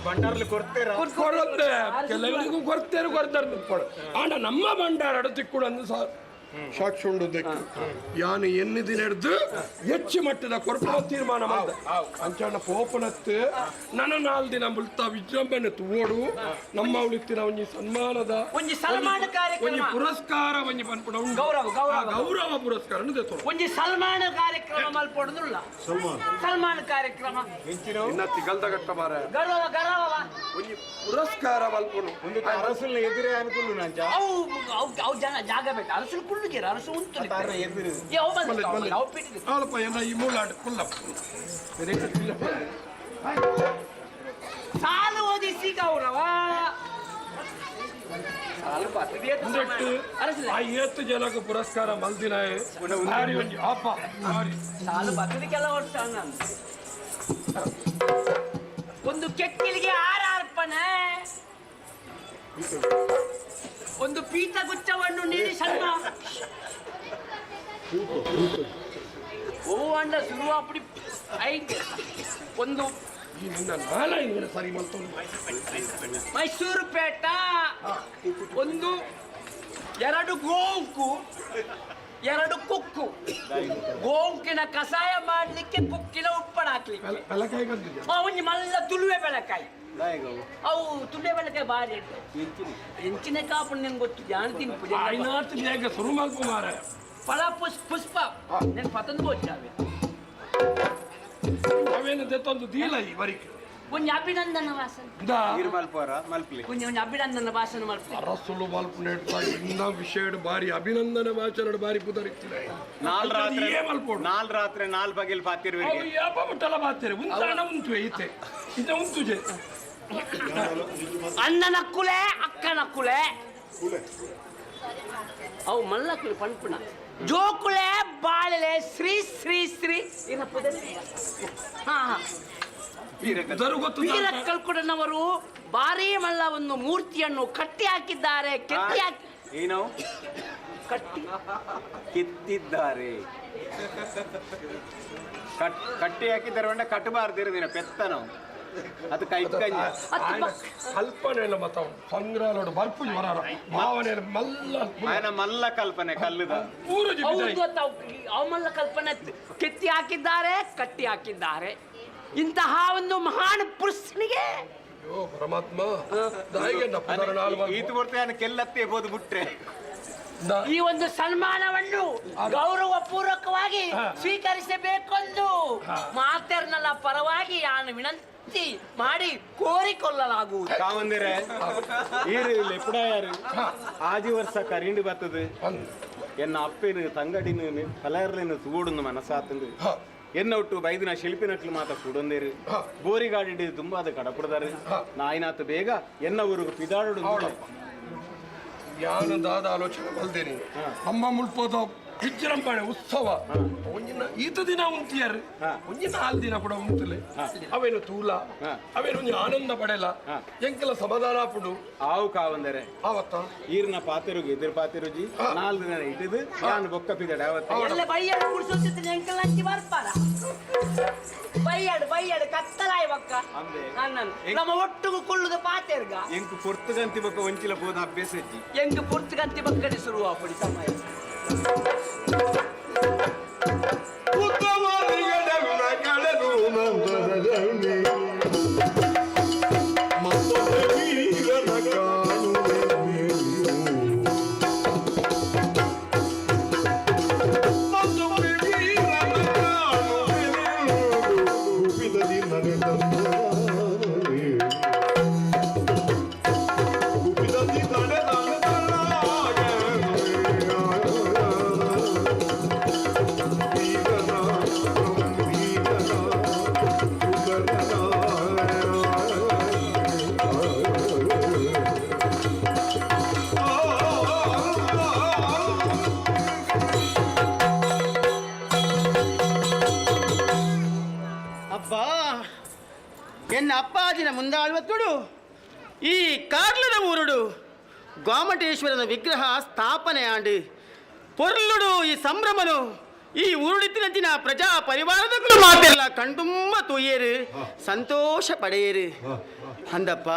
ಭಂಡಾರಲಿ ಕೊಡ್ತೇರ ಕೊರತೆ ಕೆಲವರಿಗೂ ಕೊಡ್ತೇರು ಕೊಡ್ತಾರೆ ಕೊಡು. ಆಂಡ ನಮ್ಮ ಭಂಡಾರಡು ತಿಕ್ಕುಡಂದು ಸಾಕ್ಷಿ ಉಂಡು ದೆಕ್ಕು. ಯಾನು ಎన్ని ದಿನ ಹಿಡ್ದು ಹೆಚ್ಚು ಮಟ್ಟದ ಕೊರ್ಪುನ ತೀರ್ಮಾನ ಮಾಡ್ದೆ. ಅಂಚಾಣ ಪೋಪನತ್ತು ನನ್ನ 4 ದಿನ ಮುಲ್ತ ವಿಜೃಂಭಣೆ ತೂವೋಡು. ನಮ್ಮ ಉಳಿತಿನ ಒಂಜಿ ಸನ್ಮಾನದ ಒಂಜಿ ಸನ್ಮಾನ ಕಾರ್ಯಕ್ರಮ. ಒಂಜಿ ಪುರಸ್ಕಾರ ಒಂಜಿ ಪನ್ಪುನ ಉಂಡು. ಗೌರವ, ಗೌರವ. ಆ ಗೌರವ ಪುರಸ್ಕಾರ ಒಂಜಿ ಸಲ್ಮಾನ ಕಾರ್ಯಕ್ರಮ ಮಲ್ಪೊಡುದುಲ್ಲ. ಸಲ್ಮಾನ ಕಾರ್ಯಕ್ರಮ ಇನ್ನ ತಿಗಲ್ದ ಗಟ್ಟ ಮಾರ. ಗೌರವ ಗೌರವ ಒಂಜಿ ಪುರಸ್ಕಾರ ಮಲ್ಪುನು. ಒಂದು ಅರಸುಲ್ನ ಎದುರೇ ಅನುಕೂಲ ನಂಚ ಅವು ಅವು ಅವು ಜನ ಜಾಗ ಬೇಕು. ಅರಸುಲು ಕುಳ್ಳುಜೇರು ಅರಸು ಉಂಟು ಏ ಅವು ಬಂದ ಅವು ಪಿಟಿದು. ಅಲ್ಪ ಎಲ್ಲ ಈ ಮೂಲಾಡು ಕುಲ್ಲ ಸಾಲು ಓದಿಸಿ ಗೌರವ ಸಾಲು ಬರ್ತದೆ. ಅರಸು ಆ ಏತ್ತು ಜನಕ್ಕೆ ಪುರಸ್ಕಾರ ಮಲ್ದಿನ ಭಾರಿ ಒಂಜಿ ಅಪ್ಪ ಭಾರಿ. ಸಾಲು ಬರ್ತದಕ್ಕೆಲ್ಲ ವರ್ಷ ನಾನು ಒಂದು ಕೆಕ್ಕಿಲಿಗೆ ಆರ ಅರ್ಪಣೆ, ಒಂದು ಪೀತ ಗುಚ್ಛವನ್ನು ನೀಡಿ ಸಣ್ಣ ಓ ಅಂಡ ಶುರು ಅಪ್ಪಡಿ ಐದು ಒಂದು ಈ ನಿನ್ನ ನಾಲ ಸರಿ ಮಲ್ತೊಂದು. ಮೈಸೂರು ಪೇಟ ಒಂದು 2 ಗೋಂಕು 2 ಕುಕ್ಕು. ಗೋಂಕಿನ ಕಷಾಯ ಮಾಡ್ಲಿಕ್ಕೆ ಕುಕ್ಕಿನ ಉಪ್ಪಣ ಹಾಕ್ಲಿಕ್ಕೆ ಬೆಲಕಾಯಿ ಬಂದಿದೆ. ಒಂಜಿ ಮಲ್ಲ ತುಳುವೆ ಬೆಳಕಾಯಿ. ಅವು ತುಳುವೆ ಬೆಳಕಾಯಿ ಬಾರಿ ಎಂಚಿನ ಕಾಪು ನಿಂಗೆ ಗೊತ್ತು ಜಾಣ ತಿನ್ಪು ಆಯ್ನಾತ್ ಬೇಗ ಶುರು ಮಲ್ಪು ಮಾರ. ಫಲ ಪುಷ್ಪ ನೆನ್ ಪತಂದು ಬೋಚಾವೆ ಅವೇನು ದೆತ್ತೊಂದು ದೀಲ ಈ ಬರಿಕೆ. ಒಂಜಿ ಅಭಿನಂದನ ಭಾಷಣ ಮಲ್ಪುವಾರ ಮಲ್ಪಲಿ ಒಂಜಿ ಒಂಜಿ ಅಭಿನಂದನ ಭಾಷಣ ಮಲ್ಪು. ಅರಸುಲು ಮಲ್ಪು ಇನ್ನ ವಿಷಯ ಬಾರಿ ಅಭಿನಂದನೆ ಭಾಷಣ ಬಾರಿ ಪುದರಿತ್ತಿನ. 4 ರಾತ್ರಿ 4 ಬಗೆಲ್ ಪಾತಿರುವೆ. ಅವು ಯಾಪ ಮುಟ್ಟಲ ಬಾತಿರು ಉಂತಾಣ ಉಂಟು ಐತೆ ಇದ ಉಂಟುಜೆ. ಅಣ್ಣನ ಕುಲೆ ಅಕ್ಕನ ಕುಲೆ ಅವು ಮಲ್ಲ ಕುಲೆ ಪನ್ಪುಣ ಜೋಕುಲೆ ಬಾಳೆಲೆ ಶ್ರೀ ಶ್ರೀ ಶ್ರೀ ಏನ ಪುದರಿ. ಹಾ ಹಾ ವೀರ ಕಲ್ಕುಡನವರು ಭಾರೀ ಮಲ್ಲ ಒಂದು ಮೂರ್ತಿಯನ್ನು ಕಟ್ಟಿ ಹಾಕಿದ್ದಾರೆ. ಕೆತ್ತಿ ಹಾಕಿ ಏನು ಕಟ್ಟಿ ಕೆತ್ತಿದ್ದಾರೆ. ಕಟ್ಟಿ ಹಾಕಿದ್ದಾರೆ ಒಂಡ ಕಟ್ಟಬಾರ್ದಿರೋದಿನ ಪೆತ್ತನ ಅದು ಕೈ ಕಂಜ ಕಲ್ಪನೆ ಇಲ್ಲ ಮತ್ತ ಸಂಗ್ರಹಾಲೋಡು ಬರ್ಪುಜಿ ಬರಾರ ಭಾವನೆ ಮಲ್ಲ ಆಯನ ಮಲ್ಲ ಕಲ್ಪನೆ ಕಲ್ಲುದ ಹೌದು ಅವು ಮಲ್ಲ ಕಲ್ಪನೆ ಕೆತ್ತಿ ಹಾಕಿದ್ದಾರೆ ಕಟ್ಟಿ ಹಾಕಿದ್ದಾರೆ. ಇಂತಹ ಒಂದು ಮಹಾನ್ ಪುರುಷನಿಗೆ ಅಯ್ಯೋ ಪರಮಾತ್ಮ ಈತು ಕೊಡ್ತೇನೆ ಕೆಲ್ಲತ್ತೆ ಬೋದು ಬಿಟ್ರೆ ಈ ಒಂದು ಸನ್ಮಾನವನ್ನು ಗೌರವ ಪೂರ್ವಕವಾಗಿ ಸ್ವೀಕರಿಸಬೇಕೆಂದು ಮಾತೆರ್ನಲ್ಲ ಪರವಾಗಿ ನಾನು ವಿನಂತಿ ಮಾಡಿ ಕೋರಿಕೊಳ್ಳಲಾಗುವುದು. ಕಾವಂದಿರೆ ಈರು ಲೆಪ್ಪುಡಾಯಾರು ಆಜಿ ವರ್ಷ ಕರಿಂಡು ಬರ್ತದೆ ಎನ್ನ ಅಪ್ಪೇನು ತಂಗಡಿನ ಕಲರ್ಲೇನು ತೂಡುಂದು ಮನಸ್ಸಾತಂದು ಎನ್ನ ಒಟ್ಟು ಬೈದಿನ ಶಿಲ್ಪಿನಟ್ಲು ಮಾತ ಕೂಡೊಂದೇರು ಬೋರಿಗಾಡಿ ತುಂಬಾದ ಕಡಪುಡ್ದಾರೆ ನಾಯಿನಾತು ಬೇಗ ಎನ್ನ ಊರಿಗೆ ಪಿದಾಡು. ಯಾನು ದಾದ ಆಲೋಚನೆ ಬಲ್ದೇನಿ ಅಮ್ಮ ಮುಳ್ಪೋದ ವಿಜೃಂಭಣೆ ಉತ್ಸವ ಒಂಜಿನ ಈತ ದಿನ ಉಂಟಿಯಾರು ಒಂಜಿನ 4 ದಿನ ಕೂಡ ಉಂಟುಲೆ ಅವೇನು ತೂಲ ಅವೇನು ಒಂಜಿ ಆನಂದ ಪಡೆಲ ಎಂಕೆಲ ಸಮಾಧಾನ ಪಡು ಆವು ಕಾವಂದರೆ ಆವತ್ತ ಈರ್ನ ಪಾತಿರುಗಿ ಎದುರು ಪಾತಿರುಜಿ 4 ದಿನ ಇಟ್ಟಿದ್ದು ನಾನು ಬೊಕ್ಕ ಪಿದಡೆ ಅವತ್ತ ಎಲ್ಲ ಬೈಯಾಡು ಕುಡಿಸೋತಿದ್ದೀನಿ ಎಂಕೆಲ್ಲ ಹಂಚಿ ಬರ್ಪಾರ ಬೈಯಾಡು ಬೈಯಾಡು ಕತ್ತಲಾಯ್ ಬಕ್ಕ ನಮ್ಮ ಒಟ್ಟಿಗೂ ಕುಳ್ಳುದ ಪಾತೆರ್ಗ ಎಂಕು ಪೊರ್ತುಗಂತಿ ಬೊಕ್ಕ ಒಂಚಿಲ ಪೋದ ಅಭ್ಯಾಸ ಇಜ್ಜಿ ಎಂಕು ಪೊರ್ತುಗಂತಿ ಬಕ್ಕಡೆ ಶುರು ಆಪಡಿ ಸಮಯ Thank you. ಎನ್ನ ಅಪ್ಪಾಜಿನ ಮುಂದಾಳ್ವತ್ತುಡು ಈ ಕಾರ್ಲದ ಊರುಡು ಗೋಮಟೇಶ್ವರನ ವಿಗ್ರಹ ಸ್ಥಾಪನೆ ಆಂಡು ಪೊರ್ಲುಡು ಈ ಸಂಭ್ರಮನು ಈ ಊರುಡಿತ್ತಿನಂಚಿನ ಪ್ರಜಾ ಪರಿವಾರದಕ್ಕೂ ಮಾತಿಲ್ಲ ಕಣ್ತುಂಬ ತೂಯೇರು ಸಂತೋಷ ಪಡೆಯೇರು. ಅಂದಪ್ಪ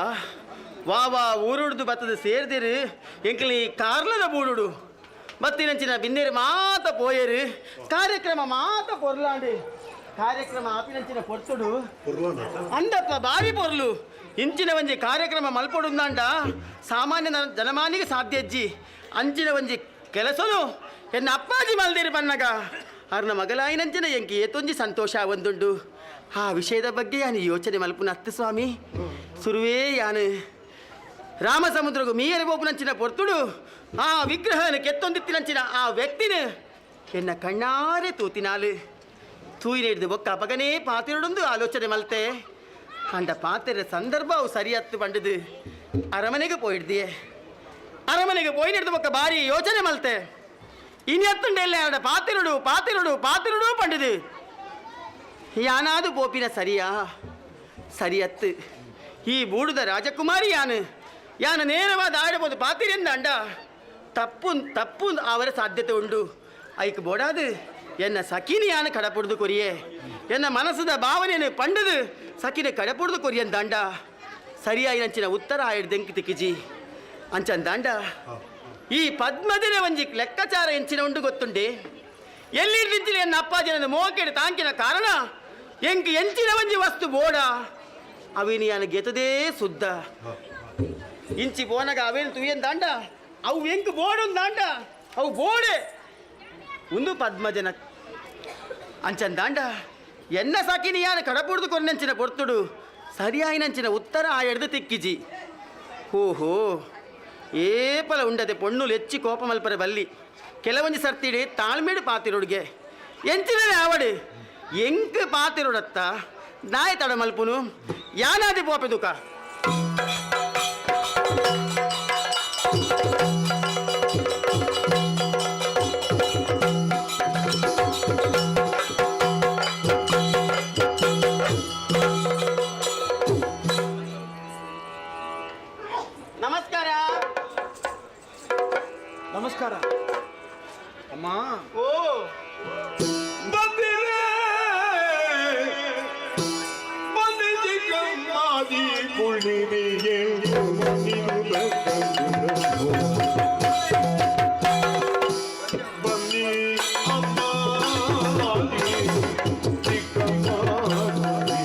ವಾ ವಾ ಊರುಡ್ದು ಬತ್ತದ ಸೇರ್ದಿರು ಎಂಕ್ಲಿ ಕಾರ್ಲದ ಬೂಡುಡು ಬತ್ತಿನಂಚಿನ ಬಿಂದೇರು ಮಾತ ಪೋಯೇರು ಕಾರ್ಯಕ್ರಮ ಮಾತ ಪೊರ್ಲಾಂಡು ಕಾರ್ಯಕ್ರಮ ಆಪಿನಂಚಿನ ಪೊರ್ತುಡು ಅಂದಪ್ಪ ಬಾರಿ ಪೊರ್ಲು ಇಂಚಿನ ಒಂಜಿ ಕಾರ್ಯಕ್ರಮ ಮಲ್ಪೊಡುಂದಾಂಡ ಸಾಮಾನ್ಯ ಜನಮಾನಿಗೆ ಸಾಧ್ಯ ಅಜ್ಜಿ ಅಂಚಿನ ಒಂಜಿ ಕೆಲಸನು ಎನ್ನ ಅಪ್ಪಾಜಿ ಮಲ್ದಿರು ಬನ್ನಗ ಅರ್ನ ಮಗಲಾಯಿನಂಚಿನ ಎಂಕಿ ಏತೊಂಜಿ ಸಂತೋಷ ಒಂದುಂಡು. ಆ ವಿಷಯದ ಬಗ್ಗೆ ಯಾನು ಯೋಚನೆ ಮಲ್ಪುನ ಅತ್ತು ಸ್ವಾಮಿ. ಸುರುವೇ ಯಾನು ರಾಮಸಮುದ್ರಗು ಮೀಯರ ಬೋಪುನಂಚಿನ ಪೊರ್ತುಡು ಆ ವಿಗ್ರಹನ ಕೆತ್ತೊಂದಿತ್ತಿನಂಚಿನ ಆ ವ್ಯಕ್ತಿನ ಎನ್ನ ಕಣ್ಣಾರೆ ತೂತಿನಾಲು ತೂಯಿನ ಬೊಕ್ಕ ಅಪಗನೇ ಪಾತಿರುಡೊಂದು ಆಲೋಚನೆ ಮಲ್ತೆ ಅಂಡ ಪಾತಿರ ಸಂದರ್ಭ ಅವು ಸರಿಯತ್ತು ಬಂಡದು ಅರಮನೆಗೆ ಪೋಯಿಡ್ದಿಯೆ. ಅರಮನೆಗೆ ಪೋಯಿನಿಡ್ದು ಬೊಕ್ಕ ಬಾರಿ ಯೋಚನೆ ಮಲ್ತೆ ಇನ್ಯತ್ತುಂಡೆಲ್ಲ ಆಡ ಪಾತಿರುಡು ಪಾತಿರುಡು ಪಾತಿರುಡು ಪಂಡದು ಯಾನಾದು ಪೋಪಿನ ಸರಿಯಾ ಸರಿಯತ್ತು ಈ ಬೂಡುದ ರಾಜಕುಮಾರಿ ಯಾನು ಯಾನು ನೇರವಾದ ಆಡಬಹುದು ಪಾತಿರಿಂದ ಅಂಡ ತಪ್ಪು ತಪ್ಪು ಅವರ ಸಾಧ್ಯತೆ ಉಂಡು ಐಕ್ ಬೋಡಾದು ಎನ್ನ ಸಖಿನಿ ಯಾನು ಕಡಪುಡ್ದು ಕೊರಿಯೆ ಎನ್ನ ಮನಸ್ಸದ ಭಾವನೆಯನ್ನು ಪಂಡದು ಸಖಿನ ಕಡಪುಡ್ದು ಕೊರಿಯನ್ ದಾಂಡ ಸರಿಯಾಗಿ ನಂಚಿನ ಉತ್ತರ ಆಯ್ದೆಂಕ್ ತಿಕ್ಕಿಜಿ ಅಂಚನ್ ದಾಂಡ ಈ ಪದ್ಮದಿನ ಒಂಜಿ ಲೆಕ್ಕಾಚಾರ ಎಂಚಿನ ಉಂಡು ಗೊತ್ತುಂಡೆ ಎಲ್ಲಿ ನಿಂತಿನ ಎನ್ನ ಅಪ್ಪಾಜಿನ ಮೋಕೆಡು ತಾಂಕಿನ ಕಾರಣ ಎಂಕ್ ಎಂಚಿನ ಒಂಜಿ ವಸ್ತು ಬೋಡ ಅವಿನಿ ಯಾನು ಗೆತದೇ ಸುದ್ದ ಇಂಚಿ ಪೋನಗ ಅವೇನು ತುಯ್ಯನ್ ದಾಂಡ ಅವು ಎಂಕ್ ಬೋಡೊಂದು ದಾಂಡ ಅವು ಬೋಡೆ ಉಂದು ಪದ್ಮಜನ ಅಂಚನ್ ದಾಂಡ ಎನ್ನ ಸಾಕಿನಿ ಯಾನು ಕಡಪುಡ್ದು ಕೊರ್ನಂಚಿನ ಪೊರ್ತುಡು ಸರಿಯಾಯಿನಂಚಿನ ಉತ್ತರ ಆ ಎಡ್ದು ತಿಕ್ಕಿಜಿ. ಓಹೋ ಏಪಲ ಉಂಡದೆ ಪೊಣ್ಣುಲು ಹೆಚ್ಚಿ ಕೋಪ ಮಲ್ಪರೆ ಬಲ್ಲಿ ಕೆಲವೊಂಜಿ ಸರ್ತಿಡಿ ತಾಳ್ಮೇಡು ಪಾತಿರುಡ್ಗೆ ಎಂಚಿನ ಆವಡು ಎಂಕ್ ಪಾತಿರುಡತ್ತ ನಾಯ ತಡ ಮಲ್ಪುನು ಯಾನಾದಿ ಪೋಪೆ ದುಕ. ನಮಸ್ಕಾರ. ನಮಸ್ಕಾರ ಅಮ್ಮ. ಓ ಬಂದಿರೆ ಬಂದಿ ಚಿಕ್ಕಮ್ಮಾದಿ ಕುಳಿರಿ ಬನ್ನಿ ಅಮ್ಮ ಚಿಕ್ಕಮ್ಮಾದಿ.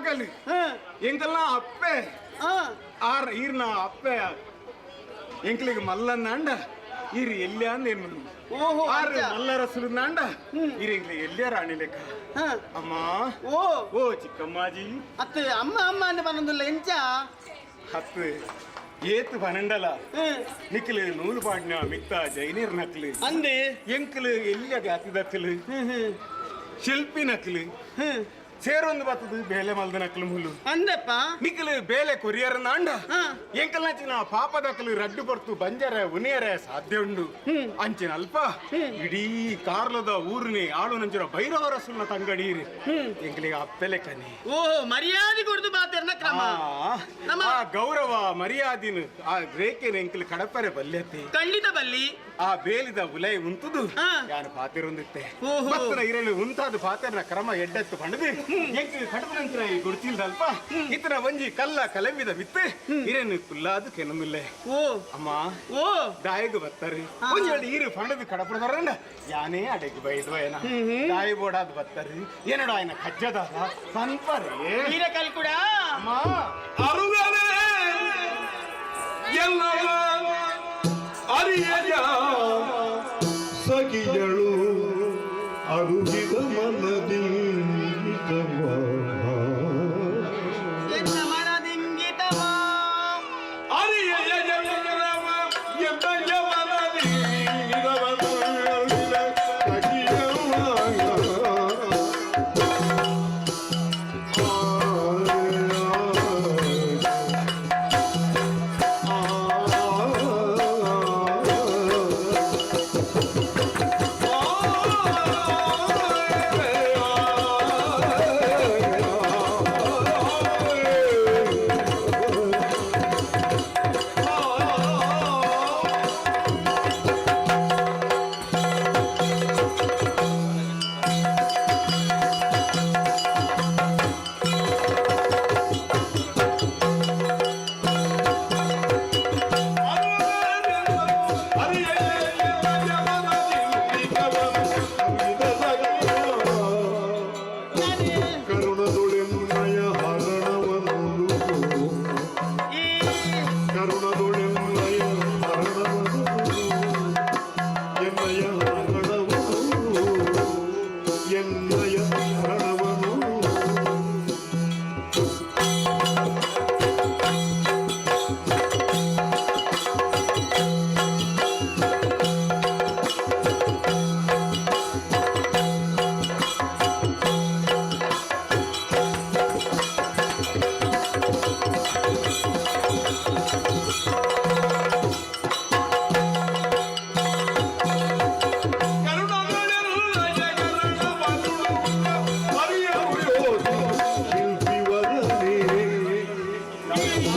ಮಗಲು ಎಂಕಲ್ನ ಅಪ್ಪೆ ಆರ್ ಈರ್ನ ಅಪ್ಪೆ ಎಂಕ್ಲಿಗೆ ಮಲ್ಲನ್ನಾಂಡ ಈರು ಎಲ್ಲಿಯ ಅಂದ ಓಹೋ ಆರು ಮಲ್ಲರಸುಲುನ್ನಾಂಡ ಈರು ಎಂಕ್ಲಿಗೆ ಎಲ್ಲಿಯ ರಾಣಿ ಲೆಕ್ಕ ಅಮ್ಮ ಓ ಓ ಚಿಕ್ಕಮ್ಮಾಜಿ ಅತ್ತೆ ಅಮ್ಮ ಅಮ್ಮ ಅಂತ ಬಂದೊಂದಿಲ್ಲ ಎಂಚ ಹತ್ತು ಏತು ಪನೆಂಡಲ ನಿಕ್ಲು ನೂಲು ಪಾಡ್ನ ಮಿತ್ತ ಜೈನೀರ್ ನಕ್ಲು ಅಂದೆ ಎಂಕ್ಲು ಎಲ್ಲಿಯ ಜಾತಿ ದಕ್ಕಲು ಶಿಲ್ಪಿ ನಕ್ಲು ಸೇರೊಂದು ಬತ್ತದು ಬೇಲೆ ಮಲ್ದ ನಕ್ಲು ಮುಲು ಅಂದಪ್ಪ ನಿಕ್ಲು ಬೇಲೆ ಕೊರಿಯರ್ ನಾಂಡ ಎಂಕಲ್ ನಂಚಿನ ಪಾಪದಕ್ಕಲು ರಡ್ಡು ಪೊರ್ತು ಬಂಜರ ಉನಿಯರ ಸಾಧ್ಯ ಉಂಡು ಅಂಚಿನ ಅಲ್ಪ ಇಡೀ ಕಾರ್ಲದ ಊರಿನಿ ಆಳು ನಂಚಿನ ಭೈರವರ ಸುಳ್ಳ ತಂಗಡೀರಿ ಎಂಕ್ಲಿಗೆ ಅಪ್ಪೆಲೆ ಕನಿ ಓಹೋ ಮರ್ಯಾದೆ ಕೊಡ್ದು ಬಾತೆರ್ನ ಕ್ರಮ ಆ ಗೌರವ ಮರ್ಯಾದಿನ ಆ ರೇಖೆನ ಎಂಕಲ್ ಕಡಪರೆ ಬಲ್ಯತೆ ಖಂಡಿತ ಬಲ್ಲಿ ಆ ಬೇಲಿದ ಉಲೈ ಉಂತುದು ಯಾನು ಪಾತಿರೊಂದಿತ್ತೆ ಭಕ್ತನ ಇರಲು ಉಂತಾದ ಪಾತೆರ್ನ ಕ್ರಮ ಎಡ್ಡೆತ್ತು ಪಂಡದು ಎಂಕ್ ಕಡಪನಂತರ ಈ ಗುಡ್ತಿಲ್ದಲ್ಪ ಇತನ ಒಂಜಿ ಕಲ್ಲ ಕಲಂಬಿದ ಬಿತ್ತು ಇರೇನು ಕುಲ್ಲಾದು ಕೆನಮಿಲ್ಲೆ ಓ ಅಮ್ಮ ಓ ದಾಯಿಗೆ ಬತ್ತಾರೆ ಒಂಜಿ ವೇಳೆ ಈರು ಪಂಡದು ಕಡಪಡದರಂಡ ಯಾನೇ ಅಡೆಗೆ ಬೈದ್ವ ಏನ ದಾಯಿ ಬೋಡಾದ ಬತ್ತಾರೆ ಏನಡ ಆಯ್ನ ಕಜ್ಜದಾದ ಪನ್ಪರೆ ಈರ ಕಲ್ ಕೂಡ ಅಮ್ಮ ಅರುಗನೆ ಎಲ್ಲ ಅರಿಯಜ ಸಖಿಯಳು ಅರುಗಿದ ಮನದಿಂಗಿತವ ಎನ್ನ ಮನದಿಂಗಿತವ ಅರಿಯಜ ಕರುಣದೊಳೆನ್ನಯ ಹರಣವನು ಕರುಣದೊಳೆನ್ನಯ ಹರಣವನು ಎನ್ನಯ ಹರಣವನು ಎನ್ನಯ ಹರಣವನು ಶಿಲ್ಪಿವರನೇ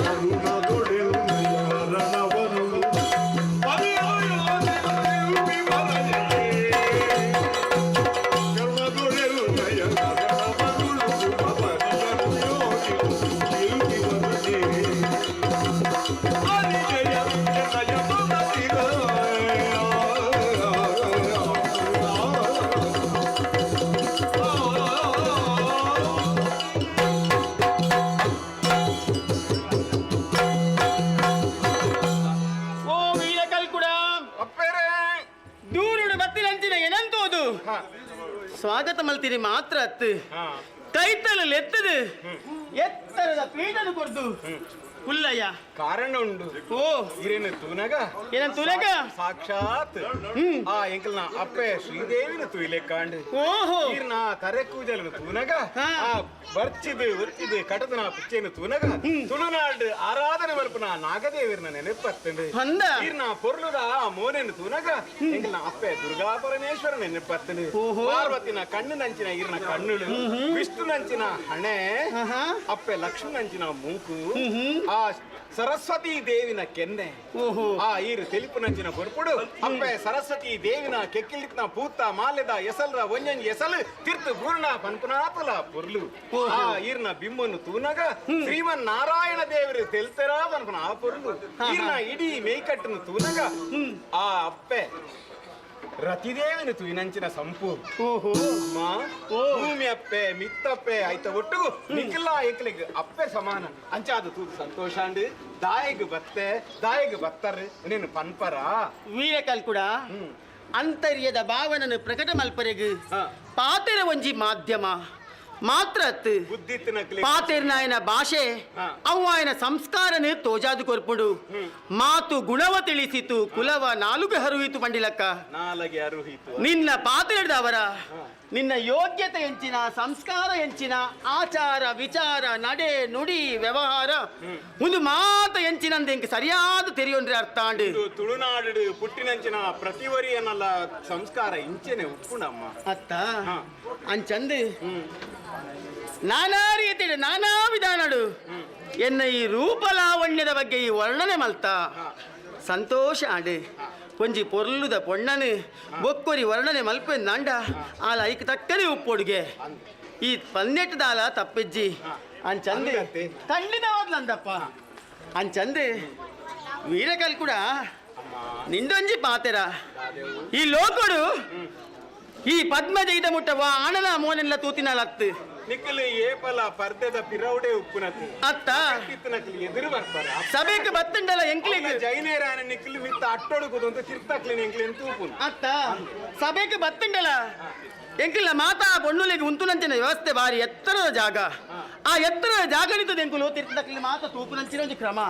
ಕರುಣದೊಡೆನ್ನಯ ಹರಣವನು ಕರುಣದೊಡೆನ್ನಯ ಹರಣವನು ಶಿಲ್ಪಿವರನೇ ಓ ವೀರ ಕಲ್ ಕೂಡ ಅಪ್ಪೇರೆ ದೂರುಡು ಬತ್ತಿಲಂಚಿನ ಏನಂತೋದು ಸ್ವಾಗತ ಮಲ್ತಿರಿ ಮಾತ್ರ ಅತ್ತು ಕೈತಲಲ್ಲಿ ಎತ್ತದು ಎತ್ತರದ ಪೀಠನು ಕೊಡ್ದು ಹುಲ್ಲಯ್ಯ ಕಾರಣ ಉಂಡು ಓ ಇರೇನು ತೂನಗ ಏನನ್ ತೂನಗ? ಸಾಕ್ಷಾತ್ ಆ ಎಂಕಲ್ನ ಅಪ್ಪೆ ಶ್ರೀದೇವಿನ ತೂಯಿಲೆ ಕಾಂಡು ಓಹೋ ಈರ್ನ ತರೆ ಕೂಜಲನು ತೂನಗ ಆ ಬರ್ಚಿದು ಉರ್ಚಿದು ಕಟದನ ಪುಚ್ಚೆನು ತೂನಗ ತುಳುನಾಡು ಆರಾಧನೆ ಮಲ್ಪುನ ನಾಗದೇವಿರ್ನ ನೆನಪತ್ತಂಡು ಅಂದ? ಈರ್ನ ಪೊರ್ಲುದ ಆ ಮೋನೆನು ತೂನಗ ಎಂಕಲ್ನ ಅಪ್ಪೆ ದುರ್ಗಾ ಪರಮೇಶ್ವರ ನೆನಪತ್ತಂಡು ಪಾರ್ವತಿನ ಕಣ್ಣು ನಂಚಿನ ಈರ್ನ ಕಣ್ಣುಳು ವಿಷ್ಣು ನಂಚಿನ ಹಣೆ ಅಪ್ಪೆ ಲಕ್ಷ್ಮಣ ನಂಚಿನ ಮೂಕು ಆ ಸರಸ್ವತಿ ದೇವಿನ ಕೆನ್ನೆ ಆ ಈರು ತೆಲಿಪು ನಂಚಿನ ಕೊರ್ಪುಡು ಅಪ್ಪೆ ಸರಸ್ವತಿ ದೇವಿನ ಕೆಕ್ಕಿಲಿತ್ನ ಪೂತ ಮಾಲೆದ ಎಸಲ್ರ ಒಂಜೊಂಜಿ ಎಸಲು ತಿರ್ತು ಪೂರ್ಣ ಪನ್ಪುನಾತಲ ಪೊರ್ಲು ಆ ಈರ್ನ ಬಿಮ್ಮನ್ನು ತೂನಗ ಶ್ರೀಮನ್ ನಾರಾಯಣ ದೇವರು ತೆಲ್ತೆರ ಪನ್ಪುನ ಆ ಪೊರ್ಲು ಈರ್ನ ಇಡೀ ಮೇಯ್ಕಟ್ಟನ್ನು ತೂನಗ ಆ ಅಪ್ಪೆ ರತಿದೇವಿನ ತುಯಿನಂಚಿನ ಸಂಪು. ಓಹೋ ಅಮ್ಮ, ಭೂಮಿ ಅಪ್ಪೆ ಮಿತ್ತಪ್ಪೆ ಐತ ಒಟ್ಟುಗು ನಿಖಿಲ ಏಕಲಿಗ್ ಅಪ್ಪೆ ಸಮಾನ ಅಂಚಾದ ತೂದು ಸಂತೋಷಾಂಡ್. ದಾಯಿಗ್ ಬತ್ತೆ ದಾಯಿಗ್ ಬತ್ತರ್ ನೀನು ಪನ್ಪರ. ವೀರಕಲ್ ಕೂಡ ಅಂತರ್ಯದ ಭಾವನನ್ನು ಪ್ರಕಟ ಮಲ್ಪರೆಗ್ ಪಾತೆರ ಒಂಜಿ ಮಾಧ್ಯಮ ಮಾತ್ರ ಅತ್ತು. ಪಾತೆರ್ನಾಯನ ಭಾಷೆ ಅವ್ವಾಯನ ಸಂಸ್ಕಾರನೇ ತೋಜಾದು ಕೊರ್ಪುಡು. ಮಾತು ಗುಣವ ತಿಳಿಸಿತು ಕುಲವ ನಾಲುಗೆ ಹರುಯಿತು ಪಂಡಿಲಕ್ಕ. ನಾಲಗೆ ಅರುಹಿತು. ನಿನ್ನ ಪಾತೆರ್ದವರ ನಿನ್ನ ಯೋಗ್ಯತೆ ಎಂಚಿನ, ಸಂಸ್ಕಾರ ಎಂಚಿನ, ಆಚಾರ ವಿಚಾರ ನಡೆ ನುಡಿ ವ್ಯವಹಾರ ಒಂದು ಮಾತ ಎಂಚಿನಂದ ಎಂಕ್ ಸರಿಯಾದ ತೆರಿಯೊಂಡ್ರೆ ಅರ್ಥ ಆಂಡ್. ತುಳುನಾಡು ಪುಟ್ಟಿನಂಚಿನ ಪ್ರತಿವರಿಯನಲ್ಲ ಸಂಸ್ಕಾರ ಇಂಚೆನೆ ಉಪ್ಪುಣಮ್ಮ. ಅತ್ತ ಅಂಚಂದು ನಾನಾ ರೀತಿ ನಾನಾ ವಿಧಾನಡು ಎನ್ನ ಈ ರೂಪಲಾವಣ್ಯದ ಬಗ್ಗೆ ಈ ವರ್ಣನೆ ಮಲ್ತ ಸಂತೋಷ ಆಂಡ್. ಒಂಜಿ ಪೊರ್ಲುದ ಪೊಣ್ಣನು ಬೊಕ್ಕೊರಿ ವರ್ಣನೆ ಮಲ್ಪೆಂದಾಂಡ ಆಲ ಐಕ್ ತಕ್ಕನೆ ಉಪ್ಪೊಡುಗೆ ಈ ಪನ್ನೆಟ್ಟದಾಲ ತಪ್ಪಿಜ್ಜಿ ಅಂಚಂದು ಖಂಡಿತವಾದ್ಲಂದಪ್ಪ. ಅಂಚಂದು ವೀರಕಲ್ ಕೂಡ ನಿಂದೊಂಜಿ ಪಾತೆರ ಈ ಲೋಕಡು ಈ ಪದ್ಮಜೈದ ಮುಟ್ಟವ ಆಣನ ಮೋನೆಲ್ಲ ತೂತಿನಾಲತ್ತು. ನಿಕ್ಕಲು ಏಪಲ ಪರ್ದೆದ ಪಿರೌಡೆ ಉಪ್ಪುನತಿ ಅತ್ತ ನಕಲಿ ಎದುರು ಬರ್ತಾರೆ ಸಭೆಗೆ ಬತ್ತಂಡಲ ಎಂಕ್ಲಿಗೆ ಜೈನೇರಾನ ನಿಕ್ಕಲು ಮಿತ್ತ ಅಟ್ಟೊಡು ಕುದಂತ ತಿರ್ತಕ್ಲಿನ ಎಂಕ್ಲಿನ ತೂಪುನು. ಅತ್ತ ಸಭೆಗೆ ಬತ್ತಂಡಲ ಎಂಕಿಲ್ಲ ಮಾತಾ ಪೊಣ್ಣುಲೆಗೆ ಉಂತುನಂಚಿನ ವ್ಯವಸ್ಥೆ ಬಾರಿ ಎತ್ತರದ ಜಾಗ. ಆ ಎತ್ತರದ ಜಾಗ ನಿಂತದ ಎಂಕುಲು ತಿರ್ತಕ್ಲಿ ಮಾತಾ ತೂಪುನಂಚಿನ ಒಂಜಿ ಕ್ರಮ.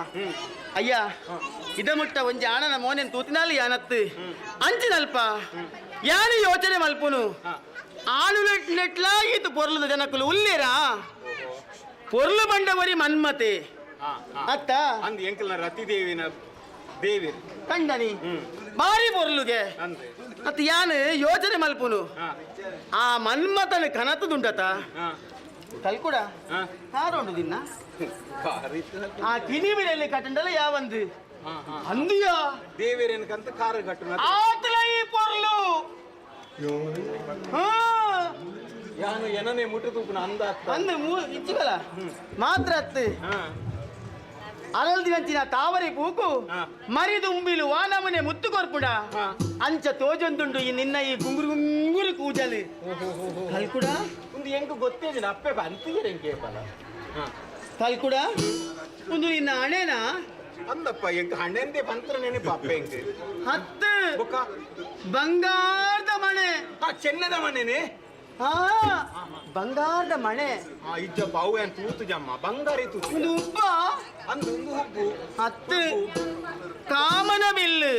ಅಯ್ಯ ಇದ ಮುಟ್ಟ ಒಂಜಿ ಆಣನ ಮೋನೆನ್ ತೂತಿನಾಲಿ ಯಾನತ್ತು ಅಂಚಿನಲ್ಪ ಯಾನು ಯೋಚನೆ ಮಲ್ಪುನು ಆಳು ನೆಟ್ಲಾ ಈತು ಪೊರ್ಲುದ ಜನಕುಲು ಉಲ್ಲೇರಾ ಪೊರ್ಲು ಬಂಡವರಿ ಮನ್ಮತೆ ಅತ್ತ ಅಂದ್ ಎಂಕಲ್ನ ರತಿದೇವಿನ ದೇವಿ ಕಂಡನಿ ಬಾರಿ ಪೊರ್ಲುಗೆ ಅತ್ತ ಯಾನು ಯೋಚನೆ ಮಲ್ಪುನು ಆ ಮನ್ಮತನ ಕನತದುಂಟತ ಕಲ್ಕುಡ ಕಾರುಂಡು ದಿನ್ನ ಆ ಕಿನಿಬಿರಲ್ಲಿ ಕಟ್ಟಂಡಲ ಯಾವಂದು ಅಂದಿಯಾ ದೇವಿರೇನಕಂತ ಕಾರು ಕಟ್ಟುನ ಆತಲ ಈ ಪೊರ್ಲು ಯಾನು ಏನನೇ ಮುಟ್ಟು ತೂಪುನ ಅಂದ ಅಂದ ಇಚ್ಚಿಗಲ ಮಾತ್ರ ಅತ್ತು ಅರಲ್ದಿನಂಚಿನ ತಾವರೆ ಪೂಕು ಮರಿದುಂಬಿಲು ವಾನಮನೆ ಮುತ್ತು ಕೊರ್ಪುಡ ಅಂಚ ತೋಜೊಂದುಂಡು ಈ ನಿನ್ನ ಈ ಗುಂಗುರು ಗುಂಗುರು ಕೂಜಲು ಕಲ್ಕುಡ ಒಂದು ಎಂಕ್ ಗೊತ್ತೇಜಿನ ಅಪ್ಪೆ ಅಂತೀರ ಎಂಕೇಪಲ ಕಲ್ಕುಡ ಒಂದು ನಿನ್ನ ಹಣೆನಾ ಅಂದಪ್ಪ ಎಂಕ್ ಹಣೆಂದೇ ಬಂತ್ರ ನೆನಪು ಅಪ್ಪೆ ಎಂಕ್ ಹತ್ತು ಬಂಗಾರದ ಮಣೆ. ಚೆನ್ನದ ಮಣೆನೆ. ಬಂಗಾರದ ಮಣೆ. ಇಜ್ಜಪ್ಪ ಅವು ಏನ್ ತೂತು ಜಮ್ಮ ಬಂಗಾರ ತೂತು ಒಂದು ಉಬ್ಬ ಅಂದು ಒಂದು ಹುಬ್ಬು ಹತ್ತು ಕಾಮನ ಬಿಲ್ಲು.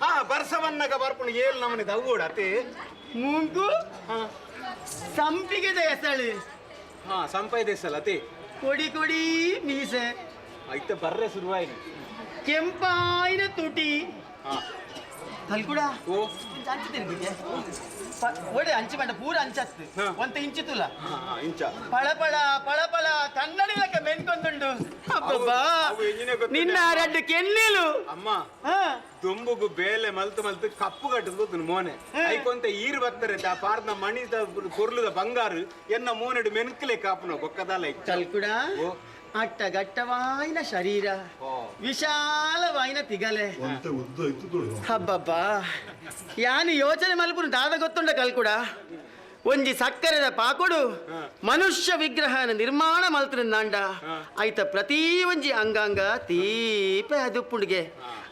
ಹಾ ಬರ್ಸವನ್ನಗ ಬರ್ಪುಣ ಏಲ್ ನಮನೆ ದವ್வோಡು ಅತೆ ಮೂಗು ಸಂಪಿಗೆದ ಎಸಳು. ಹಾ ಸಂಪೈದ ಎಸಳು ಅತೆ ಕೊಡಿ ಕೊಡಿ ಮೀಸೆ ಐತ ಬರ್ರೆ ಶುರುವಾಯಿನಿ ಕೆಂಪಾಯಿನ ತುಟಿ ಕಲ್ಕುಡ ಅಂಚು ತಿರುಗಿದೆ ಒಡೆ ಅಂಚು ಬಂಡ ಪೂರ ಅಂಚತ್ತು ಒಂತ ಇಂಚಿತುಲ ಇಂಚ ಪಳಪಳ ಪಳಪಳ ಕನ್ನಡಿ ಲೆಕ್ಕ ಮೆನ್ಕೊಂದುಂಡು. ಅಬ್ಬಬ್ಬಾ ನಿನ್ನ ರಡ್ಡು ಕೆನ್ನೆಲು ಅಮ್ಮ ದುಂಬುಗು ಬೇಲೆ ಮಲ್ತು ಮಲ್ತು ಕಪ್ಪು ಕಟ್ಟದು ಮೋನೆ ಐಕೊಂತ ಈರು ಬತ್ತಾರೆ ಪಾರ್ದ ಮಣಿದ ಕೊರ್ಲುದ ಬಂಗಾರು ಎನ್ನ ಮೋನೆಡು ಮೆನ್ಕಲೆ ಕಾಪುನ ಬೊಕ್ಕದಾಲ. ಕಲ್ಕುಡ ಅಟ್ಟಗಟ್ಟವಾಯಿನ ಶರೀರ ವಿಶಾಲವಾಯಿನ ತಿಗಲೆ. ಹಬ್ಬಬ್ಬಾ ಯಾನು ಯೋಚನೆ ಮಲ್ಪುನು ದಾದ ಗೊತ್ತುಂಡ ಕಲ್ಕುಡ ಒಂಜಿ ಸಕ್ಕರೆದ ಪಾಕೊಡು ಮನುಷ್ಯ ವಿಗ್ರಹನ ನಿರ್ಮಾಣ ಮಲ್ತನಾಂಡ ಆಯ್ತ ಪ್ರತಿ ಒಂಜಿ ಅಂಗಾಂಗ ತೀಪೆ ಅದುಪ್ಪುಂಡಿಗೆ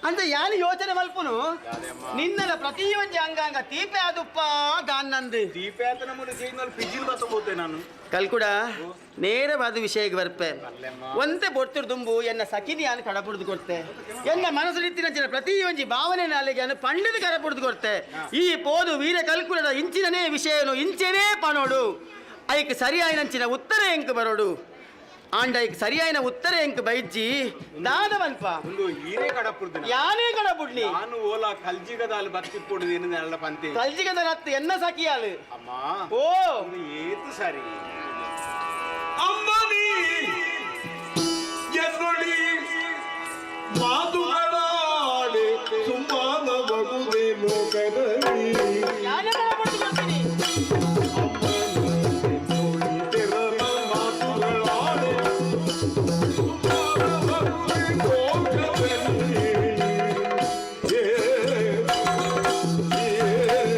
ಅಂತ ಯಾನು ಯೋಚನೆ ಮಲ್ಪುನು ನಿನ್ನಲ ಪ್ರತಿ ಒಂಜಿ ಅಂಗಾಂಗ ತೀಪೆ ಅದುಪ್ಪ ದಾನ್ನಂದು ತೀಪೆ ಅಂತ ನಮ್ಮನ್ನು ನಾನು ಕಲ್ಕುಡ ನೇರವಾದ ವಿಷಯಕ್ಕೆ ಬರ್ಪೆ ಒಂತೆ ಬೊರ್ತುಡು ದುಂಬು ಎನ್ನ ಸಖಿನಿ ಯಾನು ಕಡಪುಡ್ದು ಕೊಡ್ತೆ ಎನ್ನ ಮನಸ್ಸು ನಿತ್ತಿನ ಪ್ರತಿ ಒಂಜಿ ಭಾವನೆ ನಾಲೆಗೆ ಅನು ಪಂಡಿತ ಕಡಪುಡ್ದು ಕೊಡ್ತೆ ಈ ಪೋದು ವೀರ ಕಲ್ಕುಡದ ಇಂಚಿನನೇ ವಿಷಯನು ಇಂಚೆನೇ ಪನೋಡು ಐಕ್ ಸರಿಯಾಯಿನಂಚಿನ ಉತ್ತರ ಎಂಕ್ ಬರೋಡು ಆಂಡ ಐಕ್ ಸರಿಯಾಯಿನ ಉತ್ತರ ಎಂಕ್ ಬೈಜ್ಜಿ ದಾದ ಮನ್ಪ ಒಂದು ಈರೇ ಕಡಪುಡ್ದು ಯಾನೇ ಕಡಪುಡ್ನಿ ನಾನು ಓಲಾ ಕಲ್ಜಿಗದಾಲು ಬತ್ತಿಪ್ಪುಡು ಏನು ಪಂತಿ ಕಲ್ಜಿಗದ ಹತ್ತು ಎನ್ನ ಸಖಿಯಾಲು ಅಮ್ಮ ಓ ಏತು ಸರಿ ಅಮ್ಮನಿ ಎನ್ನೊಳಿ ಮಾತುಗಳಾಡಿ ಸುಮ್ಮನ ಬಗುದೆ ಲೋಕದಲ್ಲಿ ಯಾನೇ ಕಡಪುಡ್ದು ಕೊಡ್ತೀನಿ ಮಾತುಗಳಾಡಿ ಸುಮ್ಮನ ಬಗುದೆ ಲೋಕದಲ್ಲಿ ಏ, ಏ, ಏ.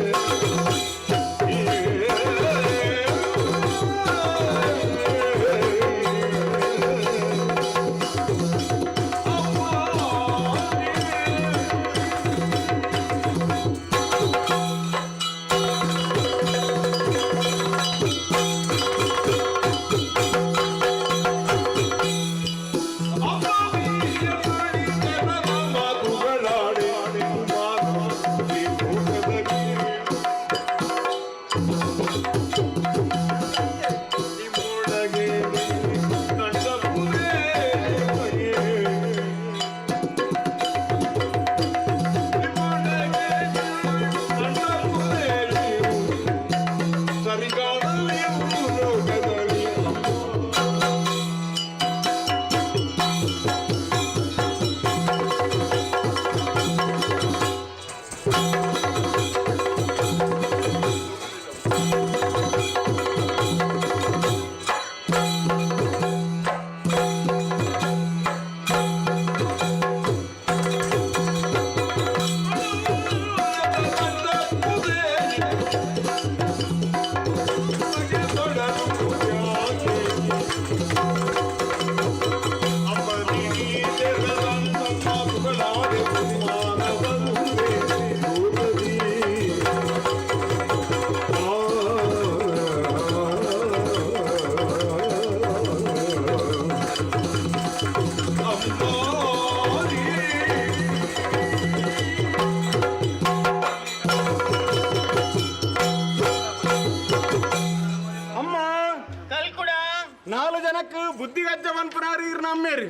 ಕೊರಗಜ್ಜ ಪನ್ಪುನಾರು ಇರ್ ನಮ್ಮೇರು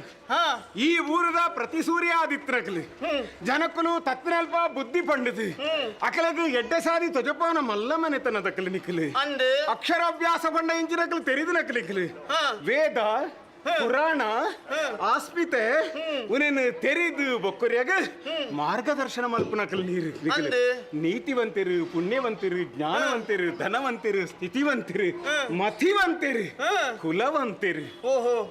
ಈ ಊರದ ಪ್ರತಿ ಸೂರ್ಯ ಆದಿತ್ರಕಲು ಜನಕ್ಕಲು ತತ್ನಲ್ಪ ಬುದ್ಧಿ ಪಂಡಿತು ಅಕಲಗು ಎಡ್ಡೆ ಸಾರಿ ತೊಜಪಾನ ಮಲ್ಲ ಮನೆತನ ದಕ್ಕಲು ನಿಕ್ಕಲು ಅಕ್ಷರಾಭ್ಯಾಸ ಪಂಡ ಇಂಚಿನಕಲು ತೆರಿದು ನಕಲಿಕ್ಕಲು ವೇದ ಪುರಾಣ ಆಸ್ಮಿತೆ ಉನೇನು ತೆರಿದು ಬೊಕ್ಕರಿಯಾಗ ಮಾರ್ಗದರ್ಶನ ಮಲ್ಪನಕಲ್ ನೀರು ನೀತಿವಂತಿರು ಪುಣ್ಯವಂತಿರು ಜ್ಞಾನವಂತಿರು ಧನವಂತಿರು ಸ್ಥಿತಿವಂತಿರು ಮತಿವಂತಿರು ಕುಲವಂತಿರು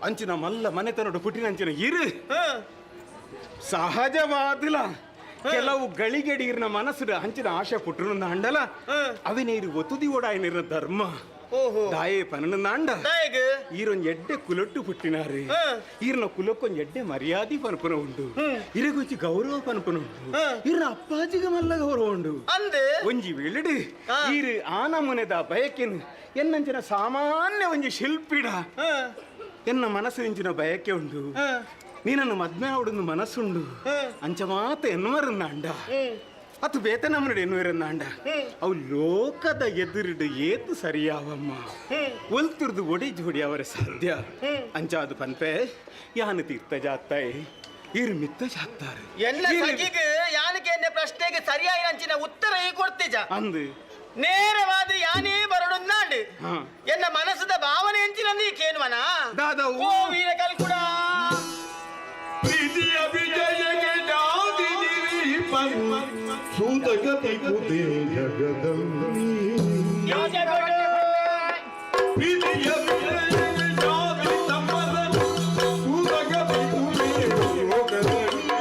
ಅಂಚಿನ ಮಲ್ಲ ಮನೆತನಡು ಪುಟಿನ ಅಂಚಿನ ಇರು ಸಹಜವಾದಿಲ್ಲ ಕೆಲವು ಗಳಿಗೆಡೀರ್ನ ಮನಸ್ಸು ಅಂಚಿನ ಆಶೆ ಪುಟ್ಟರು ಅಂಡಲ ಅವಿನೇರು ಒತ್ತುದಿ ಓಡಾಯನಿರ ಧರ್ಮ ದಾಯೆ ಪನಂದಾಂಡ ಈರೊಂದು ಎಡ್ಡೆ ಕುಲೊಟ್ಟು ಪುಟ್ಟಿನಾರು ಈರ್ನ ಕುಲಕ್ಕೊಂದು ಎಡ್ಡೆ ಮರ್ಯಾದೆ ಪನ್ಪುನ ಉಂಡು ಇರಗುಂಚಿ ಗೌರವ ಪನ್ಪುನ ಉಂಡು ಇರ್ನ ಅಪ್ಪಾಜಿಗೆ ಮಲ್ಲ ಗೌರವ ಉಂಡು ಒಂಜಿ ವೇಳೆಡು ಈರು ಆನಮುನೆದ ಬಯಕೆನು ಎನ್ನಂಚಿನ ಸಾಮಾನ್ಯ ಒಂಜಿ ಶಿಲ್ಪಿಡ ಎನ್ನ ಮನಸ್ಸು ಇಂಚಿನ ಬಯಕೆ ಉಂಡು ನೀನನ್ನು ಮದ್ಮೆ ಆವಡೊಂದು ಮನಸ್ಸುಂಡು ಅಂಚ ಮಾತ ಎನ್ನುವರನ್ನ ಅಂಡ ಅದು ಬೇತನಮ್ಮನಡು ಎನ್ನುವರನ್ನ ಅಂಡ ಅವು ಲೋಕದ ಎದುರಿಡು ಏತು ಸರಿಯಾವಮ್ಮ ಒಲ್ತುರ್ದು ಒಡಿ ಜೋಡಿ ಅವರ ಸಾಧ್ಯ ಅಂಚಾದು ಪನ್ಪೆ ಯಾನು ತೀರ್ಥ ಜಾತ್ತಾಯಿ ಇರು ಮಿತ್ತ ಜಾತ್ತಾರೆ ಎಲ್ಲ ಸಖಿಗೆ ಯಾನಕ್ಕೆ ಎನ್ನೆ ಪ್ರಶ್ನೆಗೆ ಸರಿಯಾಗಿ ಅಂಚಿನ ಉತ್ತರ ಈ ಕೊಡ್ತೀಜ ಅಂದು ನೇರವಾದ ಯಾನೇ ಬರಡು ಎನ್ನ ಮನಸ್ಸದ ಭಾವನೆ ಎಂಚಿನ ನೀ ಕೇನುವನ ದಾದವು ಓ ವೀರ ಕಲ್ಕುಡ ಪ್ರೀತಿಯ ವಿಜಯಗೆ ಜಾತಿ ಸೂತಗತಿ ಕುದೇ ಜಗದಲ್ಲಿ ಪ್ರೀತಿಯ ವಿಜಯಗೆ ಜಾತಿ ತಮ್ಮದ ಸೂತಗತಿ ಕುದೇ ಲೋಕದಲ್ಲಿ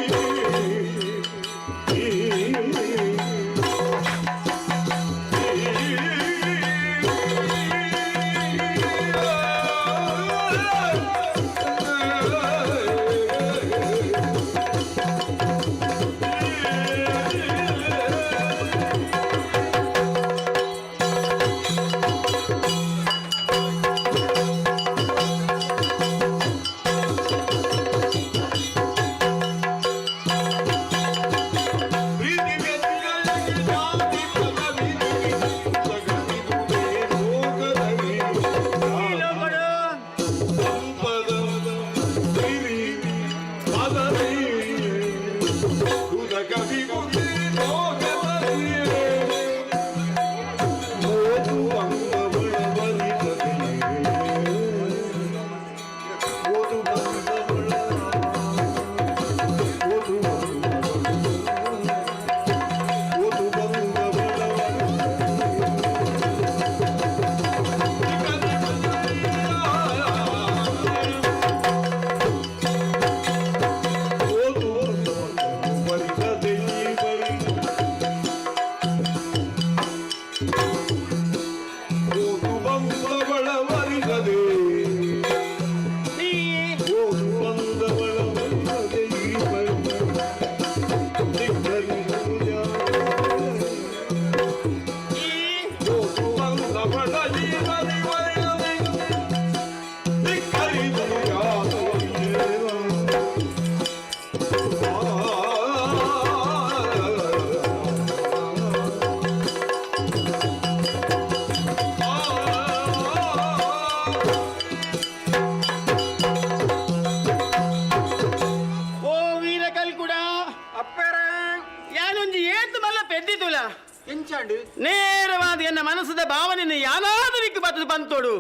ನೇರವಾದ ಎನ್ನ ಮನಸ್ಸದ ಭಾವನೆ ಯಾನಾದರಿக்கு ಬತ್ತದು ಬಂತೋಡು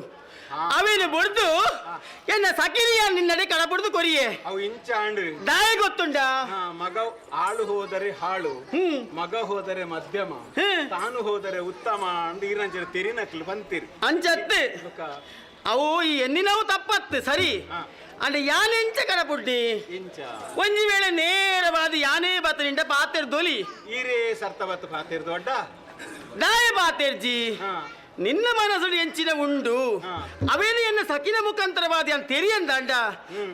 ಅವೇನು ಬುಡ್ದು ಎನ್ನ ಸಕಿರಿಯ ನಿನ್ನಡೆ ಕಡಬುಡ್ದು ಕೊರಿಯೆ ಅವು ಇಂಚಾಂಡು ದಾಯ ಗೊತ್ತುಂಡ ಮಗ ಆಳು ಹೋದರೆ ಹಾಳು, ಮಗ ಹೋದರೆ ಮಧ್ಯಮ, ತಾನು ಹೋದರೆ ಉತ್ತಮ ಅಂದ್ ಈರಂಚ ತೆರಿನಕ್ಲು ಬಂತೀರಿ ಅಂಚತ್ತು ಅವು ಈ ಎನ್ನಿನವು ತಪ್ಪತ್ತು ಸರಿ ಅಂದ್ರೆ ಯಾನೆಂಚ ಕಡಪುಡ್ಡಿ ಇಂಚ ಒಂಜಿ ವೇಳೆ ನೇರವಾದ ಯಾನೇ ಬತ್ತನಿಂಡ ಪಾತೆರ್ ದೊಲಿ ಈರೇ ಸರ್ತ ಬತ್ತು ಪಾತೆರ್ ದೊಡ್ಡ ದಾಯ ಪಾತೆರ್ಜಿ ನಿನ್ನ ಮನಸ್ಸು ಎಂಚಿನ ಉಂಡು ಅವೇನು ಎನ್ನ ಸಕಿನ ಮುಖಾಂತರವಾದ ಅಂತ ತೆರಿಯಂದಾಂಡ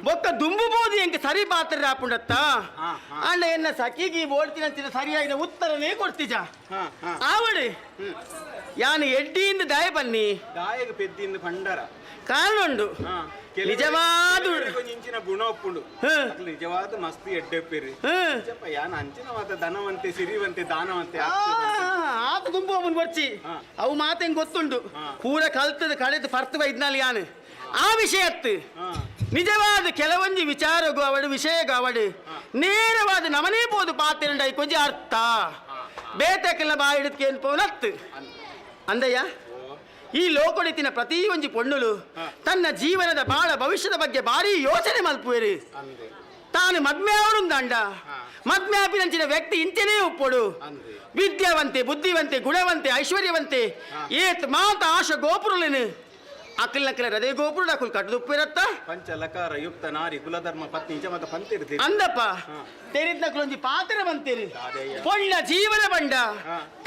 ಬೊಕ್ಕ ದುಂಬು ಬೋದು ಎಂಕ ಸರಿ ಪಾತ್ರ ಆಪುಂಡತ್ತ ಅಂಡ ಎನ್ನ ಸಖಿಗೆ ಬೋಡ್ತಿನ ಸರಿಯಾಗಿನ ಉತ್ತರನೇ ಕೊಡ್ತಿಜ ಆವಡೆ ಯಾನು ಎಡ್ಡಿಯಿಂದ ದಾಯ ಬನ್ನಿ ದಾಯಗ ಪೆದ್ದಿಂದ ಭಂಡಾರ ಕಾರಣ ಉಂಡು ನಿಜವಾದ ಇಂಚಿನ ಗುಣ ಒಪ್ಪುಂಡು ನಿಜವಾದ ಮಸ್ತ್ ಎಡ್ಡೆಪ್ಪಿರಿ ಯಾನ್ ಅಂಚಿನ ಮಾತ ಧನವಂತೆ ಸಿರಿವಂತೆ ದಾನವಂತೆ ಆತ ಗುಂಪು ಅವನು ಬರ್ಚಿ ಅವು ಮಾತೆಂಗ್ ಗೊತ್ತುಂಡು ಪೂರ ಕಲ್ತದ ಕಡೆದು ಫರ್ತ್ ಬೈದ್ನಾಲ್ ಯಾನು ಆ ವಿಷಯತ್ತು ನಿಜವಾದ ಕೆಲವೊಂದು ವಿಚಾರಗೂ ಅವಡು ವಿಷಯಗೂ ಅವಡು ನೇರವಾದ ನಮನೇ ಬೋದು ಪಾತಿರಂಡ ಕೊಂಚ ಅರ್ಥ ಬೇತಕ್ಕೆಲ್ಲ ಬಾಯಿಡುತ್ತೆ ಪೋನತ್ತು ಅಂದಯ್ಯ. ಈ ಲೋಕೊಡಿತಿನ ಪ್ರತಿ ಒಂಜಿ ಪೊಣ್ಣುಲು ತನ್ನ ಜೀವನದ ಬಾಳ ಭವಿಷ್ಯದ ಬಗ್ಗೆ ಭಾರಿ ಯೋಚನೆ ಮಲ್ಪುವೆರು. ತಾನು ಮದ್ಮೆ ಅವರುಂದಾಂಡ ಮದ್ಮೆ ಆಪಿನಂಚಿನ ವ್ಯಕ್ತಿ ಇಂಚನೇ ಒಪ್ಪೊಡು ವಿದ್ಯಾವಂತೆ ಬುದ್ಧಿವಂತೆ ಗುಣವಂತೆ ಐಶ್ವರ್ಯವಂತೆ ಏತ್ ಮಾತ ಆಶ ಗೋಪುರುಲೇನು ಅಕಿಲ್ ನಕಿಲ ಹೃದಯ ಗೋಪುರ ಅಕುಲ್ ಕಟ್ಟದುಪ್ಪಿರತ್ತ ಪಂಚಲಕಾರ ಯುಕ್ತ ನಾರಿ ಕುಲಧರ್ಮ ಪತ್ನಿ ಚಮತ ಪಂತಿರ್ತೀರಿ ಅಂದಪ್ಪ ತೆರಿದ್ ನಕುಲೊಂಜಿ ಪಾತ್ರ ಬಂತೀರಿ ಪೊಣ್ಣ ಜೀವನ ಬಂಡ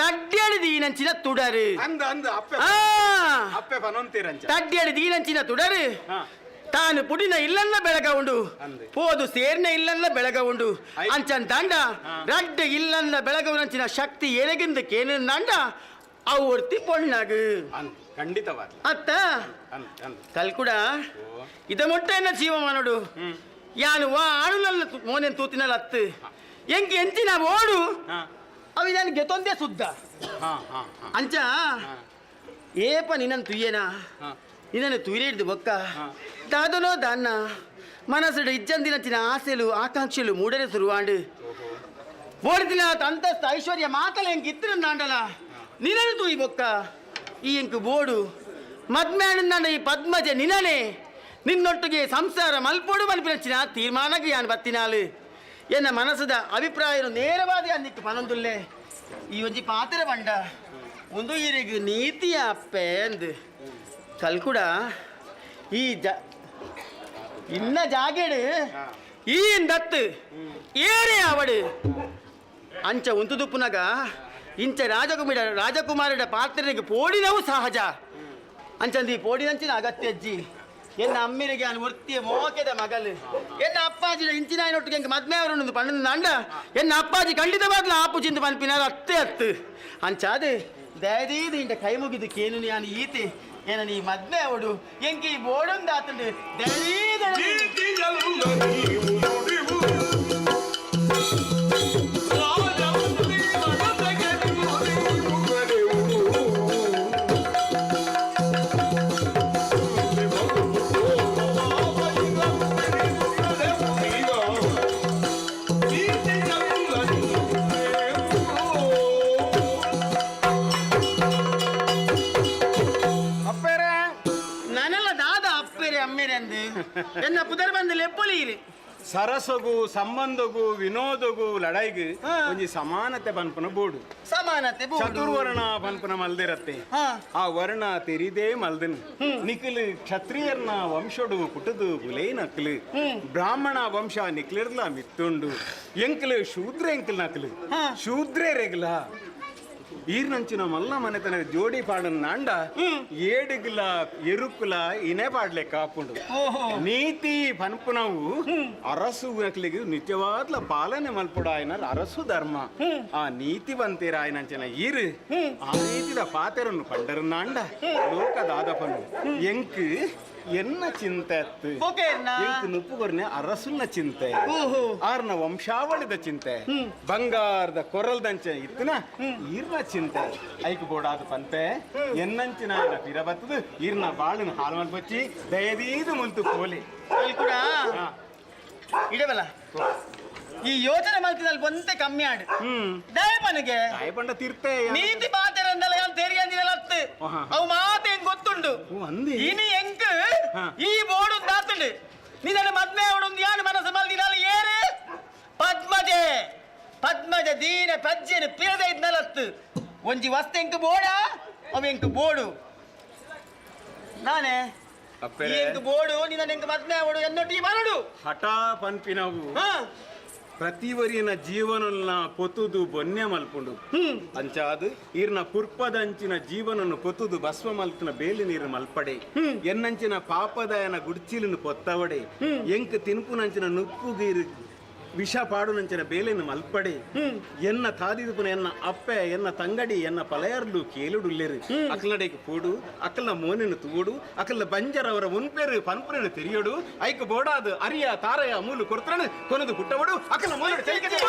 ತಡ್ಡೇಳಿ ದೀನಂಚಿನ ತುಡರು ಅಂದ ಅಂದ ಅಪ್ಪೆ ಅಪ್ಪೆ ಪನೊಂತೀರಂಚ ತಡ್ಡೇಳಿ ದೀನಂಚಿನ ತುಡರು ತಾನು ಪುಡಿನ ಇಲ್ಲನ್ನ ಬೆಳಗ ಉಂಡು ಪೋದು ಸೇರ್ನ ಇಲ್ಲನ್ನ ಬೆಳಗ ಉಂಡು ಅಂಚನ್ ದಾಂಡ ರಡ್ಡ ಇಲ್ಲನ್ನ ಬೆಳಗವನಂಚಿನ ಶಕ್ತಿ ಎರೆಗಿಂದ ಕೇನಿಂದಾಂಡ ಅವು ಒರ್ತಿ ಪೊಣ್ಣಗು ಖಂಡಿತವಾದ ಅತ್ತ ಕಲ್ಕುಡ ಇದ ಮೊಟ್ಟೆಯನ್ನ ಜೀವಮಾನೋಡು ಯಾನು ವಾ ಆಡುನಲ್ಲ ಮೋನೆನ್ ತೂತಿನಲ್ಲ ಅತ್ತು ಎಂಕ್ ಎಂಚಿನ ಓಡು ಅವಿ ನಾನು ಗೆತೊಂದೇ ಸುದ್ದ ಅಂಚ ಏಪ ನಿನ್ನನ್ನು ತುಯ್ಯೇನಾ ನಿನ್ನನ್ನು ತುಯ್ರೆ ಹಿಡ್ದು ಬೊಕ್ಕ ದಾದನೋ ದಾನ್ನ ಮನಸ್ಸುಡು ಇಜ್ಜಂದಿನಂಚಿನ ಆಸೆಲು ಆಕಾಂಕ್ಷೆಲು ಮೂಡರೆ ಸುರುವಾಂಡು ಓಡಿದಿನ ಅಂತಸ್ತು ಐಶ್ವರ್ಯ ಮಾತಲ ಎಂಕ್ ಇತ್ತಿನ ನಾಂಡಲ ನಿನ್ನನ್ನು ತೂಯಿ ಬೊಕ್ಕ ಈ ಎಂಕ್ ಬೋಡು ಮದ್ಮ್ಯಾಣಿಂದಾಂಡ ಈ ಪದ್ಮಜ ನಿನನೆ ನಿನ್ನೊಟ್ಟಿಗೆ ಸಂಸಾರ ಮಲ್ಪೋಡು ಮಲ್ಪಿನಂಚಿನ ತೀರ್ಮಾನಕ್ಕೆ ಯಾನ್ ಬತ್ತಿನಾಲು ಎನ್ನ ಮನಸ್ಸದ ಅಭಿಪ್ರಾಯ ನೇರವಾದ ಅನ್ನಿಕ್ಕು ಪನೊಂದುಲ್ಲೆ ಈ ಒಂಜಿ ಪಾತ್ರ ಬಂಡ ಒಂದು ಈರೆಗ್ ನೀತಿಯ ಅಪ್ಪೆ ಅಂದು ಕಲ್ಕುಡ ಈ ಜ ಇನ್ನ ಜಾಗೆಡು ಈ ದತ್ತು ಏರೇ ಅವಡು ಅಂಚ ಉಂತುದುಪ್ಪುನಗ ಇಂಚ ರಾಜಕುಮಾರಿಡ ಪಾತ್ರರಿಗೆ ಪೋಡಿನವು ಸಹಜ ಅಂಚಂದು ಈ ಪೋಡಿನಂಚಿನ ಅಗತ್ಯ ಅಜ್ಜಿ ಎನ್ನ ಅಮ್ಮಿರಿಗೆ ಅನು ವೃತ್ತಿಯ ಮೋಕೆದ ಮಗಲು ಎನ್ನ ಅಪ್ಪಾಜಿ ಇಂಚಿನಾಯನೊಟ್ಟಿಗೆ ಎಂಕ್ ಮದ್ಮೆ ಅವರೊಂದು ಪಣ್ಣು ನಂಡ ಎನ್ನ ಅಪ್ಪಾಜಿ ಖಂಡಿತವಾಗ್ಲೂ ಆಪುಜಿಂದು ಪನ್ಪಿನಾರ ಅತ್ತೆ ಅತ್ತು ಅಂಚಾದು ದಯದೀದು ಇಂಟ ಕೈ ಮುಗಿದು ಕೇನು ನಾನು ಈತೆ ಏನ ನೀ ಮದ್ಮೆ ಅವಡು ಎಂಕಿ ಬೋಡೊಂದು ಆತಂಡು ದಯದೀದು. ಅಪ್ಪೇರೆ ನಾನೆಲ್ಲ ದಾದ ಅಪ್ಪೇರೆ ಅಮ್ಮೇರೆ ಅಂದು ಎನ್ನ ಪುದರ್ ಬಂದು ಲೆಪ್ಪೊಲಿಯಿರಿ. ಸರಸಗು ಸಂಬಂಧಗು ವಿನೋದಗು ಲಡಾಯಿಗು ಒಂಜಿ ಸಮಾನತೆ ಪನ್ಪುನ ಬೋಡು ಸಮಾನತೆ ಬೋಡು. ಚತುರ್ವರ್ಣ ಪನ್ಪುನ ಮಲ್ದಿರತ್ತೆ ಆ ವರ್ಣ ತೆರಿದೇ ಮಲ್ದನ್ ನಿಖಿಲ್ ಕ್ಷತ್ರಿಯರ್ನ ವಂಶಡು ಪುಟದು ಬುಲೇ ನಕ್ಲು ಬ್ರಾಹ್ಮಣ ವಂಶ ನಿಕ್ಲಿರ್ಲ ಮಿತ್ತುಂಡು ಎಂಕ್ಲು ಶೂದ್ರ ಎಂಕ್ಲ್ ನಕ್ಲು ಶೂದ್ರೇರೆಗ್ಲ ಈರ್ನಂಚಿನ ಮಲ್ಲ ಮನೆತನ ಜೋಡಿ ಪಾಡನ್ ನಾಂಡ ಏಡುಗುಲ ಎರುಕುಲ ಇನೇ ಪಾಡ್ಲೆ ಕಾಪುಂಡು ನೀತಿ ಪನ್ಪುನವು ಅರಸು ನಕ್ಲಿಗೆ ನಿಜವಾದ್ಲ ಪಾಲನೆ ಮಲ್ಪುಡ ಆಯನ ಅರಸು ಧರ್ಮ ಆ ನೀತಿ ಬಂತೀರ ಆಯನಂಚಿನ ಈರು ಆ ನೀತಿದ ಪಾತೆರನ್ನು ಪಂಡರು ನಾಂಡ ಲೋಕದಾದಪನು ಎಂಕ್ ಎನ್ನ ಚಿಂತೆ ಅತ್ತು ಎಂಕ್ ನುಪ್ಪುಗೊರ್ನೆ ಅರಸುನ ಚಿಂತೆ ಆರ್ನ ವಂಶಾವಳಿದ ಚಿಂತೆ ಬಂಗಾರದ ಕೊರಲ್ದಂಚೆ ಇತ್ತನ ಈರ್ನ ಚಿಂತೆ ಐಕ್ ಬೋಡಾದ ಪಂತೆ ಎನ್ನಂಚಿನ ಆಯನ ಪಿರ ಬತ್ತದು ಈರ್ನ ಬಾಳಿನ ಹಾಲು ಮಲ್ಪಚ್ಚಿ ದಯದೀದು ಮುಲ್ತು ಪೋಲಿ ಕೂಡ ಇಡವಲ್ಲ ಈ ಯೋಚನೆ ಮಲ್ತಿನಲ್ಲಿ ಒಂತೆ ಕಮ್ಮಿ ಆಡು ದಯಪನಿಗೆ ದಯಪಂಡ ತೀರ್ತೆ ನೀತಿ ಪಾತೆರಂದಲ್ಲ ಯಾನ್ ತೆರಿ ಅಂದಿನಲ್ಲ ಅತ್ತು ಅವು ಮಾತೆ ಹೆಂಗ್ ಗೊತ್ತುಂಡು ಇನಿ ಎಂಕ್ ಈ ಬೋರ್ಡು ದಾತುಂಡು ನಿನ್ನ ಮದ್ಮೆ ಅವಡೊಂದು ಯಾನು ಮನಸ್ಸು ಮಲ್ದಿನಾಲ ಏರು ಪದ್ಮಜೆ ಪದ್ಮಜ ದೀನ ಪಜ್ಜೆನು ಪಿರದ ಇದ್ನಲತ್ತು ಒಂಜಿ ವಸ್ತು ಎಂಕ್ ಬೋಡ ಅವು ಎಂಕ್ ಬೋಡು ನಾನೇ ಅಪ್ಪೆರೆ. ಈ ಎಂಕ್ ಬೋಡು ನಿನ್ನ ಎಂಕ್ ಮದ್ಮೆ ಅವಡು ಎನ್ನೊಟ್ಟಿಗೆ ಬರಡು ಹಠ ಪನ್ಪಿನವು ಪ್ರತಿವರಿನ ಜೀವನನ್ನ ಪೊತುದು ಬೊನ್ನೆ ಮಲ್ಪುಂಡು ಅಂಚಾದು ಈರ್ನ ಪುರ್ಪದಂಚಿನ ಜೀವನನ್ನು ಪೊತುದು ಭಸ್ಮ ಮಲ್ಪುನ ಬೇಲಿ ನೀರು ಮಲ್ಪಡೆ ಎನ್ನಂಚಿನ ಪಾಪದಯನ ಗುಡ್ಚಿಲಿನ ಪೊತ್ತವಡೆ ಎಂಕ್ ತಿನ್ಪುನಂಚಿನ ನುಪ್ಪುಗೀರು ವಿಷ ಪಾಡುನಂಚಿನ ಬೇಲೆನು ಮಲ್ಪಡೆ ಎನ್ನ ತಾದಿದುಪುನ ಎನ್ನ ಅಪ್ಪೆ ಎನ್ನ ತಂಗಡಿ ಎನ್ನ ಪಲಯರ್ಲು ಕೇಳುಡುಲ್ಲೆರು ಅಕ್ಲಡೆಗೆ ಪೋಡು ಅಕ್ಕಲ್ನ ಮೋನೆನು ತೂಡು ಅಕ್ಕಲ್ನ ಬಂಜರವರ ಮುನ್ಪೇರು ಪನ್ಪುರನು ತೆರಿಯಡು ಐಕ್ ಬೋಡಾದು ಅರಿಯ ತಾರೆಯ ಮೂಲು ಕೊರ್ತರನು ಕೊನದು ಪುಟ್ಟವಡು ಅಕ್ಕಲ್ನ ಮೋನೆಡು ತೆರಿಕದೆ.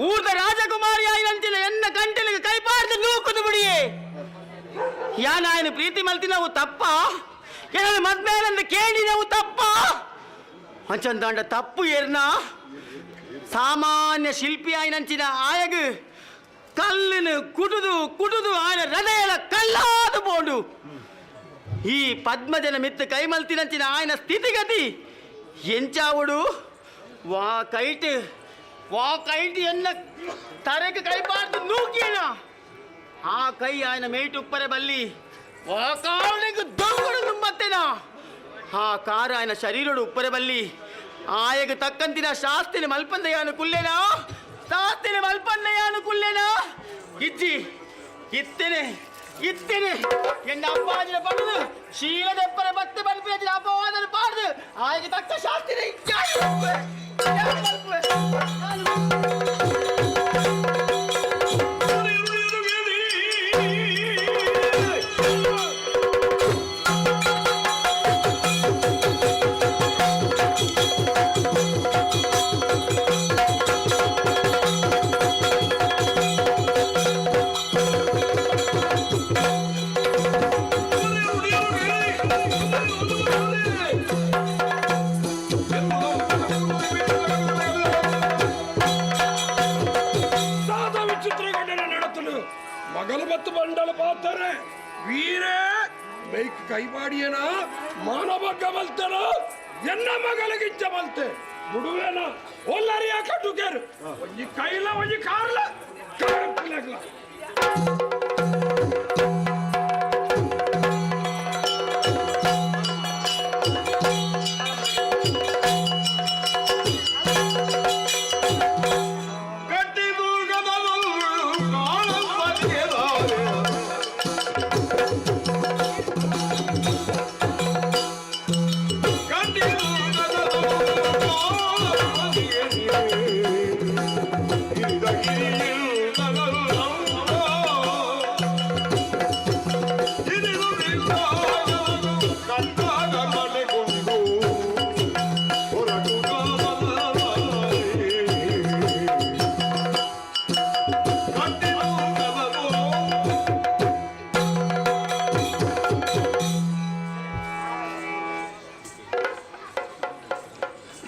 ಊರ್ದ ರಾಜಕುಮಾರಿ ಆಯಿನಂಚಿನ ಎನ್ನ ಕಂಟೆಲಿಗೆ ಕೈಪಾಡ್ದು ನೂಕುದು ಬಿಡಿಯೇ. ಯಾನಾಯನ ಪ್ರೀತಿ ಮಲ್ತಿನವು ತಪ್ಪ, ಏನಾದ್ರು ಮದ್ಮೇಲಂದು ಕೇಳಿನವು ತಪ್ಪ. ಅಂಚಂದಾಂಡ ತಪ್ಪು ಏರ್ನ ಸಾಮಾನ್ಯ ಶಿಲ್ಪಿ ಆಯಿನಂಚಿನ ಆಯಗು ಕಲ್ಲನ್ನು ಕುಟುದು ಕುಟುದು ಆಯನ ಹೃದಯದ ಕಲ್ಲಾದು ಬೋಂಡು. ಈ ಪದ್ಮಜನ ಮಿತ್ತು ಕೈಮಲ್ತಿನಂಚಿನ ಆಯನ ಸ್ಥಿತಿಗತಿ ಎಂಚಾವುಡು? ವಾ ಕೈಟ್ ವಾ ಕೈಟ್ ಎನ್ನ ತರೆಗೆ ಕೈಪಾಡ್ದು ನೂಕಿನ ಆ ಕೈ ಆಯನ ಮೇಟು ಉಪ್ಪರೆ ಬಲ್ಲಿ ವಾ ಕಾವಳಿಗೆ ದೊಂಗುಡು ನುಮ್ಮತ್ತೇನ ಆ ಕಾರ ಆಯನ ಶರೀರಡು ಉಪ್ಪರೆ ಬಲ್ಲಿ ಆಯಗ ತಕ್ಕಂತಿನ ಶಾಸ್ತಿನ ಮಲ್ಪಂದೆಯಾನು ಕುಲ್ಲೇನಾ, ಶಾಸ್ತಿನ ಮಲ್ಪಂದೆಯಾನು ಕುಲ್ಲೇನಾ. ಇಜ್ಜಿ ಇತ್ತೇನೆ ಇತ್ತೇನೆ ಎನ್ನ ಅಪ್ಪಾಜಿನ ಪಡೆದು ಶೀಲದೆಪ್ಪರ ಬತ್ತೆ ಬಲ್ಪಿನ ಅಪವಾದನ ಪಾಡ್ದು ಆಯಗ ತಕ್ಕ ಶಾಸ್ತಿನ ಮಗಲು ಮತ್ತು ಬಂಡಲ ಪಾತಾರೆ ವೀರೇ ಬೈಕ್ ಕೈಪಾಡಿಯನ ಮಾನವ ಬಲ್ತನ ಎನ್ನ ಮಗಲಿಗಿಂಚ ಬಲ್ತೆ ಬುಡುವೇನ ಒಲ್ಲರಿಯ ಕಟ್ಟುಕೇರು ಒಂಜಿ ಕೈಲ ಒಂಜಿ ಕಾರ್ಲ ಕಾರಪ್ಪಲಗ್ಲ.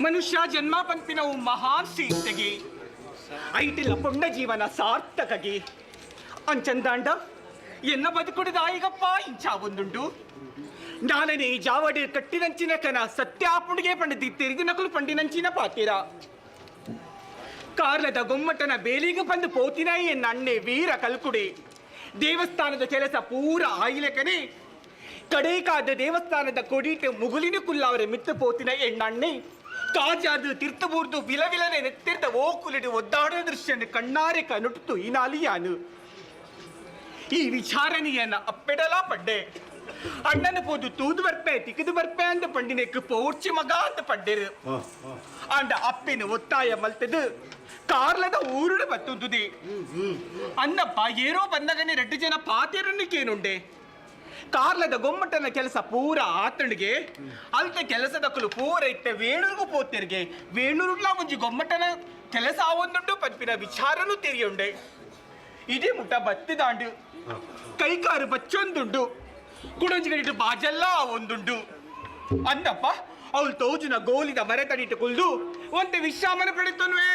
ಮನುಷ್ಯ ಜನ್ಮ ಪಂಪಿನವು ಮಹಾನ್ ಸೀತೆಗೆ ಐಟಿಲ್ಲ ಪುಣ್ಯ ಜೀವನ ಸಾರ್ಥಕಗೆ ಅಂಚಂದಾಂಡ ಎನ್ನ ಬದುಕುಡಿದ ಆಯಿಗಪ್ಪ ಇಂಚ ಒಂದುಂಡು. ನಾನನೇ ಜಾವಡಿ ಕಟ್ಟಿನಂಚಿನ ಕನ ಸತ್ಯಾಪುಣಿಗೆ ಪಂಡಿತಿ ತೆರಿದಿನಕಲು ಪಂಡಿನಂಚಿನ ಪಾತಿರ ಕಾರ್ಲದ ಗೊಮ್ಮಟನ ಬೇಲಿಗೆ ಬಂದು ಪೋತಿನ ಎನ್ನ ಅಣ್ಣೆ ವೀರ ಕಲ್ಕುಡಿ. ದೇವಸ್ಥಾನದ ಕೆಲಸ ಪೂರ ಆಯಿಲೆಕನೆ ಕಡೇಕಾದ ದೇವಸ್ಥಾನದ ಕೊಡಿಟ ಮುಗುಲಿನ ಕುಲ್ಲಾವರೆ ಮಿತ್ತ ಪೋತಿನ ಎಣ್ಣಣ್ಣೆ ಕಾಜಾದು ತಿರ್ತಬೂರ್ದು ವಿಲವಿಲನೆ ನೆತ್ತಿರ್ದ ಓಕುಲಿಡು ಒದ್ದಾಡೋ ದೃಶ್ಯನ ಕಣ್ಣಾರೆ ಕನುಟುತು ಈನಾಲಿಯಾನು. ಈ ವಿಚಾರಣೆಯನ್ನ ಅಪ್ಪೆಡಲಾ ಪಡ್ಡೆ ಅಣ್ಣನ ಪೋದು ತೂದು ಬರ್ಪೆ ತಿಕ್ಕದು ಬರ್ಪೆ ಅಂತ ಪಂಡಿನೆಕ್ ಪೋರ್ಚಿ ಮಗ ಅಂತ ಪಡ್ಡೆರು. ಅಂಡ ಅಪ್ಪಿನ ಒತ್ತಾಯ ಮಲ್ತದು ಕಾರ್ಲದ ಊರುಡು ಬತ್ತುಂತುದಿ. ಅನ್ನಪ್ಪ ಏರೋ ಬಂದಗನೆ ರೆಡ್ಡು ಜನ ಪಾತೆರನ್ನಿಕೇನುಂಡೆ. ಕಾರ್ಲದ ಗೊಮ್ಮಟನ ಕೆಲಸ ಪೂರ ಆತಣಿಗೆ ಅಲ್ತ ಕೆಲಸದಕ್ಕಲು ಪೂರ ಇತ್ತೆ ವೇಣೂರ್ಗು ಪೋತೆರ್ಗೆ. ವೇಣೂರುಡ್ಲ ಒಂಜಿ ಗೊಮ್ಮಟನ ಕೆಲಸ ಆವೊಂದುಂಡು ಪನ್ಪಿನ ವಿಚಾರನೂ ತೆರಿಯುಂಡೆ. ಇದೇ ಮುಟ್ಟ ಬತ್ತಿದಾಂಡು ಕೈಕಾರು ಬಚ್ಚೊಂದುಂಡು ಕುಡೊಂಜಿ ಕಡಿಟು ಬಾಜಲ್ಲ ಒಂದುಂಡು. ಅಂದಪ್ಪ ಅವಳು ತೋಜುನ ಗೋಲಿದ ಮರೆ ತಡಿಟ್ಟು ಕುಲ್ದು ಒಂತೆ ವಿಶ್ರಾಮನ ಪಡೆತನ್ವೆ.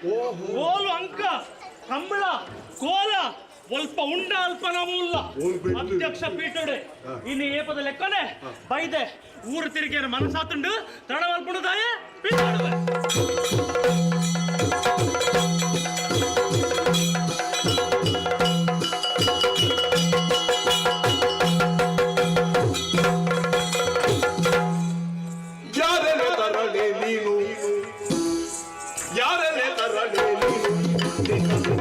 ಓಲು ಅಂಕ ಕಂಬಳ ಕೋಲ ಒಲ್ಪ ಉಂಡ ಅಲ್ಪ ನಾವು ಉಲ್ಲ ಅಧ್ಯಕ್ಷ ಪೀಠೋಡೆ ಇನ್ನು ಏಪದ ಲೆಕ್ಕನೆ ಬೈದೆ ಊರು ತಿರುಗಿಯ ಮನಸಾತುಂಡು ತರಣವಲ್ಪುಂಡು ದಾಯೆ ಪೀಠೋಡುವೆ. ಯಾರನೆ ತರಳೆ ನೀನು, ಯಾರನೆ ತರಳೆ ನೀನು.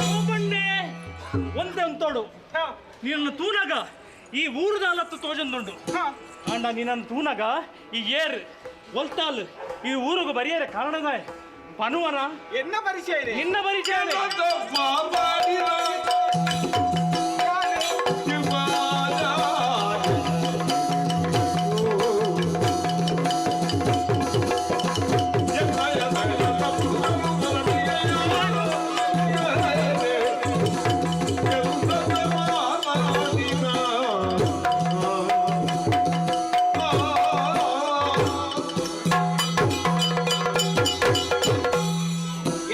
ಓಬಣ್ಣೆ ಒಂದೇ ಒಂತೋಡು ನಿನ್ನ ತೂನಗ ಈ ಊರುದಾಲತ್ತು ತೋಜಂದುಂಡು ಅಂಡ ನಿನ್ನ ತೂನಗ ಈ ಏರ್ ಒಲ್ತಾಲ್ ಈ ಊರುಗು ಬರಿಯರೆ ಕಾರಣದಾಯ ಪನುವನ ಎನ್ನ ಪರಿಚಯ ಇದೆ? ನಿನ್ನ ಪರಿಚಯ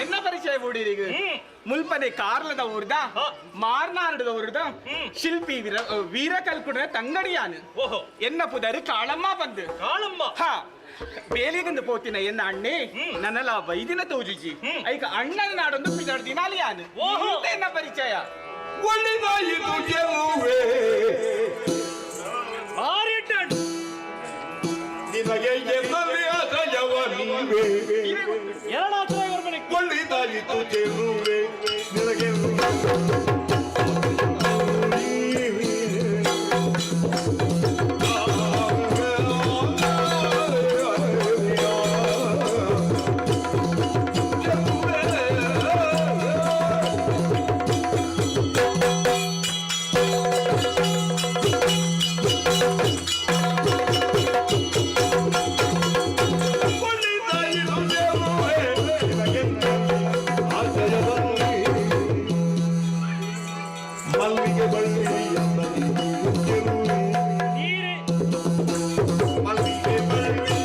ಎನ್ನ ಪರಿಚಯ ಬೂಡಿರಿಗೆ ಮುಲ್ಪನೆ ಕಾರ್ಲದ ಊರ್ದ ಮಾರ್ನಾಡದ ಊರ್ದ ಶಿಲ್ಪಿ ವೀರ ವೀರ ಕಲ್ಕುಡ ತಂಗಡಿಯಾನು. ಎನ್ನ ಪುದರ್ ಕಾಳಮ್ಮ ಬಂದು. ಕಾಳಮ್ಮ. ಹಾ, ಬೇಲಿಗಂದು ಪೋತಿನ ಎನ್ನ ಅಣ್ಣೆ ನನ್ನಲ ವೈದಿನ ತೋಜುಜಿ ಐಕ ಅಣ್ಣನ ನಾಡೊಂದು ಪಿದರ್ ದಿನಾಲಿಯಾನು. ಎನ್ನ ಪರಿಚಯ. ಒಳ್ಳೆದಾಯಿತು ಗೆಲುವೆ. ನಿನಗೆ ಎನ್ನಲ್ಲಿ ಆಶ್ರಯವ ನೀವೇ. ಒಳ್ಳೆದಾಯಿತು ಗೆಲುವೆ ನಿನಗೆ. ಮಲ್ಲಿಗೆ ಬಳ್ಳಿ ಮಲ್ಲಿಗೆ ಬಳ್ಳಿ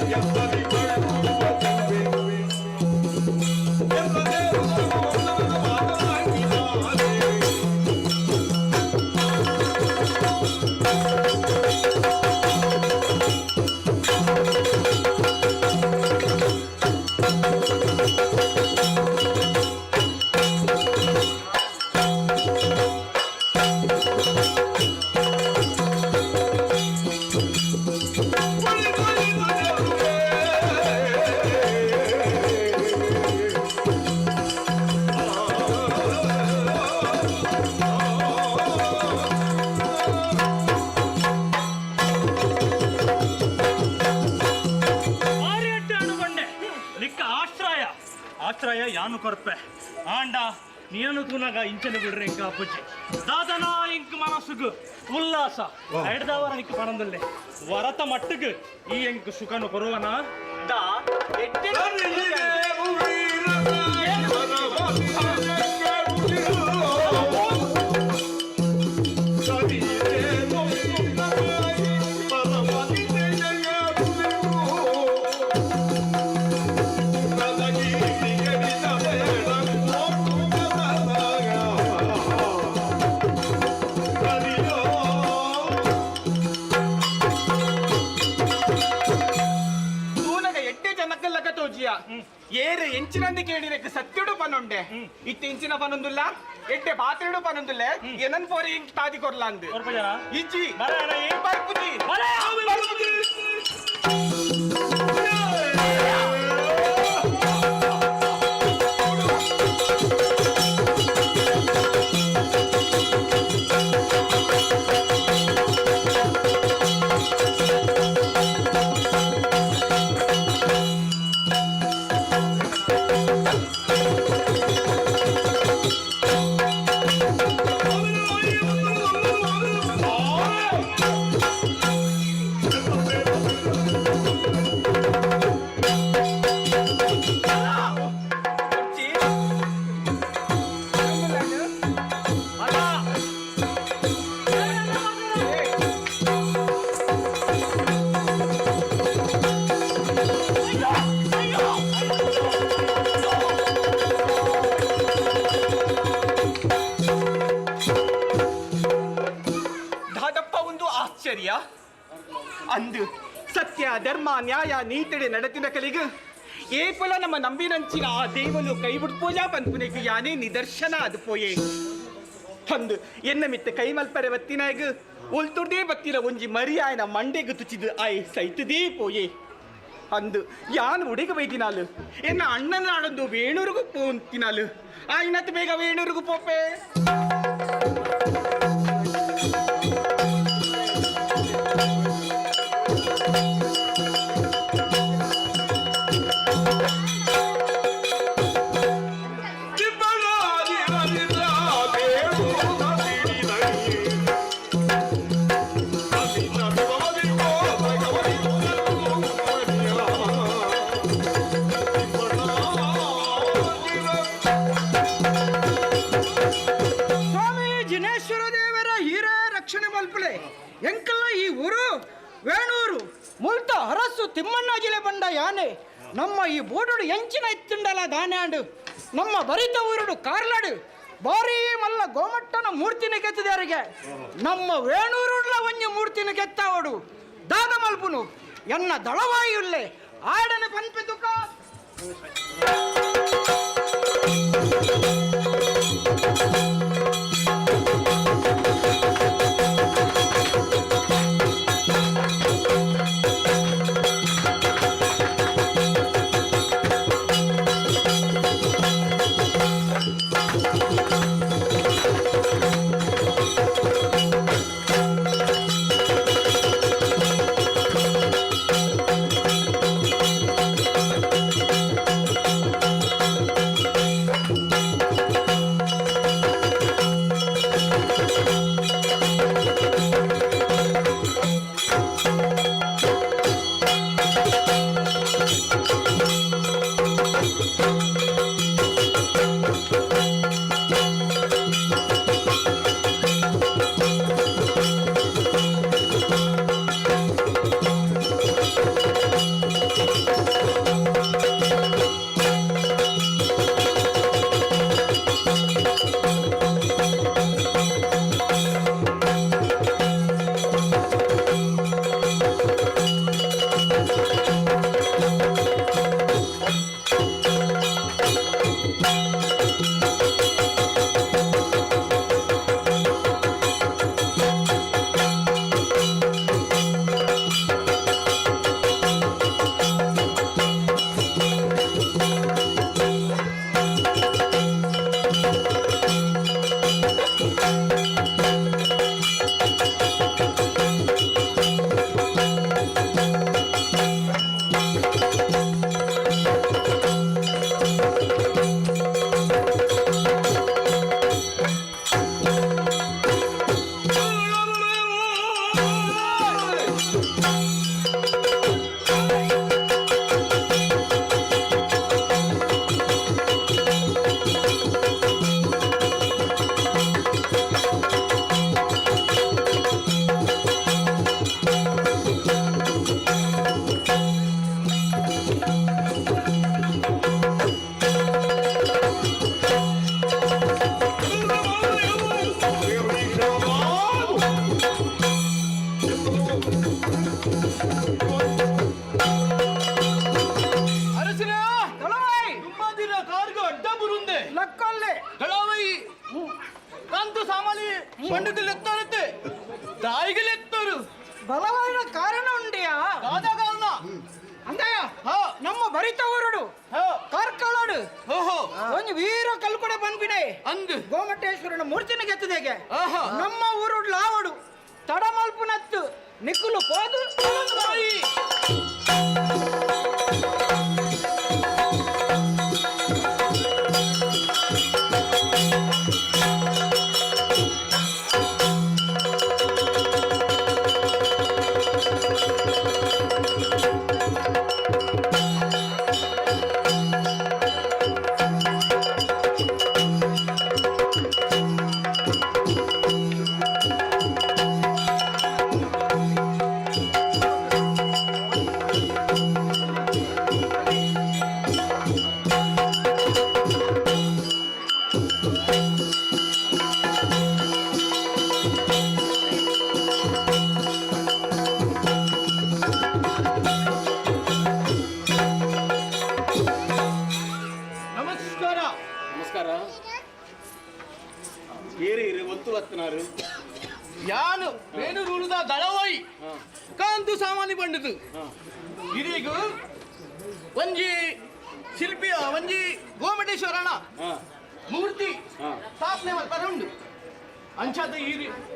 ಎಂಬಲಿ ನಿಕ್ಕ ಆಶ್ರಯ ಆಶ್ರಯ ಯಾನು ಕೊರ್ಪೆ ಆಂಡ ನೀನು ತೂನಾಗ ಇಂಚನೆ ಬಿಡ್ರಿ ಇಂಕ ಅಪ್ಪುಜಿ ದಾದನ ಇಂಕ್ ಮನಸ್ಸುಗು ಉಲ್ಲಾಸ ಎಡ್ದವರ ನಿಕ್ಕ ಪಣಂದಲ್ಲೇ ವರತ ಮಟ್ಟುಗು ಈ ಎಂಕ್ ಸುಖನು ಕೊರುವನ ದಾ. Thank you. ಲಕ್ಕ ತೋಜಿಯ ಏರು ಎಂಚಿನಂದು ಕೇಳಿರಕ್ಕೆ ಸತ್ಯಡು ಪನೊಂಡೆ ಇತ್ತ ಇಂಚಿನ ಪನೊಂದುಲ್ಲ ಎಡ್ಡೆ ಪಾತ್ರೆಡು ಪನೊಂದುಲ್ಲ ಏನನ್ ಪೋರಿ ಇಂಕ್ ತಾದಿ ಕೊರ್ಲಾಂದು ಇಜ್ಜಿ ಬರ್ಪುಜಿ ಬರ್ಪುಜಿ. ದಾದಪ್ಪ ಒಂದು ಆಶ್ಚರ್ಯ ಅಂದು ಸತ್ಯ ಧರ್ಮ ನ್ಯಾಯ ನೀತಿಡೆ ನಡತಿನ ಕಲಿಗ ಏಪಲ ನಮ್ಮ ನಂಬಿನಂಚಿನ ಆ ದೇವಲು ಕೈ ಪೂಜಾ ಪನ್ಪುನೆಗ್ ಯಾನೇ ನಿದರ್ಶನ ಅದು ಪೋಯೆ ಅಂದು ಎನ್ನ ಮಿತ್ತ ಕೈ ಮಲ್ಪರೆ ಬತ್ತಿನಾಗ ಒಲ್ತುರ್ದೇ ಬತ್ತಿನ ಒಂಜಿ ಮರಿಯಾಯನ ಮಂಡೆಗ್ ತುಚಿದು ಆಯ್ ಸೈತುದೇ ಪೋಯೆ ಅಂದು ಯಾನ್ ಉಡಿಗ ಬೈದಿನಾಲು ಎನ್ನ ಅಣ್ಣನ ಆಡೊಂದು ವೇಣೂರಿಗೂ ಪೋಂತಿನಾಲು ಆಯ್ನತ್ ಬೇಗ ವೇಣೂರಿಗೂ ಪೋಪೆ. ಸ್ವಾಮಿ ಜಿನೇಶ್ವರ ದೇವರ ಹೀರ ರಕ್ಷಣೆ ಮಲ್ಪುಲೆ ಎಂಕಲ್ಲ ಈ ಊರು ವೇಣೂರು ಮುಲ್ತ ಹರಸು ತಿಮ್ಮಣ್ಣ ಜಿಲೆ ಬಂಡ ಯಾನೆ ನಮ್ಮ ಈ ಬೋಡುಡು ಎಂಚಿನ ಇತ್ತುಂಡಲ ದಾನ್ಯಾಂಡು ನಮ್ಮ ಬರಿತ ಊರುಡು ಕಾರ್ಲಾಡು ಬಾರಿ ಮಲ್ಲ ಗೋಮಟ್ಟನ ಮೂರ್ತಿನ ಕೆತ್ತಿದಾರಿಗೆ ನಮ್ಮ ವೇಣೂರುಡ್ಲ ಒಂಜಿ ಮೂರ್ತಿನ ಕೆತ್ತಾವಡು ದಾದ ಮಲ್ಪುನು ಎನ್ನ ದಳವಾಯುಲ್ಲೆ ಆಡನ ಪನ್ಪೆ ತುಕ. ಕಾಂತು ಸಾಮಾಲಿ ಪಂಡಿತಲೆತ್ತರುತ್ತೆ ತಾಯಿಗಲೆತ್ತರು ಬಲವಾದ ಕಾರಣ ಉಂಡಿಯಾ ದಾದ ಕಾರಣ ಅಂದಯ್ಯ ನಮ್ಮ ಭರಿತ ಊರುಡು ಕಾರ್ಕಳಡು ಒಂದು ವೀರ ಕಲ್ಕುಡೆ ಬಂದ್ಬಿಡೆ ಅಂದು ಗೋಮಟೇಶ್ವರನ ಮೂರ್ತಿನ ಗೆತ್ತದೆಗೆ ನಮ್ಮ ಊರು ಲಾವಡು ತಡಮಲ್ಪುನತ್ತು ನಿಕ್ಕುಲು ಪೋದು ನಮಸ್ಕಾರ ನಮಸ್ಕಾರ ಏರಿ ಇರು ಒತ್ತು ಬತ್ತನಾರು ಯಾನು ವೇಣುರೂರುದ ದಳವಾಯಿ ಕಾಂತು ಸಾಮಾನ್ಯ ಪಂಡಿತು ಇದೀಗ ಒಂಜಿ ಶಿಲ್ಪಿಯ ಒಂಜಿ ಗೋಮಟೇಶ್ವರನ ಮೂರ್ತಿ ಸ್ಥಾಪನೆ ಮಲ್ಪರೆ ಉಂಡು ಅಂಚಾದ ಈ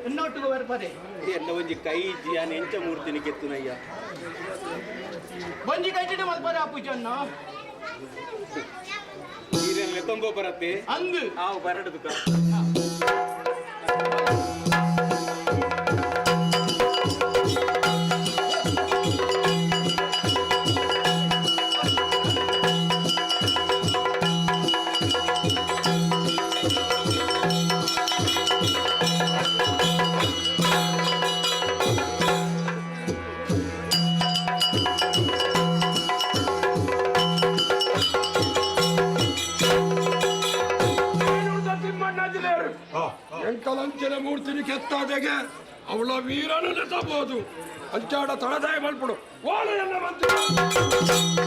ಎನ್ನೊಟ್ಟಿಗೆ ಬರ್ಪದೆ ಎಲ್ಲ ಒಂಜಿ ಕೈ ಜಿಯಾನ ಎಂಚ ಮೂರ್ತಿನಿ ಕೆತ್ತುನಯ್ಯ ಒಂಜಿ ಕೈಟಿಡು ಮಲ್ಪರೆ ಆ ಪೂಜನ್ನ ಈರೆಲ್ಲ ತೊಂಬೋ ಬರತ್ತೆ ಅಂದು ಆವು ಬರಡುದು ಎಂಕಲಂಚಿನ ಮೂರ್ತಿನಿ ಕೆತ್ತಾದೆಗೆ ಅವಳ ವೀರನು ನೆತ್ತಬಹುದು ಅಂಚಾಡ ತಳದಾಯ ಮಲ್ಪಡು ಓಲೆಯನ್ನ ಮಂತ್ರಿ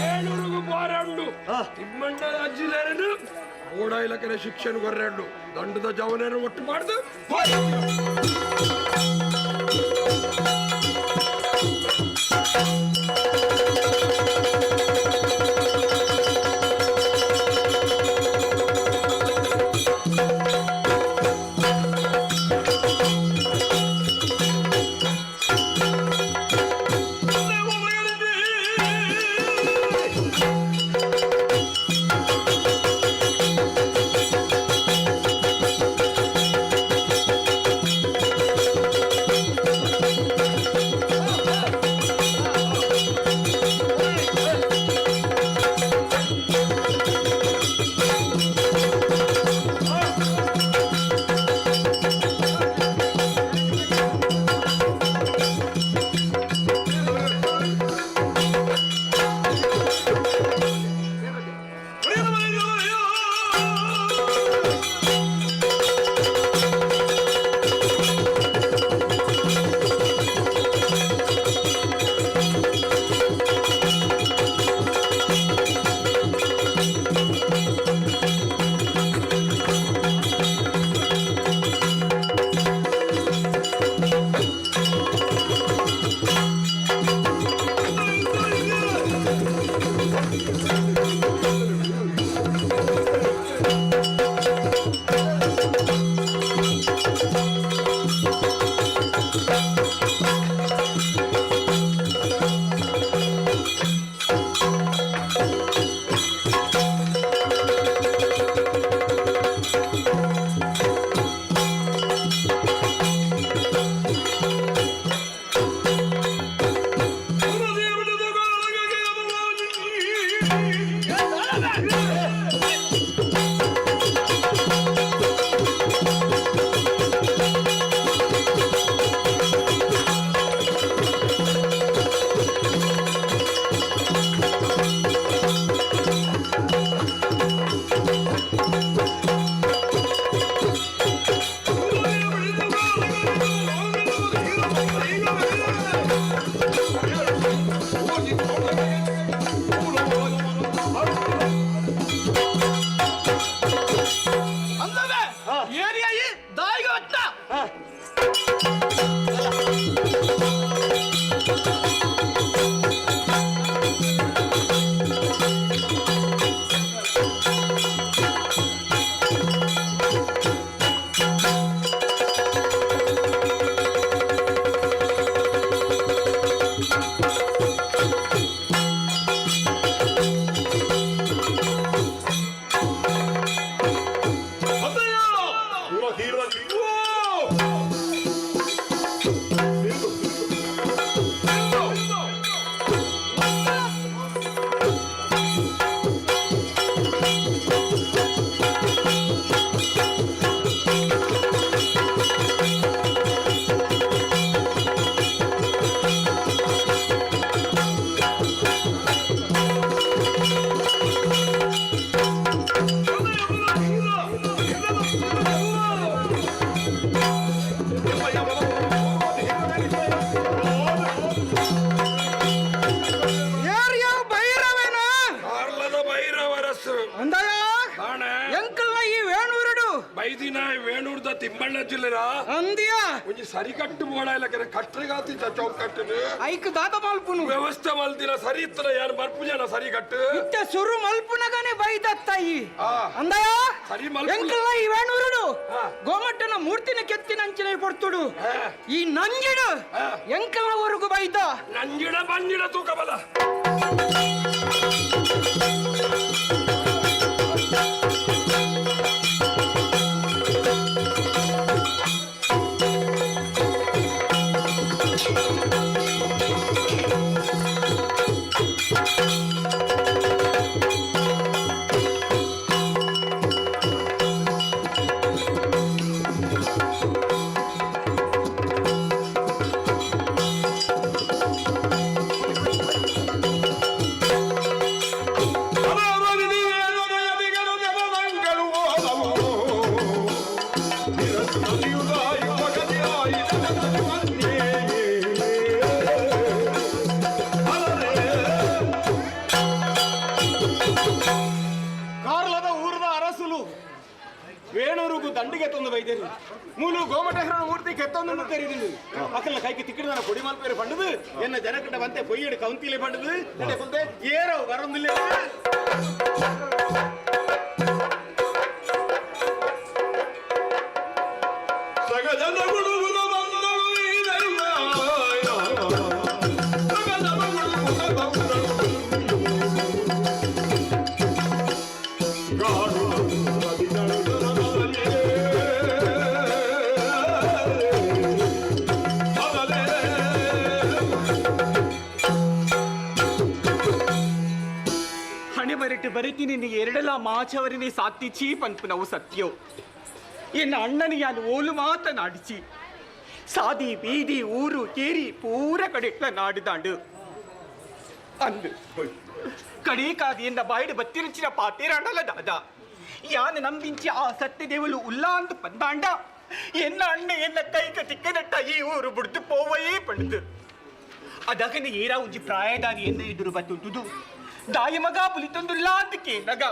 ಏಳುರುಗು ಬಾರಂಡು ತಿಮ್ಮಣ್ಣನ ಅಜ್ಜಿಲೇರನು ಓಡ ಇಲಕನೆ ಶಿಕ್ಷಣ ಕೊರ್ರೆಂಡು ದಂಡದ ಜವನೇನು ಒಟ್ಟು ಮಾಡ್ದು ಿ ಸರಿಕಟ್ಟು ಬೋಡ ಇಲ್ಲ ಕೆರೆ ಕಟ್ಟರಿಗಾತಿ ಚೌಕಟ್ಟು ಐಕ್ ದಾದ ಮಲ್ಪುನು ವ್ಯವಸ್ಥೆ ಮಲ್ತಿನ ಸರಿ ಇತ್ತನ ಯಾರು ಬರ್ಪುಜನ ಸರಿಕಟ್ಟು ಇತ್ತ ಸುರು ಮಲ್ಪುನಗನೆ ಬೈದತ್ತಾಯಿ ಅಂದಯ ಸರಿ ಮಲ್ಪು ಎಂಕಲ್ನ ಈ ವೇಣೂರುಡು ಗೋಮಟ್ಟನ ಮೂರ್ತಿನ ಕೆತ್ತಿನ ಅಂಚನೆ ಪೊರ್ತುಡು ಈ ನಂಜಿಡ ಎಂಕಲ್ನ ಊರುಗು ಬೈದ ನಂಜಿಡ ಬಂಜಿಡ ತೂಕ ಬಲ ದಂಡಿಗೆ ತಂದು ಬೈದೇರಿ ಮೂಲು ಗೋಮಟೇಶ್ವರನ ಮೂರ್ತಿ ಕೆತ್ತೊಂದನ್ನು ತೆರೆದಿಲ್ಲ ಅಕಲ ಕೈಗೆ ತಿಕ್ಕಿಡ್ದಾನ ಕೊಡಿ ಮಲ್ಪೇರು ಪಂಡದು ಎನ್ನ ಜನಕಂಡ ಬಂತೆ ಪೊಯ್ಯಡು ಕೌಂತಿಲೆ ಪಂಡದು ಎಡೆ ಕುಲ್ತೆ ಏರೋ ಬರೊಂದಿಲ್ಲ. ಬರಿತೀನಿ ನೀ ಎರಡಲ ಮಾಚವರಿನಿ ಸಾತಿಚಿ ಪನ್ಪುನವು ಸತ್ಯೋ ಎನ್ನ ಅಣ್ಣನ ಯಾನು ಓಲು ಮಾತನಾಡಿಚಿ ಸಾದಿ ಬೀದಿ ಊರು ಕೇರಿ ಪೂರ ಕಡೆಟ್ಲ ನಾಡಿದಾಂಡು ಅಂದು ಕಡೇಕಾದಿ ಎನ್ನ ಬಾಯಿಡು ಬತ್ತಿರಂಚಿನ ಪಾತೇರಾಂಡಲ ದಾದ ಯಾನು ನಂಬಿಂಚಿ ಆ ಸತ್ಯದೇವಲು ಉಲ್ಲಾ ಅಂದು ಪಂದಾಂಡ ಎನ್ನ ಅಣ್ಣ ಎನ್ನ ಕೈಕ ತಿಕ್ಕನಟ್ಟ ಈ ಊರು ಬುಡ್ದು ಪೋವಯೇ ಪಂಡ್ದು ಅದಗನೆ ಏರಾ ಉಂಜಿ ಪ್ರಾಯದಾರಿ ಎನ್ನ ಎದುರು ಬತ್ತುಂಟುದು ದಾಯ ಮಗ ಪುಲಿತೊಂದುಲ್ಲಾಂದಕ್ಕೆ ನಗ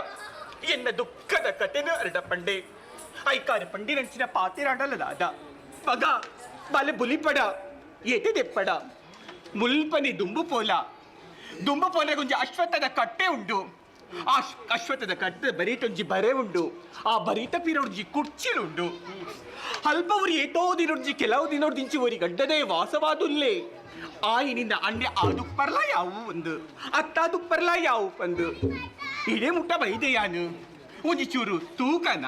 ಎನ್ನ ದುಃಖದ ಕತೆನು ಅರಡ ಪಂಡೆ ಐಕಾರ ಪಂಡಿನಂಚಿನ ಪಾತಿರಾಡಲ ದಾದ ಮಗ ಬಲೆ ಬುಲಿಪಡ ಎದೆ ದೆಪ್ಪಡ ಮುಲ್ಪನಿ ದುಂಬು ಪೋಲ ದುಂಬು ಪೋಲ ಗೊಂಜಿ ಅಶ್ವತ್ಥದ ಕಟ್ಟೆ ಉಂಡು. ಆ ಅಶ್ವತ್ಥದ ಕಟ್ಟೆ ಬರೀಟೊಂಜಿ ಬರೆ ಉಂಡು. ಆ ಬರೀತ ಪಿರೊಂಜಿ ಕುರ್ಚಿಲುಂಡು. ಅಲ್ಪ ಉರಿ ಏತೋ ದಿನೊಂಜಿ ಕೆಲವು ದಿನೊಡ್ದಿಂಚಿ ಒರಿ ಗಡ್ಡದೇ ವಾಸವಾದುಲ್ಲೇ. ಆಯಿನಿಂದ ಅಣ್ಣೆ ಆದುಪ್ಪರ್ಲ ಯಾವು ಒಂದು ಅತ್ತಾದುಪ್ಪರ್ಲ ಯಾವು ಒಂದು ಇಡೇ ಮುಟ್ಟ ಬೈದೆಯಾನು ಒಂಜಿ ಚೂರು ತೂಕನ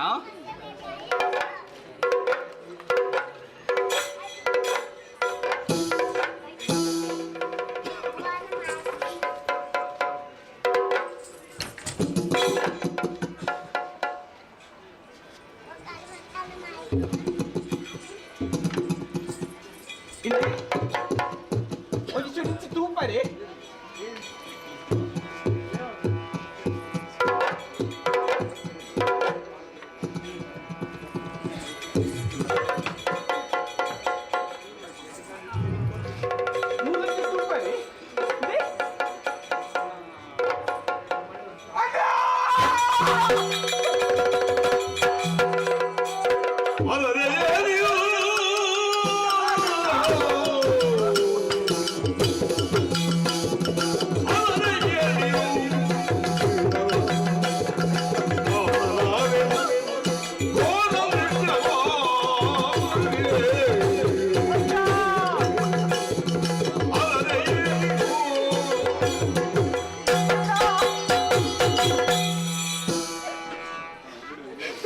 ತೂಪರೆ ಅಲರೇರಿಯೋ.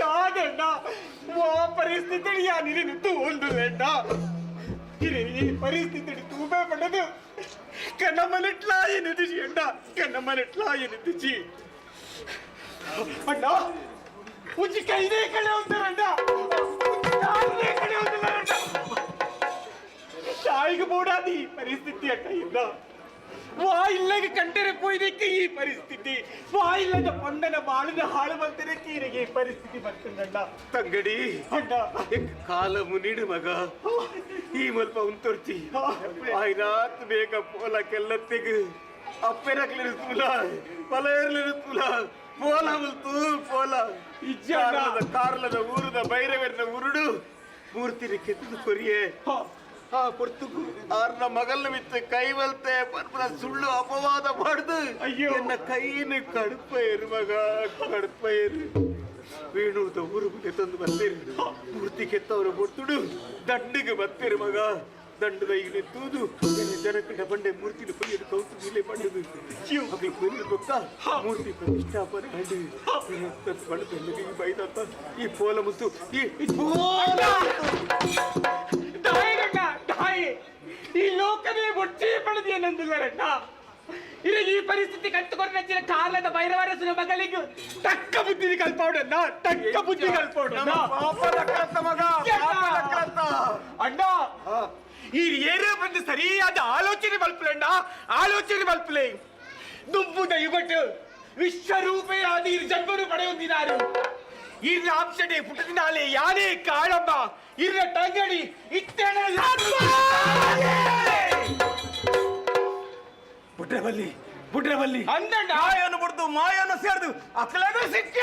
ದಾದಣ್ಣ ವಾ ಪರಿಸ್ಥಿತಿ ಯಾನಿರೇನು ತೂಂದುಲೆಣ್ಣ ಈ ಪರಿಸ್ಥಿತಿ ತೂಬೆ ಪಡದು ಕಣ್ಣಮ್ಮನಿಟ್ಲಾ ಏನಿದ್ದಿಜಿ ಅಣ್ಣ ಕಣ್ಣಮ್ಮನಿಟ್ಲಾ ಏನಿದ್ದಿಜಿ ಅಣ್ಣ ಉಜ್ಜಿ ಕೈದೇ ಕಡೆ ಹೋಗ್ತಾರಣ್ಣ ಕಾಲೇ ಕಡೆ ಹೋಗ್ತಾರಣ್ಣ ತಾಯಿಗೆ ಬೋಡಾದಿ ಈ ಪರಿಸ್ಥಿತಿ ಅಣ್ಣ ಇಲ್ಲ ವಾ ಇಲ್ಲಗೆ ಕಂಡರೆ ಪೋಯ್ದಕ್ಕೆ ಈ ಪರಿಸ್ಥಿತಿ ವಾ ಇಲ್ಲದ ಪೊಂಡನ ಬಾಳದ ಹಾಳು ಬಂತಿರಕ್ಕೆ ಈರಿಗೆ ಈ ಪರಿಸ್ಥಿತಿ ಬರ್ತದಣ್ಣ ತಂಗಡಿ ಅಣ್ಣ ಕಾಲ ಮುನಿಡು ಮಗ ಈ ಮಲ್ಪ ಉಂತೊರ್ಚಿ ಆಯ್ರಾತ್ ಬೇಗ ಪೋಲ ಕೆಲ್ಲತ್ತೆಗ್ ಅಪ್ಪೆರಕ್ಲಿರುತ್ತುಲ ಪಲಯರ್ಲಿರುತ್ತುಲ ಪೋಲ ಮುಲ್ತು ಪೋಲ ಕಾರ್ಲದ ಕಾರ್ಲದ ಊರುದ ಭೈರವೆರ್ನ ಉರುಡು ಮೂರ್ತಿನ ಕೆತ್ತದು ಕೊರಿಯೆ ಆ ಪೊರ್ತುಗು ಆರ್ನ ಮಗಲ್ನ ಮಿತ್ತ ಕೈವಲ್ತೆ ಪರ್ಪನ ಸುಳ್ಳು ಅಪವಾದ ಮಾಡ್ದು ಅಯ್ಯೋ. ಎನ್ನ ಕೈನ ಕಡುಪೇರು ಮಗ ಕಡುಪೇರು ವೇಣುದ ಊರು ತಂದು ಬತ್ತೀರಿ ಮೂರ್ತಿ ಕೆತ್ತವರ ಬೊರ್ತುಡು ದಂಡಿಗೆ ಬತ್ತೀರಿ ಮಗ ದಂಡದ ಈಗಲೇ ತೂದು ಜನಕಂಡ ಬಂಡೆ ಮೂರ್ತಿನ ಕೊಯ್ಯದು ಕೌತು ಮೇಲೆ ಪಡೆದು ಮಗಳು ಕೊಯ್ಯಲು ಗೊತ್ತಾ ಮೂರ್ತಿ ಪ್ರತಿಷ್ಠಾಪನೆ ಕಂಡು ಬಣ್ಣದ ಬೈದತ್ತ ಈ ಪೋಲ ಮುತ್ತು ಈ ಈ ಪೋಲ ದಾಯಿರಣ್ಣ ದಾಯಿ ಈ ಲೋಕವೇ ಬೊಚ್ಚಿ ಪಡೆದೇನಂದಿಲ್ಲರಣ್ಣ ಇರ ಈ ಪರಿಸ್ಥಿತಿ ಕಟ್ಟುಕೊಂಡ ಕಾರ್ಲದ ಭೈರವರಸುನ ಮಗಲಿಗೆ ತಕ್ಕ ಬುದ್ಧಿ ಕಲ್ಪೌಡಣ್ಣ ತಕ್ಕ ಬುದ್ಧಿ ಕಲ್ಪೌಡಣ್ಣ ನಮ್ಮ ಪಾಪದ ಕೃತ ಮಗ ಪಾಪದ ಕೃತ ಅಣ್ಣ ಈ ಏರೇ ಬಂದು ಸರಿಯಾದ ಆಲೋಚನೆ ಬಲ್ಪುಲಣ್ಣ ಆಲೋಚನೆ ಬಲ್ಪುಲೆ ದುಂಬುದ ಯುಗಟ್ಟು ವಿಶ್ವರೂಪೆಯಾದ ಈ ಜನ್ಮನು ಪಡೆಯುತ್ತಿದ್ದಾರೆ ಇರ್ನ ಅಂಶಡೆ ಪುಟದಿನಾಲೆ ಯಾರೇ ಕಾಳಮ್ಮ ಇರ್ನ ತಂಗಡಿ ಇತ್ತೇಣ ಬುಡ್ರಬಲ್ಲಿ ಬುಡ್ರಬಲ್ಲಿ ಅಂದಣ್ಣ ಮಾಯನ್ನು ಬಿಡ್ದು ಮಾಯನ್ನು ಸೇರ್ದು ಅಕ್ಕಲಾಗ ಸಿಕ್ಕ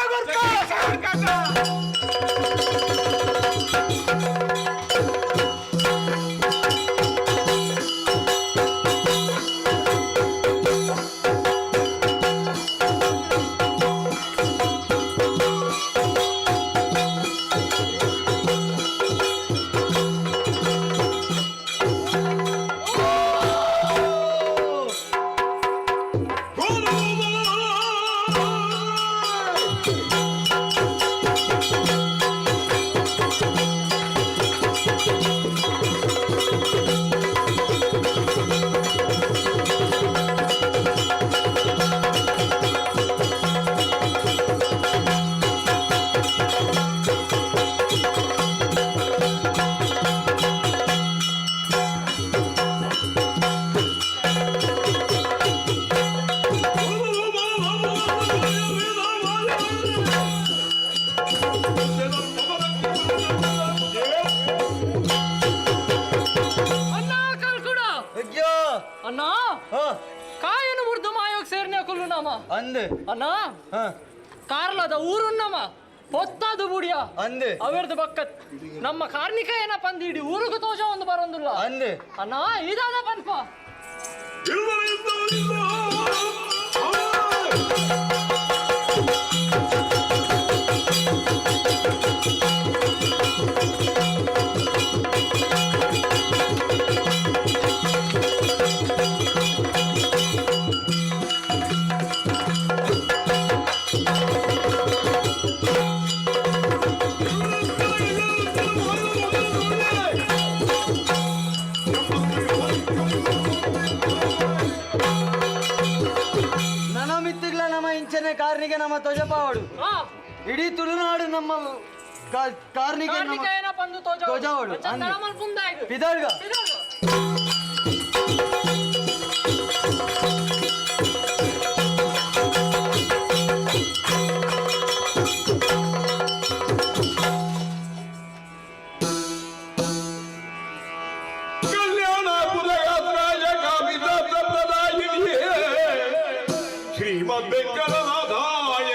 ಅಣ್ಣ ಕಲ್ಕುಡ ಅಯ್ಯೋ ಅಣ್ಣ ಕಾಯನು ಮುರ್ದು ಮಾಯೋಗ್ ಸೇರ್ನೆ ಕುಲ್ಲು ನಾಮ ಅಂದ್ ಅಣ್ಣ ಕಾರ್ಲದ ಊರುನ್ನಮ ಪೊತ್ತಾದು ಬುಡಿಯ ಅಂದ್ ಅವೆರ್ದು ಬಕ್ಕತ್ ನಮ್ಮ ಕಾರ್ಣಿಕ ಏನಪ್ಪ ಅಂದ್ ಇಡೀ ಊರುಗು ತೋಜ ಒಂದು ಬರೋಂದಿಲ್ಲ ಅಂದ್ ಅಣ್ಣ ಇದಾದ ಪನ್ಪ ನನ ಮಿತ್ತಿಗ್ಲ ನಮ್ಮ ಇಂಚನೆ ಕಾರ್ನಿಗೆ ನಮ್ಮ ತೊಜಪಾವಡು ಇಡೀ ತುಳುನಾಡು ನಮ್ಮ ಕಾರ್ನಿಗೆ ನಮ್ಮ ಕಾರ್ಣಿಕ ಏನಪ್ಪ ಅಂದು ತೋಜ ತೋಜಾವಡು. ಅಂದ್. ಮಲ್ಪುಂದಾಯ್ತು ಪಿದಾಳ್ಗ. ಕಲ್ಯಾಣಪುರಯಾತ್ರಾಯ ಕಾಮಿತಾರ್ಥ ಪ್ರದಾಯಿನಿಯೇ ಶ್ರೀಮದ್ ವೆಂಕಟನಾಥಾಯ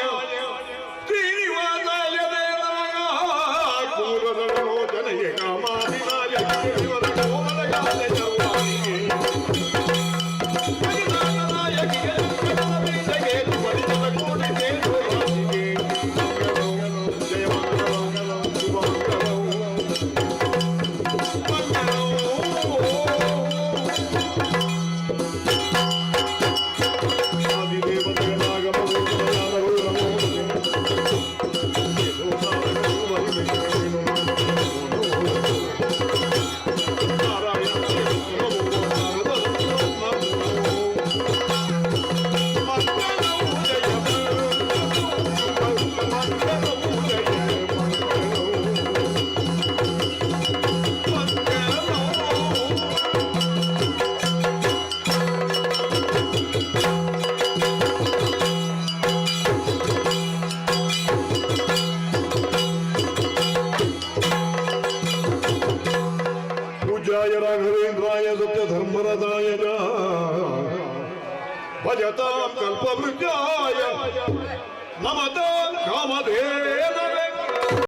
ಶ್ರೀನಿವಾಸಾಯ ದೇವಾಯ ಕೂರದಳಲೋಚನೆಯ ಕಾಮಾಭಿನಾಯ ಕೋಮಲಗಾಲಯ ವಾಣಿಯೇ. ಪೂಜ್ಯಾಯ ರಾಘವೇಂದ್ರಾಯ ಸತ್ಯಧರ್ಮರತಾಯ ಚ ಭಜತಾಂ ಕಲ್ಪವೃಕ್ಷಾಯ ನಮತಾಂ ಕಾಮಧೇನವೇ.